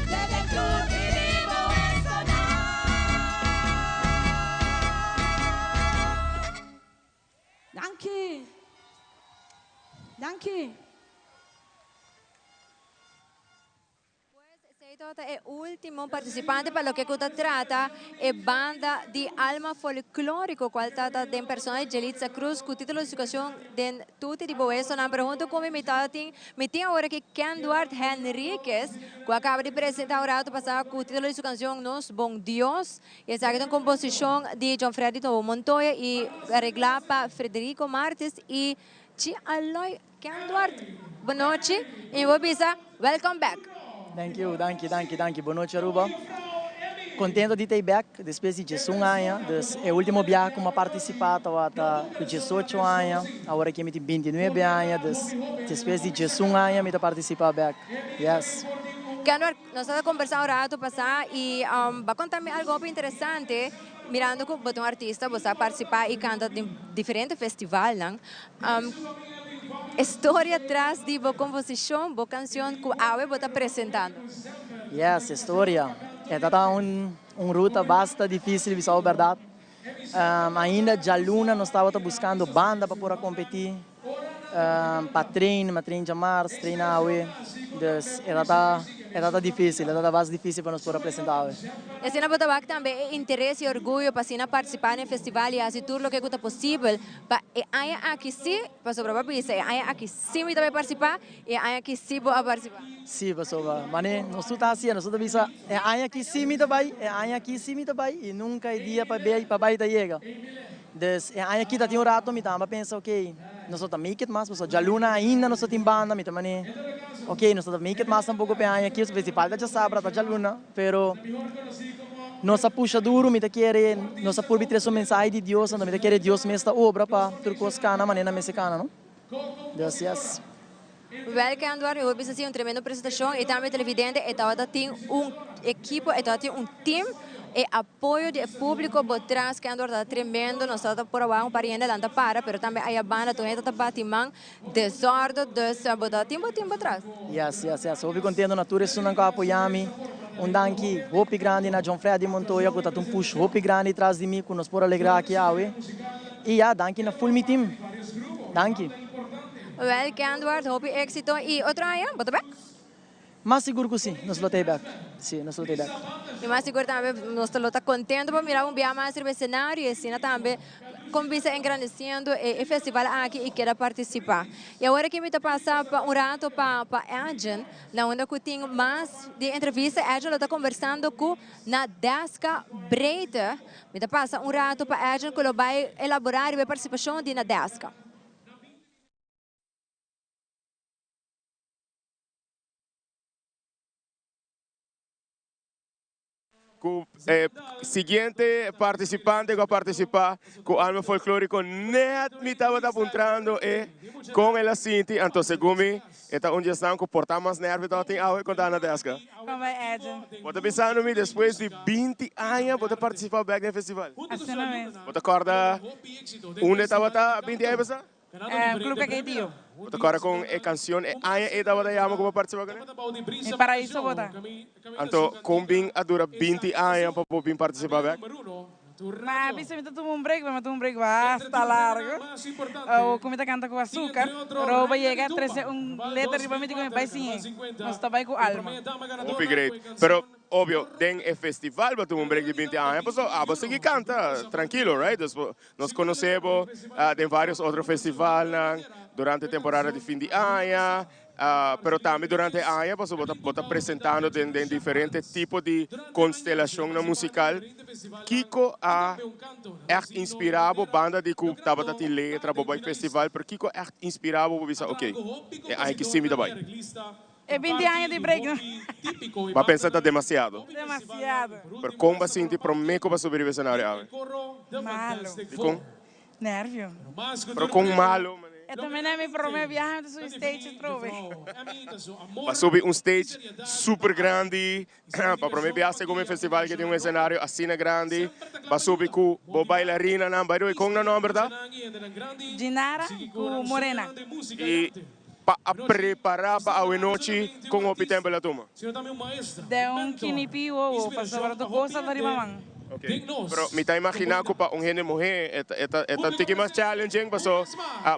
Te den tuti di bo wesonan. Danki. Danki. Esey tabata e ultimo participante pa loke cu ta trata e banda di Alma Folklorico cual ta den persona di Jelitza Cruz cu titulo di su cancion Den Tuti di Boesonan. Pero hunto cu mi mi tabatin mi tin awor aki Kenduard Henriquez cu a caba di presenta un rato pasa cu titulo di su cancion Nos Bon Dios y esaki ta un composicion di John Freddy Tobo Montoya y aregla pa Frederico Martes y Chi Aloy Kenduard, bonochi y mi por bisa welcome back. Thank you, danki, danki, danki. Bonochi Aruba. Contento di ta back despues di diesun aña. Dus e ultimo biaha cu mi a participa tawata cu diesocho aña. Awor aki mi tin bintinuebe aña, dus despues di diesun aña mi ta participa back. Yes. Kenduard, nos tabata conversa un rato pasa y bo a conta mi algo hopi interesante mirando cu bo ta un artista, bo sa participa y canta den diferente festivalnan. E storia tras di bo composicion, bo cancion cu awe bo ta presentando. Yes, e storia. E ta ta un un ruta basta dificil bisa bo berdad. Ainda djaluna nos tabata buscando banda pa por a competi. Pa train, mi a train djamars, train awe, dus e ta ta e ta ta dificil, e ta ta bas dificil pa nos por a presenta awe. I asina bo ta wak tambe e interes i orguyo pa asina partisipá na e festival i hasi tur loke ku ta posibel pa e aña aki sí, pasobra bo a bisa e aña aki sí mi ta bai partisipá i e aña aki sí bo a partisipá. Sí, pasobra mane nos tur ta hasié, nos tur ta bisa e aña aki sí mi ta bai, e aña aki sí mi ta bai i nunka e dia pa bai pa bai ta yega. Dus e aña aki ta tin un rato mi tamba pensa ok nos no ta make it mas pasobra djaluna ainda nos ta tin banda mi ta mane ok nos no ta make it mas tampoco pa e aña aki pasobra festival ta djasabra ta djaluna pero nos a pusha duro mi ta kere nos a purbi trese un mensahe di Dios anto mi ta kere Dios mes ta obra pa tur cos cana manera nan mester cana no dus yes. Welke Anduar mi por bisa si un tremendo presentacion y tambe televidente e tabata tin un ekipo e tabata tin un team e apoyo di e publico bo tras ke Anduar tabata tremendo nos tabata por a wak un par di hende lanta para pero tambe aya banda tur hende tabata bati man desordo dus bo tabata tin bo team bo tras. Yes yes yes hopi contento na tur esunnan cu a apoya mi un danki hopi grandi na John Freddy Montoya cu ta ta un push hopi grandi tras di mi cu nos por alegra aki awe y ya danki na full mi team danki. Wel Kenduard, hopi éxito y otro aña bo ta bek? Mas sigur cu si, nos lo ta bek. Si, nos lo ta bek. Y mas sigur tambe nos ta lo ta contento pa mira un bia mas riba escenario y asina tambe con bisa engrandeciendo e festival aki y keda participa. Y awor aki mi ta pasa pa un rato pa pa Edjean, na unda cu tin mas di entrevista. Edjean lo ta conversando cu Nadeska Breite. Mi ta pasa un rato pa Edjean cu lo bay elabora riba e participacion di Nadeska. Ku e siguiente partisipante ku a partisipá ku Alma Folklóriko nèt mi tabata puntrando e kon el a sinti, anto segun mi e ta un di esnan ku por ta mas nèrvio tabatin awe kon ta Nadeska. Kon bai Edwin? Bo ta bisando mi despues di binti aña bo ta partisipá bèk den e festival? Asina mes. Bo ta kòrda unda e tabata binti aña pasá? Club Caquetío. Bo ta kòrda kon e kansion e aña ei tabata yama ku bo partisipá kuné? Mi paraíso bo ta. Anto kon bin a dura 20 aña pa bo bin partisipá bèk? Ma bisa mi ta tuma un break, pero mi a tuma un break basta largo. Awor ku mi ta kanta ku azúcar, pero bo yega trese un letra riba mi di ku mi bai siñ'é. Nos ta bai ku alma. Hopi great. Pero obvio den e festival bo a tuma un break di 20 aña pasobra abo a sigui kanta trankilo, right? Dus Nos conoce bo den varios otro festivalnan durante temporada di fin di aña. Pero tambe durante aña pasobra bo ta bo ta presentando den den diferente tipo di constelacionnan musical. Kico a echt inspira bo banda di cu tabata tin letra bo bai festival pero kico echt inspira bo pa bisa ok e aña aki si mi ta bai? E binti aña di break no. Bo a pensa ta demasiado? Demasiado. Pero con bo a sinti prome cu bo a subi riba escenario awe? Malo. Dicon? Nervio. Pero con malo manera? E ta mene mi prome biaha mi ta subi stage atrobe. Pa subi un stage super grandi, pa prome biaha segun mi festival ke tin un escenario asina grandi, pa subi ku bo bailarinanan, by the way kon nan nomber ta? Ginara ku Morena. I pa a prepara pa awenochi kon hopi tempo el a tuma? Den un kinipi wowo pasobra tur kos ta riba man. Ok, pero mi ta imagina cu pa un hende muhe e ta e ta e ta un tiki mas challenging paso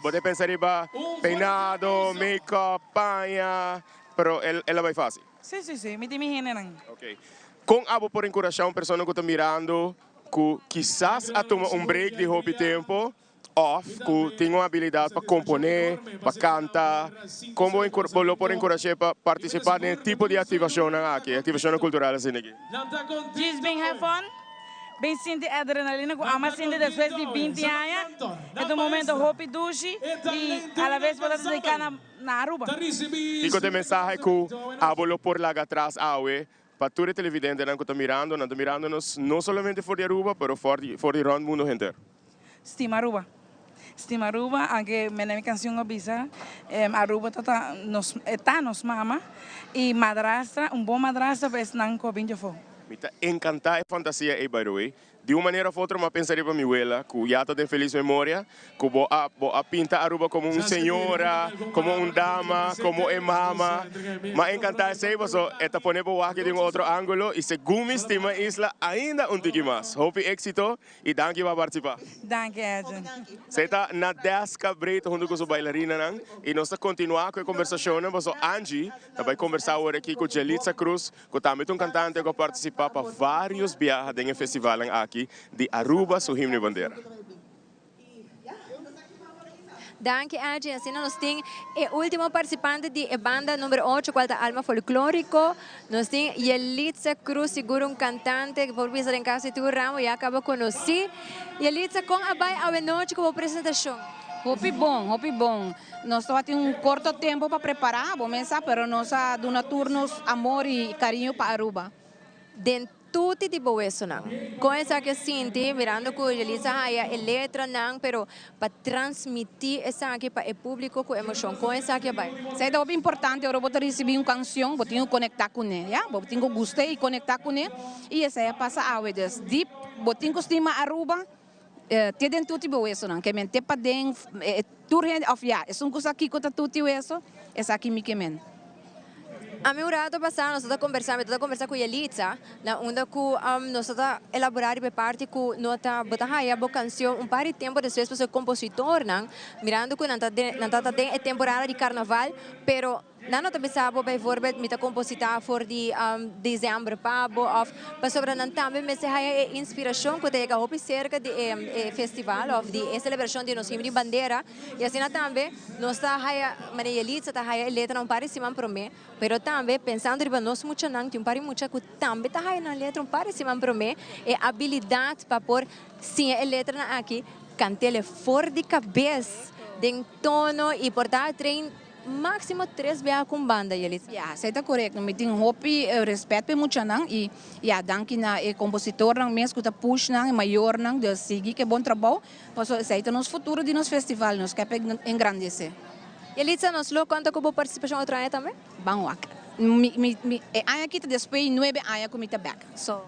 bo ta pensa riba peinado, make-up, paña, pero el el a bay facil. Si, si, si, mi tin mi hendenan. Ok, con abo por encurasha un persona cu ta mirando cu kisas a tuma un break di hopi tempo Òf ku tin un abilidat pa komponé, pa kanta, kon bo bo lo por enkurash'é pa partisipá den e tipo di aktivashonnan aki, aktivashonnan kultural asina aki? Djis bin have fun, bin sinti adrenalina ku ama sinti despues di 20 aña. E ta un momento hopi dushi i alaves bo ta dediká na Aruba. Kiko ta e mensahe ku abo lo por laga atras awe pa tur e televidentenan ku ta mirando? Nan ta mirando nos no solamente for di Aruba, pero for di for di rònt mundu henter. Stima Aruba. Stima Aruba, aunke mene mi cancion a bisa, Aruba ta ta nos, e ta nos mama y madrastra, un bon madrastra pa esnan cu a bin djafo. Mi ta encanta e fantasia ey by the way. Di un manera of otro mi a pensa riba mi wela cu ya ta den feliz memoria cu bo a bo a pinta Aruba como un señora, como un dama, como e mama. Mi a encanta esey paso e ta pone bo wak di un otro angulo y segun mi stima e isla ainda un tiki mas. Hopi exito Y danki pa participa. Danki Edwin. Esey ta Nadeska Breito hunto cu su bailarinanan y nos ta continua cu e conversacionnan paso Angie ta bay conversa awor aki cu Jelitza Cruz cu tambe ta un cantante cu a participa pa varios biaha den e festivalnan aki di Aruba su Himno y Bandera. Danki Angie, asina nos tin e ultimo participante di e banda number ocho cual ta Alma Folklorico. Nos tin Yelitza Cruz, sigur un cantante cu por bisa den casi tur ramo ya caba conoci. Yelitza, con a bay awe nochi cu bo presentacion? Hopi bon, hopi bon. Nos tabatin un corto tempo pa prepara, bo mes sa, pero nos a duna tur nos amor y cariño pa Aruba. Den Tuti di bo wesonan. Kon esaki a sinti mirando ku Yelitza haya e letranan pero pa transmití esaki pa e públiko ku emoshon? Kon esaki a bai? Esei ta hopi importante ora bo ta risibí un kanshon bo tin ku konektá kuné ya bo tin ku gust'é i konektá kuné i esei a pasa awe dus dip bo tin ku stima Aruba te den tuti bo wesonan ke men te paden tur hende of ya esun ku sa kiko ta tuti weso esaki mi ke men. Ami un rato pasá nos ta kombersá, mi ta kombersá ku Yelitza, na unda ku nos ta elaborá riba e parti ku no ta, bo ta haya bo kansion un par di tempu despues pasobra e kompositornan, mirando ku nan ta den, nan ta den e temporada di karnaval, pero nan no ta bisa bo bijvoorbeeld mi ta kompositá for di desèmber pa bo òf pasobra nan tambe mester haya e inspirashon ku ta yega hopi serka di e festival òf di e selebrashon di nos himno di bandera. Y asina tambe nos ta haya, manera Yelitza ta haya e letra un par di siman prome, pero tambe pensando riba nos muchanan, tin un par di mucha cu tambe ta haya nan letra un par di siman prome, e habilidad pa por siña e letranan aki, cantele for di cabes, den tono y por ta train Máximo tres biaha ku un banda, Yelitza. Ya, esei ta korekto. Mi tin hopi rèspèt pa e muchanan i ya, danki na e kompositornan mes ku ta push nan, e mayornan, di sigui ku e bon trabou, pasobra esei ta nos futuro di nos festival, nos ke pa engrandesé. Yelitza, nos lo konta ku bo partisipashon otro aña tambe? Ban wak. Mi, mi, mi, e aña aki ta despues di nuebe aña ku mi ta bèk. So.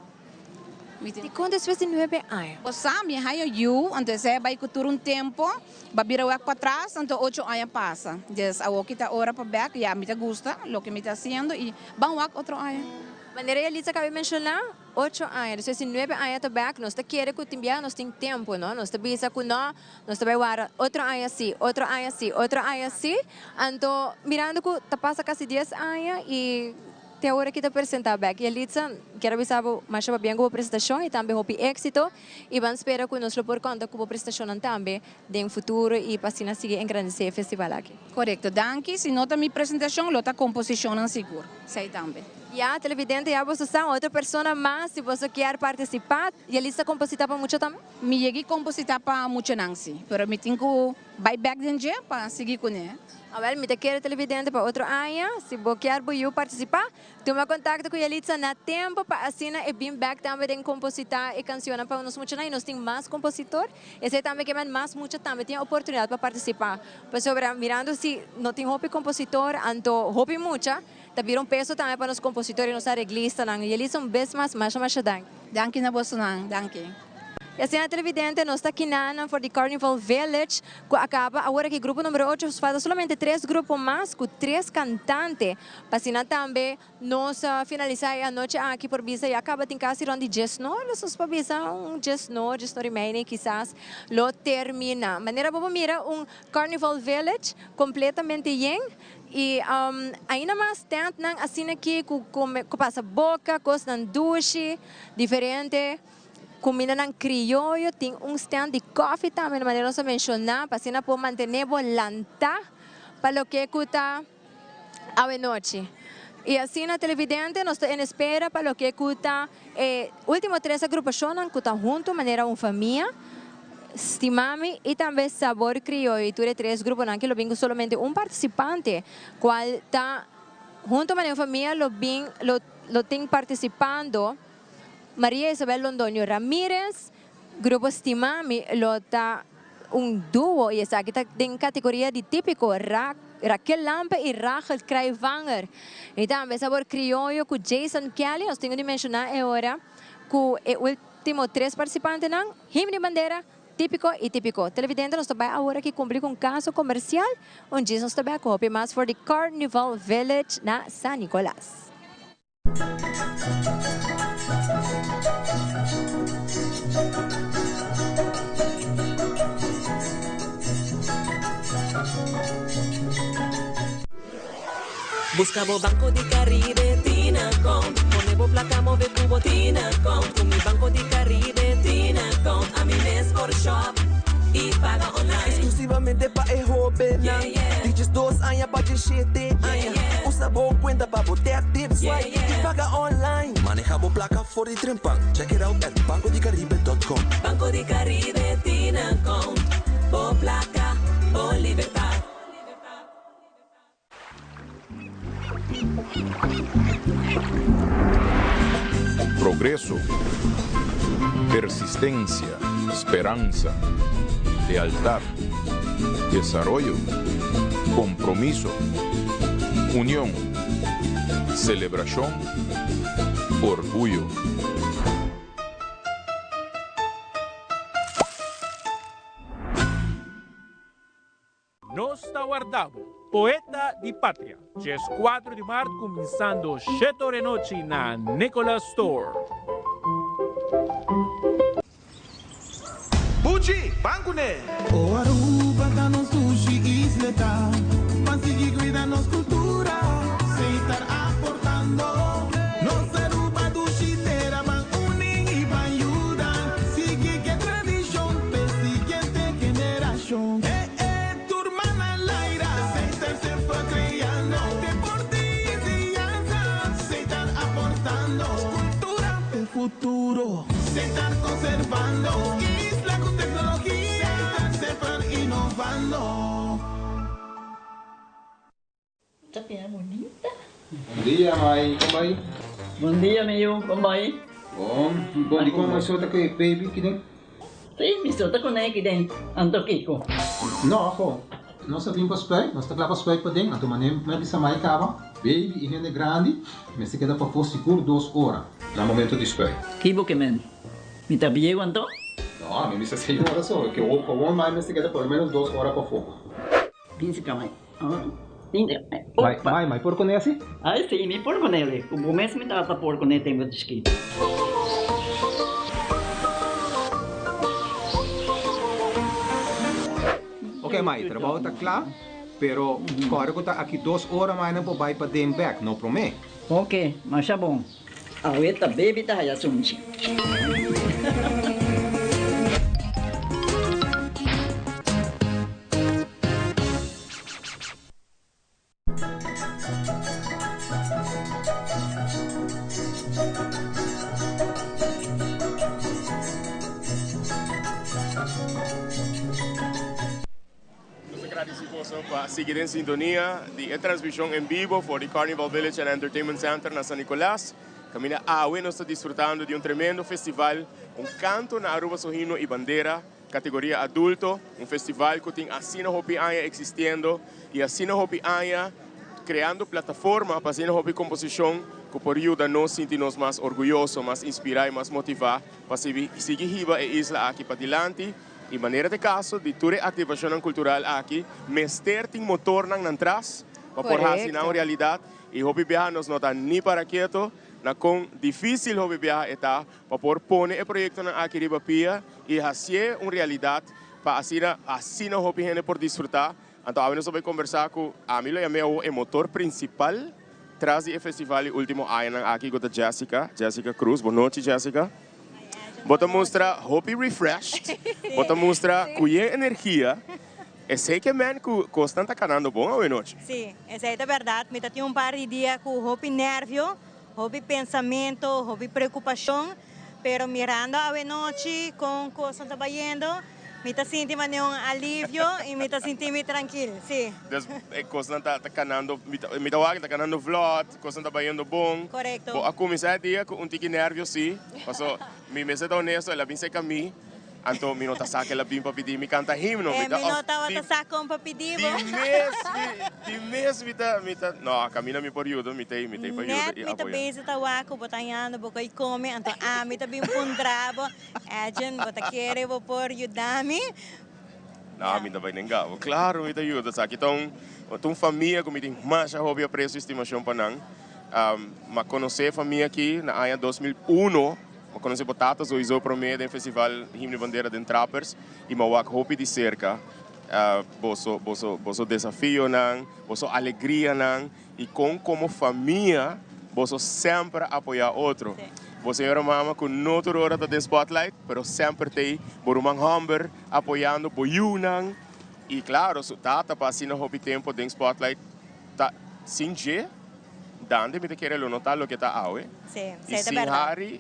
Dikon despues di nuebe aña? Bo sa, mi haña yu, anto esei a bai ku tur un tempu, ba bira wèk patras, anto ocho aña pasa. Des awor ki ta ora pa bèk, ya mi ta gusta loke mi ta hasiendo i ban wak otro aña. Manera Yalitza a kaba di menshoná, ocho aña, despues di nuebe aña ta bèk, nos ta kere ku tin biaha nos tin tempu, no? Nos ta bisa ku no, nos ta bai wara otro aña si, otro aña si, otro aña si. Anto mirando ku ta pasa kasi dies aña i. te awor aki ta presenta bek. Yelitza, kier a bisa bo masha pabien ku bo presentashon i tambe hopi éksito i ban spera ku nos lo por konta ku bo presentashonnan tambe den futuro i pa asina sigui engrandesé e festival aki. Korekto, danki. Si no ta mi presentashon lo ta komposishonnan sigur. Esei tambe. Ya, televidente, ya boso sa, otro persona mas si boso kier partisipá. Yelitza kompositá pa mucha tambe? Mi yegi kompositá pa muchanan si, pero mi tin ku bai bek den dje pa sigui kuné. Awel, mi ta kere televidente pa otro aña, si bo kier bo yu partisipá, tuma kontakto ku Yelitza na tempo pa asina e bin bek tambe den kompositá e kansionnan pa nos muchanan i nos tin mas kompositor. Esei tambe ke men mas mucha tambe tin e oportunidat pa partisipá. Pasobra mirando si no tin hopi kompositor, anto hopi mucha ta bira un peso tambe pa nos kompositor i nos areglistanan. Yelitza un bes mas masha masha danki. Danki na bosonan. Danki. Y asina televidente nos ta kinanan for di Carnival Village cu a caba awor aki grupo numero ocho falta solamente tres grupo mas cu tres cantante pa asina tambe nos finalisa e anochi aki por bisa ya caba tin casi rond di diesnor nos por bisa un diesnor diesnor y media kisas lo termina manera bo por mira un Carnival Village completamente yen y ainda mas tentnan asina aki cu pasa boca cosnan dushi diferente. Kumindanan krioyo tin un stand di kòfi tambe na manera nos a menshoná pa asina por mantené bo lantá pa loke ku ta awenochi. I asina televidente nos ta en espera pa loke ku ta e último tres agrupashonnan ku ta huntu manera un famia, Stimami i tambe Sabor Krioyo i tur e tres gruponan ki lo bin ku solamente un partisipante kual ta huntu manera un famia lo bin lo tin partisipando. Maria Isabel Londoño Ramirez, Grupo Stimami lo ta un duo y esaki ta den categoria di tipico Raquel Lampe y Rachel Krijvanger. Y tambe Sabor Crioyo cu Jason Kelly. Nos tin cu di menciona e ora cu e ultimo tres participantenan, Himno y Bandera, Tipico y Tipico. Televidente nos ta bay awor aki cumpli cu un caso comercial. Un djis nos ta bay cu hopi mas for di Carnival Village na San Nicolas. Busca bo Banco di Caribe Tinacom Pone bo placa move cu bo Tinacom Cu mi Banco di Caribe Tinacom Ami mes por shop y paga online. Exclusivamente pa e hobennan di diesdos aña pa diesshete aña. Usa bo cuenta pa bo tap, tip, swipe y paga online. Maneha bo placa for di trempan. Check it out at bancodicaribe.com. Banco di Caribe Tinacom Bo placa, bo libertad. Progreso, persistencia, speransa, lealtad, desaroyo, compromiso, union, celebracion, orguyo. Nos ta warda bo, poeta di patria, 14 di maart cuminsando shete ora e nochi na Nicolas Store. Buchi, ban kuné! O Aruba ta nos dushi isleta, Ban sigui cuida nos cultura, Seitar aportando. Nos Aruba dushi tera, Ban uni y ban yuda, Sigui ke tradicion p'e siguiente generacion. Eh eh, tur man al aire, Seitar semper creando, Deporte y enseñanza, Seitar aportando, Cultura p'e futuro, Seitar conservando, Isla cu tecnologia, Seitar semper innovando. Ta bira bunita. Bon dia mai, kon bai? Bon dia mi yu, kon bai? Bon, bon di kon mai so ta ku e baby kiden? Si, mi so ta kuné kiden, anto kiko? No, aho, nos a bin pa spuit, nos ta kla pa spuit paden, anto manera mi a bisa mai kaba, baby i hende grandi mester keda pafó sigur dos ora na momento di spuit. Kibo ke men? Mi ta bieu anto? No, mi bisa seis ora so, ke awor mai mester keda por lo menos dos ora pafó. Bin si kama. Mai, mai, mai por kuné asi? Ai si, mi por kuné li. Ku bo mes mi tata por kuné tempu di chikito. Ok mai, trabou ta kla. Pero kòrda ku ta aki dos ora mai nan por bai paden bèk, no promé. Oke, masha bon. Awe ta baby ta haya sunchi. Nos ta gradisi boso pa sigui den sintonia di e transmision en bibo for di Carnival Village and Entertainment Center na San Nicolas. Caminda awe nos ta disfrutando di un tremendo festival, un canto na Aruba su himno y bandera. Categoria adulto, un festival cu tin asina hopi aña existiendo y asina hopi aña creando plataforma pa asina hopi composicion cu por yuda nos sinti nos mas orguyoso, mas inspira y mas motiva pa sigui hiba e isla aki padilanti. Y manera ta e caso di tur e activacionnan cultural aki, mester tin motornan nan tras pa por haci nan un realidad y hopi biaha nos no ta ni para keto na con dificil hopi biaha e ta pa por pone e proyectonan aki riba pia y hacié un realidad pa asina asina hopi hende por disfruta. Anto awe nos a bay conversa cu ami lo yam'e awo e motor principal tras di e festival di ultimo añanan aki cu ta Jessica, Jessica Cruz. Bon nochi Jessica. Bo ta mustra hopi refreshed, bo ta mustra cu yen energia. Esey ke men cu cosnan ta canando bon awe nochi. Si, esey ta berdad. Mi ta tin un par di dia cu hopi nervio. Hopi pensamento, hopi preocupacion, pero mirando awenochi con cosnan ta bayendo, mi ta sinti manera un alivio y mi ta sinti mi trankil, si. Dus e cosnan ta canando, mi ta wak ta canando vlot, cosnan ta bayendo bon. Correcto. Bo a cuminsa e dia cu un tiki nervio si, paso mi mester ta honesto, el a bin cerca mi. Anto mi no ta sa kel a bin pa pidi mi canta himno. Mi no tabata sa con pa pidi bo. Di mes mi, di mes mi ta, mi ta, no, caminda mi por yuda, mi t'ey, mi t'ey pa yuda y apoya. Net mi ta bezig ta wak cu bo ta hañando bo coy come, anto ami ta bin puntra bo, Edjean, bo ta kere bo por yuda mi? No, mi ta bay nenga bo. Claro mi ta yuda. Esaki ta un, ta un famia cu mi tin masha hopi aprecio y estimacion pa nan. M'a conoce e famia aki na aña 2001. M'a conoce bo tata sowiso prome den festival Himno y Bandera den Trappers y m'a wak hopi di cerca boso boso boso desafionan, boso alegrianan y con como famia boso semper a apoya otro. Bo señora mama cu no tur ora ta den spotlight pero semper t'ey bo ruman homber apoyando bo yiunan y claro su tata pa asina hopi tempo den spotlight ta sin dje. Dante mi ta kere lo no ta loke ta awe. Sí, Y sí, ta sin berdad. Harry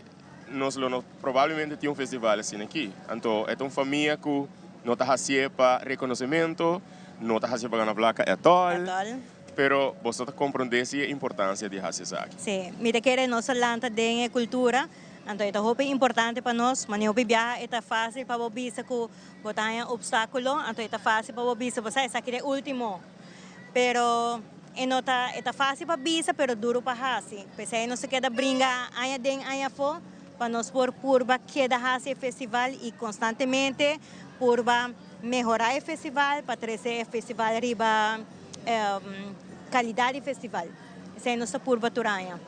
nos lo no probablemente tin un festival asina aki. Anto e ta un famia cu no ta hacié pa reconocimento, no ta hacié pa gana placa at all. At all. Pero boso ta comprende si e importancia di haci esaki. Sí, mi ta kere nos a lanta den e cultura, anto e ta hopi importante pa nos. Mane hopi biaha e ta facil pa bo bisa cu bo ta haña obstaculo, anto e ta facil pa bo bisa bo sa esaki ta e ultimo. Pero e no ta, e ta fácil pa bisa, pero duro pa hasi. P'esei nos ta keda bringa aña den aña afó pa nos por purba keda hasi e festival i konstantemente purba mehorá e festival pa trese e festival riba kalidat di festival. Esei nos ta purba tur aña.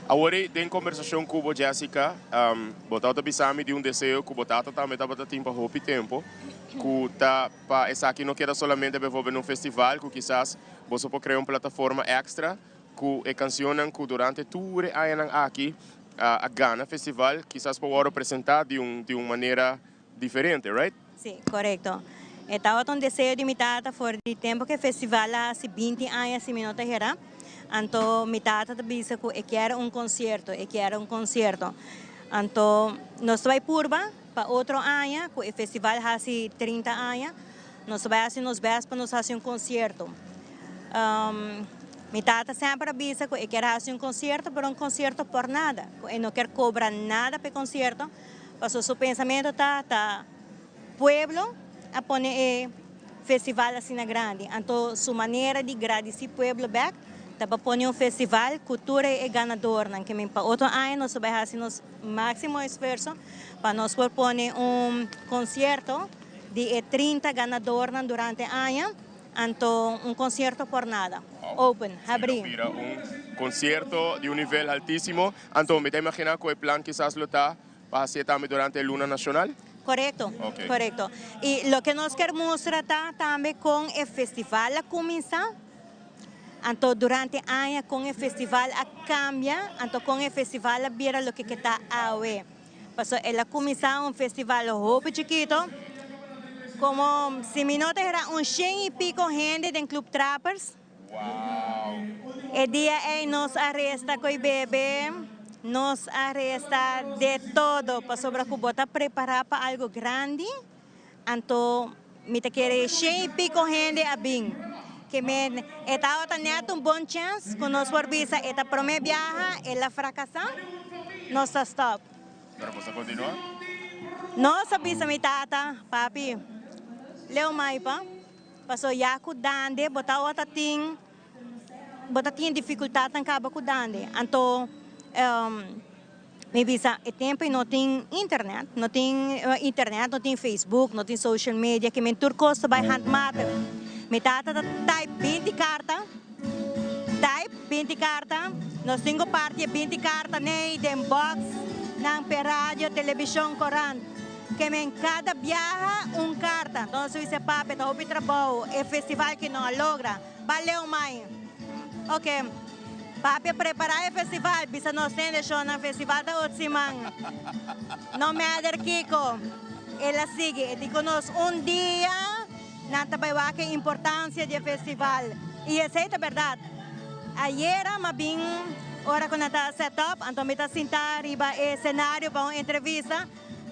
Awor ei den kombersashon ku bo Jessica, bo tabata bisa mi di un deseo ku bo tata tambe tabata tin pa hopi tempu, ku ta Pa esaki no keda solamente bijvoorbeeld na un festival ku kisas boso por krea un plataforma extra ku e kansionnan ku durante tur e añanan aki a gana festival kisas por wòrdu presentá di un di un manera diferente, right? Sí, korekto. E tabata un deseo di mi tata for di tempu ku e festival a hasi binti aña si mi no ta hera. Anto mi tata ta bisa ku e kier un konsierto, e kier un konsierto. Anto nos ta bai purba. Pa otro aña cu e festival haci 30 aña, nos ta bay haci nos best pa nos haci un concierto. Mi tata semper a bisa cu e kier haci un concierto, pero un concierto por nada, cu e no kier cobra nada pa e concierto, pasobra su pensamento ta, ta pueblo a pone e festival asina grandi, anto su manera di gradici pueblo bek ta pa pone un festival cu tur e ganadornan, ke men pa otro aña nos ta bay haci nos. Máksimo esfuerso pa nos por pone un konsierto di e 30 ganadornan durante aña, anto un konsierto por nada, open, habrí. Si lo bira un konsierto di un nivel altísimo, anto mi ta imaginá ku e plan kisas lo ta pa hasié tambe durante e luna nashonal? Korekto, Ok. korekto. I loke nos kier mustra ta tambe kon e festival a kuminsá, anto durante aña kon e festival a kambia, anto kon e festival a bira loke ke ta awe. Pasobra el a kuminsá un festival hopi chikito, komo si mi no ta hera un shen i piko hende den Club Trappers. E dia ei nos a resta koe bebe, nos a resta de todo, pasobra ku bo ta prepará pa algo grandi, anto mi ta kere shen i piko hende a bin. Ke men e tabata nèt un bon chèns ku nos por bisa e ta promé biaha, el a frakasá, nos ta stòp. Pero bo sa kontinuá? Nos a bisa mi tata, Papi, leu maipa. Paso ya ku dande bo tabata tin bo ta tin difikultatnan kaba ku dande. Anto mi bisa e tempu ei no tin internet, no tin internet, no tin Facebook, no tin social media, ke men tur kos ta bai handmatig. Mi tata ta type binti karta, type binti karta, nos tin ku parti e binti karta nei den box nan p'e radio, telebishon, korant. Ke men kada biaha un karta. Entonces su dice papi ta hopi trabou e festival ki no a logra. Ba leu mai. Ok. Papi a prepara e festival bisa nos tende shownan festival ta ot siman. No matter kiko. El a sigui. E di ku nos un dia nan ta bai wak e importancia di e festival. Y esey ta berdad. Ayera m'a bin ora ku nan ta set up anto mi ta sinta riba e scenario pa un entrevista.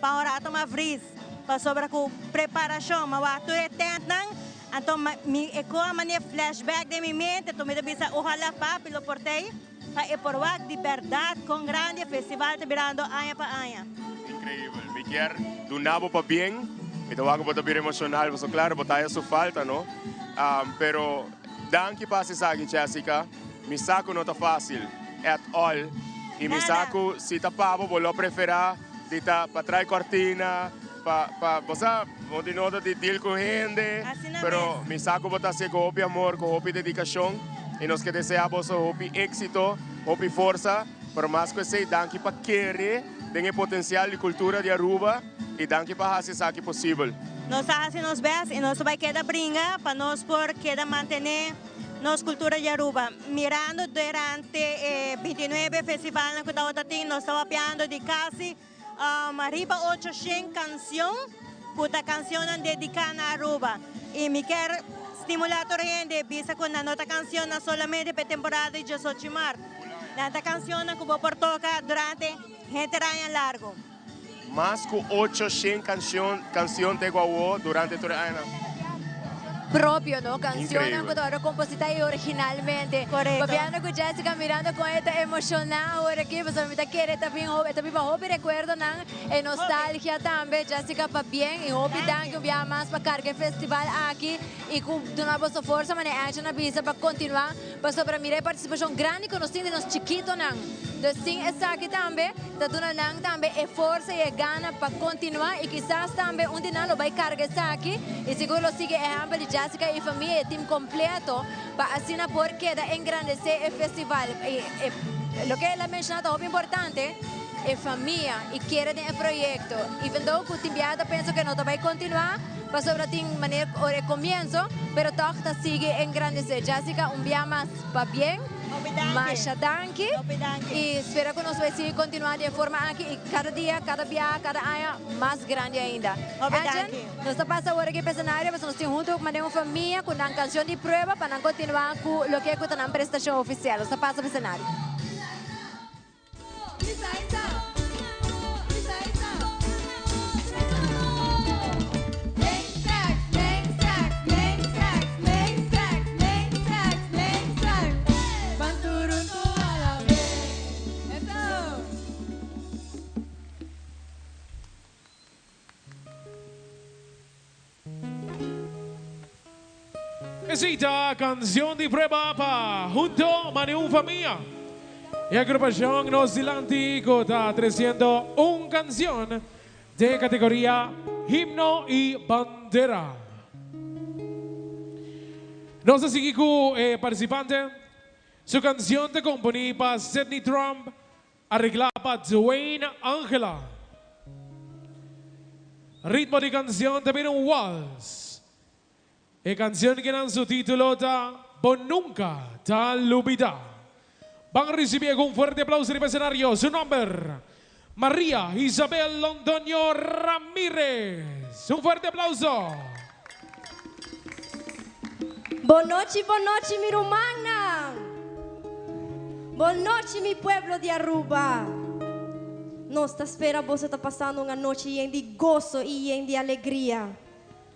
Pa un rato m'a vris, pasobra ku preparashon m'a wak tur e tentnan, anto mi e koa mane flashback den mi mente, anto mi ta bisa ojalá papi lo por t'ei pa e por wak di bèrdat kon grandi e festival ta birando aña pa aña. Increíbel. Mi kier duna bo pabien. Mi ta wak ku bo ta bira emocional, pasobra claro bo ta haya su falta, no? Pero danki pa hasi esaki, Jessica. Mi sa ku no ta fácil at all. I mi sa ku si ta pa bo, bo lo preferá Di ta pa trae cortina, pa, pa, bo sa, bo tin nota di deal cu hende, pero mi sa cu bo ta hacié cu hopi amor, cu hopi dedicacion, y nos ke desea boso hopi exito, hopi forsa, pero mas cu esey, danki pa kere den e potencial di cultura di Aruba, y danki pa haci esaki posibel. Nos ta haci nos best y nos ta bay keda bringa pa nos por keda mantene nos cultura di Aruba. Mirando durante e bintinuebe festivalnan cu tabata tin, nos ta papiando di casi riba ochoshen cancion cu ta cancionnan dedica na Aruba. Y mi kier stimula tur hende bisa cu nan no ta cancionnan solamente pa e temporada di diesocho mart. Nan ta cancionnan cu bo por toca durante henter aña largo. Mas ku 800 kanshon kansion te guawo durante tur e añanan. Propio, no? Kansionnan ku Increíble. ta wòrdu kompositá i originalmente. Korekto. Papiando ku Jessica, mirando kon e ta emoshoná awor aki, pasobra mi ta kere e ta bin e ta biba hopi rekuerdonan, e nostalgia tambe. Jessica, pabien i hopi danki un biaha mas pa karga e festival aki i ku duna boso forsa manera Angie a bisa pa kontinuá. Pasobra mira e partisipashon grandi ku nos tin di nos chikitonan. Dus sin esaki tambe ta duna nan tambe e forsa i e gana pa kontinuá i kisas tambe un di nan lo bai karga esaki i sigur lo sigui e ehèmpel di Jessica i famia i e tim kompleto pa asina por keda engrandesé e festival. I e loke el a menshoná ta hopi importante, e famia i kere den e proyekto. Even though ku tin biaha ta pensa ku e no ta bai kontinuá. Pasobra tin manera cu ora e comienzo, pero toch ta sigui engrandece. Jessica, un bia mas pabien, masha danki y spera cu nos bay sigui continua di e forma aki y cada dia, cada bia, cada aña mas grandi ainda. Edjean, nos ta pasa awor aki pa escenario pasobra nos tin hunto cu manera un famia cu nan cancion di prueba pa nan continua cu loke cu ta nan prestacion oficial. Nos ta pasa pa escenario. Esey ta cancion di prueba pa Hunto Mane Un Famia. E agrupacion Nos Dilanti cu ta treciendo un cancion den e categoria Himno y Bandera. Nos ta sigui cu e participante. Su cancion ta componi pa Sidney Tromp, Areglá pa Dwayne Angela. Ritmo di canción ta bira un wals. E canción kinan su título ta Bo Nunca Ta Lubida. Ban ricibié cu un fuerte aplauso riba escenario su nomber, Maria Isabel Londoño Ramirez. Un fuerte aplauso. Bon nochi, bon nochi mi rumannan. Bon nochi mi pueblo di Aruba. Nos ta spera boso ta pasando un anochi yen di goso y yen di alegria.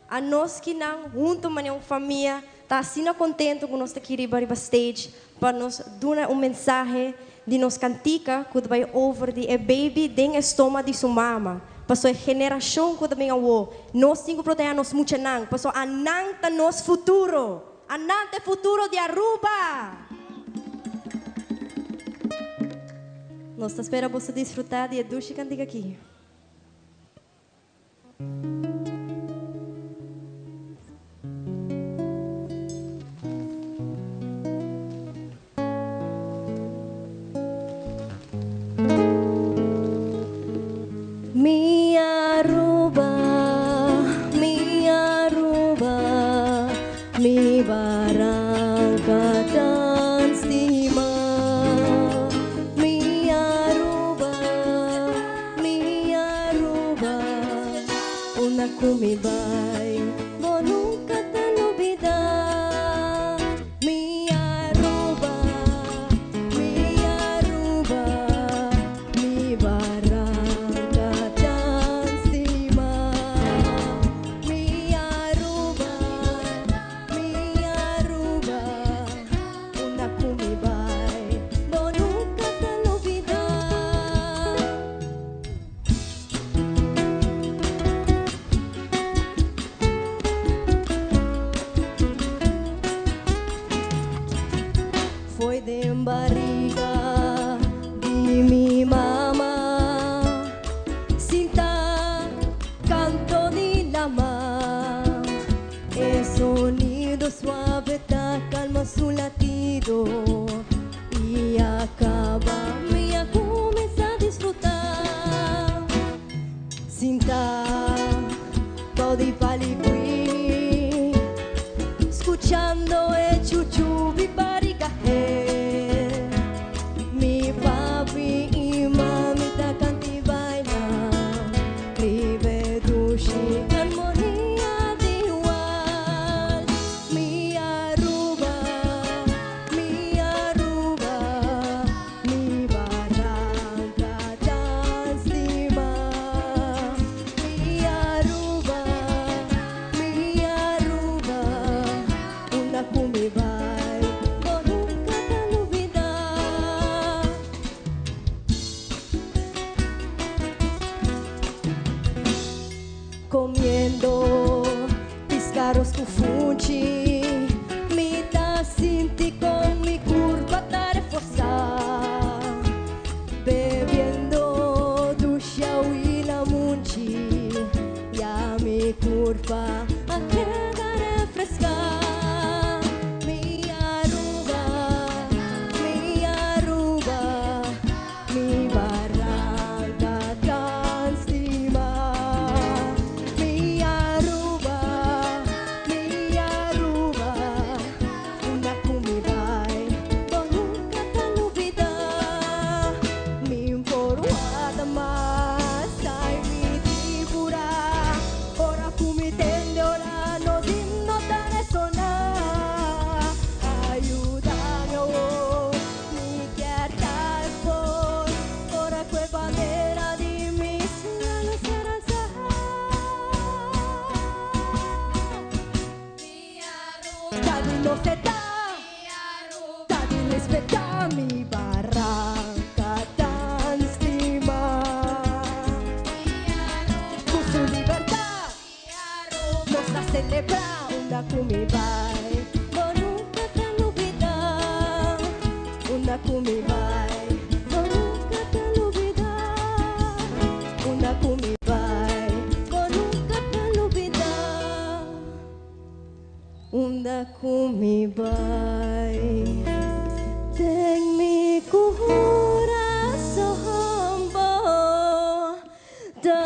Anos kinan hunto manera un famia ta asina contento cu nos ta aki riba riba stage pa nos duna un mensahe di nos cantica cu ta bay over di e baby den e stoma di su mama. Paso e generacion cu ta bin awo, nos tin cu proteha nos muchanan, paso anan ta nos futuro! Anan ta e futuro di Aruba! Nos ta spera boso disfruta di e dushi cantica aki. Mi Aruba, mi Aruba, mi baranca tan stima. Mi Aruba, mi Aruba, unda cu mi bay, bo nunca ta lubida. Mi Aruba, mi Aruba, mi baranca tan stima. Mi Aruba, mi Aruba, unda cu mi bay, bo nunca ta lubida. Foi den barriga di mi mama Sinta canto di lama E sonido suave ta calma su latido Y a caba mi a cuminsa disfruta Sinta bou di paligui Scuchando e chuchu di baricahe Mi papi y mami ta canta y baila Riba e dushi armonia di wals Mi Aruba, mi Aruba, mi baranca tan stima. Mi Aruba, mi Aruba, unda cu mi bay, bo nunca ta lubida. Comiendo pisca aros cu funchi, mi ta sinti con mi curpa ta reforsa. Bebiendo dushi awi lamunchi, ya mi curpa a keda refresca. Mi Aruba, mi Aruba, mi baranca tan stima. Mi Aruba, mi Aruba, unda cu mi bay, bo nunca ta lubida. Mi por warda mas, ay mi tin pura, ora cu mi tende ora nos himno ta resona. Ayudame awor, mi kier ta e for, ora cu e bandera di mi isla lo ser alza. Ta di nos e ta, ta di respeta mi baranca tan stima. Cu su libertad nos ta celebra unda cu mi bay, bo nunca ta lubida. Unda cu mi bay, bo nunca ta lubida. Unda cu mi bay, bo nunca ta lubida. Unda cu mi bay, den mi curason bo ta.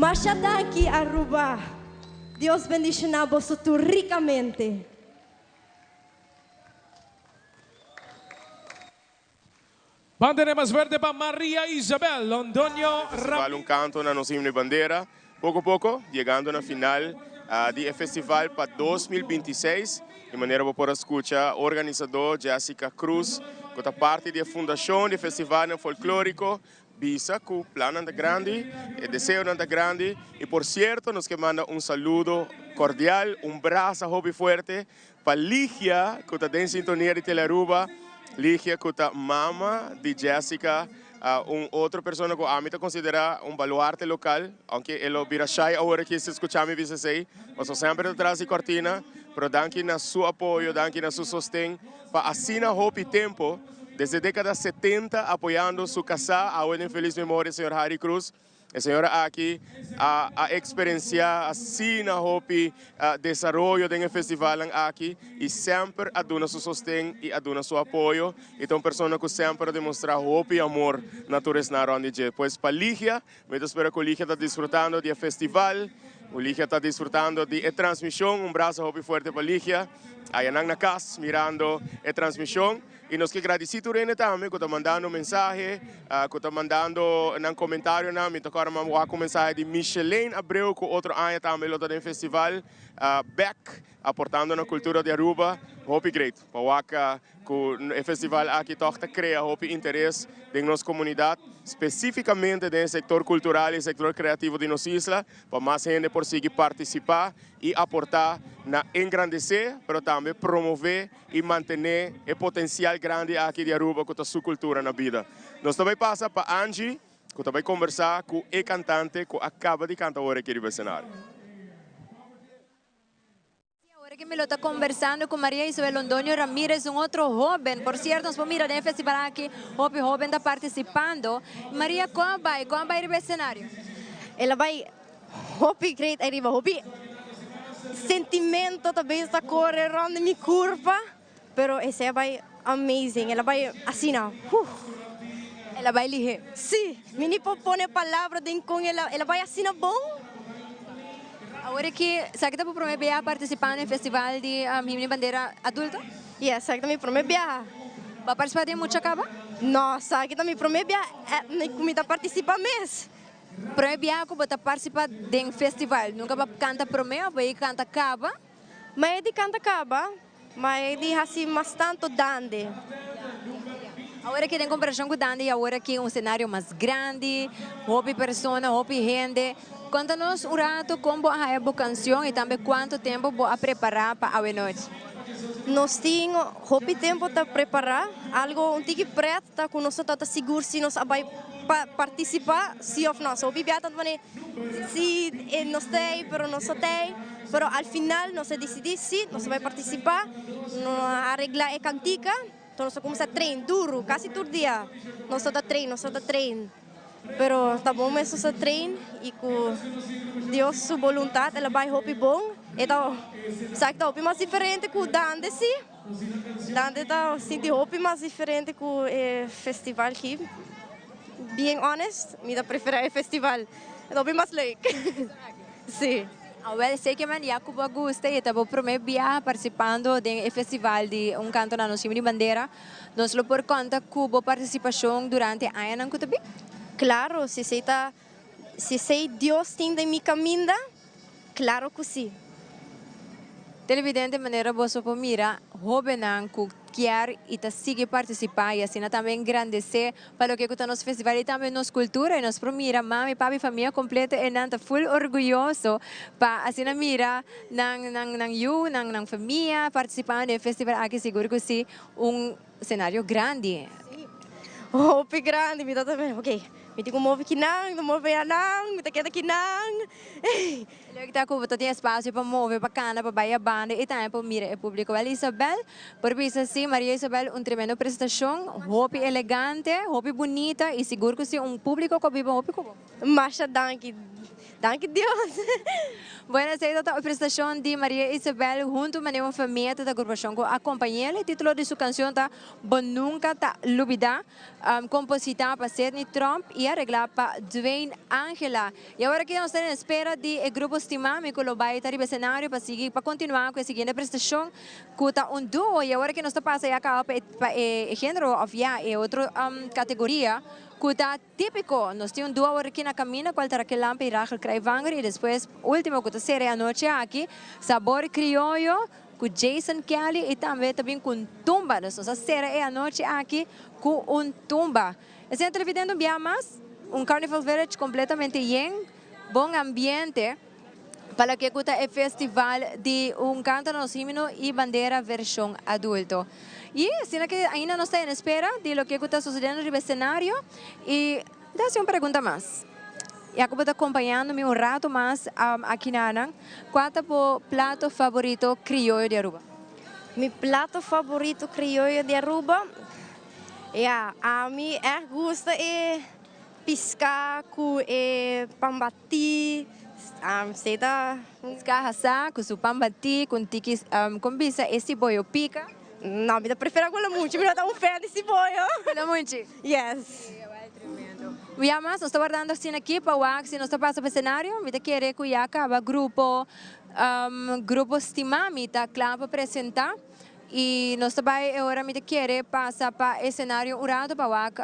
Masha danki Aruba. Dios bendiciona boso tur ricamente. Bandera mas verde pa Maria Isabel Londoño Festival Un Canto na nos Himno y Bandera, poco poco yegando na final di e festival pa 2026. Di manera bo por a scucha organisador Jessica Cruz cu ta parti di e fundacion di e festivalnan folklorico bisa cu plannan ta grandi, e deseonan ta grandi y por cierto nos ke manda un saludo cordial, un brasa hopi fuerte Pa Ligia cu ta den sintonia di Telearuba, Ligia cu ta mama di Jessica, un otro persona cu ami ta considera un baluarte local, aunke e lo bira shy awor aki si scucha mi bisa esey, pasobra semper ta tras di cortina, pero danki na su apoyo, danki na su sosten pa asina hopi tempo, desde decada setenta apoyando su casa, awe den feliz memoria señor Harry Cruz. E señora aki a a experiencia asina hopi desaroyo den e festivalnan aki y semper a duna su sosten y a duna su apoyo y ta un persona cu semper a demostra hopi amor na tur esnan rond di dje. Pues pa Ligia, mi ta spera cu Ligia ta disfrutando di e festival, cu Ligia ta disfrutando di e transmision. Un brasa hopi fuerte pa Ligia, ayanan na cas mirando e transmision. Y nos ke gradici tur hende tambe cu ta mandando mensahe, cu ta mandando nan comentarionan. Mi ta corda mi a wak un mensahe di Micheline Abreu cu otro aña tambe lo ta den festival bek aportando na cultura di Aruba. Hopi great pa wak cu e festival aki toch ta crea hopi interes den nos comunidad, specificamente den e sector cultural y e sector creativo di nos isla, pa mas hende por sigui participa y aporta na engrandece pero tambe promove y mantene e potencial grandi aki di Aruba cu ta su cultura na bida. Nos ta bay pasa pa Angie cu ta bay conversa cu e cantante cu a caba di canta awor aki riba escenario. Si, awor aki mi lo ta conversando cu Maria Isabel Londoño Ramirez, un otro hoben. Por cierto, nos por mira den e festival aki hopi hoben ta participando. Maria, con a bay? Con a bay riba escenario? El a bay Hopi great ariba, hopi sentimento ta bezig ta kore rond di mi kurpa, pero esei a bai amazing, el a bai asina, huh. El a bai lihé. Sí, mi ni por pone palabra den kon el a, el a bai asina bon. Awor aki, esaki ta bo prome biaha partisipá den festival di Himno y Bandera Adulto? Yes, esaki ta mi prome biaha. Bo a partisipá den mucha kaba? No, esaki ta mi prome biaha ku mi ta partisipá mes. Prome biaha ku bo ta partisipa den festival, nunka bo a kanta prome of bo a kanta kaba? Mi a di kanta kaba, ma e di hasi mas tanto dande. Awor aki den komparashon ku dande i awor aki un senario mas grandi, hopi persona, hopi hende. Konta nos un rato kon bo a haya bo kanshon i tambe kuantu tempu bo a prepará pa awenochi. Nos tin hopi tempu ta prepará, algo un tiki pret ta ku nos no tabata sigur si nos a bai pa participa si of no. So hopi bia ta pone si nos ta ey pero nos no ta ey, pero al final nos a dicidi si nos ta bay participa, nos a aregla e cantica, enton nos a cuminsa train duro casi tur dia nos ta train, nos ta train, pero ta bon mes nos a train y cu Dios su boluntad el a bay hopi bon, e ta sa ta hopi mas diferente cu dande si. Dande ta sinti hopi mas diferente ku e festival ki. Being honest, mi ta prefera e festival. E ta hopi mas leuk. Si. Awel, esei men ya ku bo a gusta i e ta bo prome biaha partisipando den e festival di Un Kanto na Nos Himno di Bandera. Nos lo por konta ku bo partisipashon durante e añanan ku ta bin? Klaro, si esei ta, si esei Dios tin den mi kaminda, Claro cu si. Televidente manera boso por mira hobennan cu kier y ta sigui participa y asina tambe engrandece pa loke cu ta nos festival y tambe nos cultura y nos por mira mami, papi, famia completo e nan ta full orguyoso pa asina mira nan nan nan yu, nan nan famia participando den e festival aki sigur cu si un scenario grandi. Si, hopi grandi mi ta ta ok mi tin cu move kinan, mi ta move anan, mi ta keda kinan. Leuk ta cu bo ta tin espacio pa move, pa cana, pa bay a banda y tambe pa mira e publico. Wel Isabel, por bisa si, Maria Isabel, un tremendo presentacion, hopi elegante, hopi bunita y sigur cu si un publico cu a biba hopi cu bo. Masha danki. Danki Dios. Bueno, esei ta e prestacion di Maria Isabel hunto mane un famia ta agrupacion cu acompañ'el. E titulo di su cancion ta Bo Nunca Ta Lubida, composita pa Sidney Tromp y aregla pa Dwayne Angela. Y awor aki nos ta den espera di e grupo Stimami cu lo bay ta riba escenario pa sigui pa continua cu e siguiente prestacion cu ta un duo. Y awor aki nos ta pasa ya caba pa e genero of ya e otro categoria cu ta Típiko, nos tin un duo awor aki na kaminda kual ta Raquel Lampe i Rachel Krijvanger i despues último ku ta sera e anochi aki, Sabor Krioyo ku Jason Kelly i tambe ta bin ku un tumba. Dus nos a sera e anochi aki ku un tumba. Esei a televidente un bia mas, un Carnival Village kompletamente yen, bon ambiente pa loke ku ta e festival di un Canta Nos Himno i Bandera vershon adulto. I asina ke ainda nos ta en espera di loke ku ta sosediendo riba e scenario i ta hasi un pregunta mas. Ya ku bo ta kompañando mi un rato mas aki na nan, kua ta bo plato favorito krioyo di Aruba? Mi plato favorito krioyo di Aruba? Ya, ami ègt gusta e piská ku e pan batí, esei ta. Piská hasá ku su pan batí ku un tiki, kon bisa e siboyo pika? No, mi ta prefera ku lamunchi, mi no ta un fan di siboyo. Lamunchi? Yes. Ya mas, nos ta wardando asina aki pa wak si nos ta pasa pa escenario. Mi ta kere ku ya kaba grupo, grupo Stimami ta kla pa presenta. Y nos ta bay e ora mi ta kere pasa pa e scenario un rato pa wak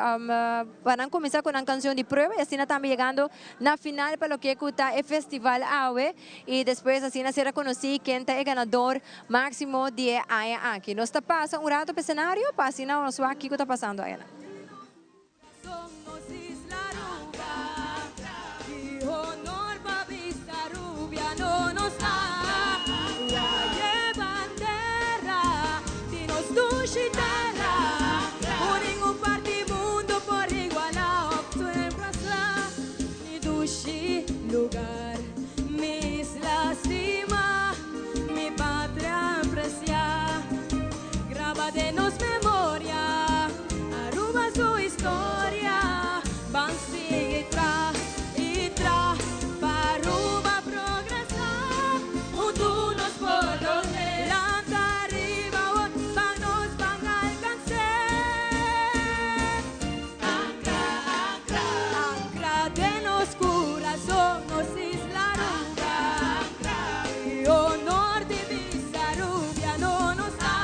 pa nan cuminsa cu nan cancion di prueba y asina tambe yegando na final pa loke cu ta e festival awe y despues asina ser reconoci ken ta e ganador maximo di e aña aki. Nos ta pasa un rato pa e scenario pa asina nos wak kico ta pasando ayana. Aruba su historia ban sigui tra y tra pa Aruba progresa hunto nos por logr'e. Lanta ariba hoy pa nos ban alcans'e. Ancra, ancra, ancra den nos curazon nos isla Aruba. Ancra, y honor di bisa Arubiano nos ta.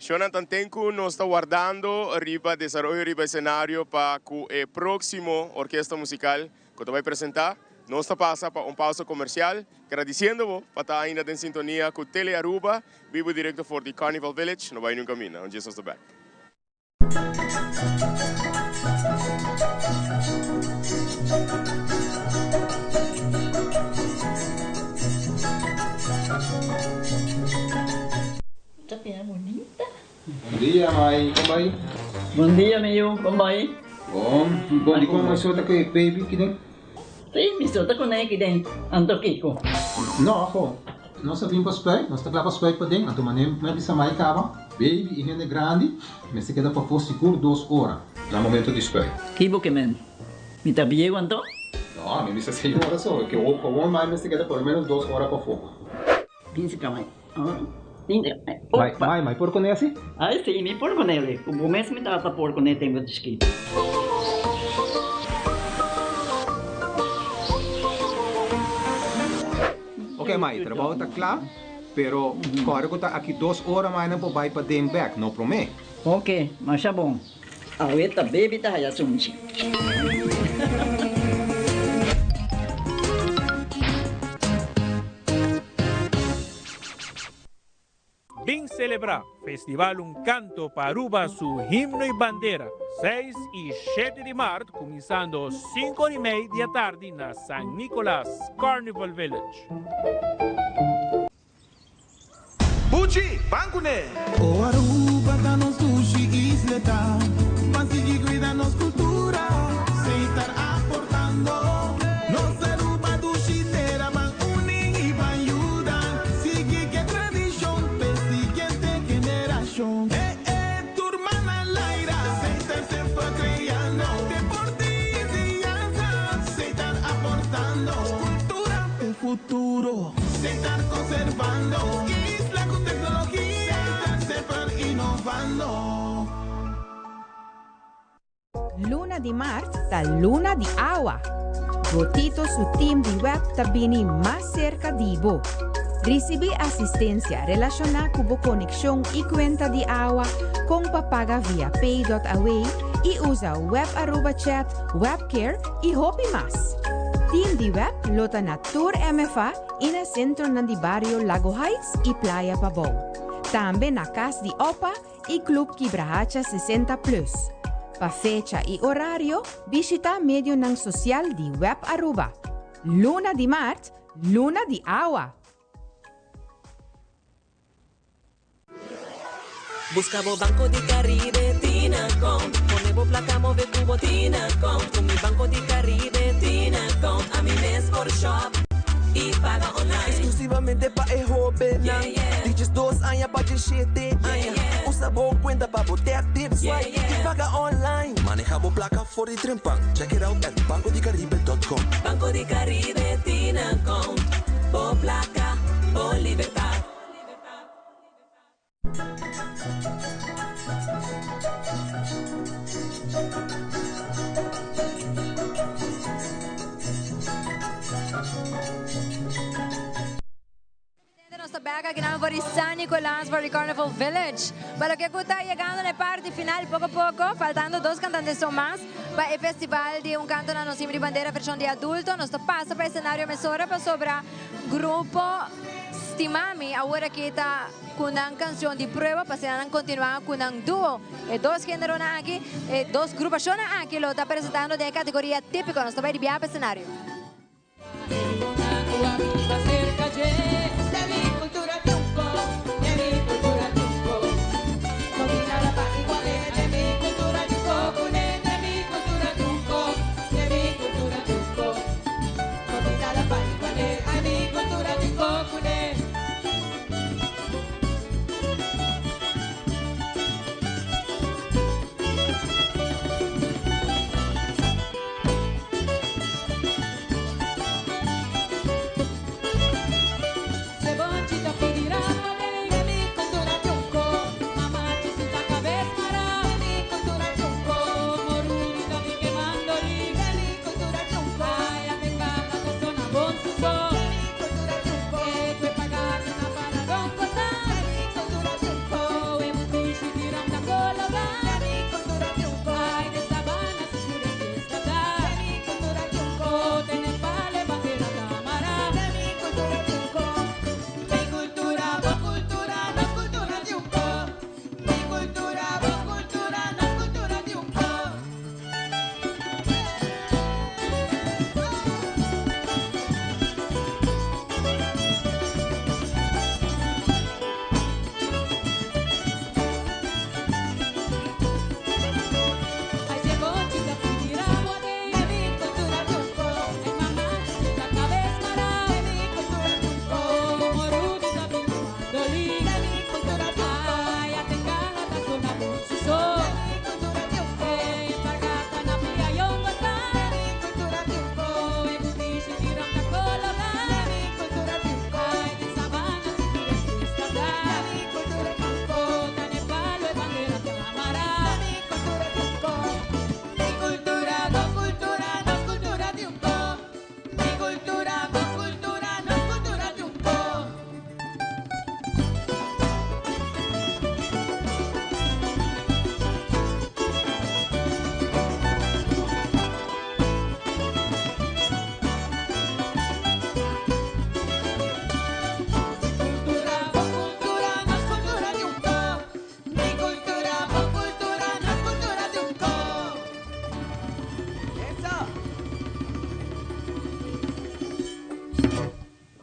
Shona tanten ku nos ta wardando riba desaroyo riba esenario pa ku e próksimo orkesta musikal ku ta bai presentá. Nos ta pasa pa un pausa komersial, gradisiendo bo pa ta ainda den sintonia ku Tele Aruba, bibu direkto for di Carnival Village. No bai niun kaminda, un djes nos ta bèk. Ta bira bunita. Bon dia mai, kon bai? Bon dia mi yu, kon bai? Bon, bon di kon mai so ta ku e baby kiden? Si, mi so ta ku ne kiden, anto kiko? No, ho, nos a bin pa spuit, nos ta kla pa spuit paden, anto manera mi a bisa mai kaba, baby i hende grandi mester keda pafó sigur dos ora na momento di spuit. Ki bo ke men? Mi ta bieu anto? No, mi bisa seis ora so, ke gewoon mai mester keda por lo menos dos ora pafó. Bin si ka mai. Mai, mai, mai por kuné asi? Ai si, mi por kuné li. Ku bo mes mi tata por kuné tempu di chikito. Ok mai, trabou ta kla, pero kòrda ku ta aki dos ora mai nan por bai paden bèk, no promé. Ok, masha bon. Awe ta baby ta haya sunchi. Bin celebra Festival Un Canto pa Aruba su Himno y Bandera, seis y shete di maart cuminsando cinco y mei di atardi na San Nicolas Carnival Village. Buchi, ban kuné! O Aruba ta nos dushi isleta, ban sigui cuida nos cultura, seitar aportando. Nos Aruba dushi tera, ban uni. futuro. Setar conservando. Isla cu tecnologia. Setar semper innovando. Luna di maart ta luna di awa. Botito su team di web ta bini mas cerca di bo. Ricibi asistencia relaciona cu bo conexion y cuenta di awa, con pa paga via pay.aw y usa Web Aruba Chat, Webcare y hopi mas. Team di web lo ta na tur MFA y na centronan di bario Lago Heights y Playa Pabou. Tambe na Cas di Opa y Club Kibrahacha 60 Plus. Pa fecha y orario, bishita medionan social di Web Aruba. Luna di maart, luna di awa! Busca bo Banco di Caribe Tinacom. Pone bo placa move cu bo Tinacom. Cu mi Banco di Caribe Tinacom. Ami mes por shop y paga online. Exclusivamente pa e hobennan di 12 aña pa 17 aña. Usa bo cuenta pa bo tap, tip, swipe y paga online. Maneha bo placa for di trempan. Check it out at bancodicaribe.com. Banco di Caribe Tinacom. Bo placa, bo libertad. Nos ta bek aki nan for di San Nicolas for di Carnival Village. Pa loke cu ta yegando na e parti final poco poco, faltando dos cantante so mas pa e festival di Un Canto na Nos Himno di Bandera version di adulto. Nos ta pasa pa escenario mesora pasobra grupo Stimami awor aki ta cu nan cancion di prueba pa asina nan continua cu nan duo. E dos generonan aki, e dos grupacionnan aki lo ta presentando den e categoria tipico. Nos ta bay di biaha pa escenario.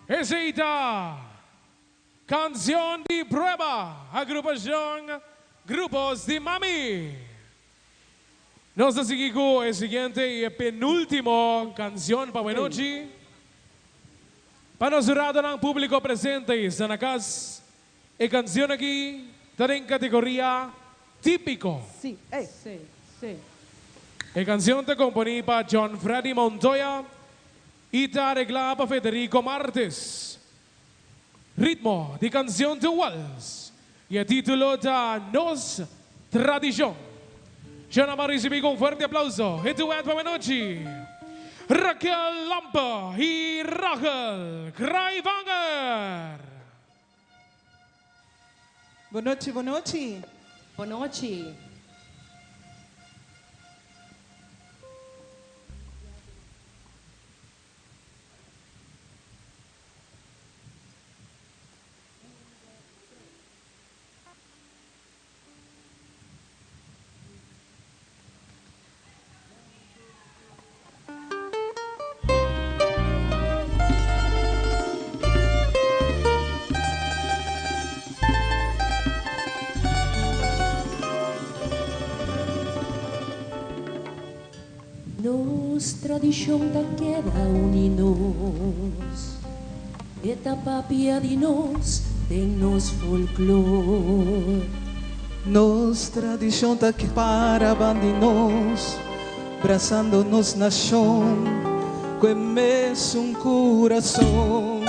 Esey ta Cancion di Prueba, agrupacion Grupos di Mami. Nos ta sigui cu e siguiente y e penultimo cancion pa buenochi. Pa nos huradonan publico presente y sta na cas, e cancion aki ta den categoria Tipico. Sí, ey. Sí, sí. E cancion ta componi pa John Freddy Montoya. Y ta aregla pa Federico Martes. Ritmo di cancion ta wals y e titulo ta Nos Tradicion. Ya nan a ricibi cu un fuerte aplauso e duet pa anochi, Raquel Lampe y Rachel Kraaijvanger. Bonochi, bonochi. Bonochi. Nos tradishon ta keda uni nos, e ta papia di nos den nos folklor. Nos tradishon ta para bandi nos, brasando nos nashon ku e mesun kurason.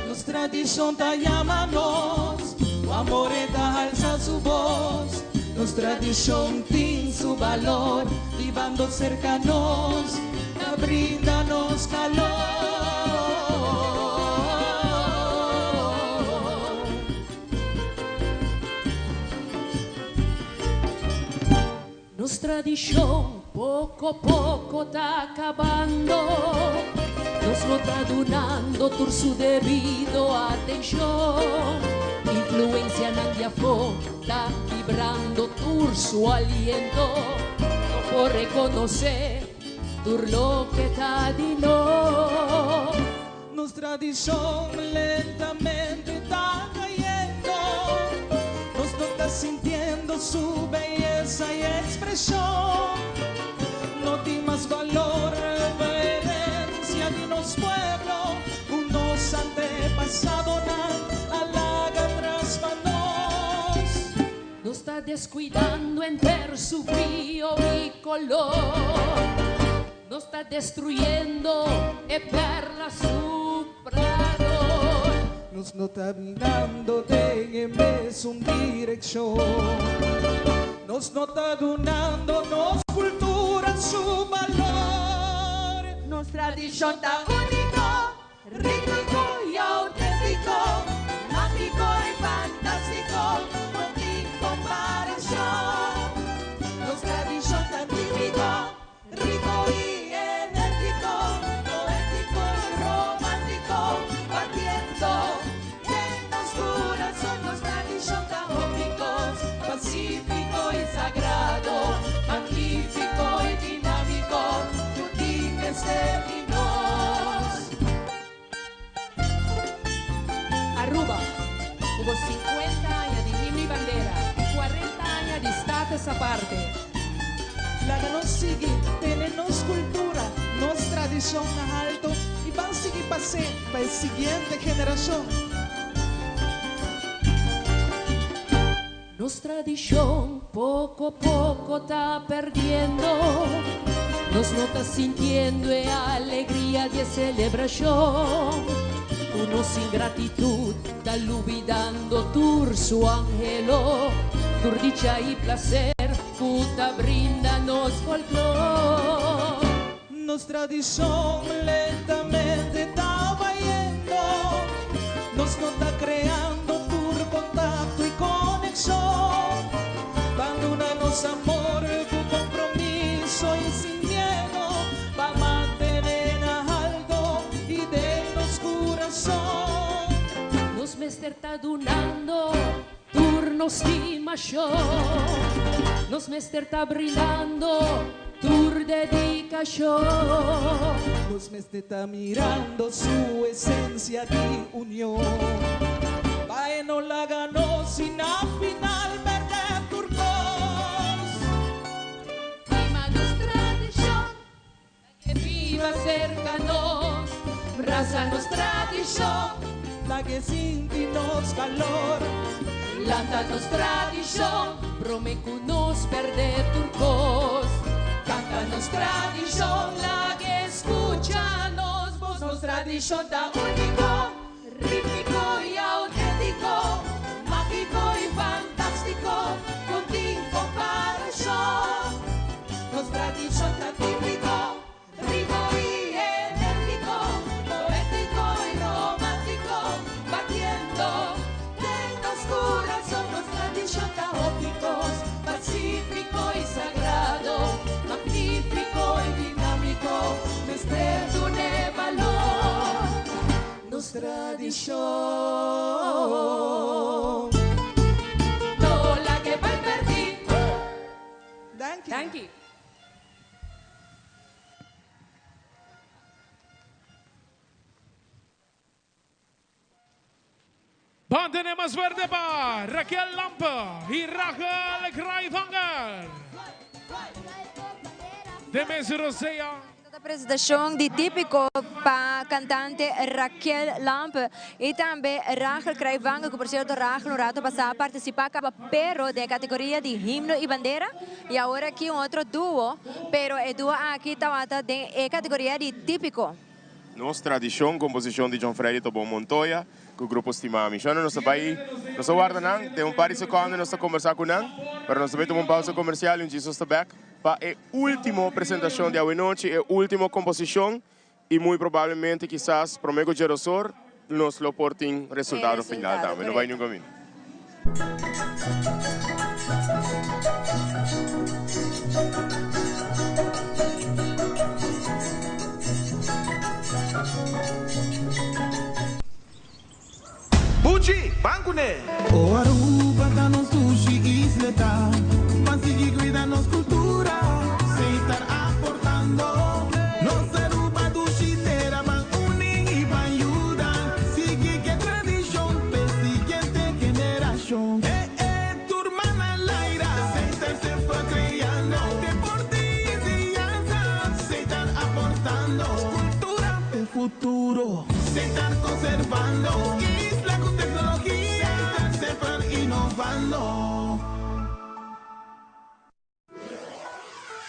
Nos tradishon ta yama nos, ku amor e ta halsa su bos. Nos tradishon tin su balor, bibando serka nos ta brinda nos kalor. Nos tradishon poko poko ta kabando, nos no ta dunando tur su debido atenshon. Influensianan di afó ta kibrando tur su aliento, no por rekonosé tur loke ta di nos. Nos tradishon lentamente ta kayendo, nos no ta sintiendo su beyesa i ekspreshon. No tin mas balor pa herensia di nos pueblo ku nos antepasadonan a laga tras pa nos. Nos ta deskuidando enter su brio i kolor. Nos ta destruyendo e perla su prador. Nos no ta mirando den e mesun direccion. Nos no ta dunando nos cultura su balor. Nos tradicion ta unico, ritmico y autentico, magico y fantastico, no tin comparacion. Nos tradicion ta tipico, rico y energico, poetico y romantico, batiendo den nos curason. Nos tradicion ta hopi cos, pacifico y sagrado, magnifico y dinamico, cu tin mester di nos. Aruba, cu bo 50 aña di himno y bandera y 40 aña di Status Aparte. Laga nos sigui tene nos cultura, nos tradicion na halto y ban sigui pas'é pa e siguiente generacion. Nos tradicion poco poco ta perdiendo, nos no ta sintiendo e alegria di e celebracion. Cu nos ingratitud ta lubidando tur su anhelo, tur dicha y placer cu ta brinda nos folklor. Nos tradicion lentamente ta bayendo, nos no ta creando tur contacto y conexion. Ban duna nos amor cu compromiso y sin miedo, pa mantene na alto y den nos curason. Nos mester ta dunando tur nos stimacion, nos mester ta brindando tur dedicacion. Nos mester ta mirando su esencia di union, pa e no laga nos y na final perde tur cos. Stima nos tradicion, laga e biba cerca nos, brasa nos tradicion, laga e sinti nos calor. Lanta nos tradicion, prome cu nos perde tur cos. Canta nos tradicion, laga e scucha nos. Nos tradishon ta úniko, rítmiko i outéntiko, mágiko i fantástiko, no tin komparashon. Nos tradishon ta típiko, rico i enérgiko, poétiko i romántiko, batiendo den nos kurason. Nos tradishon ta hopi kos, pasífiko i sagrado, magnífiko i dinámiko, mester dun'é balor. Nos tradishon no lag'é bai pèrdí. Danki. Danki. Ban tene mas fuerte pa Raquel Lampe y Rachel Kraaijvanger. Den mes rosea. Ta presentacion di Tipico pa cantante Raquel Lampe y tambe Rachel Kraaijvanger, cu por cierto Rachel un rato pasa a participa caba pero den e categoria di himno y bandera y awor aki un otro duo, pero e duo aki tawata den e categoria di Tipico. Nos tradicion, composicion di John Freddy Tobon Montoya cu grupo Stimami. Shona nos ta bay, nos ta warda nan, den un par di seconde nos ta conversa cu nan, pero nos ta bay tuma un pausa comercial y un djis nos ta bek pa e ultimo presentacion di awenochi, e ultimo composicion y muy probablemente kisas prome cu djerosor nos lo por tin resultado final tambe. No bay niun caminda. Buchi, ban kuné! O Aruba ta nos dushi isleta, Ban sigui cuida nos cultura, Seitar aportando. Nos Aruba dushi tera, Ban uni y ban yuda, Sigui ke tradicion p'e siguiente generacion. Eh eh, tur man al aire, Seitar semper creando, Deporte y enseñanza, Seitar aportando. Cultura p'e futuro. Seitar conservando. Isla cu tecnologia. Seitar semper innovando.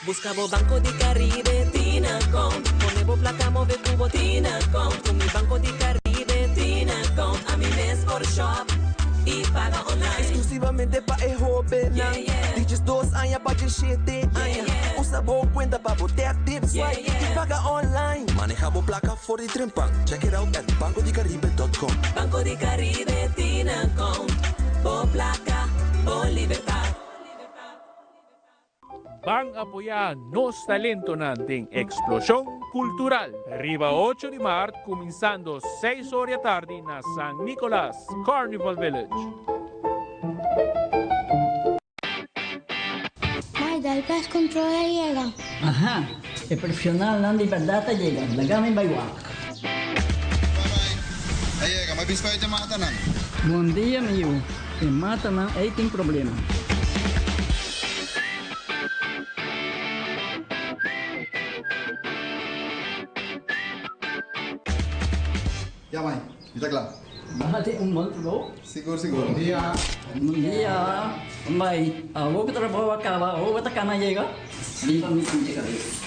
Busca bo Banco di Caribe tin account. Pone bo placa move cu bo tin account. Cu mi Banco di Caribe tin account. Ami mes por shop y paga online. Exclusivamente pa e hobennan di 12 aña pa 17 aña. Usa bo cuenta pa bo tap, tip, swipe y paga online. Maneha bo placa for di trempan. Check it out at bancodicaribe.com. Banco di Caribe tin account. Bo placa, bo libertad. Ban apoyá nos talentonan den Eksploshon Kultural riba ocho di mart kuminsando seis or di atardi na San Nicolas Carnival Village. Mai, dal pest control a yega. Aha, e profesionalnan di berdad a yega, laga mi bai wak. A yega, ma bispa e matanan. Bon dia mi yu, e matanan ei tin problema. Ya mai, mi ta kla. Baha tin un bon trabou. Sigur sigur. Bon dia. Bon dia. Mai, awor ku trabou a kaba, awor bo ta kana yega? Riba mi pinche kabes.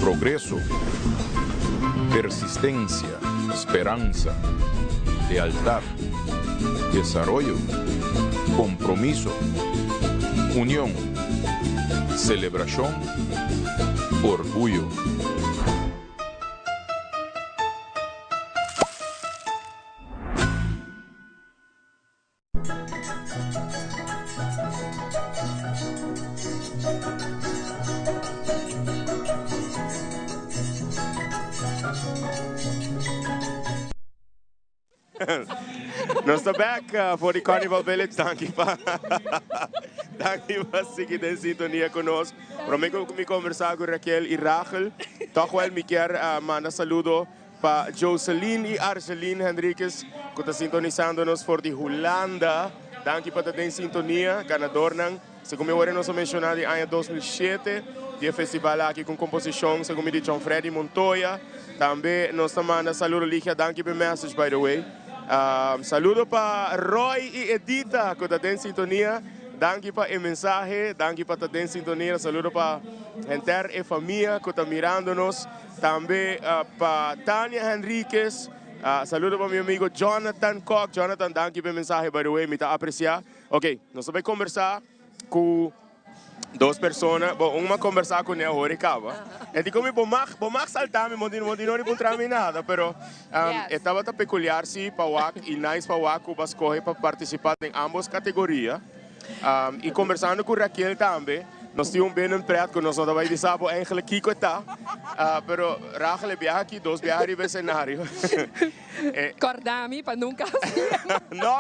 Progreso, persistencia, speransa, lealtad, desaroyo, compromiso, union, celebracion, orguyo. Nos ta back for di Carnival Village. Danki pa danki pa sigui den sintonia ku nos. Prome ku mi konversá ku Raquel i Rachel, tòg wèl mi kier manda saludo Pa Joseline y Argeline Henriquez cu ta sintonisando nos for di Hulanda. Danki pa ta den sintonia, ganadornan. Segun mi ora nos a menciona di aña 2007 di e festival aki cu un composicion segun mi di John Freddy Montoya. Tambe nos ta manda saludo Ligia, danki pa e message by the way. Saludo pa Roy y Edita cu ta den sintonia. Danki pa e mensahe, danki pa ta den sintonia. Saludo pa henter e famia cu ta mirando nos. Tambe pa Tania Henriquez. Saludo pa mi amigo Jonathan Kock. Jonathan, danki pa e mensahe by the way, mi ta aprecia. Ok, nos ta bay combersa cu dos persona. Bon, un m'a combersa cu ne awor y caba. E di cu mi, bo mag, bo mag salta mi, bo no tin no puntra mi nada. Pero e tabata peculiar si pa wak y nice pa wak cu bo a scoge pa participa den ambos categoria. Y conversando cu Raquel tambe, nos tin un binnenpret cu nos no ta bay bisa bo eigenlijk kico e ta. Pero Rachel e biaha aki dos biaha riba escenario. Corda mi pa nunca hacié mas. No!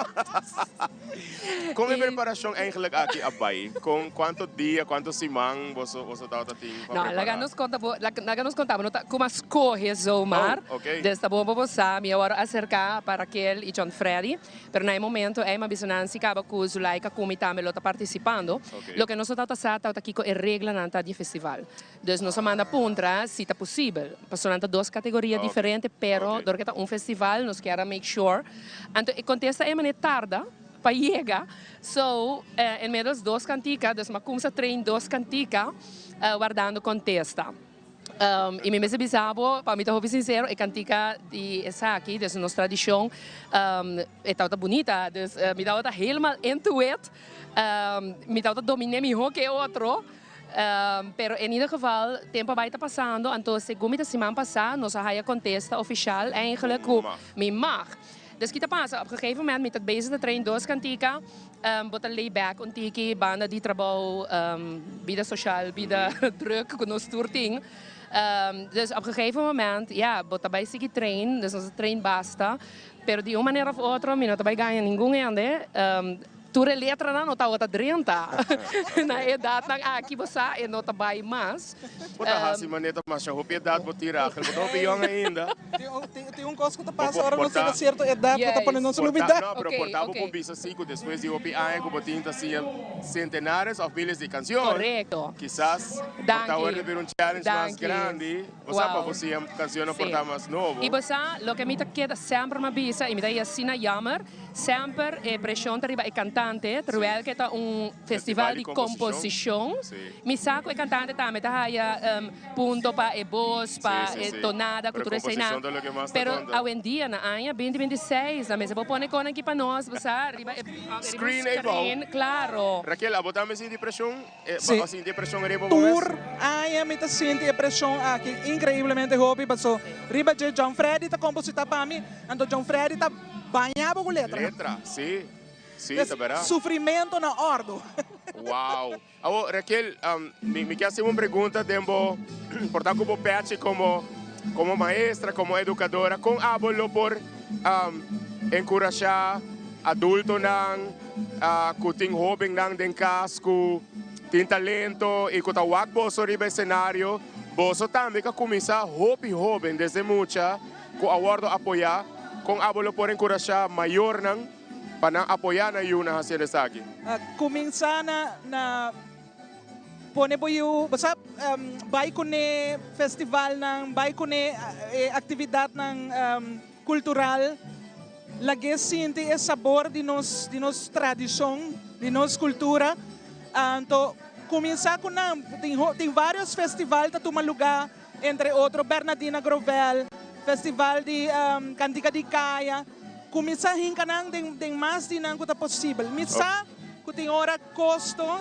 Con e preparacion eigenlijk aki a bay? Con cuanto dia, cuanto siman boso boso tabata tin pa No, prepara? laga nos conta bo, laga nos conta bo, no ta como a scoge zomaar. Oh, ok. Dus ta bon pa bo sa, mi a worde acerca pa Raquel y John Freddy. Pero na e momento ey m'a bisa nan si caba cu Zulaika cu mi tambe lo ta participando. Ok. Loke nos no tabata sa tabata kico e reglanan ta di e festival. Dus nos a manda puntra si ta posibel. Pasobra nan ta dos categoria diferente, pero dor ke ta un festival nos kier a make sure. Anto e contesta ey manera tarda pa yega. So, inmiddels dos cantica, dus m'a cumsa train dos cantica wardando contesta. Y mi mester bisa bo, pa mi ta hopi sincero, e cantica di esaki, dus nos tradicion, e tabata bunita. Dus mi tabata helemaal into it. Mi tabata dominé miho ke e otro. Pero en ieder geval, tempo a bai ta pasando, anto segun mi ta siman pasá nos a haya contesta oficial eigenlijk cu mi mag. Dus ki ta pasa, op gegeven moment mi ta bezig ta train dos cantica, bo ta lay back un tiki banda di trabou, bida social, bida druk cu nos tur tin. Dus op gegeven moment, ya, bo ta bai sigui train, dus nos a train basta, pero di un manera of otro mi no ta bai gaña ningun hende. Tur e letranan no tabata drenta. Na e edatnan aki bo sa e no ta bai mas. Bo ta hasi manera ta masha hopi edat bo tin Rachel, bo ta hopi yong ainda. Tin un kos ku ta pasa ora nos tin na sierto edat ku ta pone nos lubida. No, pero por ta bo por bisa si ku despues di hopi aña ku bo tin ta siña sentenares òf miles di kanshon. Korekto. Kisas por ta ora ta bira un challenge mas grandi. Bo sa pa bo siña kanshonnan por ta mas nobo. I bo sa loke mi ta keda semper mi a bisa i mi ta i asina jammer. Semper e presion ta riba e cantante, terwijl ke ta un festival di composicion. Mi sa cu e cantante tambe ta haya punto pa e bos, pa e tonada, cu tur eseinan. Pero awendia na aña binti binti seis, nan mester por pone con aki pa nos, bo sa, riba e screen, claro. Raquel, abo tambe sinti presion? Sí. Bo a sinti e presion riba bo mes? Tur aña mi ta sinti e presion aki increiblemente hopi, paso riba dje John Freddy ta composita pa mi, anto John Freddy ta. Baña bo ku letra. Letra, si. Si, ta berdad. Sufrimento na ordo. Wow. Awor, Raquel, mi, mi ke hasi un pregunta den bo, por ta ku bo pechi komo, komo maestra, komo edukadora, kon abo lo por enkurashá adultonan ku tin hóbennan den kas ku tin talento i ku ta wak boso riba esenario? Boso tambe ka kuminsá hopi hóben desde mucha. Ku a wòrdu apoyá, kon abo lo por enkurashá mayornan pa nan apoyá nan yunan hasiendo esaki? Kuminsá na na pone bo yu, bo sa, bai kuné festivalnan, bai kuné e aktividatnan kultural, lag'é sinti e sabor di nos di nos tradishon, di nos kultura. Anto kuminsá ku nan, tin tin vários festival ta tuma lugá. Entre otro Bernadina Grovel, Festival di Cantica di Caya, cuminsa hinca nan den mas di nan cu ta posibel. Mi sa cu tin ora costo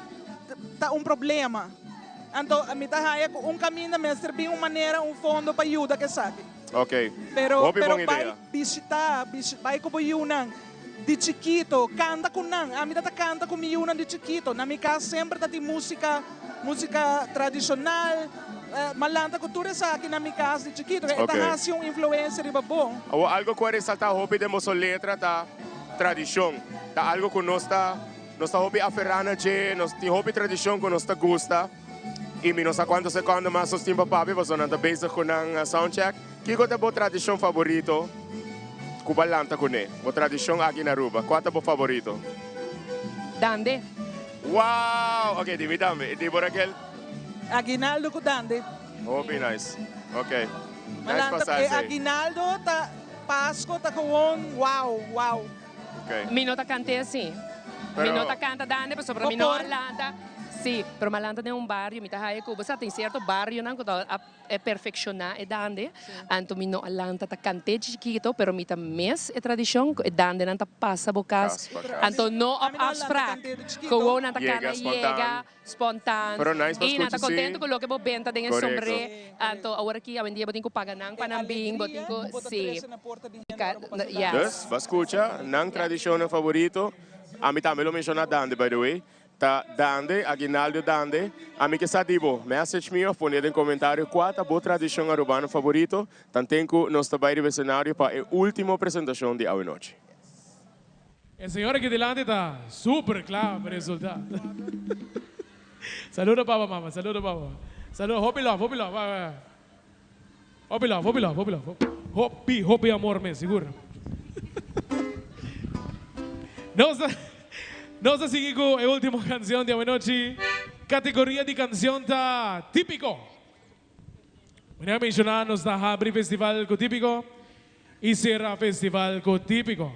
ta un problema, anto mi ta haya cu un caminda mester bin un manera, un fondo pa yuda cu esaki. Pero bay bishita, bay cu bo yiunan di chikito, canta cu nan. Ami ta ta canta cu mi yiunan di chikito. Na mi cas semper ta tin musica, musica tradicional. Ma lanta cu tur esaki na mi cas di chikito. E ta haci un influencia riba bo. Awor algo cu a resalta hopi den boso letra ta tradicion. Ta algo cu nos ta nos ta hopi aferra na dje, nos tin hopi tradicion cu nos ta gusta. Y mi no sa cuanto secondo mas nos tin pa papia pasobra nan ta bezig cu nan soundcheck. Kiko ta bo tradicion favorito cu bo a lanta cune? Bo tradicion aki na Aruba, cua ta bo favorito? Dande. Wow! Ok, di mi tambe. Y di bo Raquel? Aguinaldo cu Dande. Hopi nice. Ok. Nice Malanta, pa sa e esei. aguinaldo ta Pasco ta gewoon wow, wow. Ok. Mi no ta cant'é así. Mi Pero no ta canta dande pasobra Bo mi no por. a lanta. Sí, pero mi a lanta den un bario, mi ta haya cu bo sa tin cierto barionan cu ta a e perfecciona e dande. Anto mi no a lanta ta cant'é chikito, pero mi ta mes e tradicion cu e dandenan ta pasa bo cas. Cas pa cas. Anto no op Ami no a lanta afspraak. cant'é di chikito. Gewoon nan ta Yega cana spontaan. yega. Spontaan. Pero nice pa Y nan ta scucha si. contento cu loke bo benta den e Correcto. sombré. Anto awor aki awendia bo tin cu paga nan pa E nan bin, bo tin alegria cu cu bo ta si. trece na porta di hende ora bo pasa Yes. Dus, bo a scucha, nan tradicionnan favorito, ami tambe lo menciona Dande by the way, ta Dande, Aguinaldo Dande. Ami ke sa di bo, message mi of pone den comentario cua ta bo tradicion Arubano favorito, tanten cu nos ta bay riba escenario pa e ultimo presentacion di awenochi. E señor aki dilanti ta super cla pa resulta. Saludo papa mama, saludo papa. Saludo, hopi love, hopi love. Bai, bai. Hopi love, hopi love, hopi love. Hopi, hopi amor mes, sigur. Nos ta, nos ta sigui cu e ultimo cancion di awenochi. Categoria di cancion ta Tipico. Manera menciona nos ta habri festival cu Tipico y cera festival cu Tipico.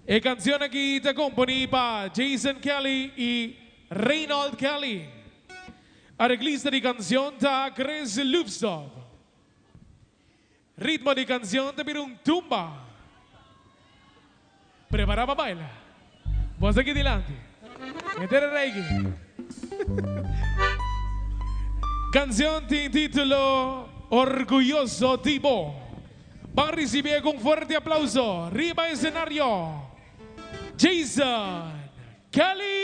E cancion aki ta componi pa Jason Kelly y Reynold Kelly. Areglista di cancion ta Chris Loefstop. Ritmo di cancion ta bira un tumba. Prepara pa baila. Bos aki dilanti. Henter e rei aki. Cancion tin titulo Orguyoso di Bo. Ban ricibié cu un fuerte aplauso riba escenario Jason Kelly!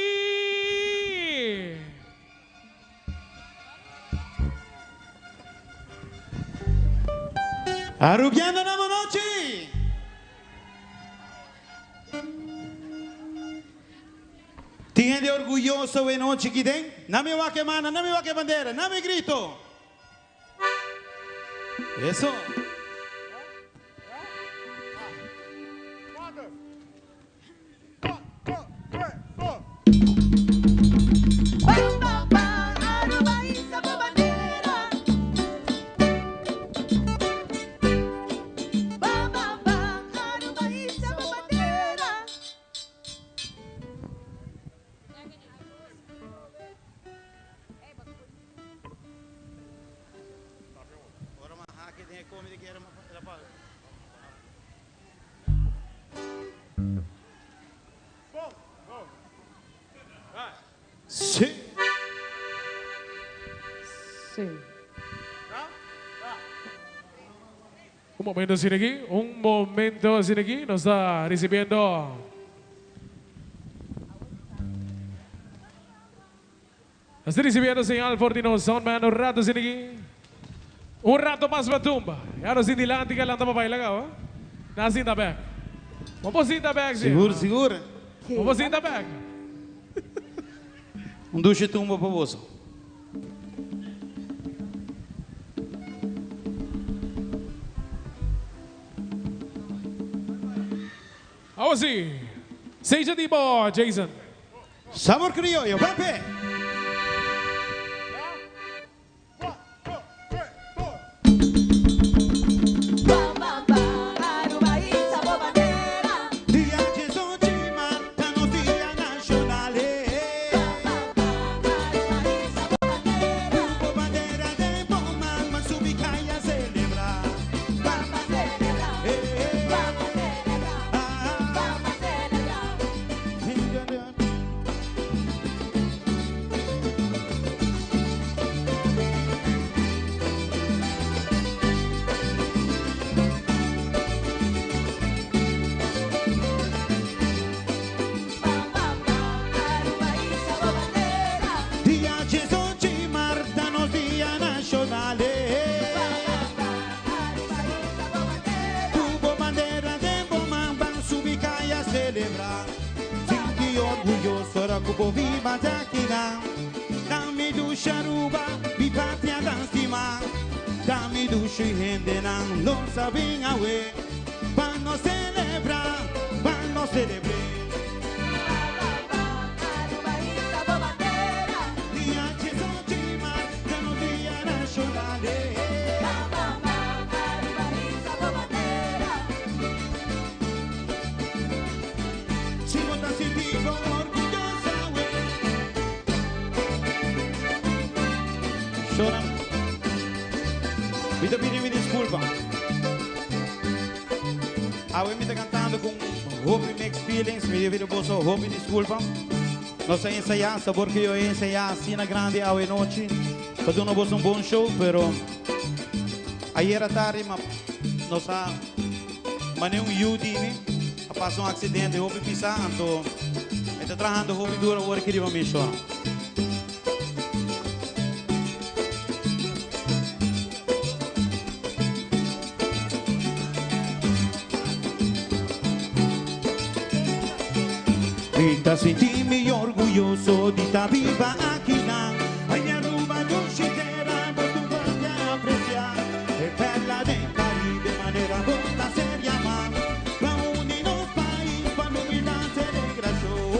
Arubiano na bonochi! Tin hende orguyoso e nochi aki den? Na mi wak e mana, na mi wak e bandera, na mi grito! Eso! Sí. Sí. Un momento asina aki, un momento asina aki, nos ta ricibiendo. Nos ta ricibiendo señal for di nos soundman un rato asina aki. Un rato mas pa tumba. Ya nos tin dilanti ke lanta pa baila caba. Na sinta bek. Bo por sinta bek si. Sigur, sigur. Bo por sinta bek. Un dushi tumba pa boso. Awo si. Seja di bo, Jason. Sabor crioyo, pape! Dia diesocho di mart ta nos dia nacional, eh. Cu bo bandera den bo man, man subi caya celebra. Eh, eh. Ah, ah. Dia diesocho di mart ta nos dia nacional, eh. Cu bo bandera den bo man, ban subi caya celebra. Sinti orguyoso ora cu bo biba djakinan. Ta mi dushi Aruba, mi patria tan stima. Ta mi dushi hendenan, nos a bin awe. Pa nos celebra, pa nos celebre. Dia diesocho di mart ta nos dia nacional, eh. bo orguyoso awe. Shona, mi ta pidi mi disculpa. Awe mi ta cantando con hopi mixed feelings, mi ta pidi boso hopi disculpa. Nos a ensayá, sabor cu yo a ensayá asina grandi awe nochi pa duna boso un bon show, pero ayera tardi ma nos a mane un yu di mi a pasa un accidente hopi pisa, anto e ta trahando hopi duro awor aki riba mi show. Mi ta sinti mi orguyoso di ta biba akinan. Ay Aruba dushi tera bo tu papia aprecia. E perla den Caribe manera bo ta ser yama. Pa uni nos pais pa lumina celebracion.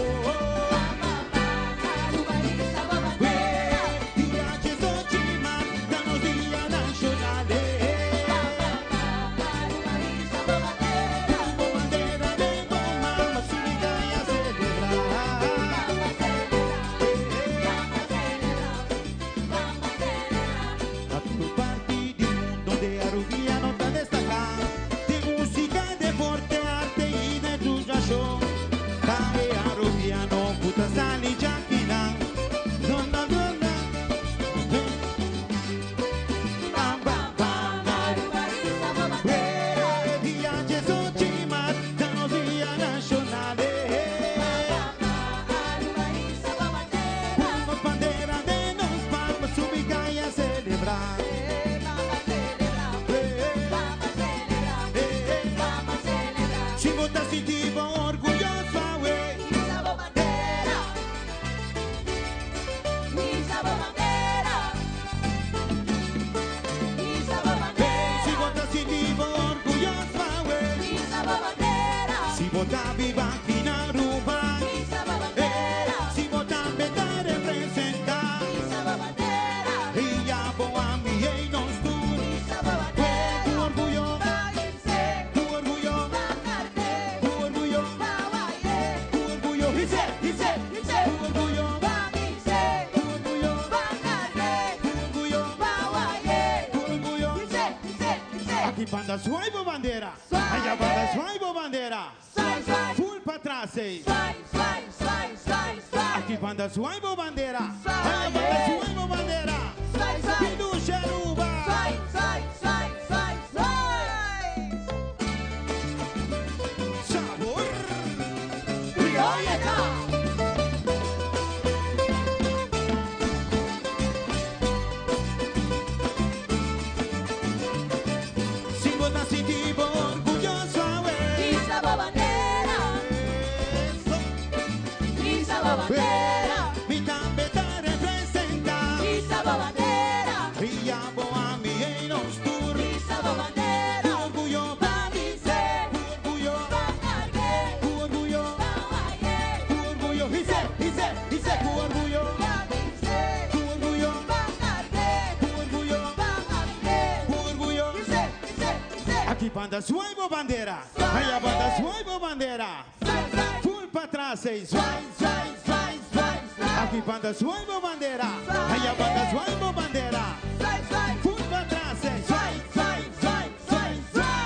Banda zwaai bo bandera. Aya banda zwaai bo bandera. Full patras ey. Aki banda zwaai bo bandera. Aya banda zwaai bo bandera. Pidushi Aruba. Sabor. Criolla. Si bo ta sinti bo orguyoso awe. Hisa bo bandera. Hisa bo bandera. Mi tambe ta representa. Hisa bo bandera. Ria bo ami ei nos tur. Hisa bo bandera. Ku orguyo. Pa bis'é. Ku orguyo. Pa karg'é. Ku orguyo. Pa way'é. Ku orguyo. His'é, his'é, his'é. Ku orguyo. Pa bis'é. Ku orguyo. Pa karg'é. Ku orguyo. Pa way'é. Ku orguyo. His'é, his'é, his'é. Aki banda zwaai bo bandera. Aya banda zwaai bo bandera. Full patras ey. Zwaai, zwaai, zwaai, zwaai. Aki banda zwaai bo bandera. Aya banda zwaai bo bandera. Full patras ey. Zwaai, zwaai, zwaai, zwaai, zwaai.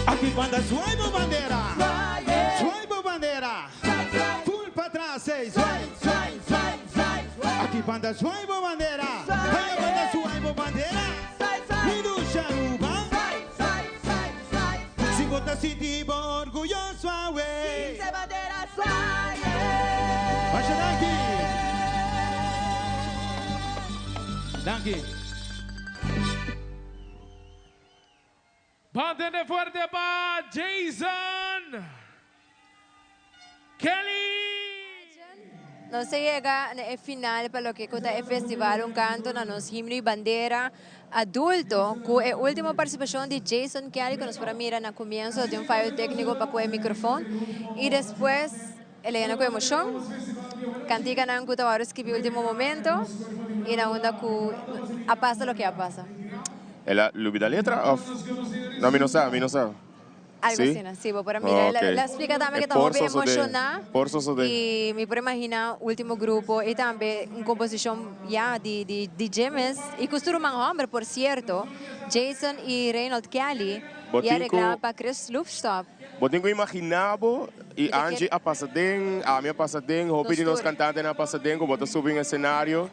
Aki banda zwaai bo bandera. Zwaai bo bandera. Full patras ey. Zwaai, zwaai, zwaai, zwaai. Aki banda zwaai bo bandera. Aya banda zwaai bo bandera. Mi dushi Aruba. Si bo ta sinti bo orguyoso awe. Masha danki. Danki. Ban tende fuerte pa Jason Kelly! Nos a yega na e final pa loke ku ta e festival Un Canto na Nos Himno y Bandera Adulto ku e ultimo partisipashon di Jason Kelly ku nos por a mira na kumienso di un fayo tekniko pa ku e mikrofon y despues el a yena ku emoshon. Canticanan cu ta worde scribi ultimo momento y na unda cu a pasa loke a pasa. El a lubida letra of? No, mi no sa, mi no sa. Algo Sí? asina, sí, bo por a mira. Ok. El a splica tambe E que ta por hopi sosode, emociona por sosode. y mi por imagina ultimo grupo y tambe un composicion ya di di di James y cu su ruman homber por cierto, Jason y Reynold Kelly Bo y tin aregla cu pa Chris Loefstop. Bo tin cu imagina bo y Angie a pasa den, ami a pasa den, hopi di nos cantantenan a pasa den cu bo ta subi un escenario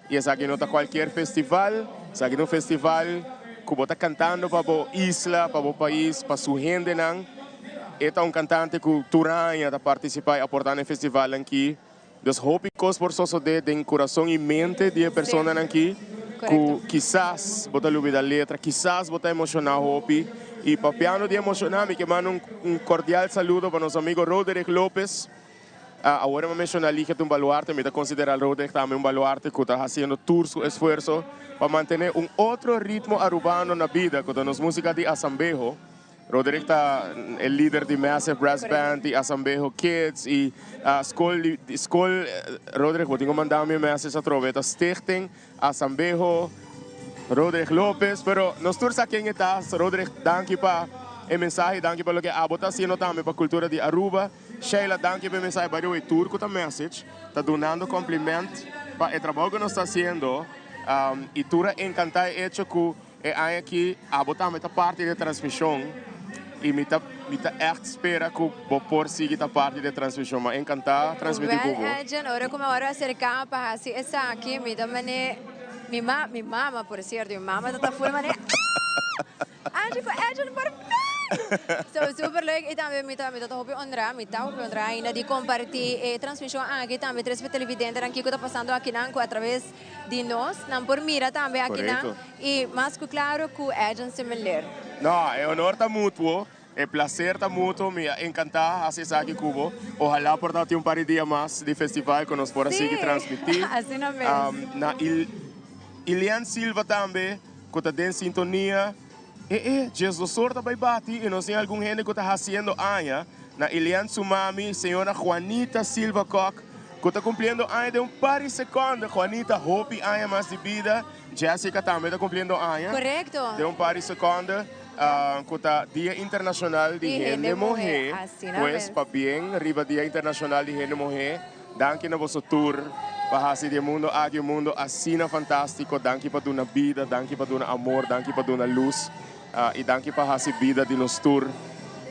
y esaki no ta cualkier festival, esaki ta un festival cu bo ta cantando pa bo isla, pa bo pais, pa su hendenan. E ta un cantante cu tur aña ta participa y aporta na e festivalnan aki. Dus hopi kos por sosodé den kurason i mente di e personanan aki ku kisas bo ta lubida letra, kisas bo ta emoshoná hopi. I papiando di emoshoná mi ke manda un kordial saludo pa nos amigo Roderick Lopez. Awor mi a menshoná Ligia ta un baluarte, mi ta konsiderá Roderick tambe un baluarte ku ta hasiendo tur su esfuerso pa mantené un otro ritmo arubano na bida ku ta nos músika di asambeho. Roderick ta e lider di Massive Brass Band y Asambeho Kids y skol skol Roderick bo tin ku manda mi un message atrobe ta Stichting Asambeho Roderick Lopez pero nos tur sa ken e ta Roderick danki pa e mensahe danki pa loke abo ta haciendo tambe pa cultura di Aruba Sheila danki pa e mensahe by the way tur ku ta message ta dunando compliment pa e trabou ku nos ta haciendo y tur a encanta e hecho ku E aña aki abo tambe ta parti di e transmishon i mi ta mi ta ègt spera ku bo por sigui ta parti di e transmishon. Mi a enkantá transmití ku bo. Well Edjean, ora ku mi a wòrdu aserká pa hasi esaki mi ta manera mi ma mi mama por sierto mi mama ta ta full manera aah! Angie ku Edjean por fin! So super leuk i tambe mi ta mi ta hopi honrá mi ta hopi honrá ainda di kompartí e transmishon aki tambe tres pa televidentenan kiko ta pasando akinan ku atraves di nos nan por mira tambe akinan Correcto. y mas cu claro cu Edjean Semeleer. No, e honor ta mutuo, e placer ta mutuo, mi a encanta haci esaki cu bo. Ojalá por ta tin un par di dia mas di festival cu nos por a sigui Sí, transmiti. asina mes. Na Ilian Silva tambe cu ta den sintonia. E e, Djesdosor ta bay bati y nos tin algun hende cu ta haciendo aña. Na Ilian su mami, señora Juanita Silva Kok, cu ta cumpliendo aña den un par di seconde. Juanita, hopi aña mas di bida. Jessica tambe ta cumpliendo aña Correcto. den un par di seconde, cu ta Dia Internacional di Hende Muhe. Pues, pabien riba Dia Internacional di Hende Muhe. Danki na boso tur pa hasi di e mundo aki un mundo asina fantástiko. Danki pa duna bida, danki pa duna amor, danki pa duna lus i danki pa hasi bida di nos tur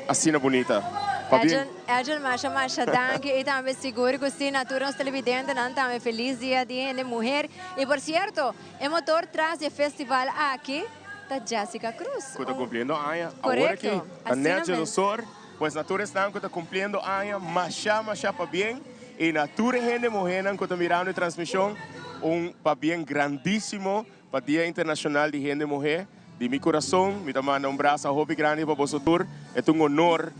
asina bunita. Pabien. Edjean, masha masha danki i tambe sigur ku si na tur nos televidentenan tambe felis dia di hende muher. I por sierto, e motor tras di e festival aki ta Jessica Cruz. Ku ta kumpliendo aña awor aki. Ta nèt djedosor. Pues na tur esnan ku ta kumpliendo aña masha masha pabien i na tur e hende muhénan ku ta mirando e transmishon un pabien grandísimo pa Dia Internashonal di Hende Muhé. Di mi kurason mi ta manda un brasa hopi grandi pa boso tur. E ta un honor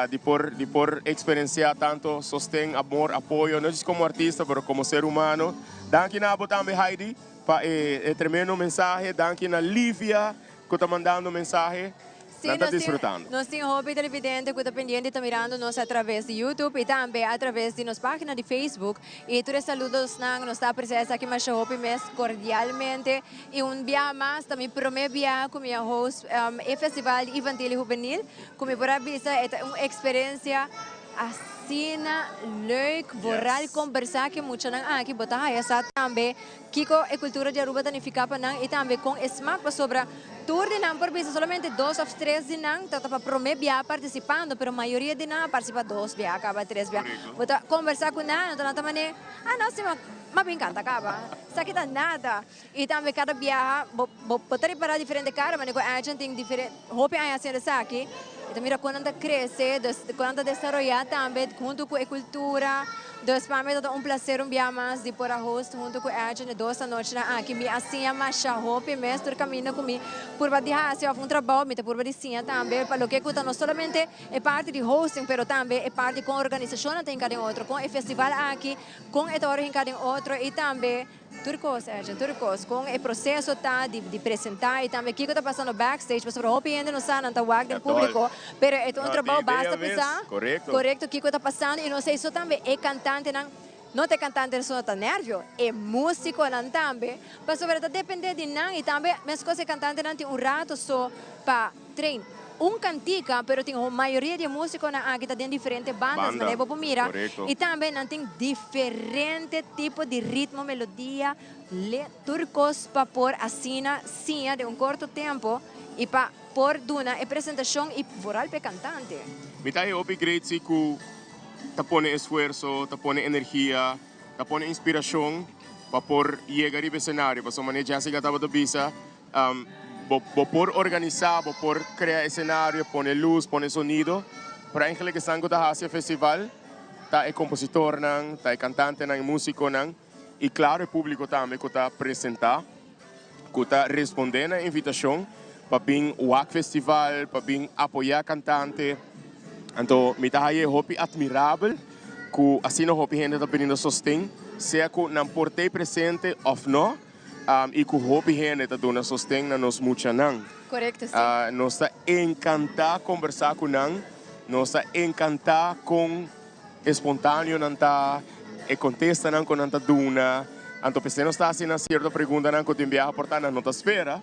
di por di por eksperensiá tanto sosten, amor, apoyo, no djis komo artista pero komo ser humano. Danki na abo tambe Heidi pa e tremendo mensahe. Danki na Livia ku ta mandando mensahe. Sí, Nan ta nos tin, disfrutando. nos tin hopi televidente ku ta pendiente i ta mirando nos a traves di YouTube i tambe a traves di nos página di Facebook. I tur e saludosnan nos ta apresia esaki masha hopi mes kordialmente. I un bia mas ta mi promé bia ku mi a host e festival di Infantil i Hubenil ku mi por a bisa e ta un eksperensia asina leuk. Boral kombersá ku e muchanan aki bo ta haya sa tambe Kiko e kultura di Aruba ta nifiká pa nan i tambe kon e smak pasobra tur di nan por bisa solamente dos òf tres di nan ta ta pa promé bia partisipando pero mayoria di nan a partisipá dos bia kaba tres bia. Bo ta kombersá ku nan anto nan ta manera ah no si m'a bin kanta kaba esaki ta nada i tambe kada biaha bo bo ta ripará diferente kara manera ku Edjean tin diferente hopi aña hasiendo esaki i ta mira kon nan ta krese dus kon nan ta desaroyá tambe huntu ku e kultura. Dus pa mi ta un placer un bia mas di por a host hunto cu Edjean e dos anochinan aki. Mi a siña masha hopi mes tur caminda cu mi purba di haci of un trabao mi ta purba di siña tambe pa loke cu ta no solamente e parti di hosting pero tambe e parti con organisacionnan ta hinca den otro, con e festival aki, con e ta worde hinca den otro y tambe Tur kos, Edjean, tur kos. Kon e proseso ta di di presentá i tambe kiko ta pasando backstage pasobra hopi hende no sa, nan ta wak den públiko, pero e ta un trabou basta pisá. Korekto kiko ta pasando i nos ei so tambe e kantantenan. No ta e cantantenan so no ta nervio, e musiconan tambe, pasobra ta depende di nan y tambe mescos e cantantenan tin un rato so pa train un cantica, pero tin mayoria di e musiconan aki ta den diferente bandas, Banda, manera bo por mira, correcto. y tambe nan tin diferente tipo di ritmo, melodia, le, tur cos pa por asina siña den un corto tempo y pa por duna e presentacion y vooral pa e cantante. Mi ta e hopi great si cu ta pone esfuerso, ta pone energia, ta pone inspiracion pa por yega riba escenario. Pasobra manera Jessica tabata bisa, bo bo por organisa, bo por crea escenario, pone luz, pone sonido, pero eigenlijk esnan cu ta haci e festival ta e compositornan, ta e cantantenan, e musiconan y claro e publico tambe cu ta presenta, cu ta responde na e invitacion pa bin wak festival, pa bin apoya cantante. Anto mi ta haye hopi admirabel cu asina hopi hende ta bini na sosten, sea cu nan por t'ey presente of no, y cu hopi hende ta duna sosten na nos muchanan. Correcto, si. Nos ta encanta conversa cu nan, nos ta encanta con espontaneo nan ta, e contestanan cu nan ta duna. Anto p'esei nos ta haci nan cierto preguntanan cu tin biaha por ta nan no ta spera.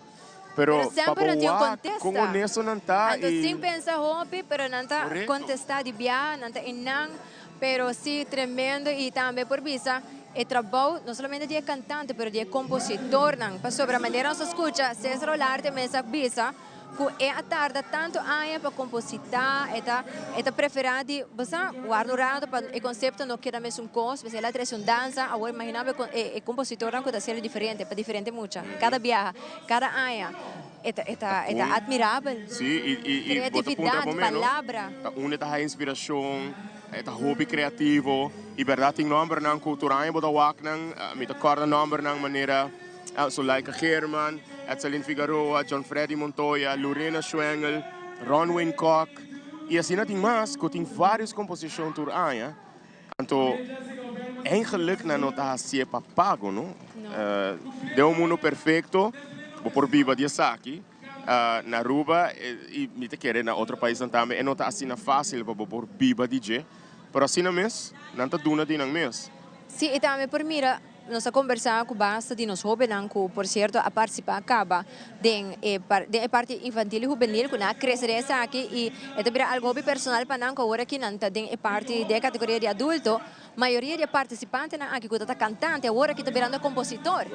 Pero Pero pa semper bo nan tin un wak contesta. con honesto nan ta Anto y sin pensa hopi, pero nan ta Correcto. contesta di biaha, nan ta enan. Pero si, tremendo y tambe por bisa e trabou no solamente di e cantante pero di e compositornan. Pasobra manera nos a scucha Cesar Olarte mes a bisa cu e a tarda tanto aña pa composita, e ta e ta prefera di bo sa warda un rato pa e concepto no keda mesun cos, pasobra el a trece un danza, awor imagina bo e e compositornan cu ta haciendo diferente pa diferente mucha, cada biaha, cada aña. E ta e ta e ta admirabel. Sí, y y y bo ta puntra Creatividad, bo meno, palabra. ta unda e ta haya inspiracion, e ta hopi creativo y berdad tin nombernan cu tur aña bo ta wak nan, mi ta corda nombernan manera Zulaika Geerman, Edselyn Figaroa, John Freddy Montoya, Lorena Schwengel, Ronwayne Kock y asina tin mas cu tin varios composicion tur aña. Anto eigenlijk nan no ta hacié pa pago, no? Den un mundo perfecto bo por biba di esaki. Na Aruba y mi ta kere na otro paisnan tambe e no ta asina facil pa bo por biba di dje. Pero asina mes nan ta duna di nan mes. Sí, y tambe por mira Nos a kombersá ku basta di nos hóbennan ku por sierto a partisipá kaba den e den e parti infantil i hubenil ku nan a krese den esaki i e ta bira algu hopi personal pa nan ku awor aki nan ta den e parti den e kategoria di adulto. Mayoria di e partisipantenan aki ku ta ta kantante awor aki ta birando kompositor.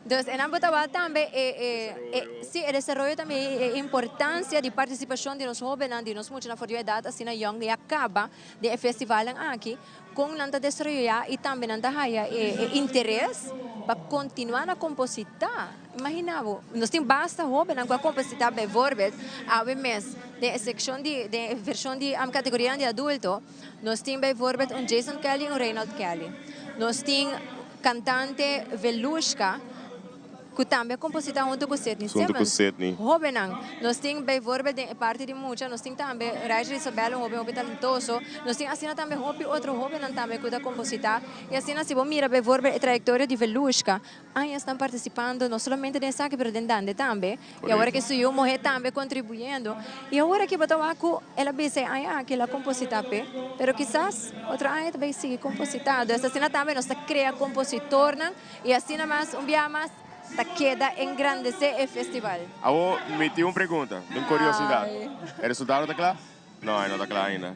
Dus e nan bo ta wak tambe e e e si e desaroyo tambe i e importansia di partisipashon di nos hóbennan di nos muchanan for di un edat asina yòn ya kaba den e festivalnan aki. Kon nan ta desaroyá i tambe nan ta haya e interes pa kontinuá na kompositá. Imaginá bo, nos tin basta hóbennan ku a kompositá bijvoorbeeld awe mes den e sekshon di den e vershon di kategorianan di adulto, nos tin bijvoorbeeld un Jason Kelly i un Reynold Kelly. Nos tin kantante Velushka. Ku tambe a kompositá huntu ku Sidney Huntu ku Simmons. Sidney. Hóbennan. Nos tin bijvoorbeeld den e parti di mucha, nos tin tambe Rachel Isabel, un hóben hopi talentoso. Nos tin asina tambe hopi otro hóbennan tambe ku ta kompositá. I asina si bo mira bijvoorbeeld e trayektoria di Velushka, aña esnan partisipando no solamente den esaki pero den dande tambe. I awor ke su yu muhé tambe kontribuyendo. I awor aki bo ta wak ku el a bisa e aña aki el a kompositá p'e, pero kisas otro aña ta bai sigui kompositá. Dus asina tambe nos ta krea kompositornan. Y asina mas un biaha mas ta keda engrandece e festival. Awor mi tin un pregunta, un curiosidad. E resultado ta cla? No, e no ta cla ainda.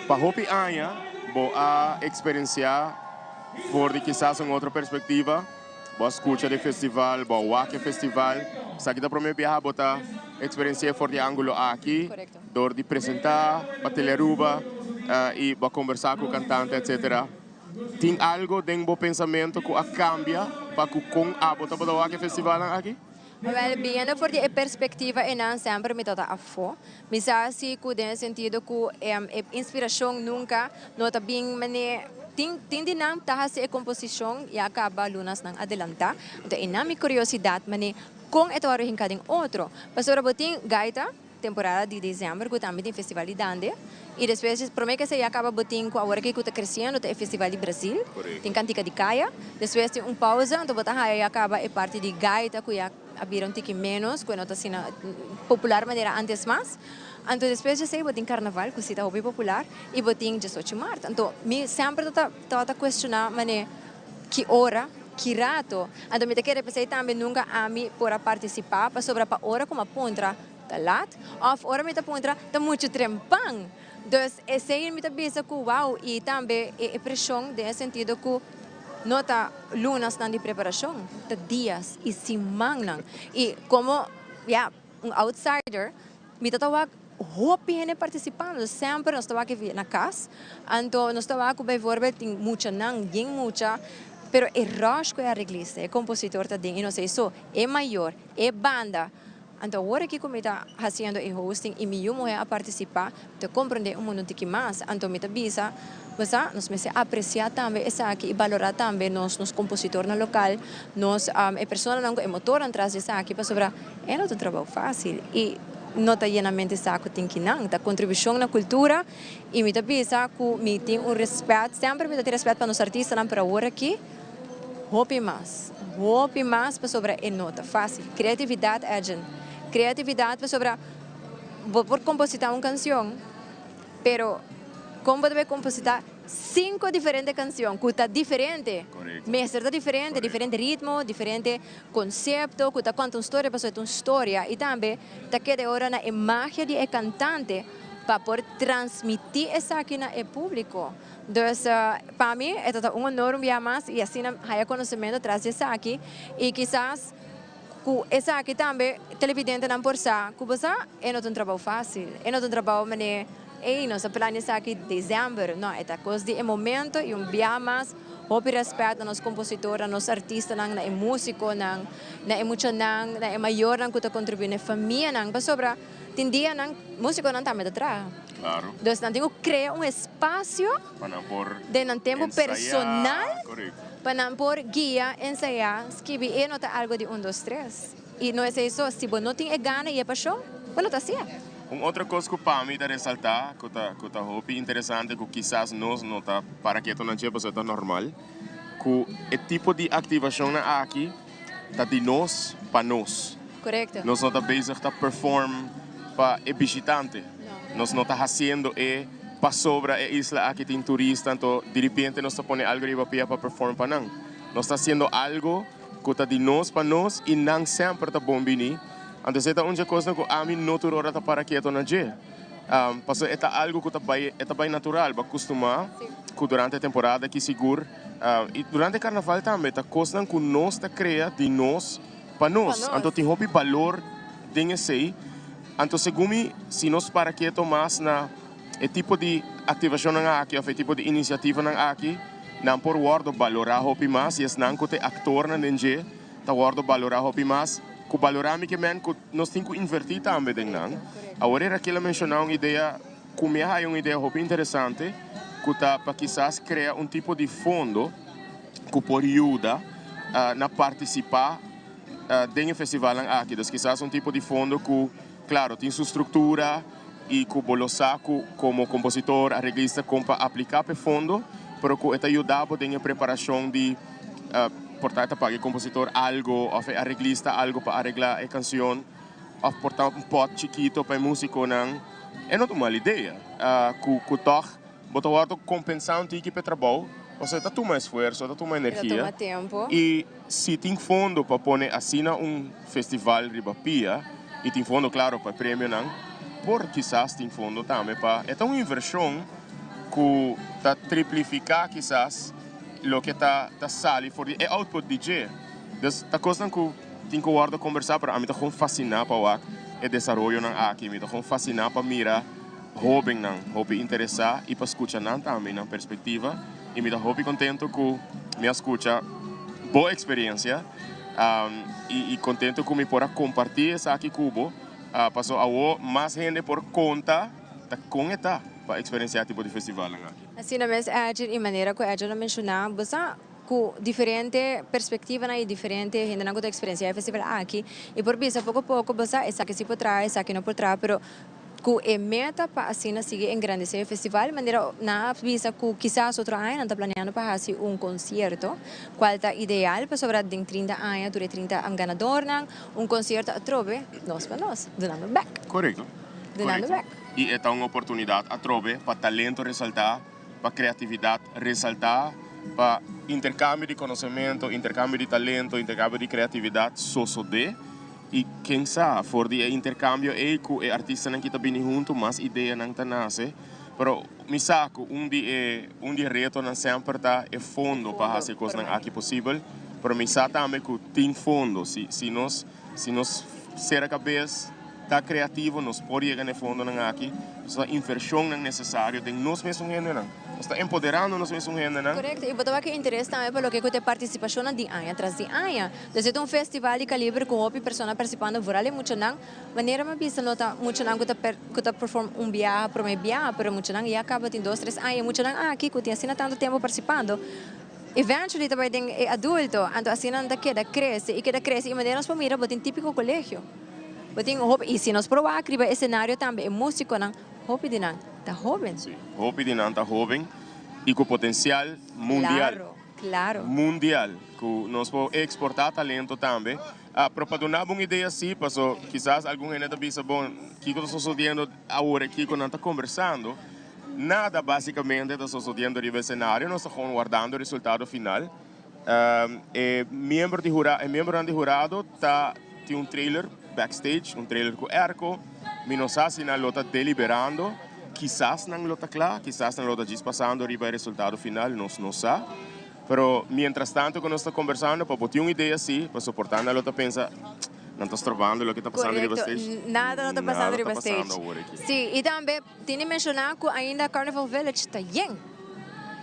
Pa hopi aña bo a experiencia for di kisas un otro perspectiva, bo a scucha di festival, bo a wak e festival. Esaki ta prome biaha bo ta experiencia for di e angulo aki, dor di presenta pa Telearuba y bo a conversa cu cantante etcetera. Tin algo den bo pensamentu ku a kambia pa ku kon abo tabata wak e festivalnan aki? Wèl, biendo for di e perspektiva einan semper mi tabata afó. Mi sa si ku den e sentido ku e inspirashon nunka no ta bin manera tin tin di nan ta hasi e komposishon ya kaba lunasnan adelantá. Anto einan mi kuriosidat manera kon e ta wòrdu hinká den otro. Pasobra bo tin gaita. Temporada di december cu tambe tin festival di dande y despues prome que esey a caba bo tin cu awor aki cu ta creciendo ta e festival di Brasil, tin cantica di caya, despues tin un pausa anto bo ta haya ya caba e parti di gaita cu ya a bira un tiki menos cu e no ta asina popular manera antes mas. Anto despues di esei bo tin karnaval ku si ta hopi popular i bo tin diesocho mart. Anto mi semper ta tabata kuestioná manera ki ora, ki rato. Anto mi ta kere p'esei tambe nunka ami por a partisipá pasobra pa ora ku mi a puntra ta lat òf ora mi ta puntra ta muchu trempan. Dus esei mi ta bisa ku wou i tambe e preshon den e sentido ku no ta lunasnan di preparashon, ta dias i simannan. I komo ya un outsider mi ta ta wak hopi hende partisipando, semper nos ta wak e na kas, anto nos ta wak ku bijvoorbeeld tin muchanan, bien mucha, pero e rush ku e areglista, e kompositor ta den i no esei so, e mayor, e banda. Anto awor aki ku mi ta hasiendo e hosting i mi yu muhé a partisipá, mi ta komprendé un mundu tiki mas. Anto mi ta bisa, Bo sa, nos mester apresiá tambe esaki i balorá tambe nos nos kompositornan lokal, nos e personanan ku e motornan tras di esaki, pasobra e no ta un trabou fásil i no ta yenamente sa ku tin kinan. Ta kontribushon na kultura i mi ta bisa ku mi tin un rèspèt, semper mi ta tin rèspèt pa nos artistanan, pero awor aki, Hopi mas, hopi mas pasobra e no ta fácil. Creatividad, Edjean. Creatividad pasobra bo por composita un cancion, pero con bo ta bay composita cinco diferente cancion cu ta diferente? Mester ta diferente, diferente ritmo, diferente concepto, cu ta conta un storia pasobra e ta un storia y tambe ta keda e ora na e magia di e cantante pa por transmiti esaki na e publico. Dus pa mi e ta ta un honor un bia mas y asina haya conocemento tras di esaki y kisas cu esaki tambe televidentenan por sa cu bo sa e no ta un trabou facil, e no ta un trabou mane ey nos a plania esaki december, no e ta cos di e momento y un bia mas hopi respet na nos compositor, na nos artistanan, na e musiconan, na e muchanan, na e mayornan cu ta contribui, na e famianan pasobra tin dianan musiconan tambe ta traha. Claro. Dus nan tin ku krea un espasio Pa nan por den nan tempu ensayá, personal korekto. pa nan por guia, ensayá, skibi. E no ta algo di un dos tres. I no esei so, si bo no tin e gana i e pashon, bo no ta hasié. Un otro kos ku pa mi ta resaltá ku ta ku ta hopi interesante ku kisas nos no ta para keto nan dje pasobra ta normal, ku e tipo di aktivashonnan aki ta di nos pa nos. Korekto. Nos no ta bezig ta perform pa e bishitante. Nos no ta hasiendo e pasobra e isla aki tin turista, anto diripiente nos ta pone algo riba pia pa perform pa nan. Nos ta hasiendo algo ku ta di nos pa nos i nan semper ta bon bini. Anto esei ta un dje kosnan ku ami no tur ora ta para keto na dje. Pasobra e ta algo ku ta bai, e ta bai natural. Bo a kustumá ku durante e temporada aki sigur i durante karnaval tambe ta kosnan ku nos ta krea di nos. Pa nos, anto tin hopi balor den esei. Anto segun mi, si nos para keto mas na e tipo di aktivashonnan aki òf e tipo di inisiativanan aki, nan por wòrdu balorá hopi mas i esnan ku ta e aktornan den dje ta wòrdu balorá hopi mas. Ku balorá mi ke men ku nos tin ku invertí tambe den nan. Awor e Raquel a menshoná un idea ku mi a haña un idea hopi interesante ku ta pa kisas krea un tipo di fondo ku por yuda na partisipá den e festivalnan aki. Dus kisas un tipo di fondo ku, klaro, tin su struktura i ku bo lo sa ku komo kompositor, areglista kon pa apliká pa e fondo, pero ku e ta yuda bo den e preparashon di por ta e ta paga e kompositor algo òf e areglista algo pa areglá e kansion òf por ta un pòt chikito pa e músikonan. E no ta un mal idea ku tòg Bo ta wòrdu kompensá un tiki pa e trabou, pasobra e ta tuma esfuerso, e ta tuma energia. E ta tuma tempu. I si tin fondo pa pone asina un festival riba pia, i tin fondo klaro pa e premionan, por kisas tin fondo tambe pa, e ta un invershon ku ta triplifiká kisas loke ta ta sali for di e output di dje. Dus ta kosnan ku tin ku wòrdu kombersá, pero ami ta gewoon fasiná pa wak e desaroyonan aki, mi ta gewoon fasiná pa mira. Hóbennan hopi interesá i pa skucha nan tambe nan perspektiva i mi ta hopi kontento ku mi a skucha bo eksperensia i kontento ku mi por a kompartí esaki ku bo paso awo mas hende por konta ta kon e ta pa eksperensiá tipo di festivalnan aki. Asina mes Edjean i manera ku Edjean a menshoná bo sa ku diferente perspektivanan i diferente hendenan ku ta eksperensiá e festival aki i por bisa poko poko bo sa esaki si por traha esaki no por traha pero Ku e meta pa asina sigui engrandesé e festival, manera nan a bisa ku kisas otro aña nan ta planeando pa hasi un konsierto, kual ta ideal pasobra den 30 aña tur e 30 ganadornan, un konsierto atrobe nos pa nos, dunando bèk. Korekto. Dunando bek. I e ta un oportunidat atrobe pa talento resaltá, pa kreatividat resaltá, pa interkambio di konosementu, interkambio di talento, interkambio di kreatividat sosodé. I ken sa, for di e interkambio ei ku e artistanan ki ta bini huntu, mas ideanan ta nase. Pero mi sa ku un di e un di e retonan semper ta e fondo pa hasi e kosnan aki posibel. Pero mi sa tambe ku tin fondo. Si si nos si nos sera kabes, ta kreativo, nos por yega na e fondonan aki. Nos ta invershonnan nesesario den nos mesun hendenan. Nos ta empoderando nos mesun hendenan. Korekto, i bo ta wak e interes tambe pa loke ku ta e partisipashonnan di aña tras di aña. Dus e ta un festival di kaliber ku hopi persona partisipando, vooral e muchanan. Manera mi a bisa no ta muchanan ku ta ku ta perform un biaha, prome biaha, pero muchanan ya kaba tin dos tres aña. E muchanan aki ku tin asina tantu tempu partisipando, eventually ta bai den e adulto, anto asina nan ta keda krese i keda krese. I manera nos por mira bo tin tipiko kolegio. Bo tin hopi, i si nos por wak riba e scenario tambe e musiconan, hopi di nan ta hoben. Si, hopi di nan ta hoben i ku potencial mundial. Claro, claro. Mundial, ku nos por exporta talento tambe. Ah, pero pa duna bo un idea si, paso kisas algun hende ta bisa, bon, kiko ta sosodiendo awor aki ku nan ta kombersando? Nada basicamente ta sosodiendo riba e scenario, nos ta gewoon wardando e resultado final. E miembro di hura, e miembronan di hurado ta tin un trailer backstage, un trailer ku airco. Mi no sa si nan lo ta deliberando, kisas nan lo ta kla, kisas nan lo ta djis pasando riba e resultado final, nos no sa. Pero mientras tanto ku nos ta kombersando, pa bo tin un idea si, pasobra por ta nan lo ta pensa, nan ta strobando loke ta pasando riba Korekto, stage. nada no ta pasando Nada ta riba pasando stage. awor aki. Si, i tambe tin di menshoná ku ainda Carnival Village ta yen.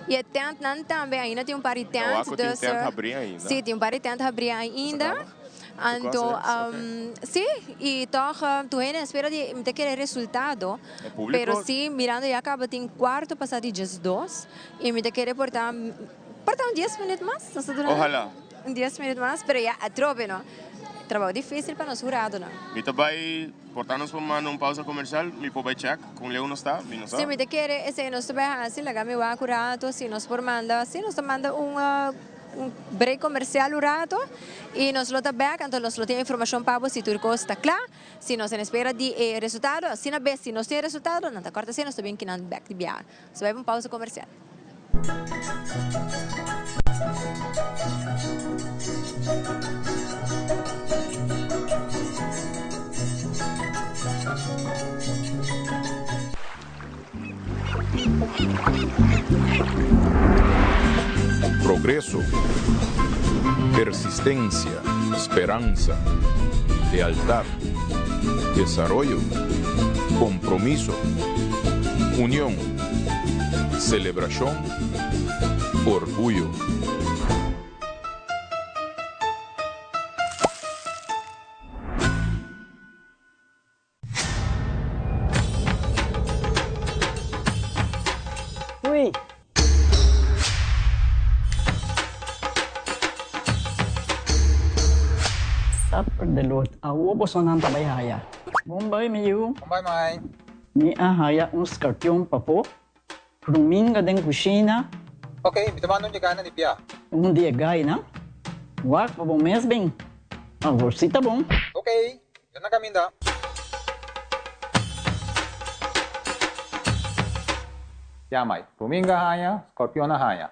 I e tentnan tambe ainda tin un par di tent. Awor ku tin Dus, tent habrí ainda. Sí, tin un par di tent habrí ainda. Anto, sí, i tòg tur hende a spera di, mi ta kere resultado. E públiko. Pero sí, mirando ya kaba tin kuarto pasá di diesdos i mi ta kere por ta, por ta un dies minüt mas. Nos ta dura Ojalá. un dies minüt mas, pero ya atrobe no. Trabou difísil pa nos huradonan. Mi ta bai. Por ta nos por manda un pausa comercial, mi por bay check con leu nos ta, mi no sa. Si mi ta kere esey nos ta bay haci, laga mi wak un rato si nos por manda, si nos ta manda un un break comercial un rato y nos lo ta bek, anto nos lo tin informacion pa bo si tur cos ta cla, si nos ta en espera di e resultado, asina bes si nos tin e resultado nan ta corta asina nos ta bin kinan bek di biaha. Nos ta bay pa un pausa comercial. Progreso, persistencia, speransa, lealtad, desaroyo, compromiso, union. Celebracion, orguyo. Ui! Supper de lot. Awo bosonan ta bai haya. Bon bai mi yu. Bon bai mai. Mi a haya un skarpion pafó, ruminga den kushina. Ok, mi ta manda un yegana di bia. Un di e gainan, wak pa bo mes bin. Awor si ta bon. Ok, mi ta na kaminda. Ya mai, ruminga haña, skorpion a haña.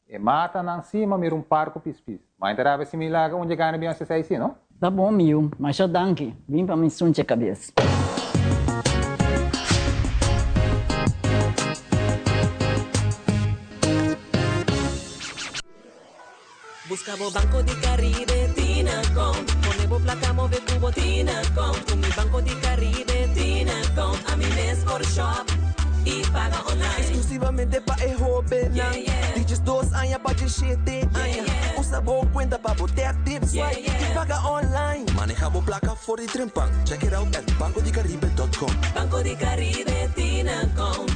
E matanan si ma mira un par ku pispis. Ma e ta rabia si mi laga un dje gana bin hasi esei si, no? Ta bon mi yu, masha danki. Bin pa mi sunche kabes. Buska bo Banco di Caribe Tinacom. Pone bo placa move cu bo Tinacom. Cu mi Banco di Caribe Tinacom. Ami mes por shop y paga online. Exclusivamente pa e hobennan di 12 aña pa 17 aña. Usa bo cuenta pa bo tap tip swipe y paga online. Maneha bo placa for di trempan. Check it out at bancodicaribe.com. Banco di Caribe Tinacom.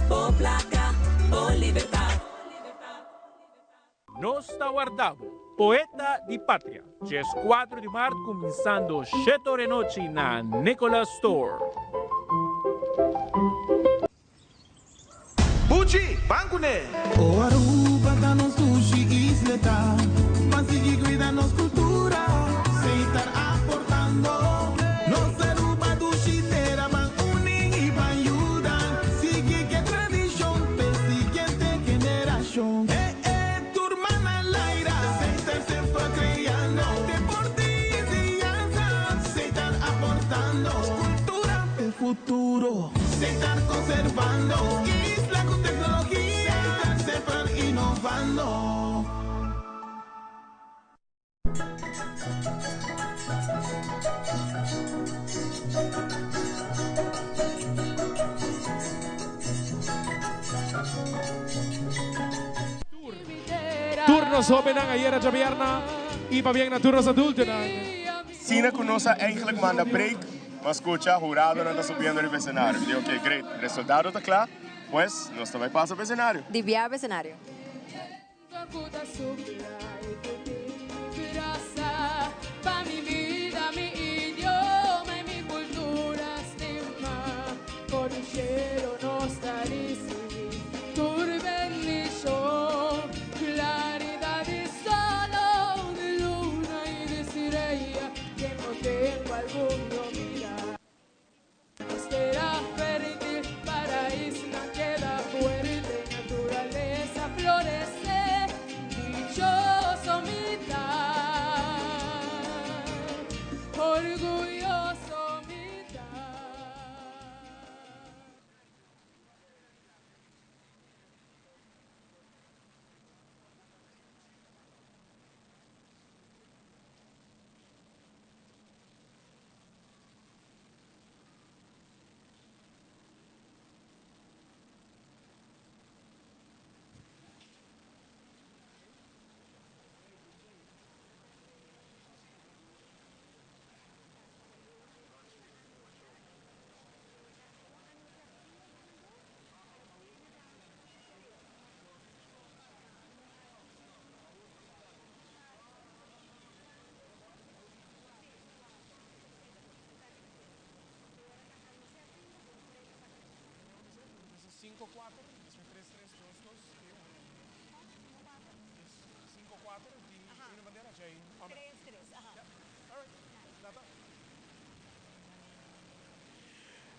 Bo placa, bo libertad. Nos ta warda bo, Poeta di Patria, 14 di mart kuminsando shete ora e nochi na Nicolas Store. Buchi, ban kuné! O Aruba ta nos dushi isleta, ban sigui cuida nos cultura, seitar aportando. Nos Aruba dushi tera, ban uni. Tur nos hobennan ayera djabièrna y pabien na tur nos adultonan. Sina cu nos a eigenlijk manda break, ma scucha huradonan ta subiendo riba escenario. Mi di ok, great, resultado ta cla, pues nos ta bay pasa pa escenario. Di bia pa escenario.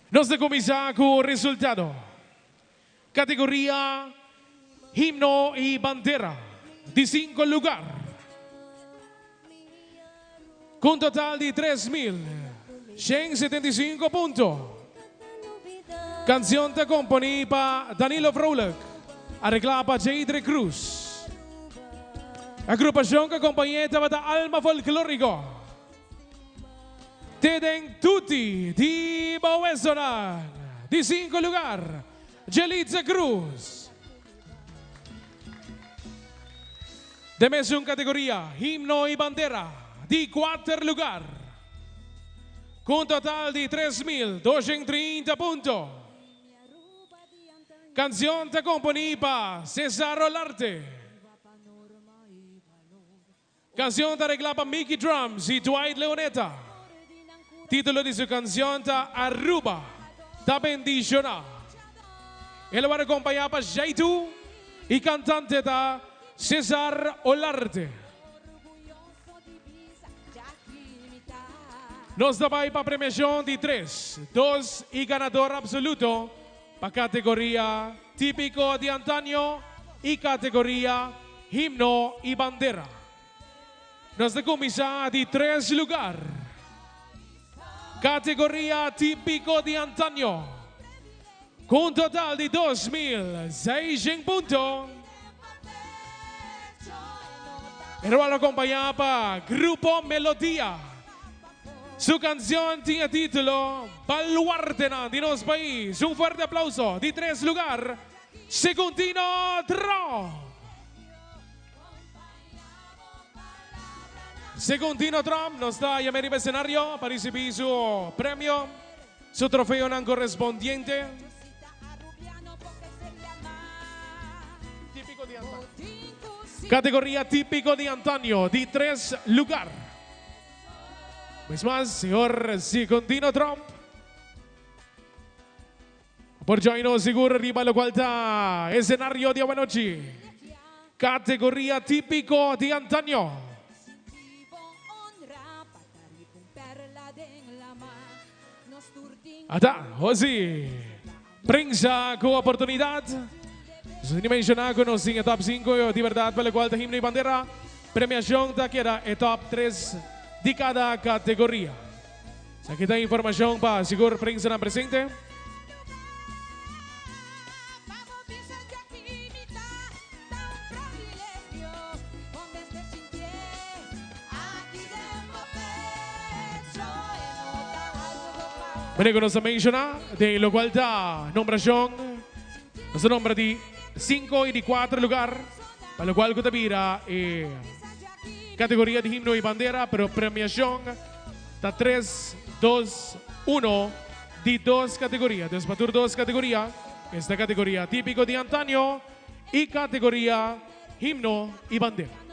Nos ta cuminsa cu resultado. Categoria Himno y Bandera, di cinco lugar. Cu un total di 3175 punto. Cancion ta componi pa Danilo Vrolijk, aregla pa Jadre Cruz. Agrupacion cu acompañ'e tabata Alma Folklorico. Te den tutti di Boezonan. Di cinco lugar, Jelitza Cruz. Den mesun categoria, Himno y Bandera, di cuater lugar. Cu un total di 3230 punto. Cancion ta componi pa Cesar Olarte. Cancion ta regla pa Mickey Drums y Dwight Leoneta. Titulo di su cancion ta Aruba ta bendiciona. El a worde acompaña pa Jaitu y cantante ta Cesar Olarte. Nos ta bay pa premiacion di tres, dos y ganador absoluto pa categoria Típico di antaño y categoria Himno y Bandera. Nos ta cuminsa di tres lugar. Categoria Típico di antaño cu un total di 2600 punto. E lo wòrdu acompañá pa Grupo Melodia. Su cancion tin e titulo Baluartenan di nos pais. Un fuerte aplauso di tres lugar, Segundino Tromp. Segundino Tromp nos ta yama riba escenario pa ricibi su premio, su trofeonan correspondiente. Categoria Típico di Antaño di tres lugar. Mes mas, señor Segundino Tromp por join nos sigur riba locual ta escenario di awanochi. Categoria Típico di Antaño. Ata, Josi. Prensa cu oportunidad. Nos tin menciona cu nos tin e top 5 di berdad pa locual ta himno y bandera. Premiacion ta keda e top 3 di cada categoria. Esaki ta informacion pa sigur prensanan presente. Manera ku nos a menshoná den lokual ta nombrashon, nos ta nombra di. 5 y di 4 lugar, pa locual cu ta bira e categoria di himno y bandera, pero premiacion ta 3, 2, 1 di dos categoria. Dus pa tur dos categoria, esta categoria tipico di antaño y categoria himno y bandera.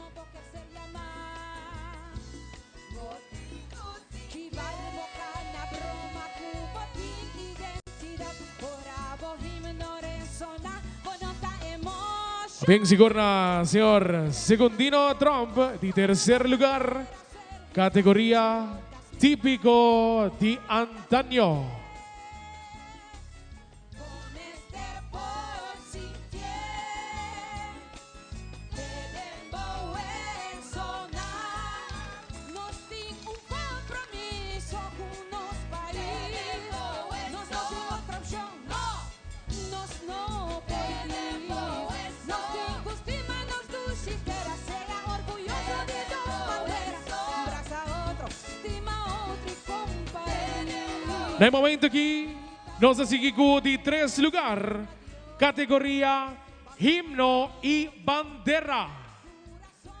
Bien sigur na señor Secundino Tromp di tercer lugar, categoria Típico di Antaño. Na e momento aki nos a sigui cu di tres lugar, categoria Himno y Bandera.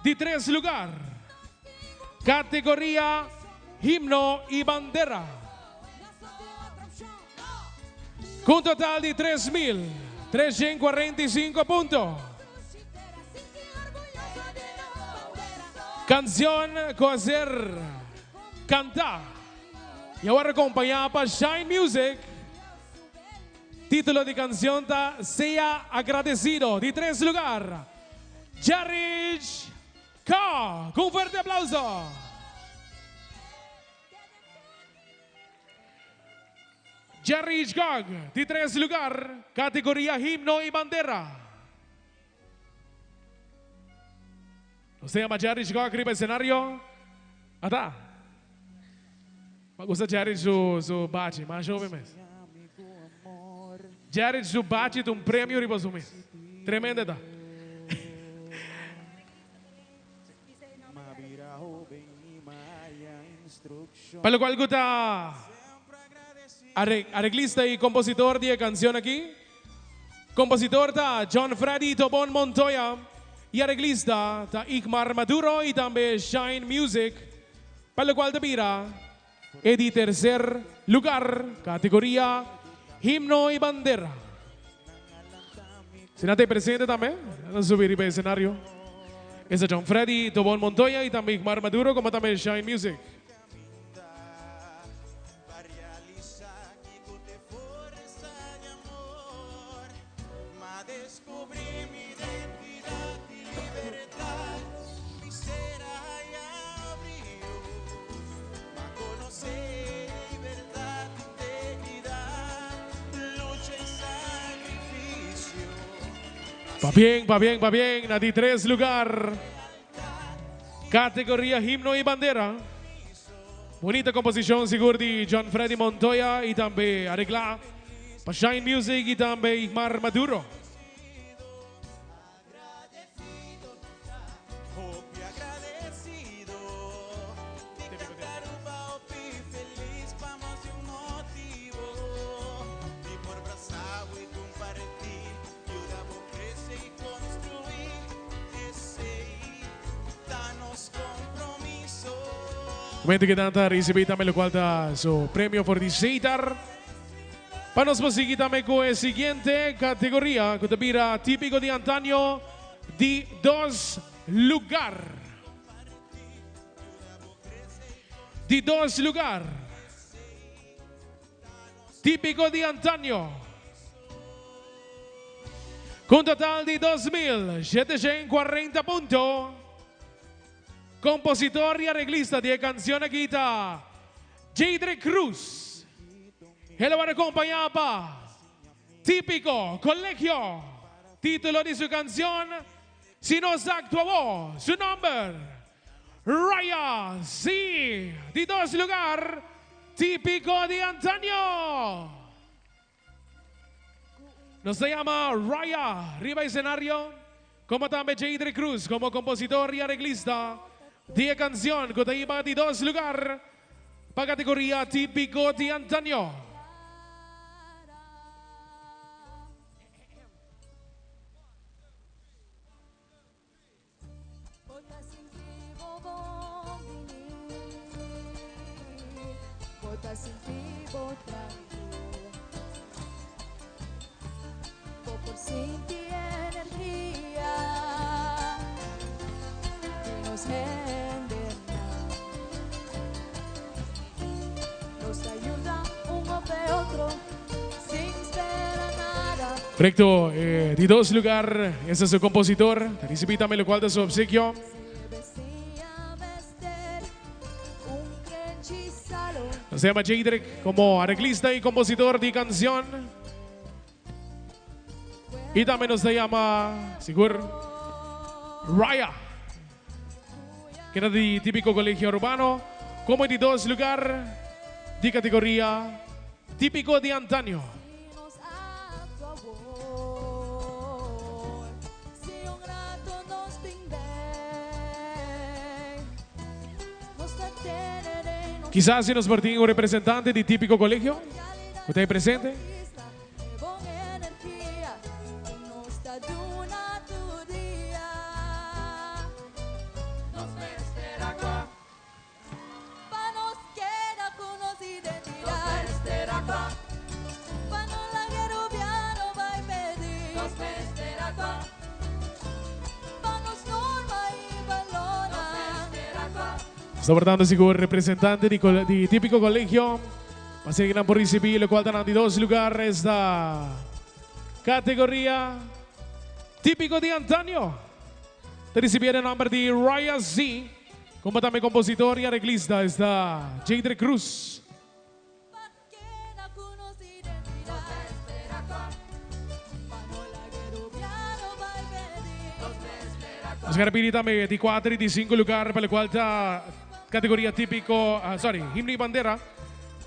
Di tres lugar, categoria Himno y Bandera. Cu un total di 3345 punto. Cancion cu a ser canta y awor acompaña pa Shine Music. Titulo di cancion ta Sea Agradecido. Di tres lugar, Jerich Ka. Cu un fuerte aplauso. Jerry Hitchcock, di tres lugar, categoria Himno y Bandera. Nos ta yama Jerry Hitchcock riba escenario. Ata. Ma gusta Jerry su su bachi, mas hopi mes. Jerry su bachi ta un premio riba su mes. Tremendo e ta. Pa locual cu ta areglista y compositor di e cancion aki, compositor ta John Freddy Tobon Montoya y areglista ta Igmar Maduro y tambe Shine Music, pa locual ta bira e di tercer lugar categoria Himno y Bandera. Si nan ta e presente tambe, nan ta subi riba e escenario. Esta John Freddy Tobon Montoya y tambe Igmar Maduro como tambe Shine Music. Pabien, pabien, pabien na di tres lugar. Categoria Himno y Bandera. Bunita composicion sigur di John Freddy Montoya y tambe aregla pa Shine Music y tambe Igmar Maduro. Momento que nan ta ricibi tambe locual ta su premio for di Seitar. Pa nos por sigui tambe cu e siguiente categoria cu ta bira Tipico di Antaño di dos lugar. Di dos lugar. Tipico di Antaño. Cu un total di 2740 punto. Compositor y arreglista di e cancion aki ta Jadre Cruz. El a wòrdu acompañá pa Típico Colegio. Título di su cancion Si Nos Actua Bo. Su nomber, Raya Sí. Di dos lugar, Típico di Antaño. Nos ta yama Raya riba escenario, como tambe Jadre Cruz como compositor y arreglista di e cancion cu ta hiba di dos lugar pa categoria Tipico di Antaño. Correcto, eh, di dos lugar, ese es su compositor, recibí también lo cual de su obsequio. Se llama Jadrick como arreglista y compositor de canción. Y también nos llama, Sigur, Raya, que era de típico colegio urbano, como de dos lugar de categoría típico de antaño. Quizás si nos martín un representante de típico colegio, ¿usted presente? Está portando seguro representante de, de típico colegio. Va a ser gran por recibir, lo cual dan de dos lugares esta categoría típico de antaño. Te recibir el nombre de Raya Z, como también compositor y arreglista está Jadre Cruz. Nos repite también 24 y 5 lugar para el cual está categoría típico, ah, sorry, himno y bandera.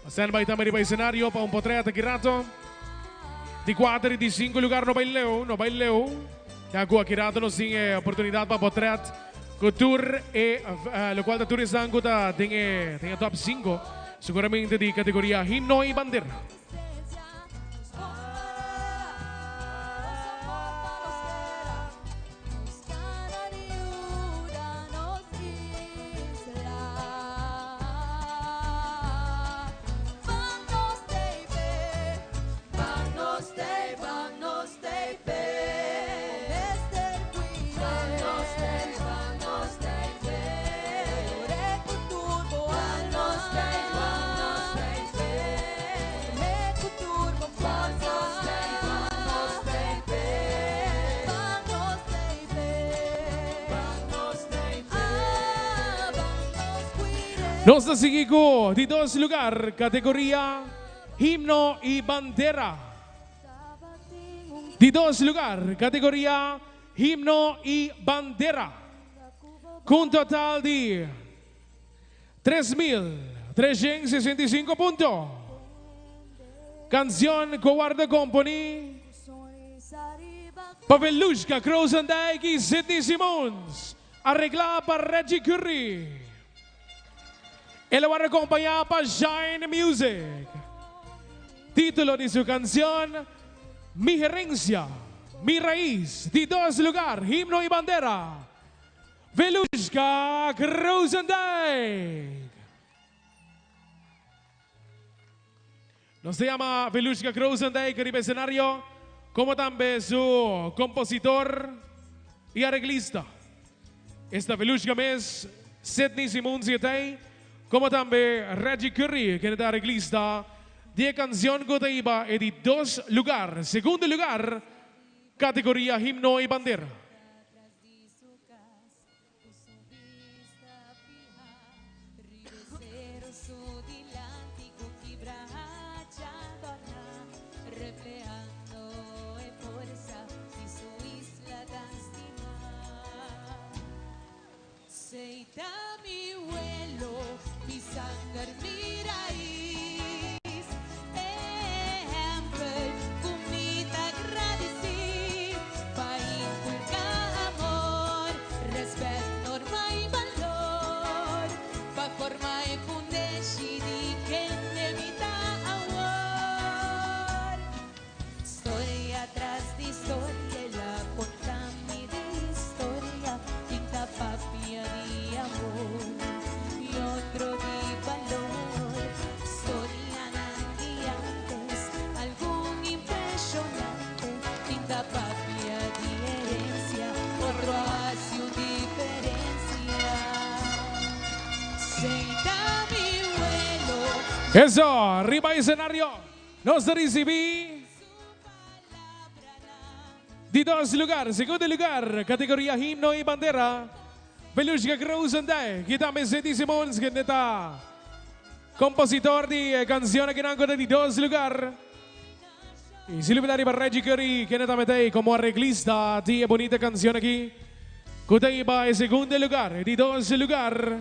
Stand by también riba escenario para un potrete aquí rato. De 4 y 5 lugar no baileo, no baileo. Ya aquí rato nos tiene oportunidad para potret. Couture e uh, lo cual da Tour está tiene tiene top 5 seguramente de categoría himno y bandera. Nos sigue de dos lugar, categoría himno y bandera. De dos lugar, categoría himno y bandera. Con total de 3.365 puntos. Canción Cobarde Company. Pavelushka Krozendijk y Sidney Simons. Arreglada para Reggie Curry. Él va a acompañar para Shine Music. Título de su canción, Mi Gerencia, Mi Raíz, de dos lugar, himno y bandera. Velushka Krozendijk. Nos llama Velushka Krozendijk, arriba escenario, como también su compositor y arreglista. Esta Velushka mes, Sidney Simons y como también Reggie Curry, que es arreglista de canción Gotaiba, de dos lugar. Segundo lugar, categoría himno y bandera. Eso, riba escenario, nos ta ricibi di dos lugar, segundo lugar, categoria himno y bandera, Velushka Krozendijk, y tambe Cindy Simons, kende ta compositor di e cancion akinan cu ta di dos lugar. Y si lubida riba Reggie Curry, kende tambe ta ey como arreglista di e bunita cancion aki, cu ta iba e segundo lugar, e di dos lugar.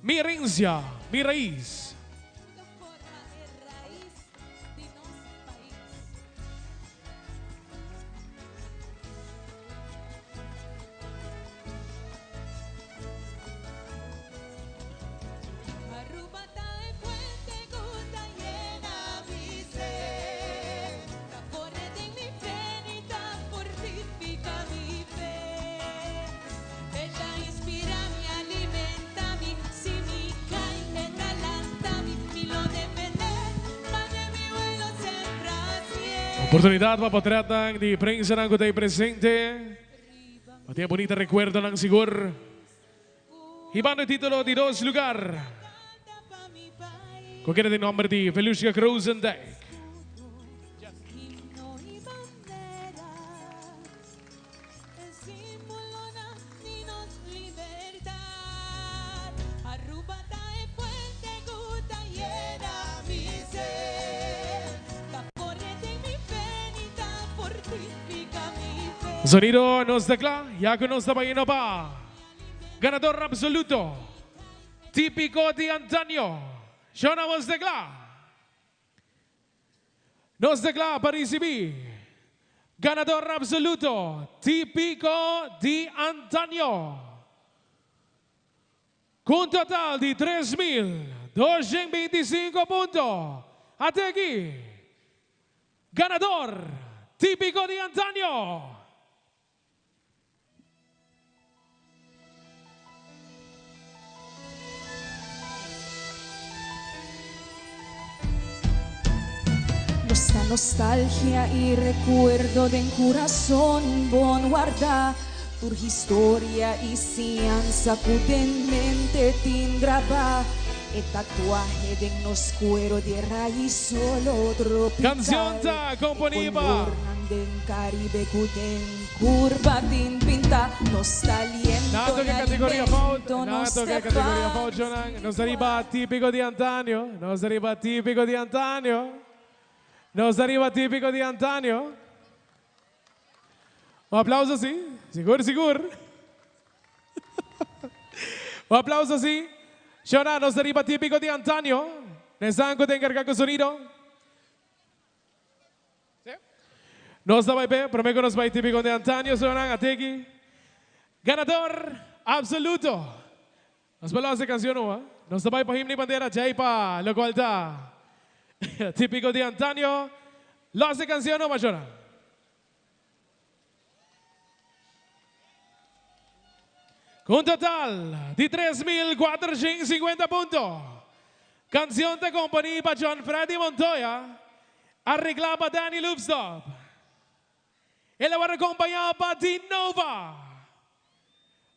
Mi herencia, mi rais. Oportunidad pa potretnan di prensanan cu ta ey presente. Pa tin e bunita recuerdonan sigur. Hibando e titulo di dos lugar. Cu keda den nomber di Velushka Krozendijk. Sonido nos ta kla, ya ku nos ta bai no pa ganador absoluto, Típico di Antaño. Shona nos ta kla. Nos ta kla pa risibí ganador absoluto, Típico di Antaño. Ku un total di 3225 punto. Ate aki, ganador Típico di Antaño. Nos ta nostalgia y recuerdo den curazon bon warda tur historia y siñansa cu den mente tin graba e tatuahe den nos cuero di e rais solo tropical Cancion ta e componi pa. colornan den Caribe cu den curva tin pinta nos taliento Nato y ke categoria fout, alimento nos nato ke te categoria pan fout, Jonan. Nos ta riba Tipico di Antaño, nos ta riba Tipico di Antaño. Nos ta riba Tipico di Antaño. Un aplauso si, sigur sigur. Un aplauso si. Shona, nos ta riba Tipico di Antaño. Nesan cu ta encarga cu sonido. Nos ta bai pe, prome cu nos bai Tipico di Antaño, shona, ateki. Ganador absoluto. Nos por los e cancion noa. Nos ta bai pa Himno y Bandera djei pa locual ta Tipico di Antaño. Los e cancion noa, shona. Cu un total di 3450 punto. Cancion ta componi pa John Freddy Montoya, aregla pa Danny Loopstop. El a worde acompaña pa Dinova.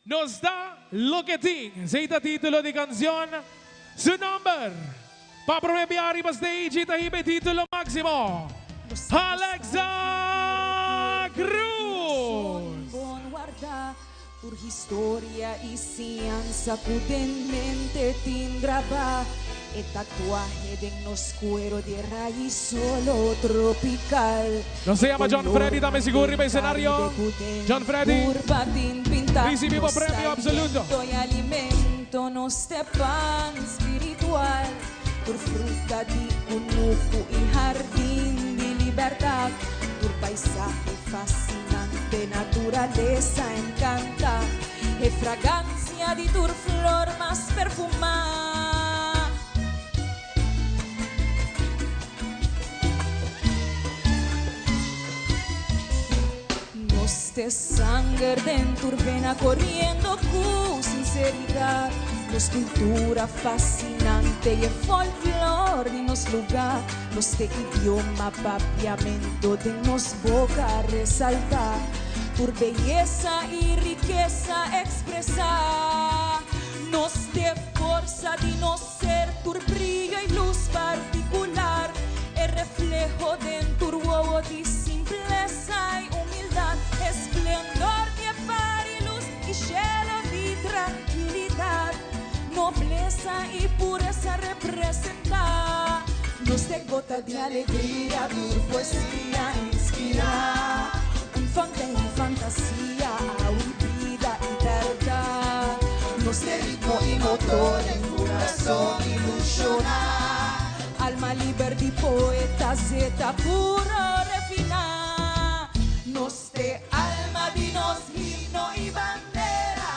Nos ta loke tin. Esey ta titulo di cancion. Su nomber pa prome bia riba stage ta hiba e titulo maximo, Alexa Cruz. Tur historia y siñansa cu den mente tin graba e tatuahe den nos cuero di e rais solo tropical. Nos ta E yama John Freddy colornan tambe sigur den riba escenario. Caribe cu den John Freddy, curva tin pinta ricibi bo nos premio absoluto. taliento y alimento, nos te pan spiritual. Tur fruta di cunucu y hardin di libertad, tur paisahe fascinante, naturalesa encanta, e fragancia di tur flor mas perfuma. Nos te sanger den tur vena coriendo cu sinceridad, nos cultura fascinante y e folklor di nos lugar, nos te idioma papiamento den nos boca resalta, tur beyesa y riqueza expresa, nos te forza di nos ser tur brillo y. Refleho den tur wowo di simplesa i humildat, Esplendor di e far i lus i shelo di trankilidat, Noblesa i puresa representá. Nos te gota di alegria, tur poesia inspirá, Un fontein di fantasia, awa i bida i bèrdat. Nos te ritmo i motor den kurason ilushoná. Alma liber di poeta zeta puro refiná. Nos te alma di nos himno i bandera,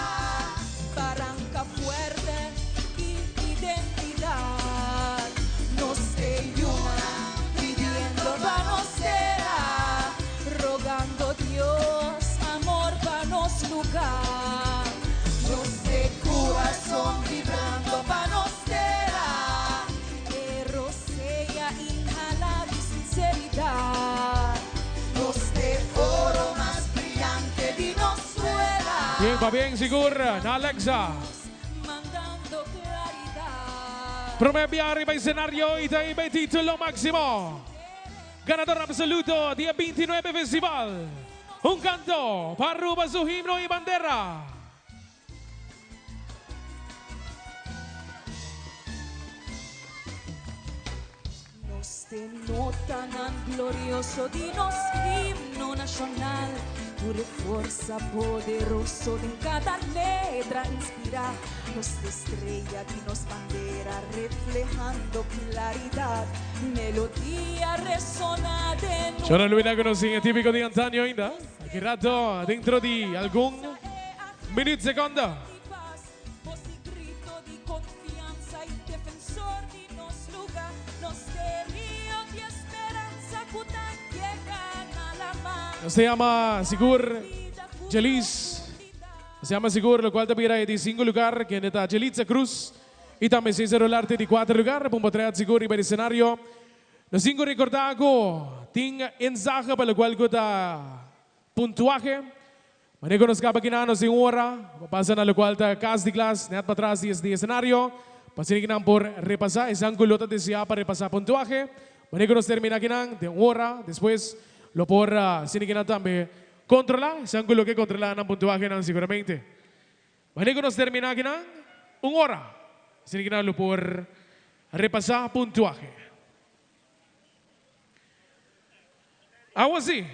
baranka fuerte i identidat. Nos te yuna pidiendo pa nos tera, rogando Dios amor pa nos lugá. Nos te kurason vibrando pa nos tera, e rosea inhala di sinseridat. Nos te oro mas briyante di nos suela. Bien, pabien sigur na Alexa. Mandando claridad. Prome bia riba escenario y ta riba e titulo maximo. Ganador absoluto di e 29 festival. Un canto pa Aruba su himno y bandera. Nos te notanan glorioso di nos himno nashonal, Tur e forsa poderoso den kada letra inspirá. Nos te strea di nos bandera reflehando klaridat, Melodia resona den Yo no lubida ku nos tin e típiko di antaño ainda. Aki rato dentro di algun minuut sekonda. Nos ta yama sigur Jelis. Nos ta yama sigur lokual ta bira e di sinku lugar kende ta Jelitza Cruz i tambe Cesar Olarte di kuater lugar. Pumba tret sigur riba di senario. Nos tin ku rekordá ku tin ensahe pa lokual ku ta puntuahe. Manera ku nos kaba kinan nos tin un ora pa pasa na lokual ta kas di glas nèt patras di di esenario pa asina kinan por repasá esnan ku lo ta deseá pa repasá puntuahe. Manera ku nos terminá kinan den un ora despues lo por asina kinan tambe kontrolá esnan ku lo ke kontrolá nan puntuahenan siguramente. Manera ku nos terminá kinan un ora asina kinan lo por repasá puntuahe. Awo si.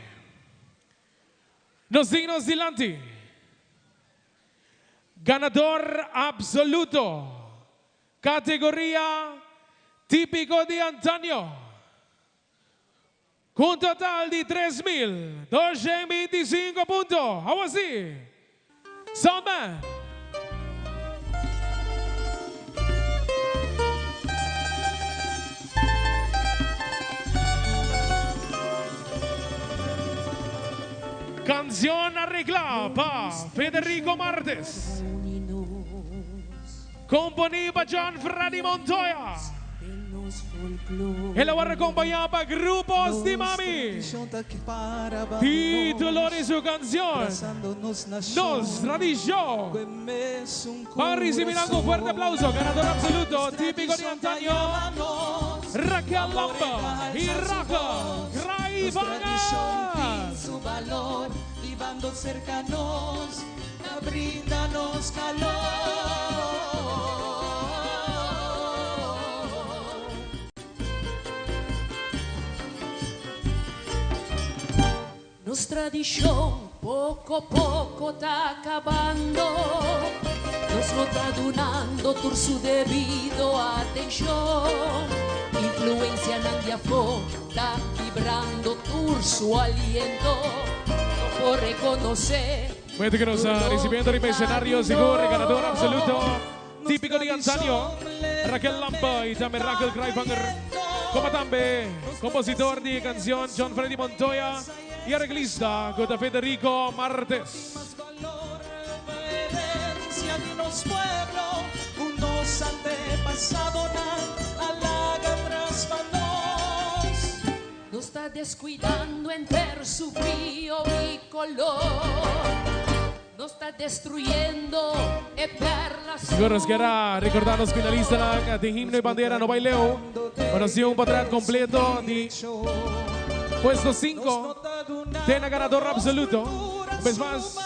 Nos tin nos dilanti ganador absoluto categoria Típico di Antaño cu un total di 3225 punto. Awo si, Soundman. Cancion arreglá pa Federico Martes. Componí pa John Freddy Montoya. El a wòrdu acompañá pa Grupos di Mami. Título di su cancion, Nos Tradicion. Ban ricibi nan cu un fuerte aplauso ganador absoluto Típico di Antaño, Raquel Lampe y Rachel Graivanger. Nos tradishon poko poko ta kabando, nos no ta dunando tur su debido atenshon. Influensianan di afó ta kibrando tur su aliento, no por rekonosé Momento que nos ta ricibiendo riba escenario sigur e ganador absoluto Típico di antaño, Raquel Lampe y tambe Rachel Kraivanger, como tambe compositor di e cancion John Freddy Montoya y arreglista cu ta Federico Martes. Nos ta descuidando enter su brio y color. Nos ta destruyendo e perla Sigur nos kier a recorda nos finalistanan den Himno y Bandera no bai leu. Bueno, si un portret completo di puesto 5 te na ganador absoluto. Un bes mas,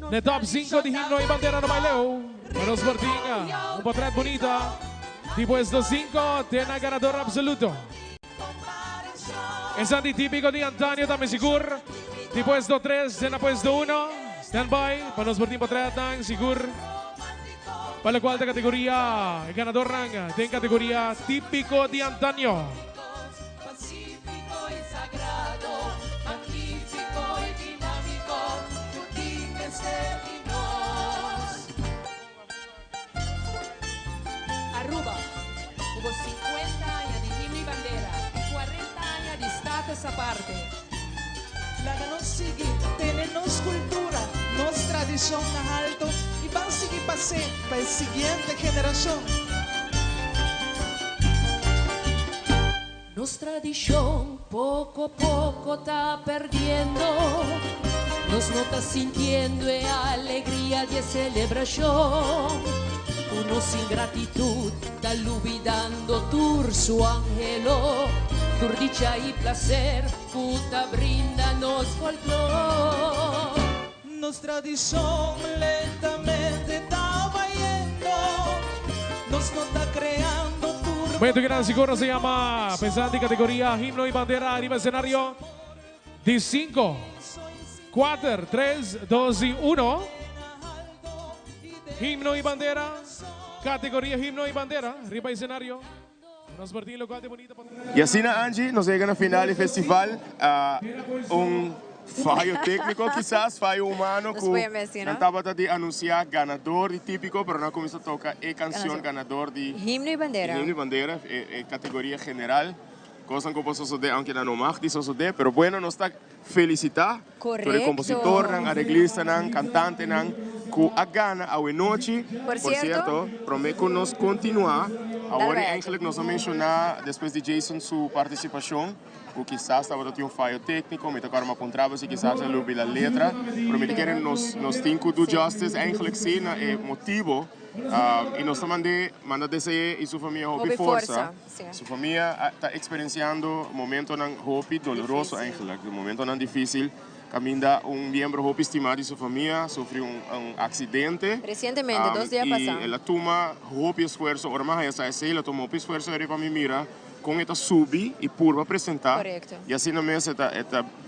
na top 5 di Himno y Bandera no Baileo. Bueno, Sporting, un portret bunita di puesto 5 te na ganador absoluto. Esan di típico di antaño tambe sigur. Di puesto 3 te na puesto 1. Stand by pa nos por tin potretnan sigur. Pa locual ta categoria e ganadornan den categoria típico di antaño. Pacífico y sagrado, magnífico y dinámico, cu tin mester di nos. Aruba, cu bo 50 aña di himno y bandera y 40 aña di status aparte. Laga nos sigui tene nos cultura, nos tradicion na halto y ban sigui pas'é pa e siguiente generacion. Nos tradicion poco poco ta perdiendo, nos no ta sintiendo e alegria di e celebracion. Cu nos ingratitud ta lubidando tur su anhelo, tur dicha y placer cu ta brinda nos folklor. Nos tradicion lentamente ta bayendo, nos no ta creando tur. Momento kinan sigur nos a yama pensando di categoria Himno y Bandera ariba escenario di cinco, cuater, tres, dos y uno. Himno y Bandera, categoria Himno y Bandera riba escenario. Y asina Angie nos a yega na final di festival, un fayo tecnico kisas, fayo humano cu nan tabata di anuncia ganador di Tipico pero nan a cuminsa toca e cancion ganador di Himno y Bandera, Himno y Bandera, e categoria general. Cosnan cu por sosode aunke nan no mag di sosode pero bueno nos ta felicita tur e compositornan, areglistanan, cantantenan cu a gana awenochi. Por cierto, prome cu nos continua, awor eigenlijk nos a menciona despues di Jason su participacion cu kisas tabata tin un fayo tecnico, mi ta acorda mi a puntra bo si kisas a lubi la letra, pero mi ta kere nos nos tin cu do justice eigenlijk si na e motibo y nos ta mande manda desee y su famia hopi forsa. Su famia ta experienciando momentonan hopi doloroso eigenlijk, momentonan dificil caminda un miembro hopi stima di su famia sufri un accidente. Recientemente, dos dia pasa. Y el a tuma hopi esfuerzo, ora mi a haya sa esey, el a tuma hopi esfuerzo eri pa mi mira con e ta subi y purba presenta. Y asina mes e ta e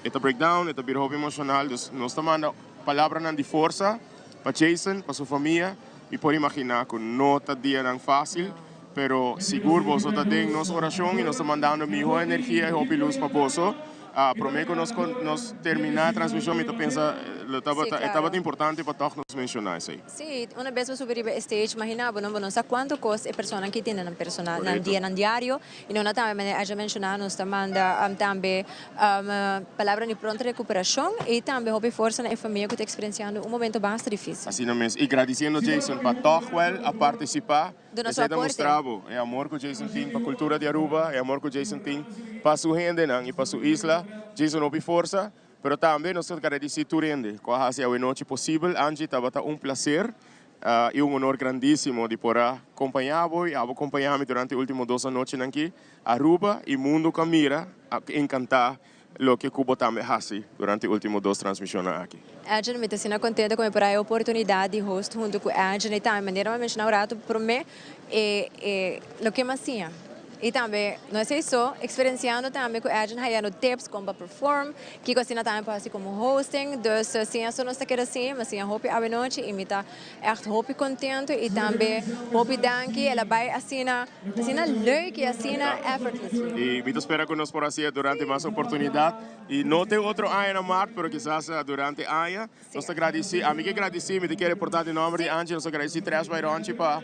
ta break down, e ta bira hopi emocional, dus nos ta manda palabranan di forsa pa Jason, pa su famia. Mi por imagina cu no ta dianan facil. Pero sigur boso ta den nos oracion y nos ta mandando miho energia y hopi luz pa boso. Prome cu nos nos termina e transmision mi ta pensa lo tabata e tabata importante pa tog nos menciona esey. Sí, una bes bo subi riba e stage imagina bo no bo no sa cuanto cos e personanan ki tene nan personal nan dianan diario y no na tambe manera Aja menciona nos ta manda tambe palabra di pronto recuperacion y tambe hopi forsa na e famia cu ta experienciando un momento basta dificil. Asina mes y gradiciendo Jason pa tog wel a participa. Duna su Esei ta aporte. mustra bo e amor ku Jason tin pa kultura di Aruba, e amor ku Jason tin pa su hendenan i pa su isla. Jason hopi forsa, pero tambe nos ta gradisí tur hende ku a hasi awenochi posibel. Angie, tabata un placer i un honor grandísimo di por a kompañá bo i abo kompañá mi durante e último dos anochinan aki. Aruba i mundu ku a mira a enkantá Loke ku bo tambe hasi durante e ultimo dos transmisionnan aki. Edjean, mi ta asina kontento ku mi por a e oportunidat di host huntu ku Edjean i tambe manera mi a menshoná un ratu promé e e loke mi a siña i tambe no esei so eksperensiando tambe ku Edjean hayando tips kon pa perform kiko asina tambe por hasi komo hosting dus siña so nos ta keda siña mi a siña hopi awenochi i mi ta Echt hopi contento y tambe hopi danki el a bay asina asina leuk y asina effortlessly. Y mi ta spera cu nos por haci'e durante mas oportunidad y no den otro aña na maart pero kisas durante aña. Nos ta gradici, ami ke gradici, mi ta kere porta den nomber di Angie, nos ta gradici Trash by Ronchi pa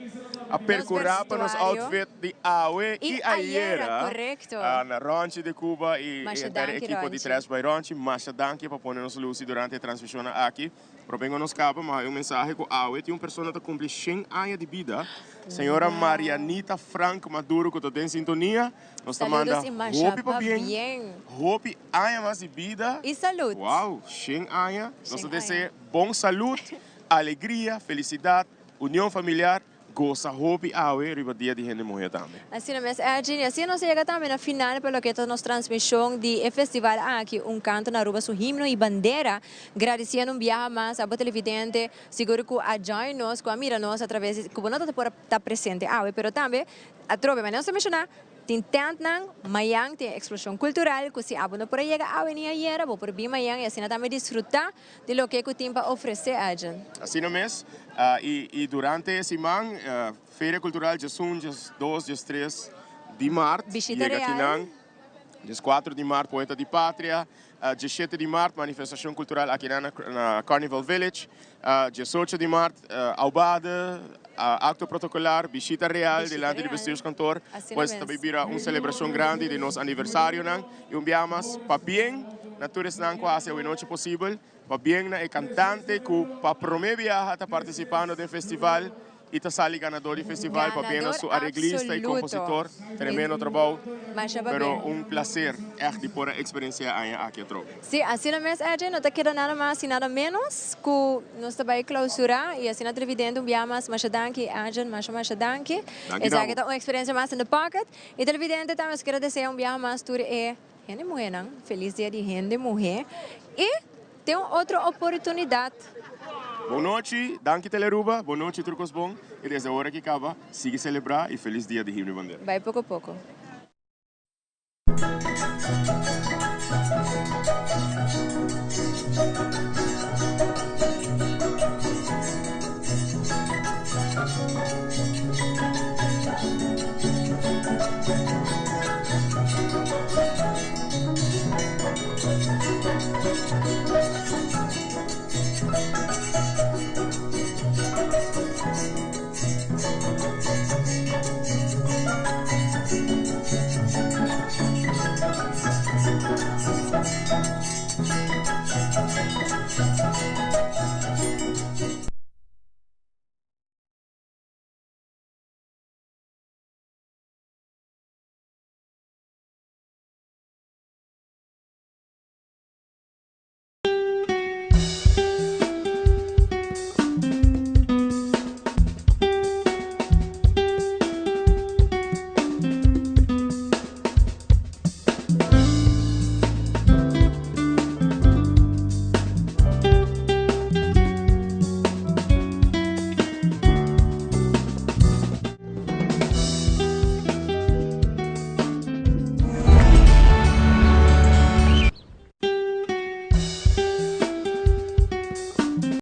a percura pa nos outfit di awe y ayera na Ronchi de Cuba y henter e ekipo di Trash by Ronchi. Masha danki pa pone nos luci durante e transmisionnan aki. Pero bengo nos caba, ma hay un mensahe cu awe tin un persona ta cumpli shen aña di bida, señora Marianita Frank Maduro cu ta den sintonia. Nos ta manda Saludos y masha hopi pabien, pabien. hopi aña mas di bida. Y salud. Wow, shen aña. Nos ta Shen desea aña. bon salud, alegria, felicidad, union familiar. goza hopi awe riba dia di hende muhe tambe. Asina mes Edjean, y asina nos a yega tambe na final pa loke ta nos transmision di e festival aki, Un Canto na Aruba su himno y bandera, gradiciendo un biaha mas abo televidente, sigur cu a join nos, cu a mira nos a traves di, cu bo no ta por ta presente awe, pero tambe atrobe manera nos ta menciona, Tin tentnan, mayan tin e explosion cultural cu si abo no por a yega awe ni ayera, bo por bin mayan y asina tambe disfruta di loke cu tin pa ofrece Arjen. Asina mes, y durante e siman, Feria Cultural djes un, djes dos, djes tres di maart, Bishita yega real. kinan, djes cuatro di maart Poeta di Patria, djes siete di maart Manifestacion Cultural akinan na Carnival Village, 18 di maart Aubade, acto protocolar, bishita real Bishita delante di real. bestuurskantoor. Asina Pues mes. ta bira un celebracion grandi di nos aniversarionan y un biaha mas pabien na tur esnan cu a haci awe nochi posibel, pabien na e cantante cu pa prome biaha ta participando den festival y ta sali ganador di festival, pabien na Ganador su arreglista y absoluto. compositor, tremendo trabou, Masha pero pabien. un placer echt di por a experiencia aña aki atrobe. Sí, asina mes Edjean, no ta keda nada mas y nada menos cu nos ta bay clausura y asina televidente un biaha mas masha danki Edjean, masha masha danki. Danki Esaki na bo. ta un experiencia mas in the pocket y televidente tambe nos kier a desea un biaha mas tur e hende muhenan feliz dia di hende muhe y tin un otro oportunidad. Bon nochi, danki Telearuba, bon nochi tur cos bon y desde ora ki caba sigui celebra y feliz dia di Himno y Bandera. Bay poco poco.